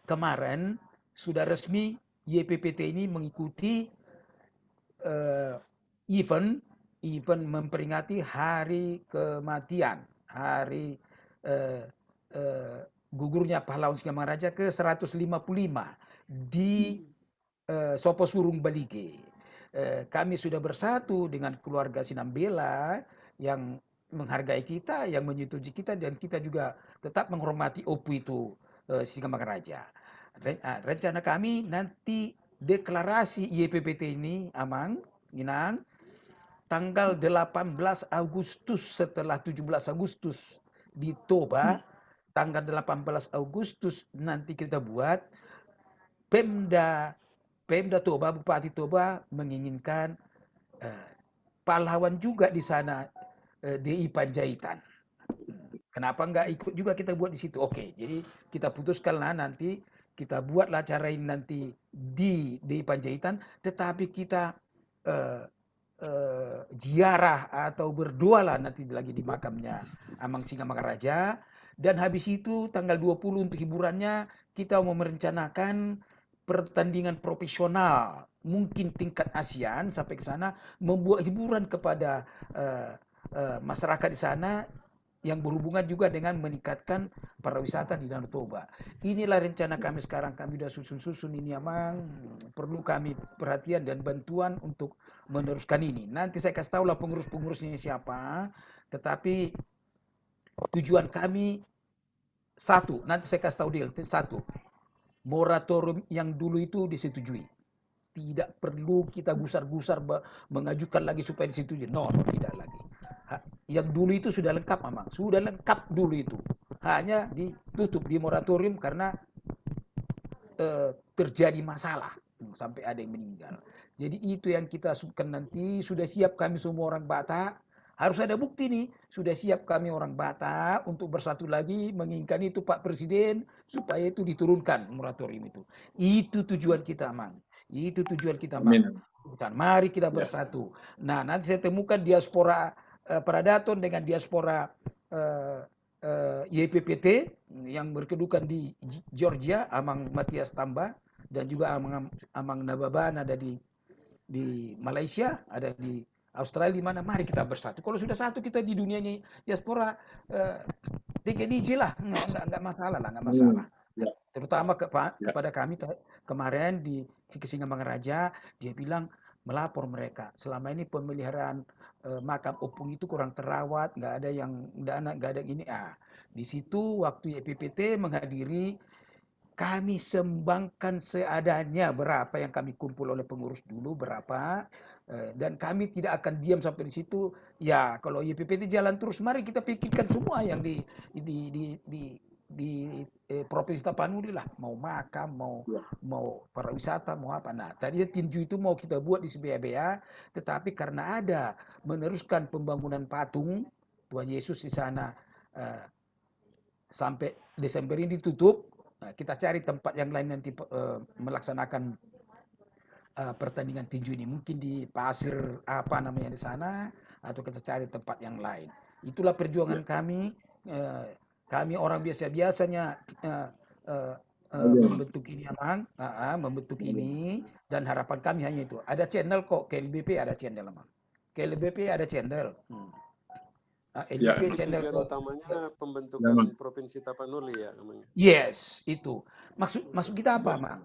Kemarin sudah resmi Y P P T ini mengikuti uh, event event memperingati hari kematian, hari uh, uh, gugurnya pahlawan Singamangaraja ke seratus lima puluh lima di uh, Soposurung Balige. Uh, kami sudah bersatu dengan keluarga Sinambela yang menghargai kita, yang menyetujui kita, dan kita juga tetap menghormati Ompu itu eh, Singamangaraja. Re, ah, rencana kami nanti deklarasi Y P P T ini, Amang, Inang, tanggal delapan belas Agustus setelah tujuh belas Agustus di Toba, tanggal delapan belas Agustus nanti kita buat Pemda Pemda Toba, Bupati Toba menginginkan eh, pahlawan juga di sana eh, D I Panjaitan. Kenapa nggak ikut juga kita buat di situ? Oke, jadi kita putuskanlah nanti kita buatlah acara ini nanti di D I Panjaitan, tetapi kita eh, eh, ziarah atau berdoalah nanti lagi di makamnya Amang Singamangaraja. Dan habis itu tanggal dua puluh untuk hiburannya kita mau merencanakan pertandingan profesional, mungkin tingkat ASEAN sampai ke sana, membuat hiburan kepada uh, uh, masyarakat di sana yang berhubungan juga dengan meningkatkan pariwisata di Danau Toba. Inilah rencana kami sekarang, kami udah susun-susun ini, Amang. Perlu kami perhatian dan bantuan untuk meneruskan ini. Nanti saya kasih tahu lah pengurus-pengurusnya siapa, tetapi tujuan kami satu, nanti saya kasih tahu detail, satu, moratorium yang dulu itu disetujui. Tidak perlu kita gusar-gusar ba-, mengajukan lagi supaya disetujui. No, no, tidak lagi. Ha, yang dulu itu sudah lengkap, Amang. Sudah lengkap dulu itu. Hanya ditutup, di moratorium karena, eh, terjadi masalah. Hmm, sampai ada yang meninggal. Jadi itu yang kita sukan nanti, sudah siap kami semua orang Batak. Harus ada bukti nih, sudah siap kami orang Batak untuk bersatu lagi menginginkan itu, Pak Presiden, supaya itu diturunkan moratorium itu. Itu tujuan kita, Amang. Itu tujuan kita, Amang. Amin. Mari kita bersatu. Nah, nanti saya temukan diaspora, eh, Paradaton dengan diaspora, eh, eh, Y P P T yang berkedudukan di G-, Georgia, Amang Matias Tamba, dan juga Amang, Amang Nababan ada di, di Malaysia, ada di Australia, di mana. Mari kita bersatu. Kalau sudah satu kita di dunia ini, diaspora, eh, take it easy lah, nggak, nggak, nggak masalah lah, nggak masalah. Terutama ke-, kepada kami te-, kemarin di Singamangaraja, dia bilang, melapor mereka, selama ini pemeliharaan, eh, makam opung itu kurang terawat, nggak ada yang, nggak ada, nggak ada ini. Ah, di situ waktu Y P P T menghadiri, kami sumbangkan seadanya, berapa yang kami kumpul oleh pengurus dulu, berapa, eh, dan kami tidak akan diam sampai di situ. Ya, kalau Y P P T jalan terus, mari kita pikirkan semua yang di, di, di, di, di, eh, Provinsi Tapanuli lah, mau makam, mau, mau pariwisata, mau apa. Nah, tadi tinju itu mau kita buat di Sibeabea, tetapi karena ada meneruskan pembangunan patung Tuhan Yesus di sana, eh, sampai Desember ini ditutup, nah, kita cari tempat yang lain nanti, eh, melaksanakan, eh, pertandingan tinju ini. Mungkin di pasir apa namanya di sana, atau kita cari tempat yang lain. Itulah perjuangan kami, eh, kami orang biasa-biasanya, eh, eh, eh, membentuk ini, Amang. Ah, ah, membentuk ini, dan harapan kami hanya itu. Ada channel kok, K L B P ada channel, Amang. K L B P ada channel. Hmm. Ah, L B P channel tujuan kok. Utamanya pembentukan Provinsi Tapanuli ya, Amang? Yes, itu. Maksud, maksud kita apa, Amang?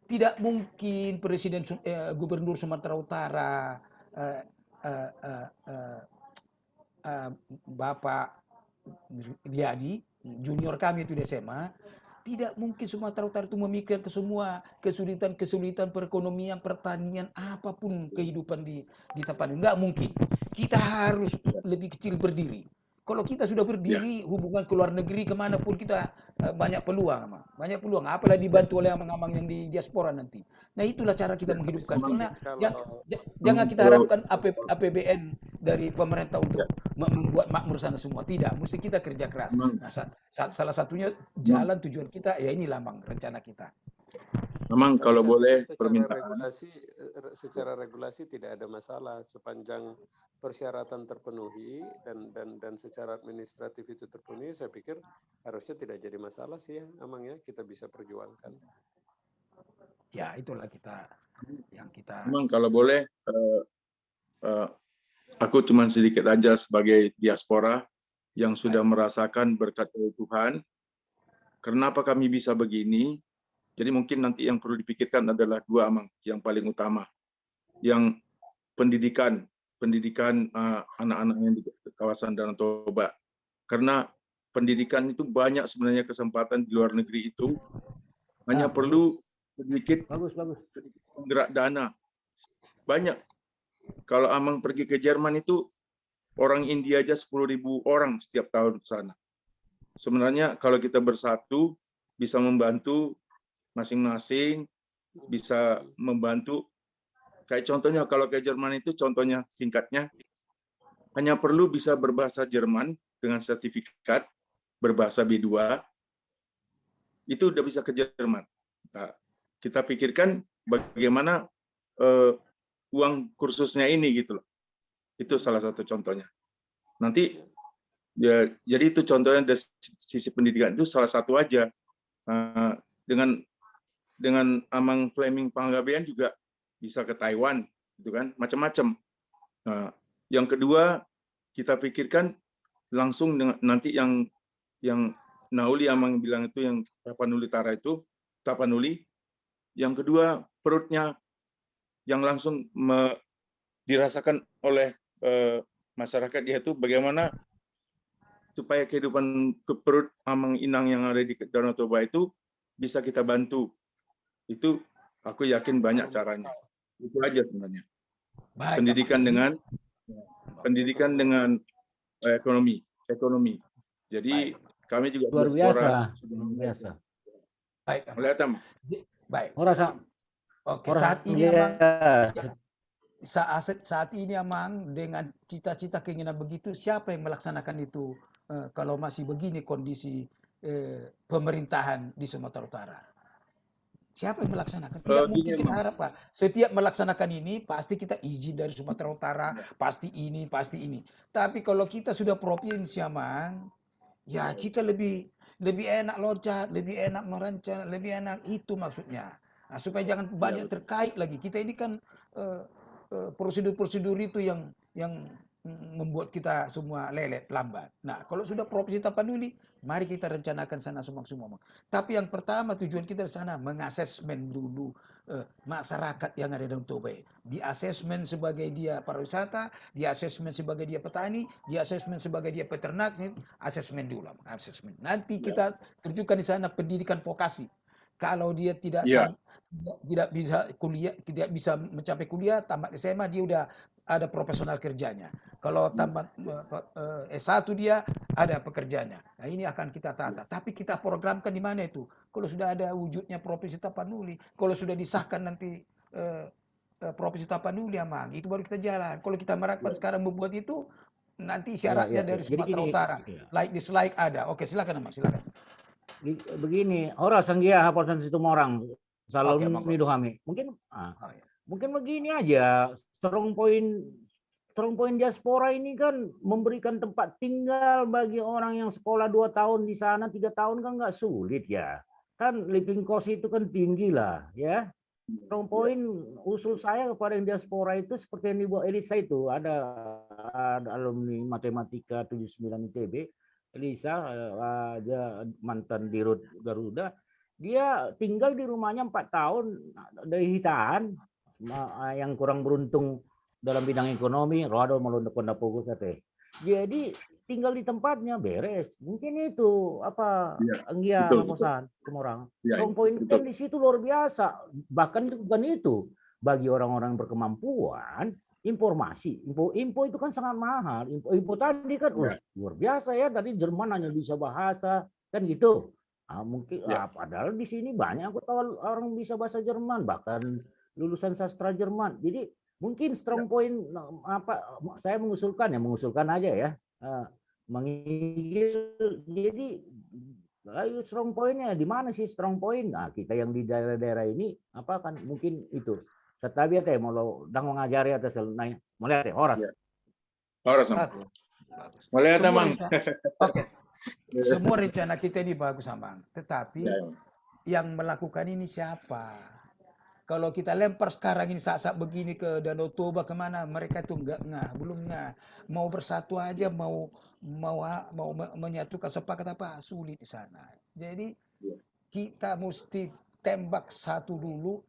Tidak mungkin Presiden Su-, eh, Gubernur Sumatera Utara, eh, eh, eh, eh, eh, Bapak Riyadi, junior kami itu di S M A, tidak mungkin Sumatera Utara itu memikirkan ke semua kesulitan-kesulitan perekonomian, pertanian, apapun kehidupan di, di Tapanuli. Nggak mungkin. Kita harus lebih kecil berdiri. Kalau kita sudah berdiri, hubungan ke luar negeri, kemana pun kita, eh, banyak peluang, Amang. Banyak peluang. Apalagi dibantu oleh amang-amang yang di diaspora nanti. Nah, itulah cara kita menghidupkan. Karena jangan kita harapkan A P B N dari pemerintah untuk membuat makmur sana semua. Tidak, mesti kita kerja keras. Nah, salah satunya jalan tujuan kita, ya inilah, Amang, rencana kita. Memang kalau boleh permintaan. Secara regulasi, eh, secara regulasi tidak ada masalah sepanjang persyaratan terpenuhi dan, dan, dan secara administratif itu terpenuhi, saya pikir harusnya tidak jadi masalah sih ya, Amang ya, kita bisa perjuangkan. Ya, itulah kita, yang kita. Memang kalau boleh, eh, eh, aku cuma sedikit aja sebagai diaspora yang sudah merasakan berkat dari Tuhan. Kenapa kami bisa begini? Jadi mungkin nanti yang perlu dipikirkan adalah dua, Amang, yang paling utama. Yang pendidikan, pendidikan, eh, anak-anak yang di kawasan Danau Toba. Karena pendidikan itu banyak sebenarnya kesempatan di luar negeri itu. Hanya perlu sedikit penggerak dana. Banyak. Kalau Amang pergi ke Jerman itu, orang India aja sepuluh ribu orang setiap tahun ke sana. Sebenarnya kalau kita bersatu, bisa membantu masing-masing, bisa membantu. Kayak contohnya kalau ke Jerman itu, contohnya singkatnya, hanya perlu bisa berbahasa Jerman dengan sertifikat berbahasa B dua, itu udah bisa ke Jerman. Nah, kita pikirkan bagaimana, eh, uang kursusnya ini gitu loh. Itu salah satu contohnya. Nanti ya, jadi itu contohnya dari sisi pendidikan itu salah satu aja. Eh, dengan, dengan Amang Fleming Panggabean juga bisa ke Taiwan, gitu kan, macam-macam. Nah, yang kedua, kita pikirkan langsung dengan, nanti yang, yang Na uli amang bilang itu yang Tapanuli Utara itu, Tapanuli. Yang kedua, perutnya yang langsung me-, dirasakan oleh, eh, masyarakat, yaitu bagaimana supaya kehidupan ke perut amang inang yang ada di Danau Toba itu bisa kita bantu. Itu aku yakin banyak caranya. Itu aja sebenarnya. Baik, pendidikan Pak. Dengan, pendidikan dengan, eh, ekonomi, ekonomi. Jadi, baik, kami juga luar diaspora biasa, luar biasa. Baik, Amang. Melihat, Amang. Baik. Ora sa-, oke, ora saat ini, Amang, ya, sa-, saat, saat ini, Amang, dengan cita-cita keinginan begitu, siapa yang melaksanakan itu, eh, kalau masih begini kondisi, eh, pemerintahan di Sumatera Utara? Siapa yang melaksanakan? Tidak mungkin kita harap, Pak. Setiap melaksanakan ini, pasti kita izin dari Sumatera Utara, pasti ini, pasti ini. Tapi kalau kita sudah provinsi, Amang, ya, kita lebih, lebih enak loncat, lebih enak merencana, lebih enak itu maksudnya. Nah, supaya jangan banyak terkait lagi. Kita ini kan, eh, eh, prosedur-prosedur itu yang, yang membuat kita semua lelet, lambat. Nah, kalau sudah provinsi Tapanuli, mari kita rencanakan sana semua, semua. Tapi yang pertama, tujuan kita di sana mengasesmen dulu, eh, masyarakat yang ada di Danau Toba. Diasesmen sebagai dia pariwisata, diasesmen sebagai dia petani, diasesmen sebagai dia peternak, asesmen dulu, asesmen. Nanti kita terjunkan di sana pendidikan vokasi. Kalau dia tidak sam-, tidak, tidak bisa kuliah, tidak bisa mencapai kuliah, tamat S M A, dia udah ada profesional kerjanya. Kalau tamat, eh, eh, S satu, dia ada pekerjaannya. Nah, ini akan kita tata. Tapi kita programkan di mana itu? Kalau sudah ada wujudnya Provinsi Tapanuli, kalau sudah disahkan nanti, eh, eh, Provinsi Tapanuli, Amang, itu baru kita jalan. Kalau kita merapat sekarang membuat itu, nanti syaratnya dari Sumatera Utara. Jadi gini, like dislike ada. Oke, silakan, Amang, silakan. Di-, begini, horas, Anggia, haposan Situmorang. Salam, oke, Amang, ni do hami. Mungkin, ah, oh, iya, mungkin begini aja, strong point, strong point diaspora ini kan memberikan tempat tinggal bagi orang yang sekolah dua tahun di sana, tiga tahun kan nggak sulit ya. Kan living cost itu kan tinggi lah, ya. Strong point usul saya kepada yang diaspora itu seperti yang dibuat Elisa itu, ada, ada alumni matematika tujuh sembilan I T B, Elisa, eh, dia mantan Dirut Garuda, dia tinggal di rumahnya empat tahun, dari hitaan, ma-, yang kurang beruntung dalam bidang ekonomi, ro do molo ndang pogu sate. Jadi tinggal di tempatnya, beres. Mungkin itu, apa, iya, Anggia, betul, betul. Haposan Situmorang. Iya, strong point, betul, kan di situ luar biasa. Bahkan bukan itu, bagi orang-orang berkemampuan, informasi, info, info itu kan sangat mahal. Info, info tadi kan, iya, wah, luar biasa ya, tadi Jerman hanya bisa bahasa, kan gitu. Ah, mungkin, ya, ah, padahal di sini banyak aku tahu orang bisa bahasa Jerman, bahkan lulusan sastra Jerman. Jadi mungkin strong, ya, point, nah, apa, saya mengusulkan ya, mengusulkan aja ya. Eh, manggil, jadi, ayo, strong pointnya di mana sih, strong point? Nah, kita yang di daerah-daerah ini, apa, kan mungkin itu. Santabi ate, molo ndang mangajari ate selalu nanya. Mauliate, horas. Ya. Horas, Amang. Bagus. Bagus. Mauliate, Amang. Semua renca-, oke. Semua rencana kita ini bagus, Amang. Tetapi, ya, yang melakukan ini siapa? Kalau kita lempar sekarang ini saat-saat begini ke Danau Toba, kemana, mereka itu nggak ngeh, belum ngeh. Mau bersatu aja, mau, mau a-, mau me-, menyatukan, sepakat apa, sulit di sana. Jadi, iya, kita mesti tembak satu dulu,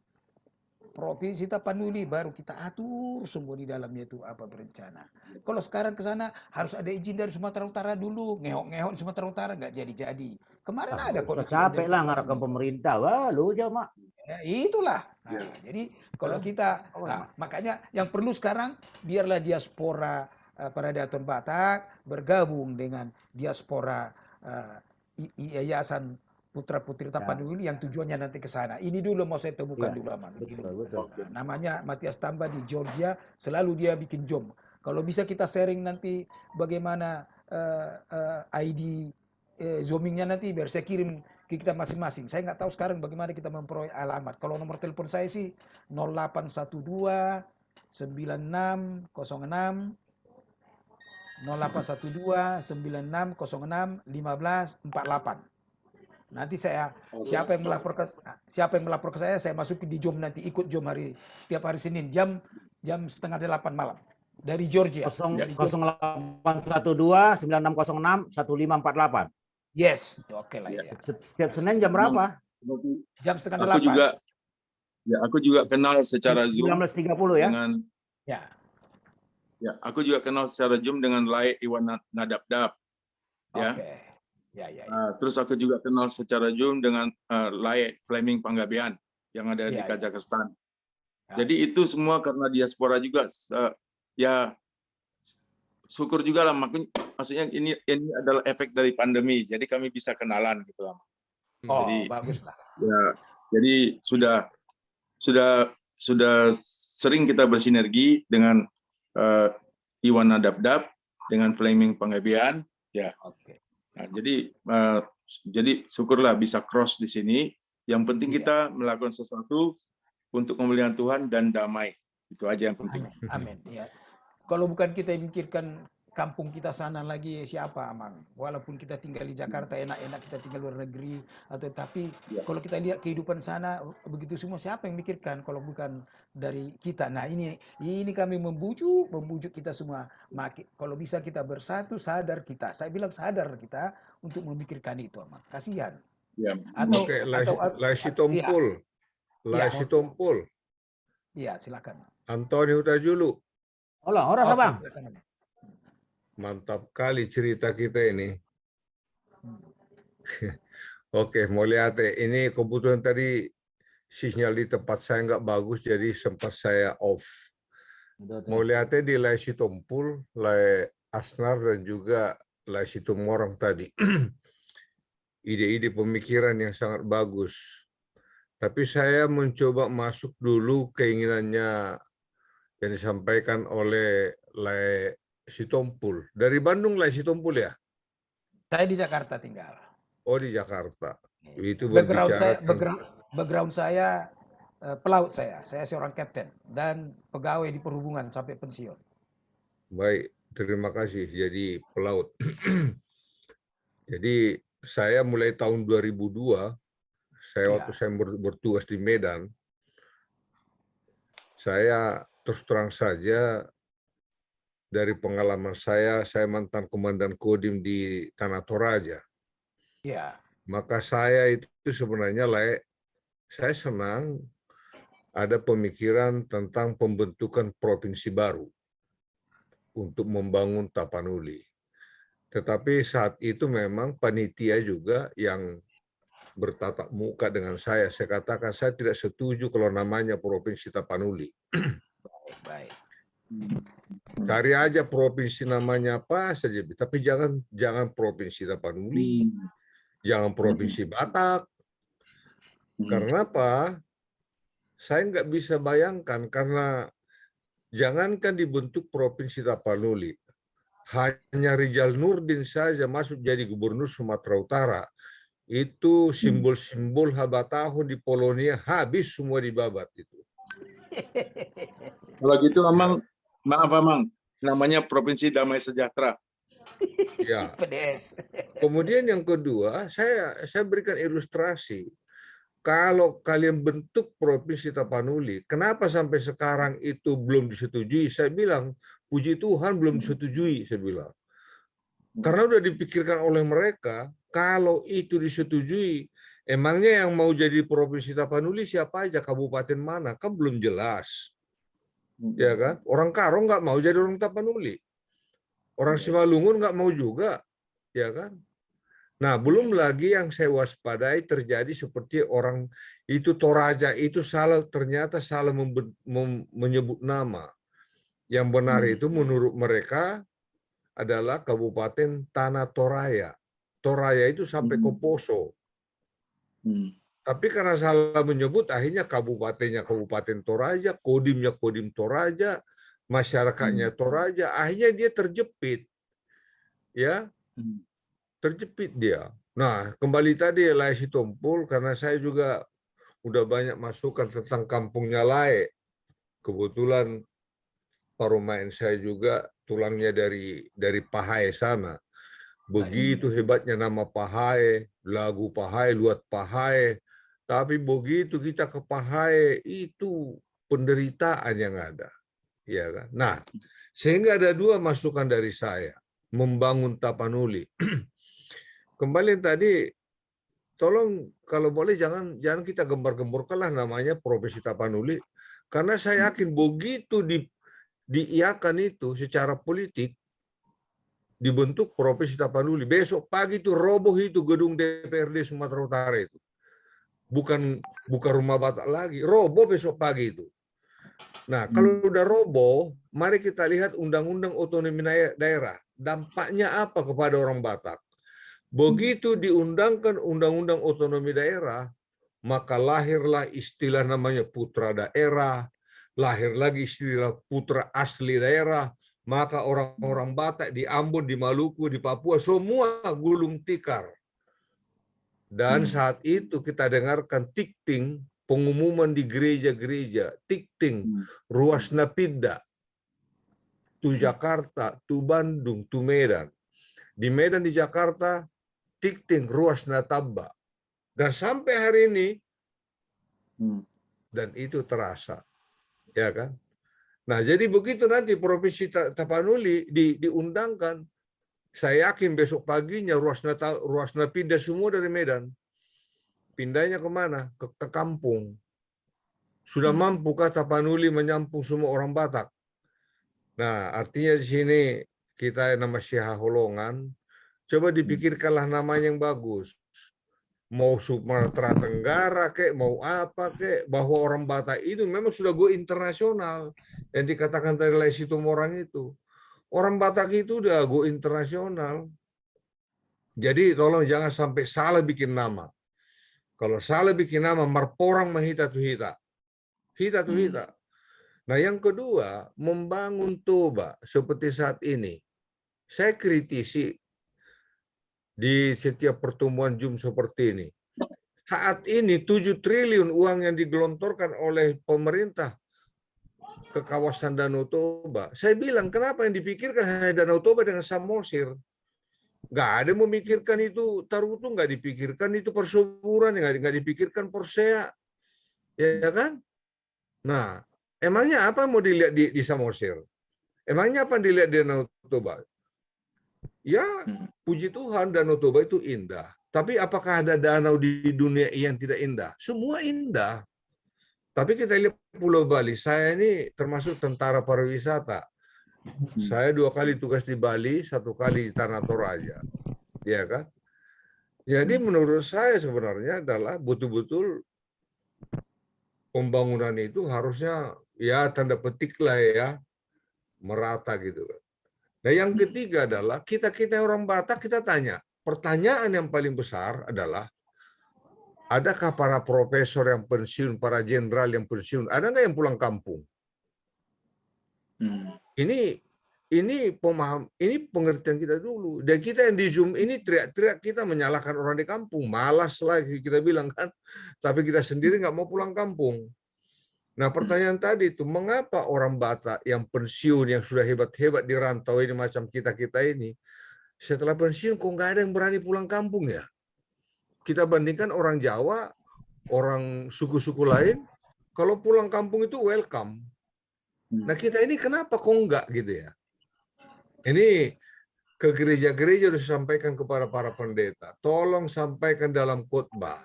Provinsi Tapanuli, baru kita atur semua di dalamnya itu apa berencana. Kalau sekarang ke sana harus ada izin dari Sumatera Utara dulu, ngehok-ngehok di Sumatera Utara nggak jadi-jadi. Kemarin ada kok, capek lah ngarahkan pemerintah, wah, lu aja, Mak. Ya, itulah. Nah, ya, jadi kalau kita, oh, nah, makanya yang perlu sekarang, biarlah diaspora, eh, Paradaton Batak bergabung dengan diaspora, eh, i-, i-, Yayasan Putra Putri Tapanuli yang tujuannya nanti ke sana. Ini dulu mau saya temukan dulu, Amang. Betul, betul. Nah, namanya Matias Tamba di Georgia, selalu dia bikin Zoom. Kalau bisa kita sharing nanti bagaimana, eh, eh, I D, eh, Zoomingnya nanti, biar saya kirim ke kita masing-masing. Saya nggak tahu sekarang bagaimana kita memperoleh alamat. Kalau nomor telepon saya sih nol delapan satu dua, sembilan enam kosong enam, nol delapan satu dua, sembilan enam kosong enam, lima belas empat delapan. Nanti saya, oke, siapa yang melapor ke, siapa yang melapor ke saya, saya masukin di Zoom nanti, ikut Zoom hari, setiap hari Senin jam, jam setengah delapan malam dari Georgia. Kosong, dari Georgia. Kosong delapan satu dua, sembilan enam kosong enam, satu lima empat delapan. Yes, oke lah. Ya. Setiap Senin jam berapa? Jam setengah delapan. Aku juga, ya, aku juga kenal secara Zoom. Sembilan belas tiga puluh ya? Dengan, ya. Ya, aku juga kenal secara Zoom dengan Lae Iwan Nadapdap. Ya. Oke. Ya, ya, ya. Uh, terus aku juga kenal secara Zoom dengan uh, Lae Fleming Panggabean yang ada ya, di Kazakhstan. Ya. Jadi itu semua karena diaspora juga. Uh, ya, syukur juga lah, maksudnya ini ini adalah efek dari pandemi, jadi kami bisa kenalan gitu lah. Oh, jadi, bagus lah. Ya, jadi sudah sudah sudah sering kita bersinergi dengan uh, Iwan Nadapdap, dengan Fleming Panggabean, ya. Oke. Nah, jadi uh, jadi syukurlah bisa cross di sini. Yang penting ya. Kita melakukan sesuatu untuk kemuliaan Tuhan dan damai. Itu aja yang penting. Amin. Amin. Ya. Kalau bukan kita yang mikirkan kampung kita sana lagi siapa, Amang? Walaupun kita tinggal di Jakarta, enak-enak kita tinggal luar negeri, atau tapi ya. Kalau kita lihat kehidupan sana begitu semua, siapa yang mikirkan kalau bukan dari kita? Nah, ini ini kami membujuk membujuk kita semua. Maki, kalau bisa kita bersatu, sadar kita. Saya bilang sadar kita untuk memikirkan itu, Amang. Kasihan. Ya. Atau, Oke, Lae Sitompul. Lae Sitompul. Iya, silakan. Antoni Hutajulu. Hola, hola, Abang. Mantap kali cerita kita ini. Oke, mauliate. Ini kebetulan tadi sinyal di tempat saya nggak bagus, jadi sempat saya off. Mauliate di Lae Sitompul, Lae Asnar, dan juga Lae Situmorang tadi. Ide-ide pemikiran yang sangat bagus. Tapi saya mencoba masuk dulu keinginannya yang disampaikan oleh Lae Sitompul. Dari Bandung, Lae Sitompul, ya? Saya di Jakarta tinggal. Oh, di Jakarta. Itu background saya, background, background saya eh, pelaut saya. Saya seorang kapten dan pegawai di perhubungan sampai pensiun. Baik, terima kasih. Jadi pelaut. Jadi saya mulai tahun dua ribu dua, saya ya. Waktu saya bertugas di Medan, saya terus terang saja, dari pengalaman saya, saya mantan komandan Kodim di Tanah Toraja. Ya. Maka saya itu sebenarnya, Lae, saya senang ada pemikiran tentang pembentukan provinsi baru untuk membangun Tapanuli. Tetapi saat itu memang panitia juga yang bertatap muka dengan saya. Saya katakan saya tidak setuju kalau namanya Provinsi Tapanuli. Baik. Cari aja provinsi namanya apa saja, tapi jangan jangan Provinsi Tapanuli, jangan Provinsi Batak. Karena apa? Saya nggak bisa bayangkan karena jangankan dibentuk Provinsi Tapanuli, hanya Rijal Nurdin saja masuk jadi gubernur Sumatera Utara, itu simbol-simbol habatahon di Polonia habis semua dibabat itu. Kalau gitu, Amang, maaf, Amang, namanya Provinsi Damai Sejahtera. Ya. Kemudian yang kedua, saya saya berikan ilustrasi. Kalau kalian bentuk Provinsi Tapanuli, kenapa sampai sekarang itu belum disetujui? Saya bilang, puji Tuhan belum disetujui, saya bilang. Karena udah dipikirkan oleh mereka, kalau itu disetujui, emangnya yang mau jadi Provinsi Tapanuli siapa aja, kabupaten mana? Kan belum jelas. Ya kan? Orang Karo nggak mau jadi orang Tapanuli. Orang Simalungun nggak mau juga, ya kan? Nah, belum lagi yang saya waspadai terjadi seperti orang itu Toraja itu salah, ternyata salah menyebut nama. Yang benar itu menurut mereka adalah Kabupaten Tanah Toraya. Toraya itu sampai ke Poso. Tapi karena salah menyebut, akhirnya kabupatennya Kabupaten Toraja, kodimnya Kodim Toraja, masyarakatnya Toraja, akhirnya dia terjepit. Ya, terjepit dia. Nah, kembali tadi Lae Sitompul, karena saya juga udah banyak masukan tentang kampungnya Lae. Kebetulan parumaen saya juga tulangnya dari dari Pahae sana. Begitu hebatnya nama Pahae, lagu Pahae, luat Pahae. Tapi begitu kita ke Pahae, itu penderitaan yang ada. Ya kan? Nah, sehingga ada dua masukan dari saya membangun Tapanuli. kembali yang tadi, tolong kalau boleh jangan jangan kita gembar-gemborkanlah namanya Provinsi Tapanuli, karena saya yakin begitu di diiakan itu secara politik, dibentuk Provinsi Tapanuli, besok pagi itu roboh itu gedung D P R D Sumatera Utara itu. Bukan bukan rumah Batak lagi, roboh besok pagi itu. Nah, kalau udah roboh, mari kita lihat Undang-Undang Otonomi Daerah. Dampaknya apa kepada orang Batak? Begitu diundangkan Undang-Undang Otonomi Daerah, maka lahirlah istilah namanya putra daerah, lahir lagi istilah putra asli daerah, maka orang-orang Batak di Ambon, di Maluku, di Papua, semua gulung tikar. Dan saat itu kita dengarkan tikting, pengumuman di gereja-gereja, tikting, ruas na pinda tu Jakarta, tu Bandung, tu Medan. Di Medan, di Jakarta, tikting, ruas na tamba. Dan sampai hari ini, dan itu terasa, ya kan? Nah, jadi begitu nanti Provinsi Tapanuli di, diundangkan, saya yakin besok paginya ruas na ruas na pindah semua dari Medan. Pindahnya kemana? Ke, ke kampung. Sudah mampu kah Tapanuli menyampung semua orang Batak? Nah, artinya di sini kita yang nama sihaholongan, coba dipikirkanlah namanya yang bagus. Mau Sumatera Tenggara kek, mau apa kek, bahwa orang Batak itu memang sudah go internasional. Yang dikatakan tadi Lai Situmorang itu. Orang Batak itu udah go internasional. Jadi tolong jangan sampai salah bikin nama. Kalau salah bikin nama, marporang ma hita tu hita. Hita tu hita. Nah, yang kedua, membangun Toba seperti saat ini. Saya kritisi di setiap pertemuan Zoom seperti ini. Saat ini tujuh triliun uang yang digelontorkan oleh pemerintah ke kawasan Danau Toba. Saya bilang, kenapa yang dipikirkan hanya Danau Toba dengan Samosir? Nggak ada memikirkan itu Tarutung, nggak dipikirkan itu Persoburan, nggak, nggak dipikirkan Porsea. Ya kan? Nah, emangnya apa mau dilihat di, di Samosir? Emangnya apa dilihat di Danau Toba? Ya, puji Tuhan, Danau Toba itu indah. Tapi apakah ada danau di dunia yang tidak indah? Semua indah. Tapi kita lihat Pulau Bali, saya ini termasuk tentara pariwisata. Saya dua kali tugas di Bali, satu kali di Tanah Toraja. Ya kan? Jadi menurut saya sebenarnya adalah betul-betul pembangunan itu harusnya, ya, tanda petik lah ya, merata gitu kan. Nah, yang ketiga adalah kita-kita orang Batak, kita tanya, pertanyaan yang paling besar adalah, adakah para profesor yang pensiun, para jenderal yang pensiun, ada nggak yang pulang kampung? Ini ini pemaham, ini pengertian kita dulu. Dan kita yang di Zoom ini teriak-teriak, kita menyalahkan orang di kampung, malas lagi kita bilang kan, tapi kita sendiri nggak mau pulang kampung. Nah, pertanyaan tadi itu, mengapa orang Batak yang pensiun, yang sudah hebat-hebat di rantau ini, macam kita-kita ini, setelah pensiun kok nggak ada yang berani pulang kampung ya? Kita bandingkan orang Jawa, orang suku-suku lain, kalau pulang kampung itu welcome. Nah, kita ini kenapa kok enggak gitu ya? Ini ke gereja-gereja harus disampaikan kepada para pendeta. Tolong sampaikan dalam khotbah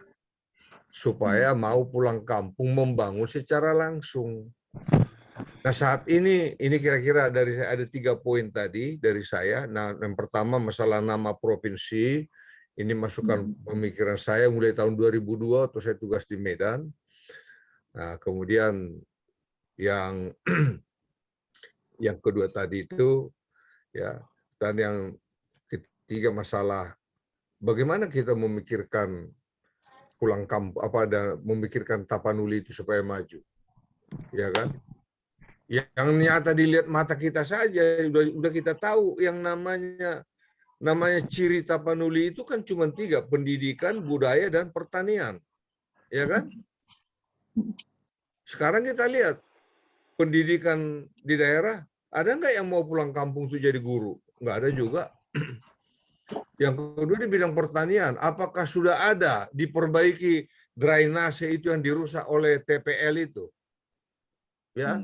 supaya mau pulang kampung membangun secara langsung. Nah, saat ini, ini kira-kira dari saya ada tiga poin tadi dari saya. Nah, yang pertama masalah nama provinsi, ini masukan pemikiran saya mulai tahun dua ribu dua waktu saya tugas di Medan. Nah, kemudian yang yang kedua tadi itu, ya, dan yang ketiga masalah bagaimana kita memikirkan pulang kampung, apa, dan memikirkan Tapanuli itu supaya maju, ya kan? Yang nyata dilihat mata kita saja udah, udah kita tahu yang namanya namanya ciri Tapanuli itu kan cuma tiga, pendidikan, budaya, dan pertanian, ya kan? Sekarang kita lihat pendidikan di daerah, ada nggak yang mau pulang kampung untuk jadi guru? Nggak ada juga. Yang kedua di bidang pertanian, apakah sudah ada diperbaiki drainase itu yang dirusak oleh T P L itu? Ya,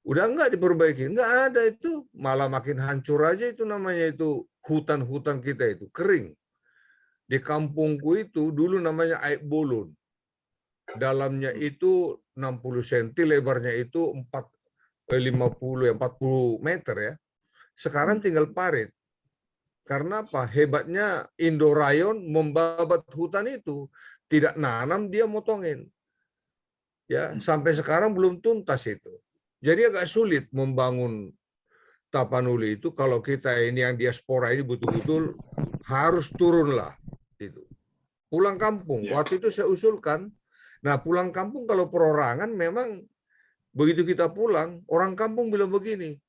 udah nggak diperbaiki, nggak ada itu, malah makin hancur aja itu namanya itu hutan-hutan kita itu, kering. Di kampungku itu dulu namanya Aek Bolon. Dalamnya itu enam puluh senti, lebarnya itu empat, eh, lima puluh, ya, empat puluh meter, ya. Sekarang tinggal parit. Karena apa? Hebatnya Indorayon membabat hutan itu. Tidak nanam dia, motongin. Ya, sampai sekarang belum tuntas itu. Jadi agak sulit membangun Tapanuli itu kalau kita ini yang diaspora ini betul-betul harus turunlah itu. Pulang kampung. Ya. Waktu itu saya usulkan, nah, pulang kampung kalau perorangan memang begitu kita pulang, orang kampung bilang begini,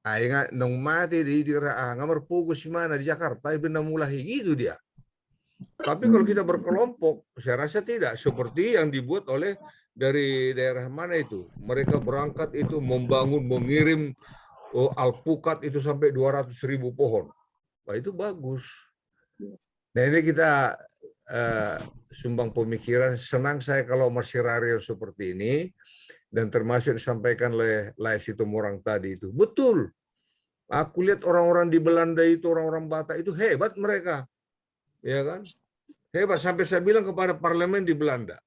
"Ai nga nung mate di, di ra-, ah, nga marpogu simana di Jakarta, iba na mulahi," gitu dia. Tapi kalau kita berkelompok, saya rasa tidak seperti yang dibuat oleh dari daerah mana itu. Mereka berangkat itu membangun, mengirim, oh, alpukat itu sampai dua ratus ribu pohon. Wah, itu bagus. Nah, ini kita, eh, sumbang pemikiran. Senang saya kalau marsirarion seperti ini, dan termasuk disampaikan oleh Lae Situmorang tadi itu. Betul. Aku lihat orang-orang di Belanda itu, orang-orang Batak itu hebat mereka. Ya kan? Hebat, sampai saya bilang kepada parlemen di Belanda.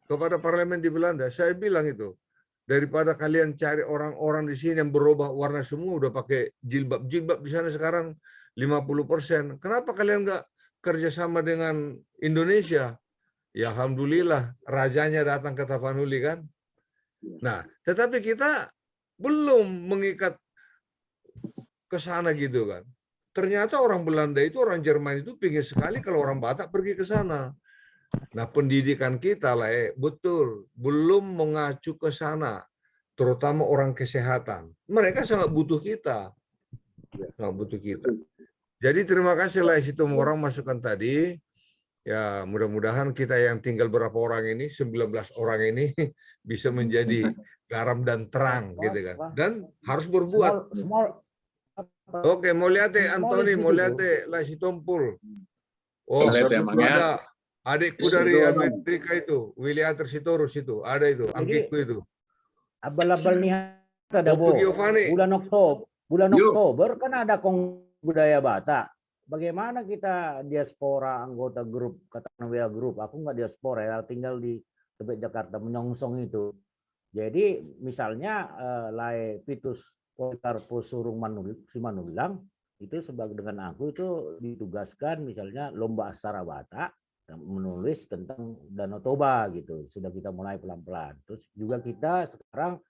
Kepada parlemen di Belanda, saya bilang itu, "Daripada kalian cari orang-orang di sini yang berubah warna semua, udah pakai jilbab-jilbab di sana sekarang lima puluh persen. Kenapa kalian nggak kerjasama dengan Indonesia?" Ya, alhamdulillah, rajanya datang ke Tapanuli, kan? Nah, tetapi kita belum mengikat ke sana gitu, kan. Ternyata orang Belanda itu, orang Jerman itu pingin sekali kalau orang Batak pergi ke sana. Nah, pendidikan kita, Lae, betul, belum mengacu ke sana, terutama orang kesehatan. Mereka sangat butuh kita. Sangat butuh kita. Jadi terima kasih, Lae Situmorang, masukan tadi. Ya, mudah-mudahan kita yang tinggal berapa orang ini, sembilan belas orang ini, bisa menjadi garam dan terang, gitu kan. Dan harus berbuat. Small, small, apa? Oke, mauliate, small Antoni, is big, mauliate, Lae Sitompul. Oh, ada adikku dari Amerika itu, Willy Ater Sitorus itu, ada itu, jadi, angkikku itu. Abal-abal ni hata da, Opo Giovanni. Bulan Oktober, bulan Oktober kan ada Kongres Budaya Batak. Bagaimana kita diaspora, anggota grup, katakan W A grup, aku nggak diaspora ya, tinggal di Tebet, Jakarta, menyongsong itu. Jadi misalnya, eh, Lae Pitus Polikarpus Surung Manul-, Simanullang, itu sebagai, dengan aku itu ditugaskan misalnya lomba aksara Batak, menulis tentang Danau Toba gitu. Sudah kita mulai pelan-pelan. Terus juga kita sekarang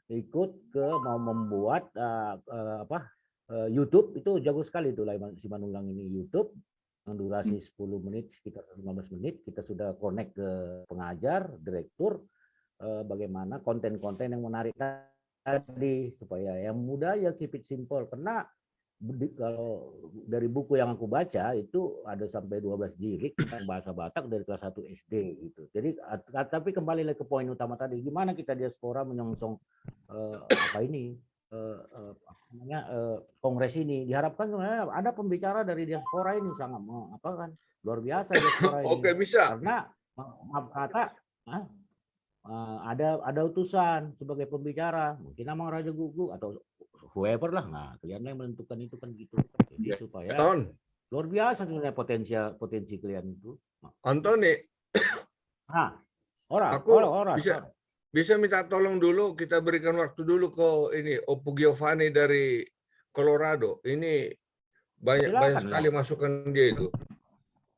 ikut ke mau membuat, eh, eh, apa, eh, YouTube itu jago sekali tuh, Lae Man-, Simanullang ini YouTube yang durasi sepuluh menit, sekitar lima belas menit, kita sudah connect ke pengajar, direktur, eh, bagaimana konten-konten yang menarik tadi, supaya yang muda ya keep it simple. Karena di, kalau dari buku yang aku baca itu ada sampai dua belas jilid tentang bahasa Batak dari kelas satu S D gitu. Jadi, at-, at-, tapi kembali lagi ke poin utama tadi, gimana kita diaspora menyongsong, eh, apa ini, eh, eh, apa namanya, eh, kongres ini. Diharapkan sebenarnya ada pembicara dari diaspora ini, sangat me-, apa kan, luar biasa diaspora ini. Oke, bisa. Karena, ma-, maaf kata, ah, eh, ada, ada utusan sebagai pembicara, mungkin Amang Raja Gugu atau whoever lah, nah, kalian yang menentukan itu kan gitu. Jadi supaya luar biasa sebenarnya potensi, potensi kalian itu. Antoni. Ah, ora, aku ora, ora, bisa, ora. Bisa minta tolong dulu, kita berikan waktu dulu ke ini, Opo Giovanni dari Colorado. Ini banyak, silakan, banyak sekali masukan dia itu.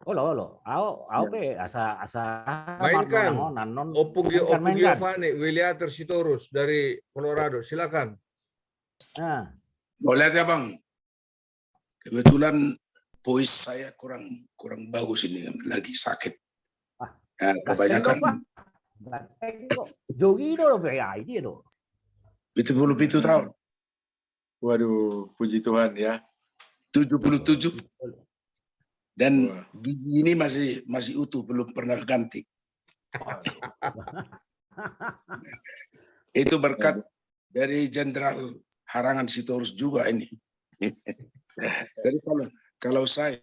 Olo, olo. Au, au pe, asa, asa mainkan. Opo Gio-, Opo Giovanni, Willy Ater Sitorus dari Colorado. Silakan. Nah. Boleh ya, Bang? Kebetulan voice saya kurang, kurang bagus ini, lagi sakit. Ah, ya, kebanyakan. Jogi do, ya, ini do. Pitu puluh pitu tahun. Waduh, puji Tuhan ya. Tujuh puluh tujuh. Dan gigi ini masih, masih utuh, belum pernah ganti. Itu berkat dari Jenderal Harangan Sitorus juga ini. Jadi kalau, kalau saya,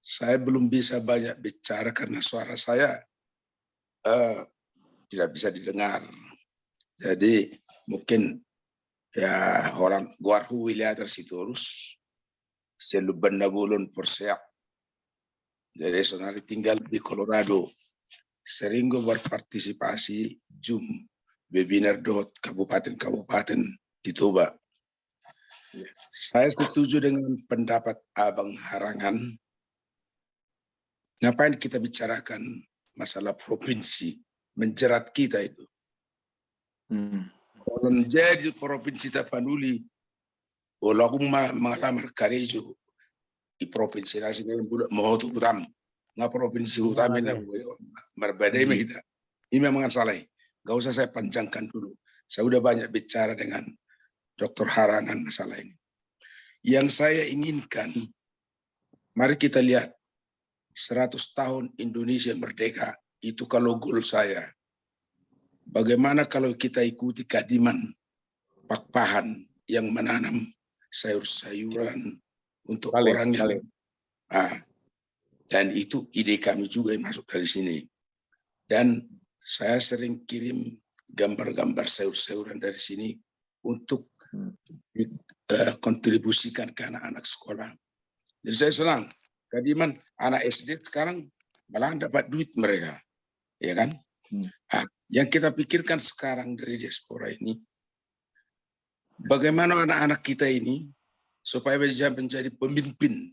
saya belum bisa banyak bicara karena suara saya, eh, tidak bisa didengar. Jadi mungkin ya orang, goarhu Willy Ater Sitorus, sian Lumban Nabolon, Porsea. Jadi sonari tinggal di Colorado. Sering gue berpartisipasi Zoom webinar dohot kabupaten-kabupaten di Toba. Saya setuju dengan pendapat Abang Harangan. Ngapain kita bicarakan masalah provinsi? Menjerat kita itu. Kalau jadi provinsi Tapanuli, walaupun ma-, mengalamar karejo di provinsi nasi na bulat mau tu hutam, nga provinsi hutam ini marbadai ma kita. Ini memang salah. Gak usah saya panjangkan dulu. Saya udah banyak bicara dengan Doktor Harangan masalah ini. Yang saya inginkan, mari kita lihat seratus tahun Indonesia merdeka, itu kalau goal saya. Bagaimana kalau kita ikuti Kadiman Pakpahan yang menanam sayur-sayuran untuk orang yang, ah, dan itu ide kami juga yang masuk dari sini. Dan saya sering kirim gambar-gambar sayur-sayuran dari sini untuk dikontribusikan ke anak-anak sekolah. Jadi saya senang, Kadiman, anak S D sekarang malah dapat duit mereka, ya kan? Nah, yang kita pikirkan sekarang dari diaspora ini, bagaimana anak-anak kita ini supaya bisa menjadi pemimpin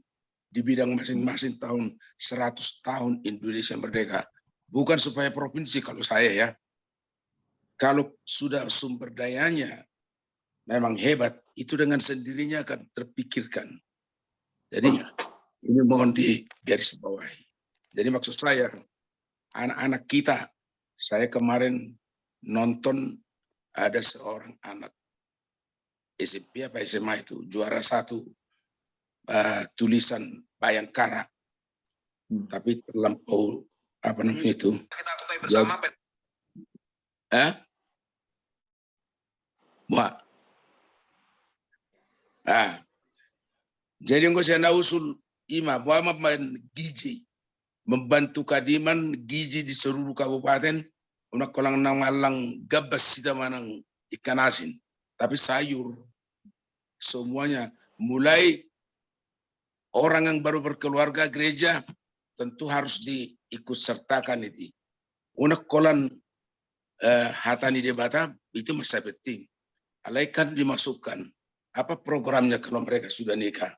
di bidang masing-masing tahun seratus tahun Indonesia merdeka. Bukan supaya provinsi, kalau saya ya. Kalau sudah sumber dayanya memang hebat, itu dengan sendirinya akan terpikirkan. Jadi ini mohon digarisbawahi. Jadi maksud saya, anak-anak kita, saya kemarin nonton ada seorang anak S M P apa S M A itu, juara satu, eh, tulisan Bayangkara. Tapi terlampau, apa namanya itu? Kita ketahui bersama, Pak. Eh? Wah. Ah. Jadi engkau saya na usul ima, boha ma main gizi. Membantu Kadiman gizi di seluruh kabupaten, unang holan na mangallang gambas hita manang ikan asin. Tapi sayur, semuanya, mulai orang yang baru berkeluarga, gereja, tentu harus diikut sertakan itu. Unang holan, eh, hata ni Debata itu masih penting. Alai kan dimasukkan, apa programnya kalau mereka sudah nikah?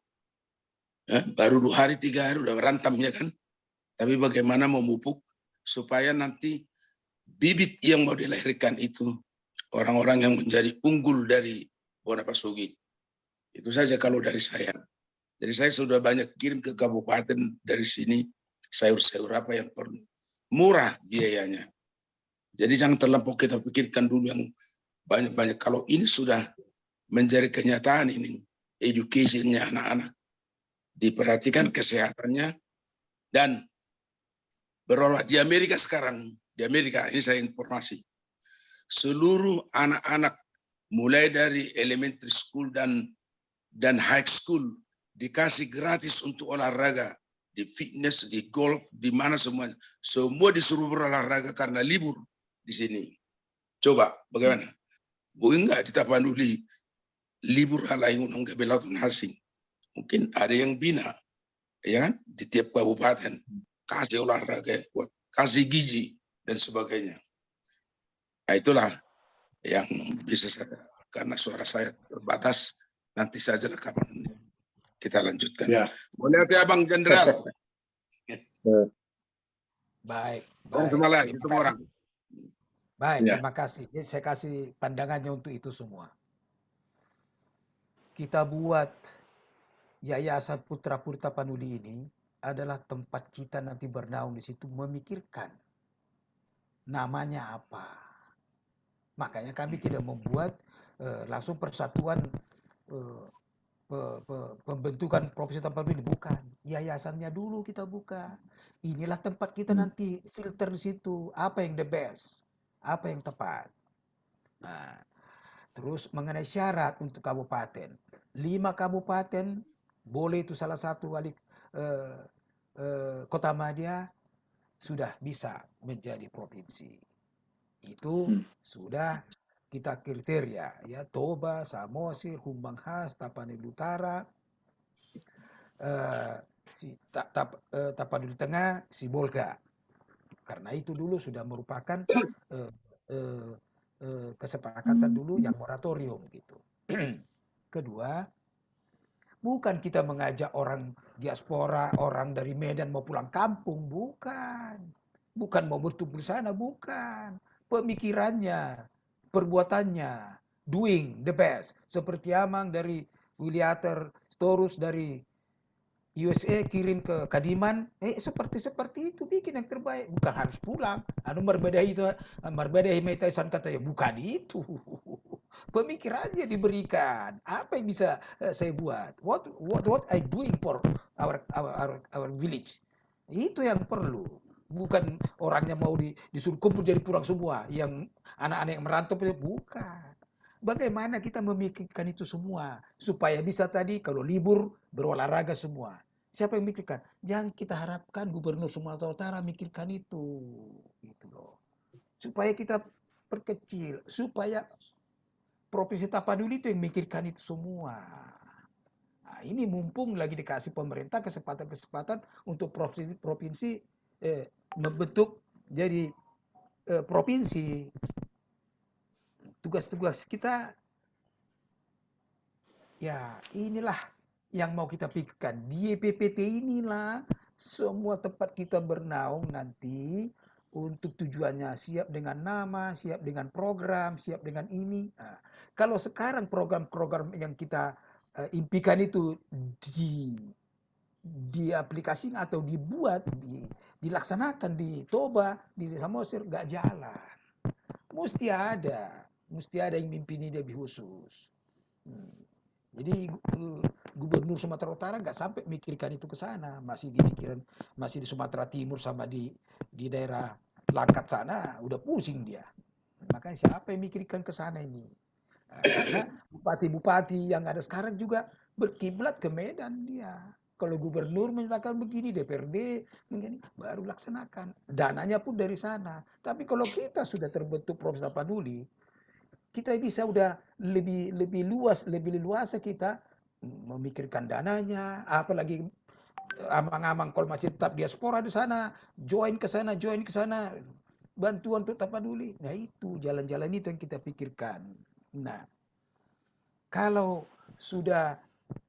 Eh, baru dua hari, tiga hari udah berantem, ya kan? Tapi bagaimana memupuk supaya nanti bibit yang mau dilahirkan itu orang-orang yang menjadi unggul dari bona pasogit. Itu saja kalau dari saya. Jadi saya sudah banyak kirim ke kabupaten dari sini sayur-sayur apa yang perlu. Murah biayanya. Jadi jangan terlampau kita pikirkan dulu yang banyak-banyak. Kalau ini sudah menjadi kenyataan ini, education-nya anak-anak, diperhatikan kesehatannya, dan berolah di Amerika sekarang, di Amerika ini saya informasi, seluruh anak-anak mulai dari elementary school dan, dan high school dikasih gratis untuk olahraga, di fitness, di golf, di mana semuanya. Semua disuruh berolahraga karena libur di sini. Coba bagaimana? Boi nggak di Tapanuli libur alai unang gabe laut na asing? Mungkin ada yang bina, ya kan, di tiap kabupaten. Kasih olahraga yang kuat, kasih gizi, dan sebagainya. Nah, itulah yang bisa saya, karena suara saya terbatas, nanti sajalah kapan kita lanjutkan. Ya. Boleh hati Abang Jenderal. Baik, baik. Terima kasih. Baik, terima kasih. Jadi saya kasih pandangannya untuk itu semua. Kita buat Yayasan Putra Putri Tapanuli ini adalah tempat kita nanti bernaung di situ, memikirkan namanya apa. Makanya kami tidak membuat, eh, langsung persatuan, eh, pe-, pe-, pembentukan Provinsi Tapanuli, bukan. Yayasannya dulu kita buka. Inilah tempat kita nanti filter di situ. Apa yang the best? Apa yang tepat? Nah, terus mengenai syarat untuk kabupaten. Lima kabupaten, boleh itu salah satu wali, eh, eh, kota madya, sudah bisa menjadi provinsi. Itu sudah kita kriteria, ya, Toba, Samosir, Humbang Has, Tapanuli Utara, eh, si Ta-, Tap-, eh, Tapanuli Tengah, Sibolga. Karena itu dulu sudah merupakan, eh, eh, eh, kesepakatan dulu yang moratorium gitu. Kedua, bukan kita mengajak orang diaspora, orang dari Medan mau pulang kampung, bukan. Bukan mau bertumpul di sana, bukan. Pemikirannya, perbuatannya, doing the best. Seperti Amang dari Wiliater, Storus dari U S A kirim ke Kadiman, eh, seperti, seperti itu, bikin yang terbaik. Bukan harus pulang. Anu, marbadai itu, marbadai ma hita sian kata, ya, bukan itu. Pemikirannya diberikan. Apa yang bisa, eh, saya buat? What, what, what I doing for our, our, our, our village? Itu yang perlu. Bukan orangnya mau di-, disuruh kumpul jadi pulang semua. Yang anak-anak yang merantau, bukan. Bagaimana kita memikirkan itu semua supaya bisa tadi kalau libur berolahraga semua. Siapa yang mikirkan? Jangan kita harapkan Gubernur Sumatera Utara mikirkan itu. Gitu loh. Supaya kita perkecil, supaya Provinsi Tapanuli itu yang mikirkan itu semua. Nah, ini mumpung lagi dikasih pemerintah kesempatan-kesempatan untuk provinsi, provinsi, eh, membentuk jadi, eh, provinsi. Tugas-tugas kita, ya, inilah yang mau kita pikirkan. Di Y P P T inilah semua tempat kita bernaung nanti untuk tujuannya, siap dengan nama, siap dengan program, siap dengan ini. Nah, kalau sekarang program-program yang kita, eh, impikan itu di, diaplikasikan atau dibuat, di, dilaksanakan di Toba, di Samosir, nggak jalan. Mesti ada, mesti ada yang mimpin ini lebih khusus. Hmm. Jadi, eh, Gubernur Sumatera Utara nggak sampai mikirkan itu ke sana, masih di pikiran, masih di Sumatera Timur sama di, di daerah Langkat sana, udah pusing dia. Makanya siapa yang mikirkan ke sana ini? Nah, karena bupati-bupati yang ada sekarang juga berkiblat ke Medan dia. Kalau gubernur menyatakan begini, D P R D begini, baru laksanakan. Dananya pun dari sana. Tapi kalau kita sudah terbentuk Provinsi Tapanuli, kita bisa udah lebih, lebih luas, lebih leluasa kita memikirkan dananya, apalagi, eh, amang-amang kalau masih tetap diaspora di sana, join ke sana, join ke sana, bantuan untuk Tapanuli. Nah, itu jalan-jalan itu yang kita pikirkan. Nah, kalau sudah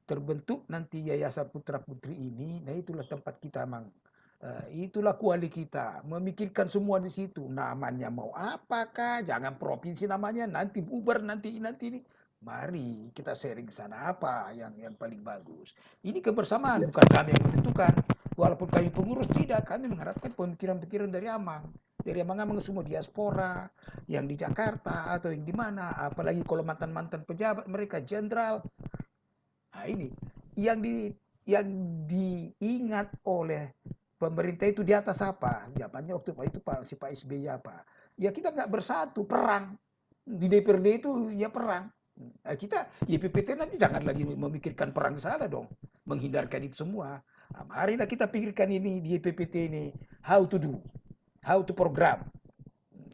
terbentuk nanti Yayasan Putra Putri ini, nah, itulah tempat kita, Mang. Eh, itulah kuali kita, memikirkan semua di situ. Namanya mau apakah, jangan provinsi namanya, nanti bubar, nanti, nanti ini. Mari kita sharing sana apa yang, yang paling bagus. Ini kebersamaan, bukan kami yang menentukan. Walaupun kami pengurus, tidak, kami mengharapkan pemikiran-pemikiran dari Amang. Dari Amang-amang semua diaspora, yang di Jakarta atau yang di mana, apalagi kalau mantan-mantan pejabat mereka, jenderal. Nah, ini yang di, yang diingat oleh pemerintah itu di atas apa? Zamannya waktu itu Pak, si Pak S B Y apa? Ya, kita nggak bersatu, perang. Di D P R D itu ya perang. Eh, kita, Y P P T nanti jangan lagi memikirkan perang di sana dong, menghindarkan itu semua. Nah, marilah kita pikirkan ini di Y P P T ini, how to do, how to program,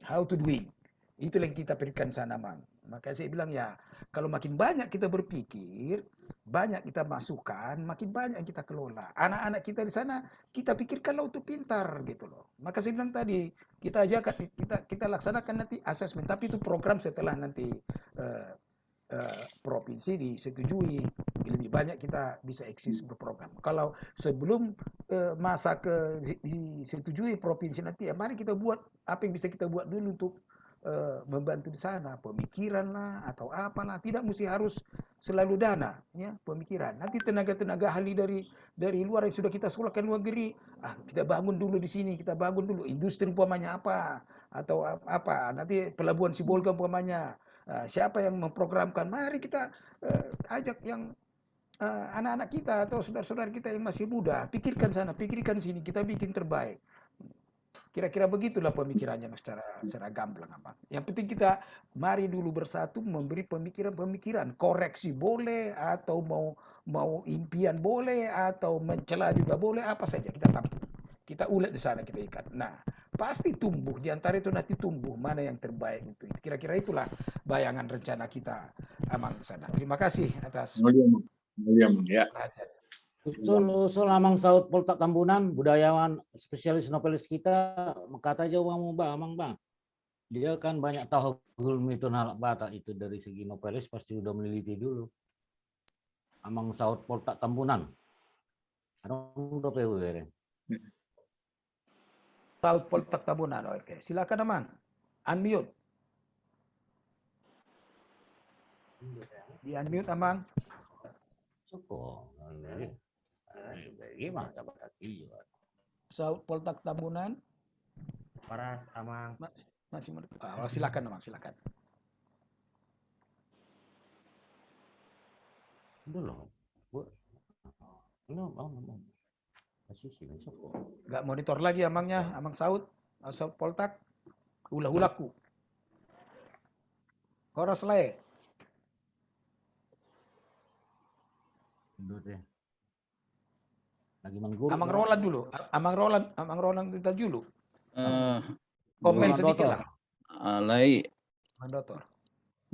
how to doing. Itulah yang kita pikirkan sana, Mang. Makanya saya bilang, ya, kalau makin banyak kita berpikir, banyak kita masukkan, makin banyak yang kita kelola. Anak-anak kita di sana, kita pikirkanlah untuk pintar, gitu loh. Maka saya bilang tadi, kita ajak, kita, kita laksanakan nanti assessment, tapi itu program setelah nanti, eh, eh, provinsi disetujui, lebih banyak kita bisa eksis berprogram. Kalau sebelum, eh, masa ke di-, disetujui provinsi nanti, ya, mari kita buat apa yang bisa kita buat dulu untuk, eh, membantu di sana, pemikiran lah atau apalah, tidak mesti harus selalu dana, ya, pemikiran. Nanti tenaga-tenaga ahli dari, dari luar yang sudah kita sekolahkan luar negeri, ah, kita bangun dulu di sini, kita bangun dulu industri umpamanya apa, atau ap-, apa, nanti pelabuhan Sibolga umpamanya, eh, siapa yang memprogramkan, mari kita, eh, ajak yang, eh, anak-anak kita atau saudara-saudara kita yang masih muda, pikirkan sana, pikirkan sini, kita bikin terbaik. Kira-kira begitulah pemikirannya, Mas, secara, secara gamblang, Abang. Yang penting kita mari dulu bersatu memberi pemikiran-pemikiran, koreksi boleh, atau mau, mau impian boleh, atau mencela juga boleh, apa saja kita tampung. Kita ulet di sana, kita ikat. Nah, pasti tumbuh, di antara itu nanti tumbuh mana yang terbaik untuk itu. Kira-kira itulah bayangan rencana kita, Amang, sana. Terima kasih atas Mulia, Mang. Mulia, Mang, ya. Perhatian. Usul, usul Amang Saud Poltak Tambunan, budayawan, spesialis novelis kita, mangkatai jo hamu, Bang, Amang, Bang. Dia kan banyak tahu ilmu itu, halak Batak itu, dari segi novelis pasti udah meneliti dulu. Amang Saud Poltak Tambunan. Adong dope hubereng. Saud Poltak Tambunan, oke. Silakan, Amang. Unmute. Di-unmute, Amang. Suko. Bagi mah, coba lagi. Saud Poltak Tambunan. Paras, Amang. Ma-, masih menurut. Ah, silakan, Amang, silakan. Udah loh. Gua, no, no, no, no. Masih sih, masuk kok. Nggak monitor lagi amangnya, Amang Saud, Saud Poltak. Ulah-ulahku. Horas lae. Udah deh. Lagi mangguru. Amang Roland dulu. A-, Amang Roland, Amang Roland kita dulu. Eh, komen sedikit lah. Alai. Amang Dotor.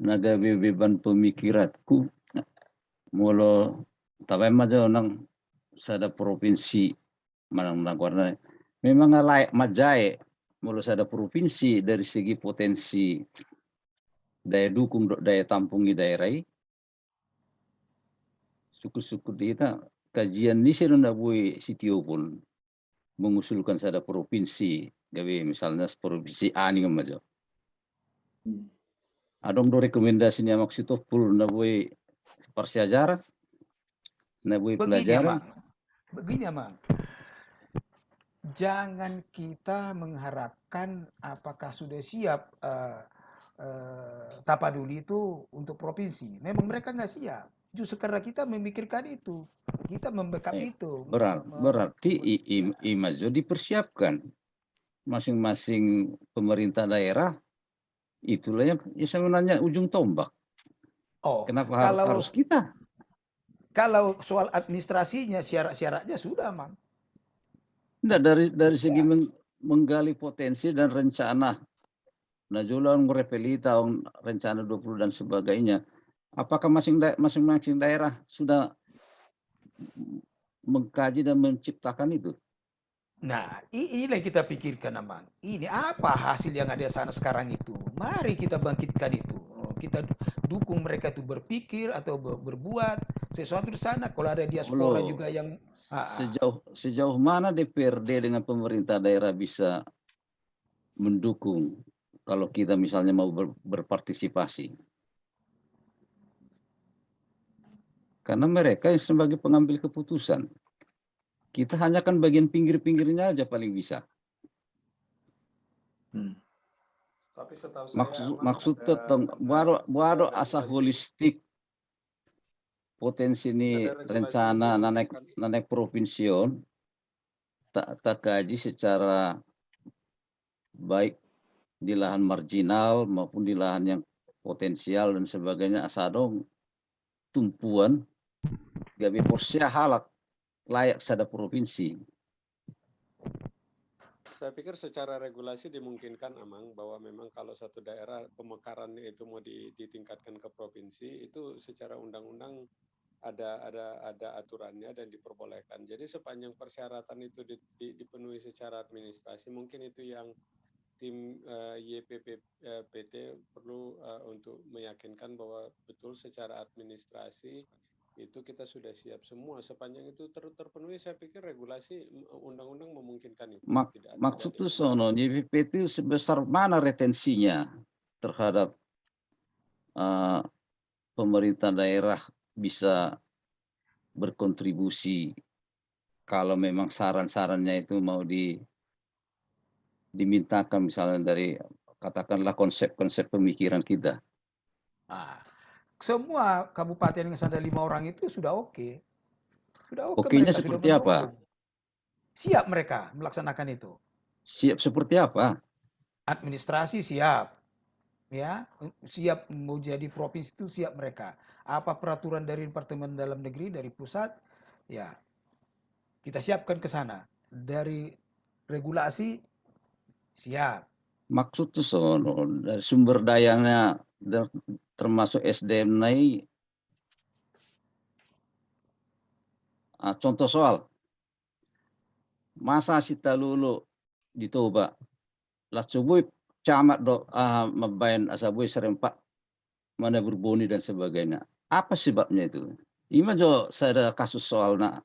Na gabe beban pemikiranku, molo tabaen ma jo nang sada provinsi manang na goarna. Memang layak manjae molo sada provinsi dari segi potensi daya dukung dohot daya tampung ni daerah i. Sungkun-sungkun di hita, kajian ni ise do na boi sitiopon mengusulkan sada provinsi, gabe misalnya provinsi A ni ma jo. Hmm. Adong do rekomendasi ni Amang Sitompul na boi parsiajaran, na boi pelajaran. Begini, Amang. Begini, Amang. Jangan kita mengharapkan apakah sudah siap, eh, eh, Tapaduli itu untuk provinsi. Memang mereka nggak siap. Justru karena kita memikirkan itu, kita membackup itu. Berar-, berarti i-, i-, i ma jo dipersiapkan. Masing-masing pemerintah daerah, itulah yang, ya, sebenarnya ujung tombak. Oh, kenapa har-, kalau, harus kita? Kalau soal administrasinya, syarat-syaratnya sudah, Amang. Nggak, dari, dari segi meng-, menggali potensi dan rencana. Nah, jolo on repelita, on rencana dua puluh dan sebagainya. Apakah masing da-, masing-masing daerah sudah mengkaji dan menciptakan itu? Nah, i-, inilah yang kita pikirkan, Amang. Ini apa hasil yang ada di sana sekarang itu? Mari kita bangkitkan itu. Oh, kita du-, dukung mereka itu berpikir atau be-, berbuat sesuatu di sana. Kalau ada diaspora juga yang, ah, ah. Sejauh, sejauh mana D P R D dengan pemerintah daerah bisa mendukung kalau kita misalnya mau ber-, berpartisipasi? Karena mereka yang sebagai pengambil keputusan. Kita hanya kan bagian pinggir-pinggirnya aja paling bisa. Hmm. Tapi setahu saya, maksud, Amang, maksud ada, tentang ada boha do, boha do asa holistik potensi ni rencana na naek, na naek provinsi on, ta-, takaji secara baik di lahan marginal maupun di lahan yang potensial dan sebagainya, asa adong tumpuan gabe porsea halak layak sada provinsi. Saya pikir secara regulasi dimungkinkan, Amang, bahwa memang kalau satu daerah pemekarannya itu mau di-, ditingkatkan ke provinsi, itu secara undang-undang ada, ada, ada aturannya dan diperbolehkan. Jadi sepanjang persyaratan itu di-, di-, dipenuhi secara administrasi, mungkin itu yang tim, eh, Y P P, eh, P T perlu, eh, untuk meyakinkan bahwa betul secara administrasi itu kita sudah siap semua. Sepanjang itu ter-, terpenuhi, saya pikir regulasi, mm, undang-undang memungkinkan itu. Mak-, tidak ada, maksud tidak tuh ada sono, masalah. Y P P itu sebesar mana retensinya terhadap, eh, pemerintah daerah bisa berkontribusi kalau memang saran-sarannya itu mau di-, dimintakan misalnya dari, katakanlah, konsep-konsep pemikiran kita. Ah, semua kabupaten yang ada lima orang itu sudah oke. Sudah oke. Okenya mereka sudah seperti apa? Mendukung. Siap mereka melaksanakan itu. Siap seperti apa? Administrasi siap. Ya, siap mau jadi provinsi itu siap mereka. Apa peraturan dari Departemen Dalam Negeri, dari pusat, ya, kita siapkan ke sana. Dari regulasi, siap. Maksud tuh sono, dari sumber dayanya, dan termasuk S D M na i, Nah, contoh soal. Masa Sitaololo di Toba. Laos so boi camat do, ah, mambaen asa boi serempak manabur boni dan sebagainya. Apa sebabnya itu? Ima jo sada kasus soalna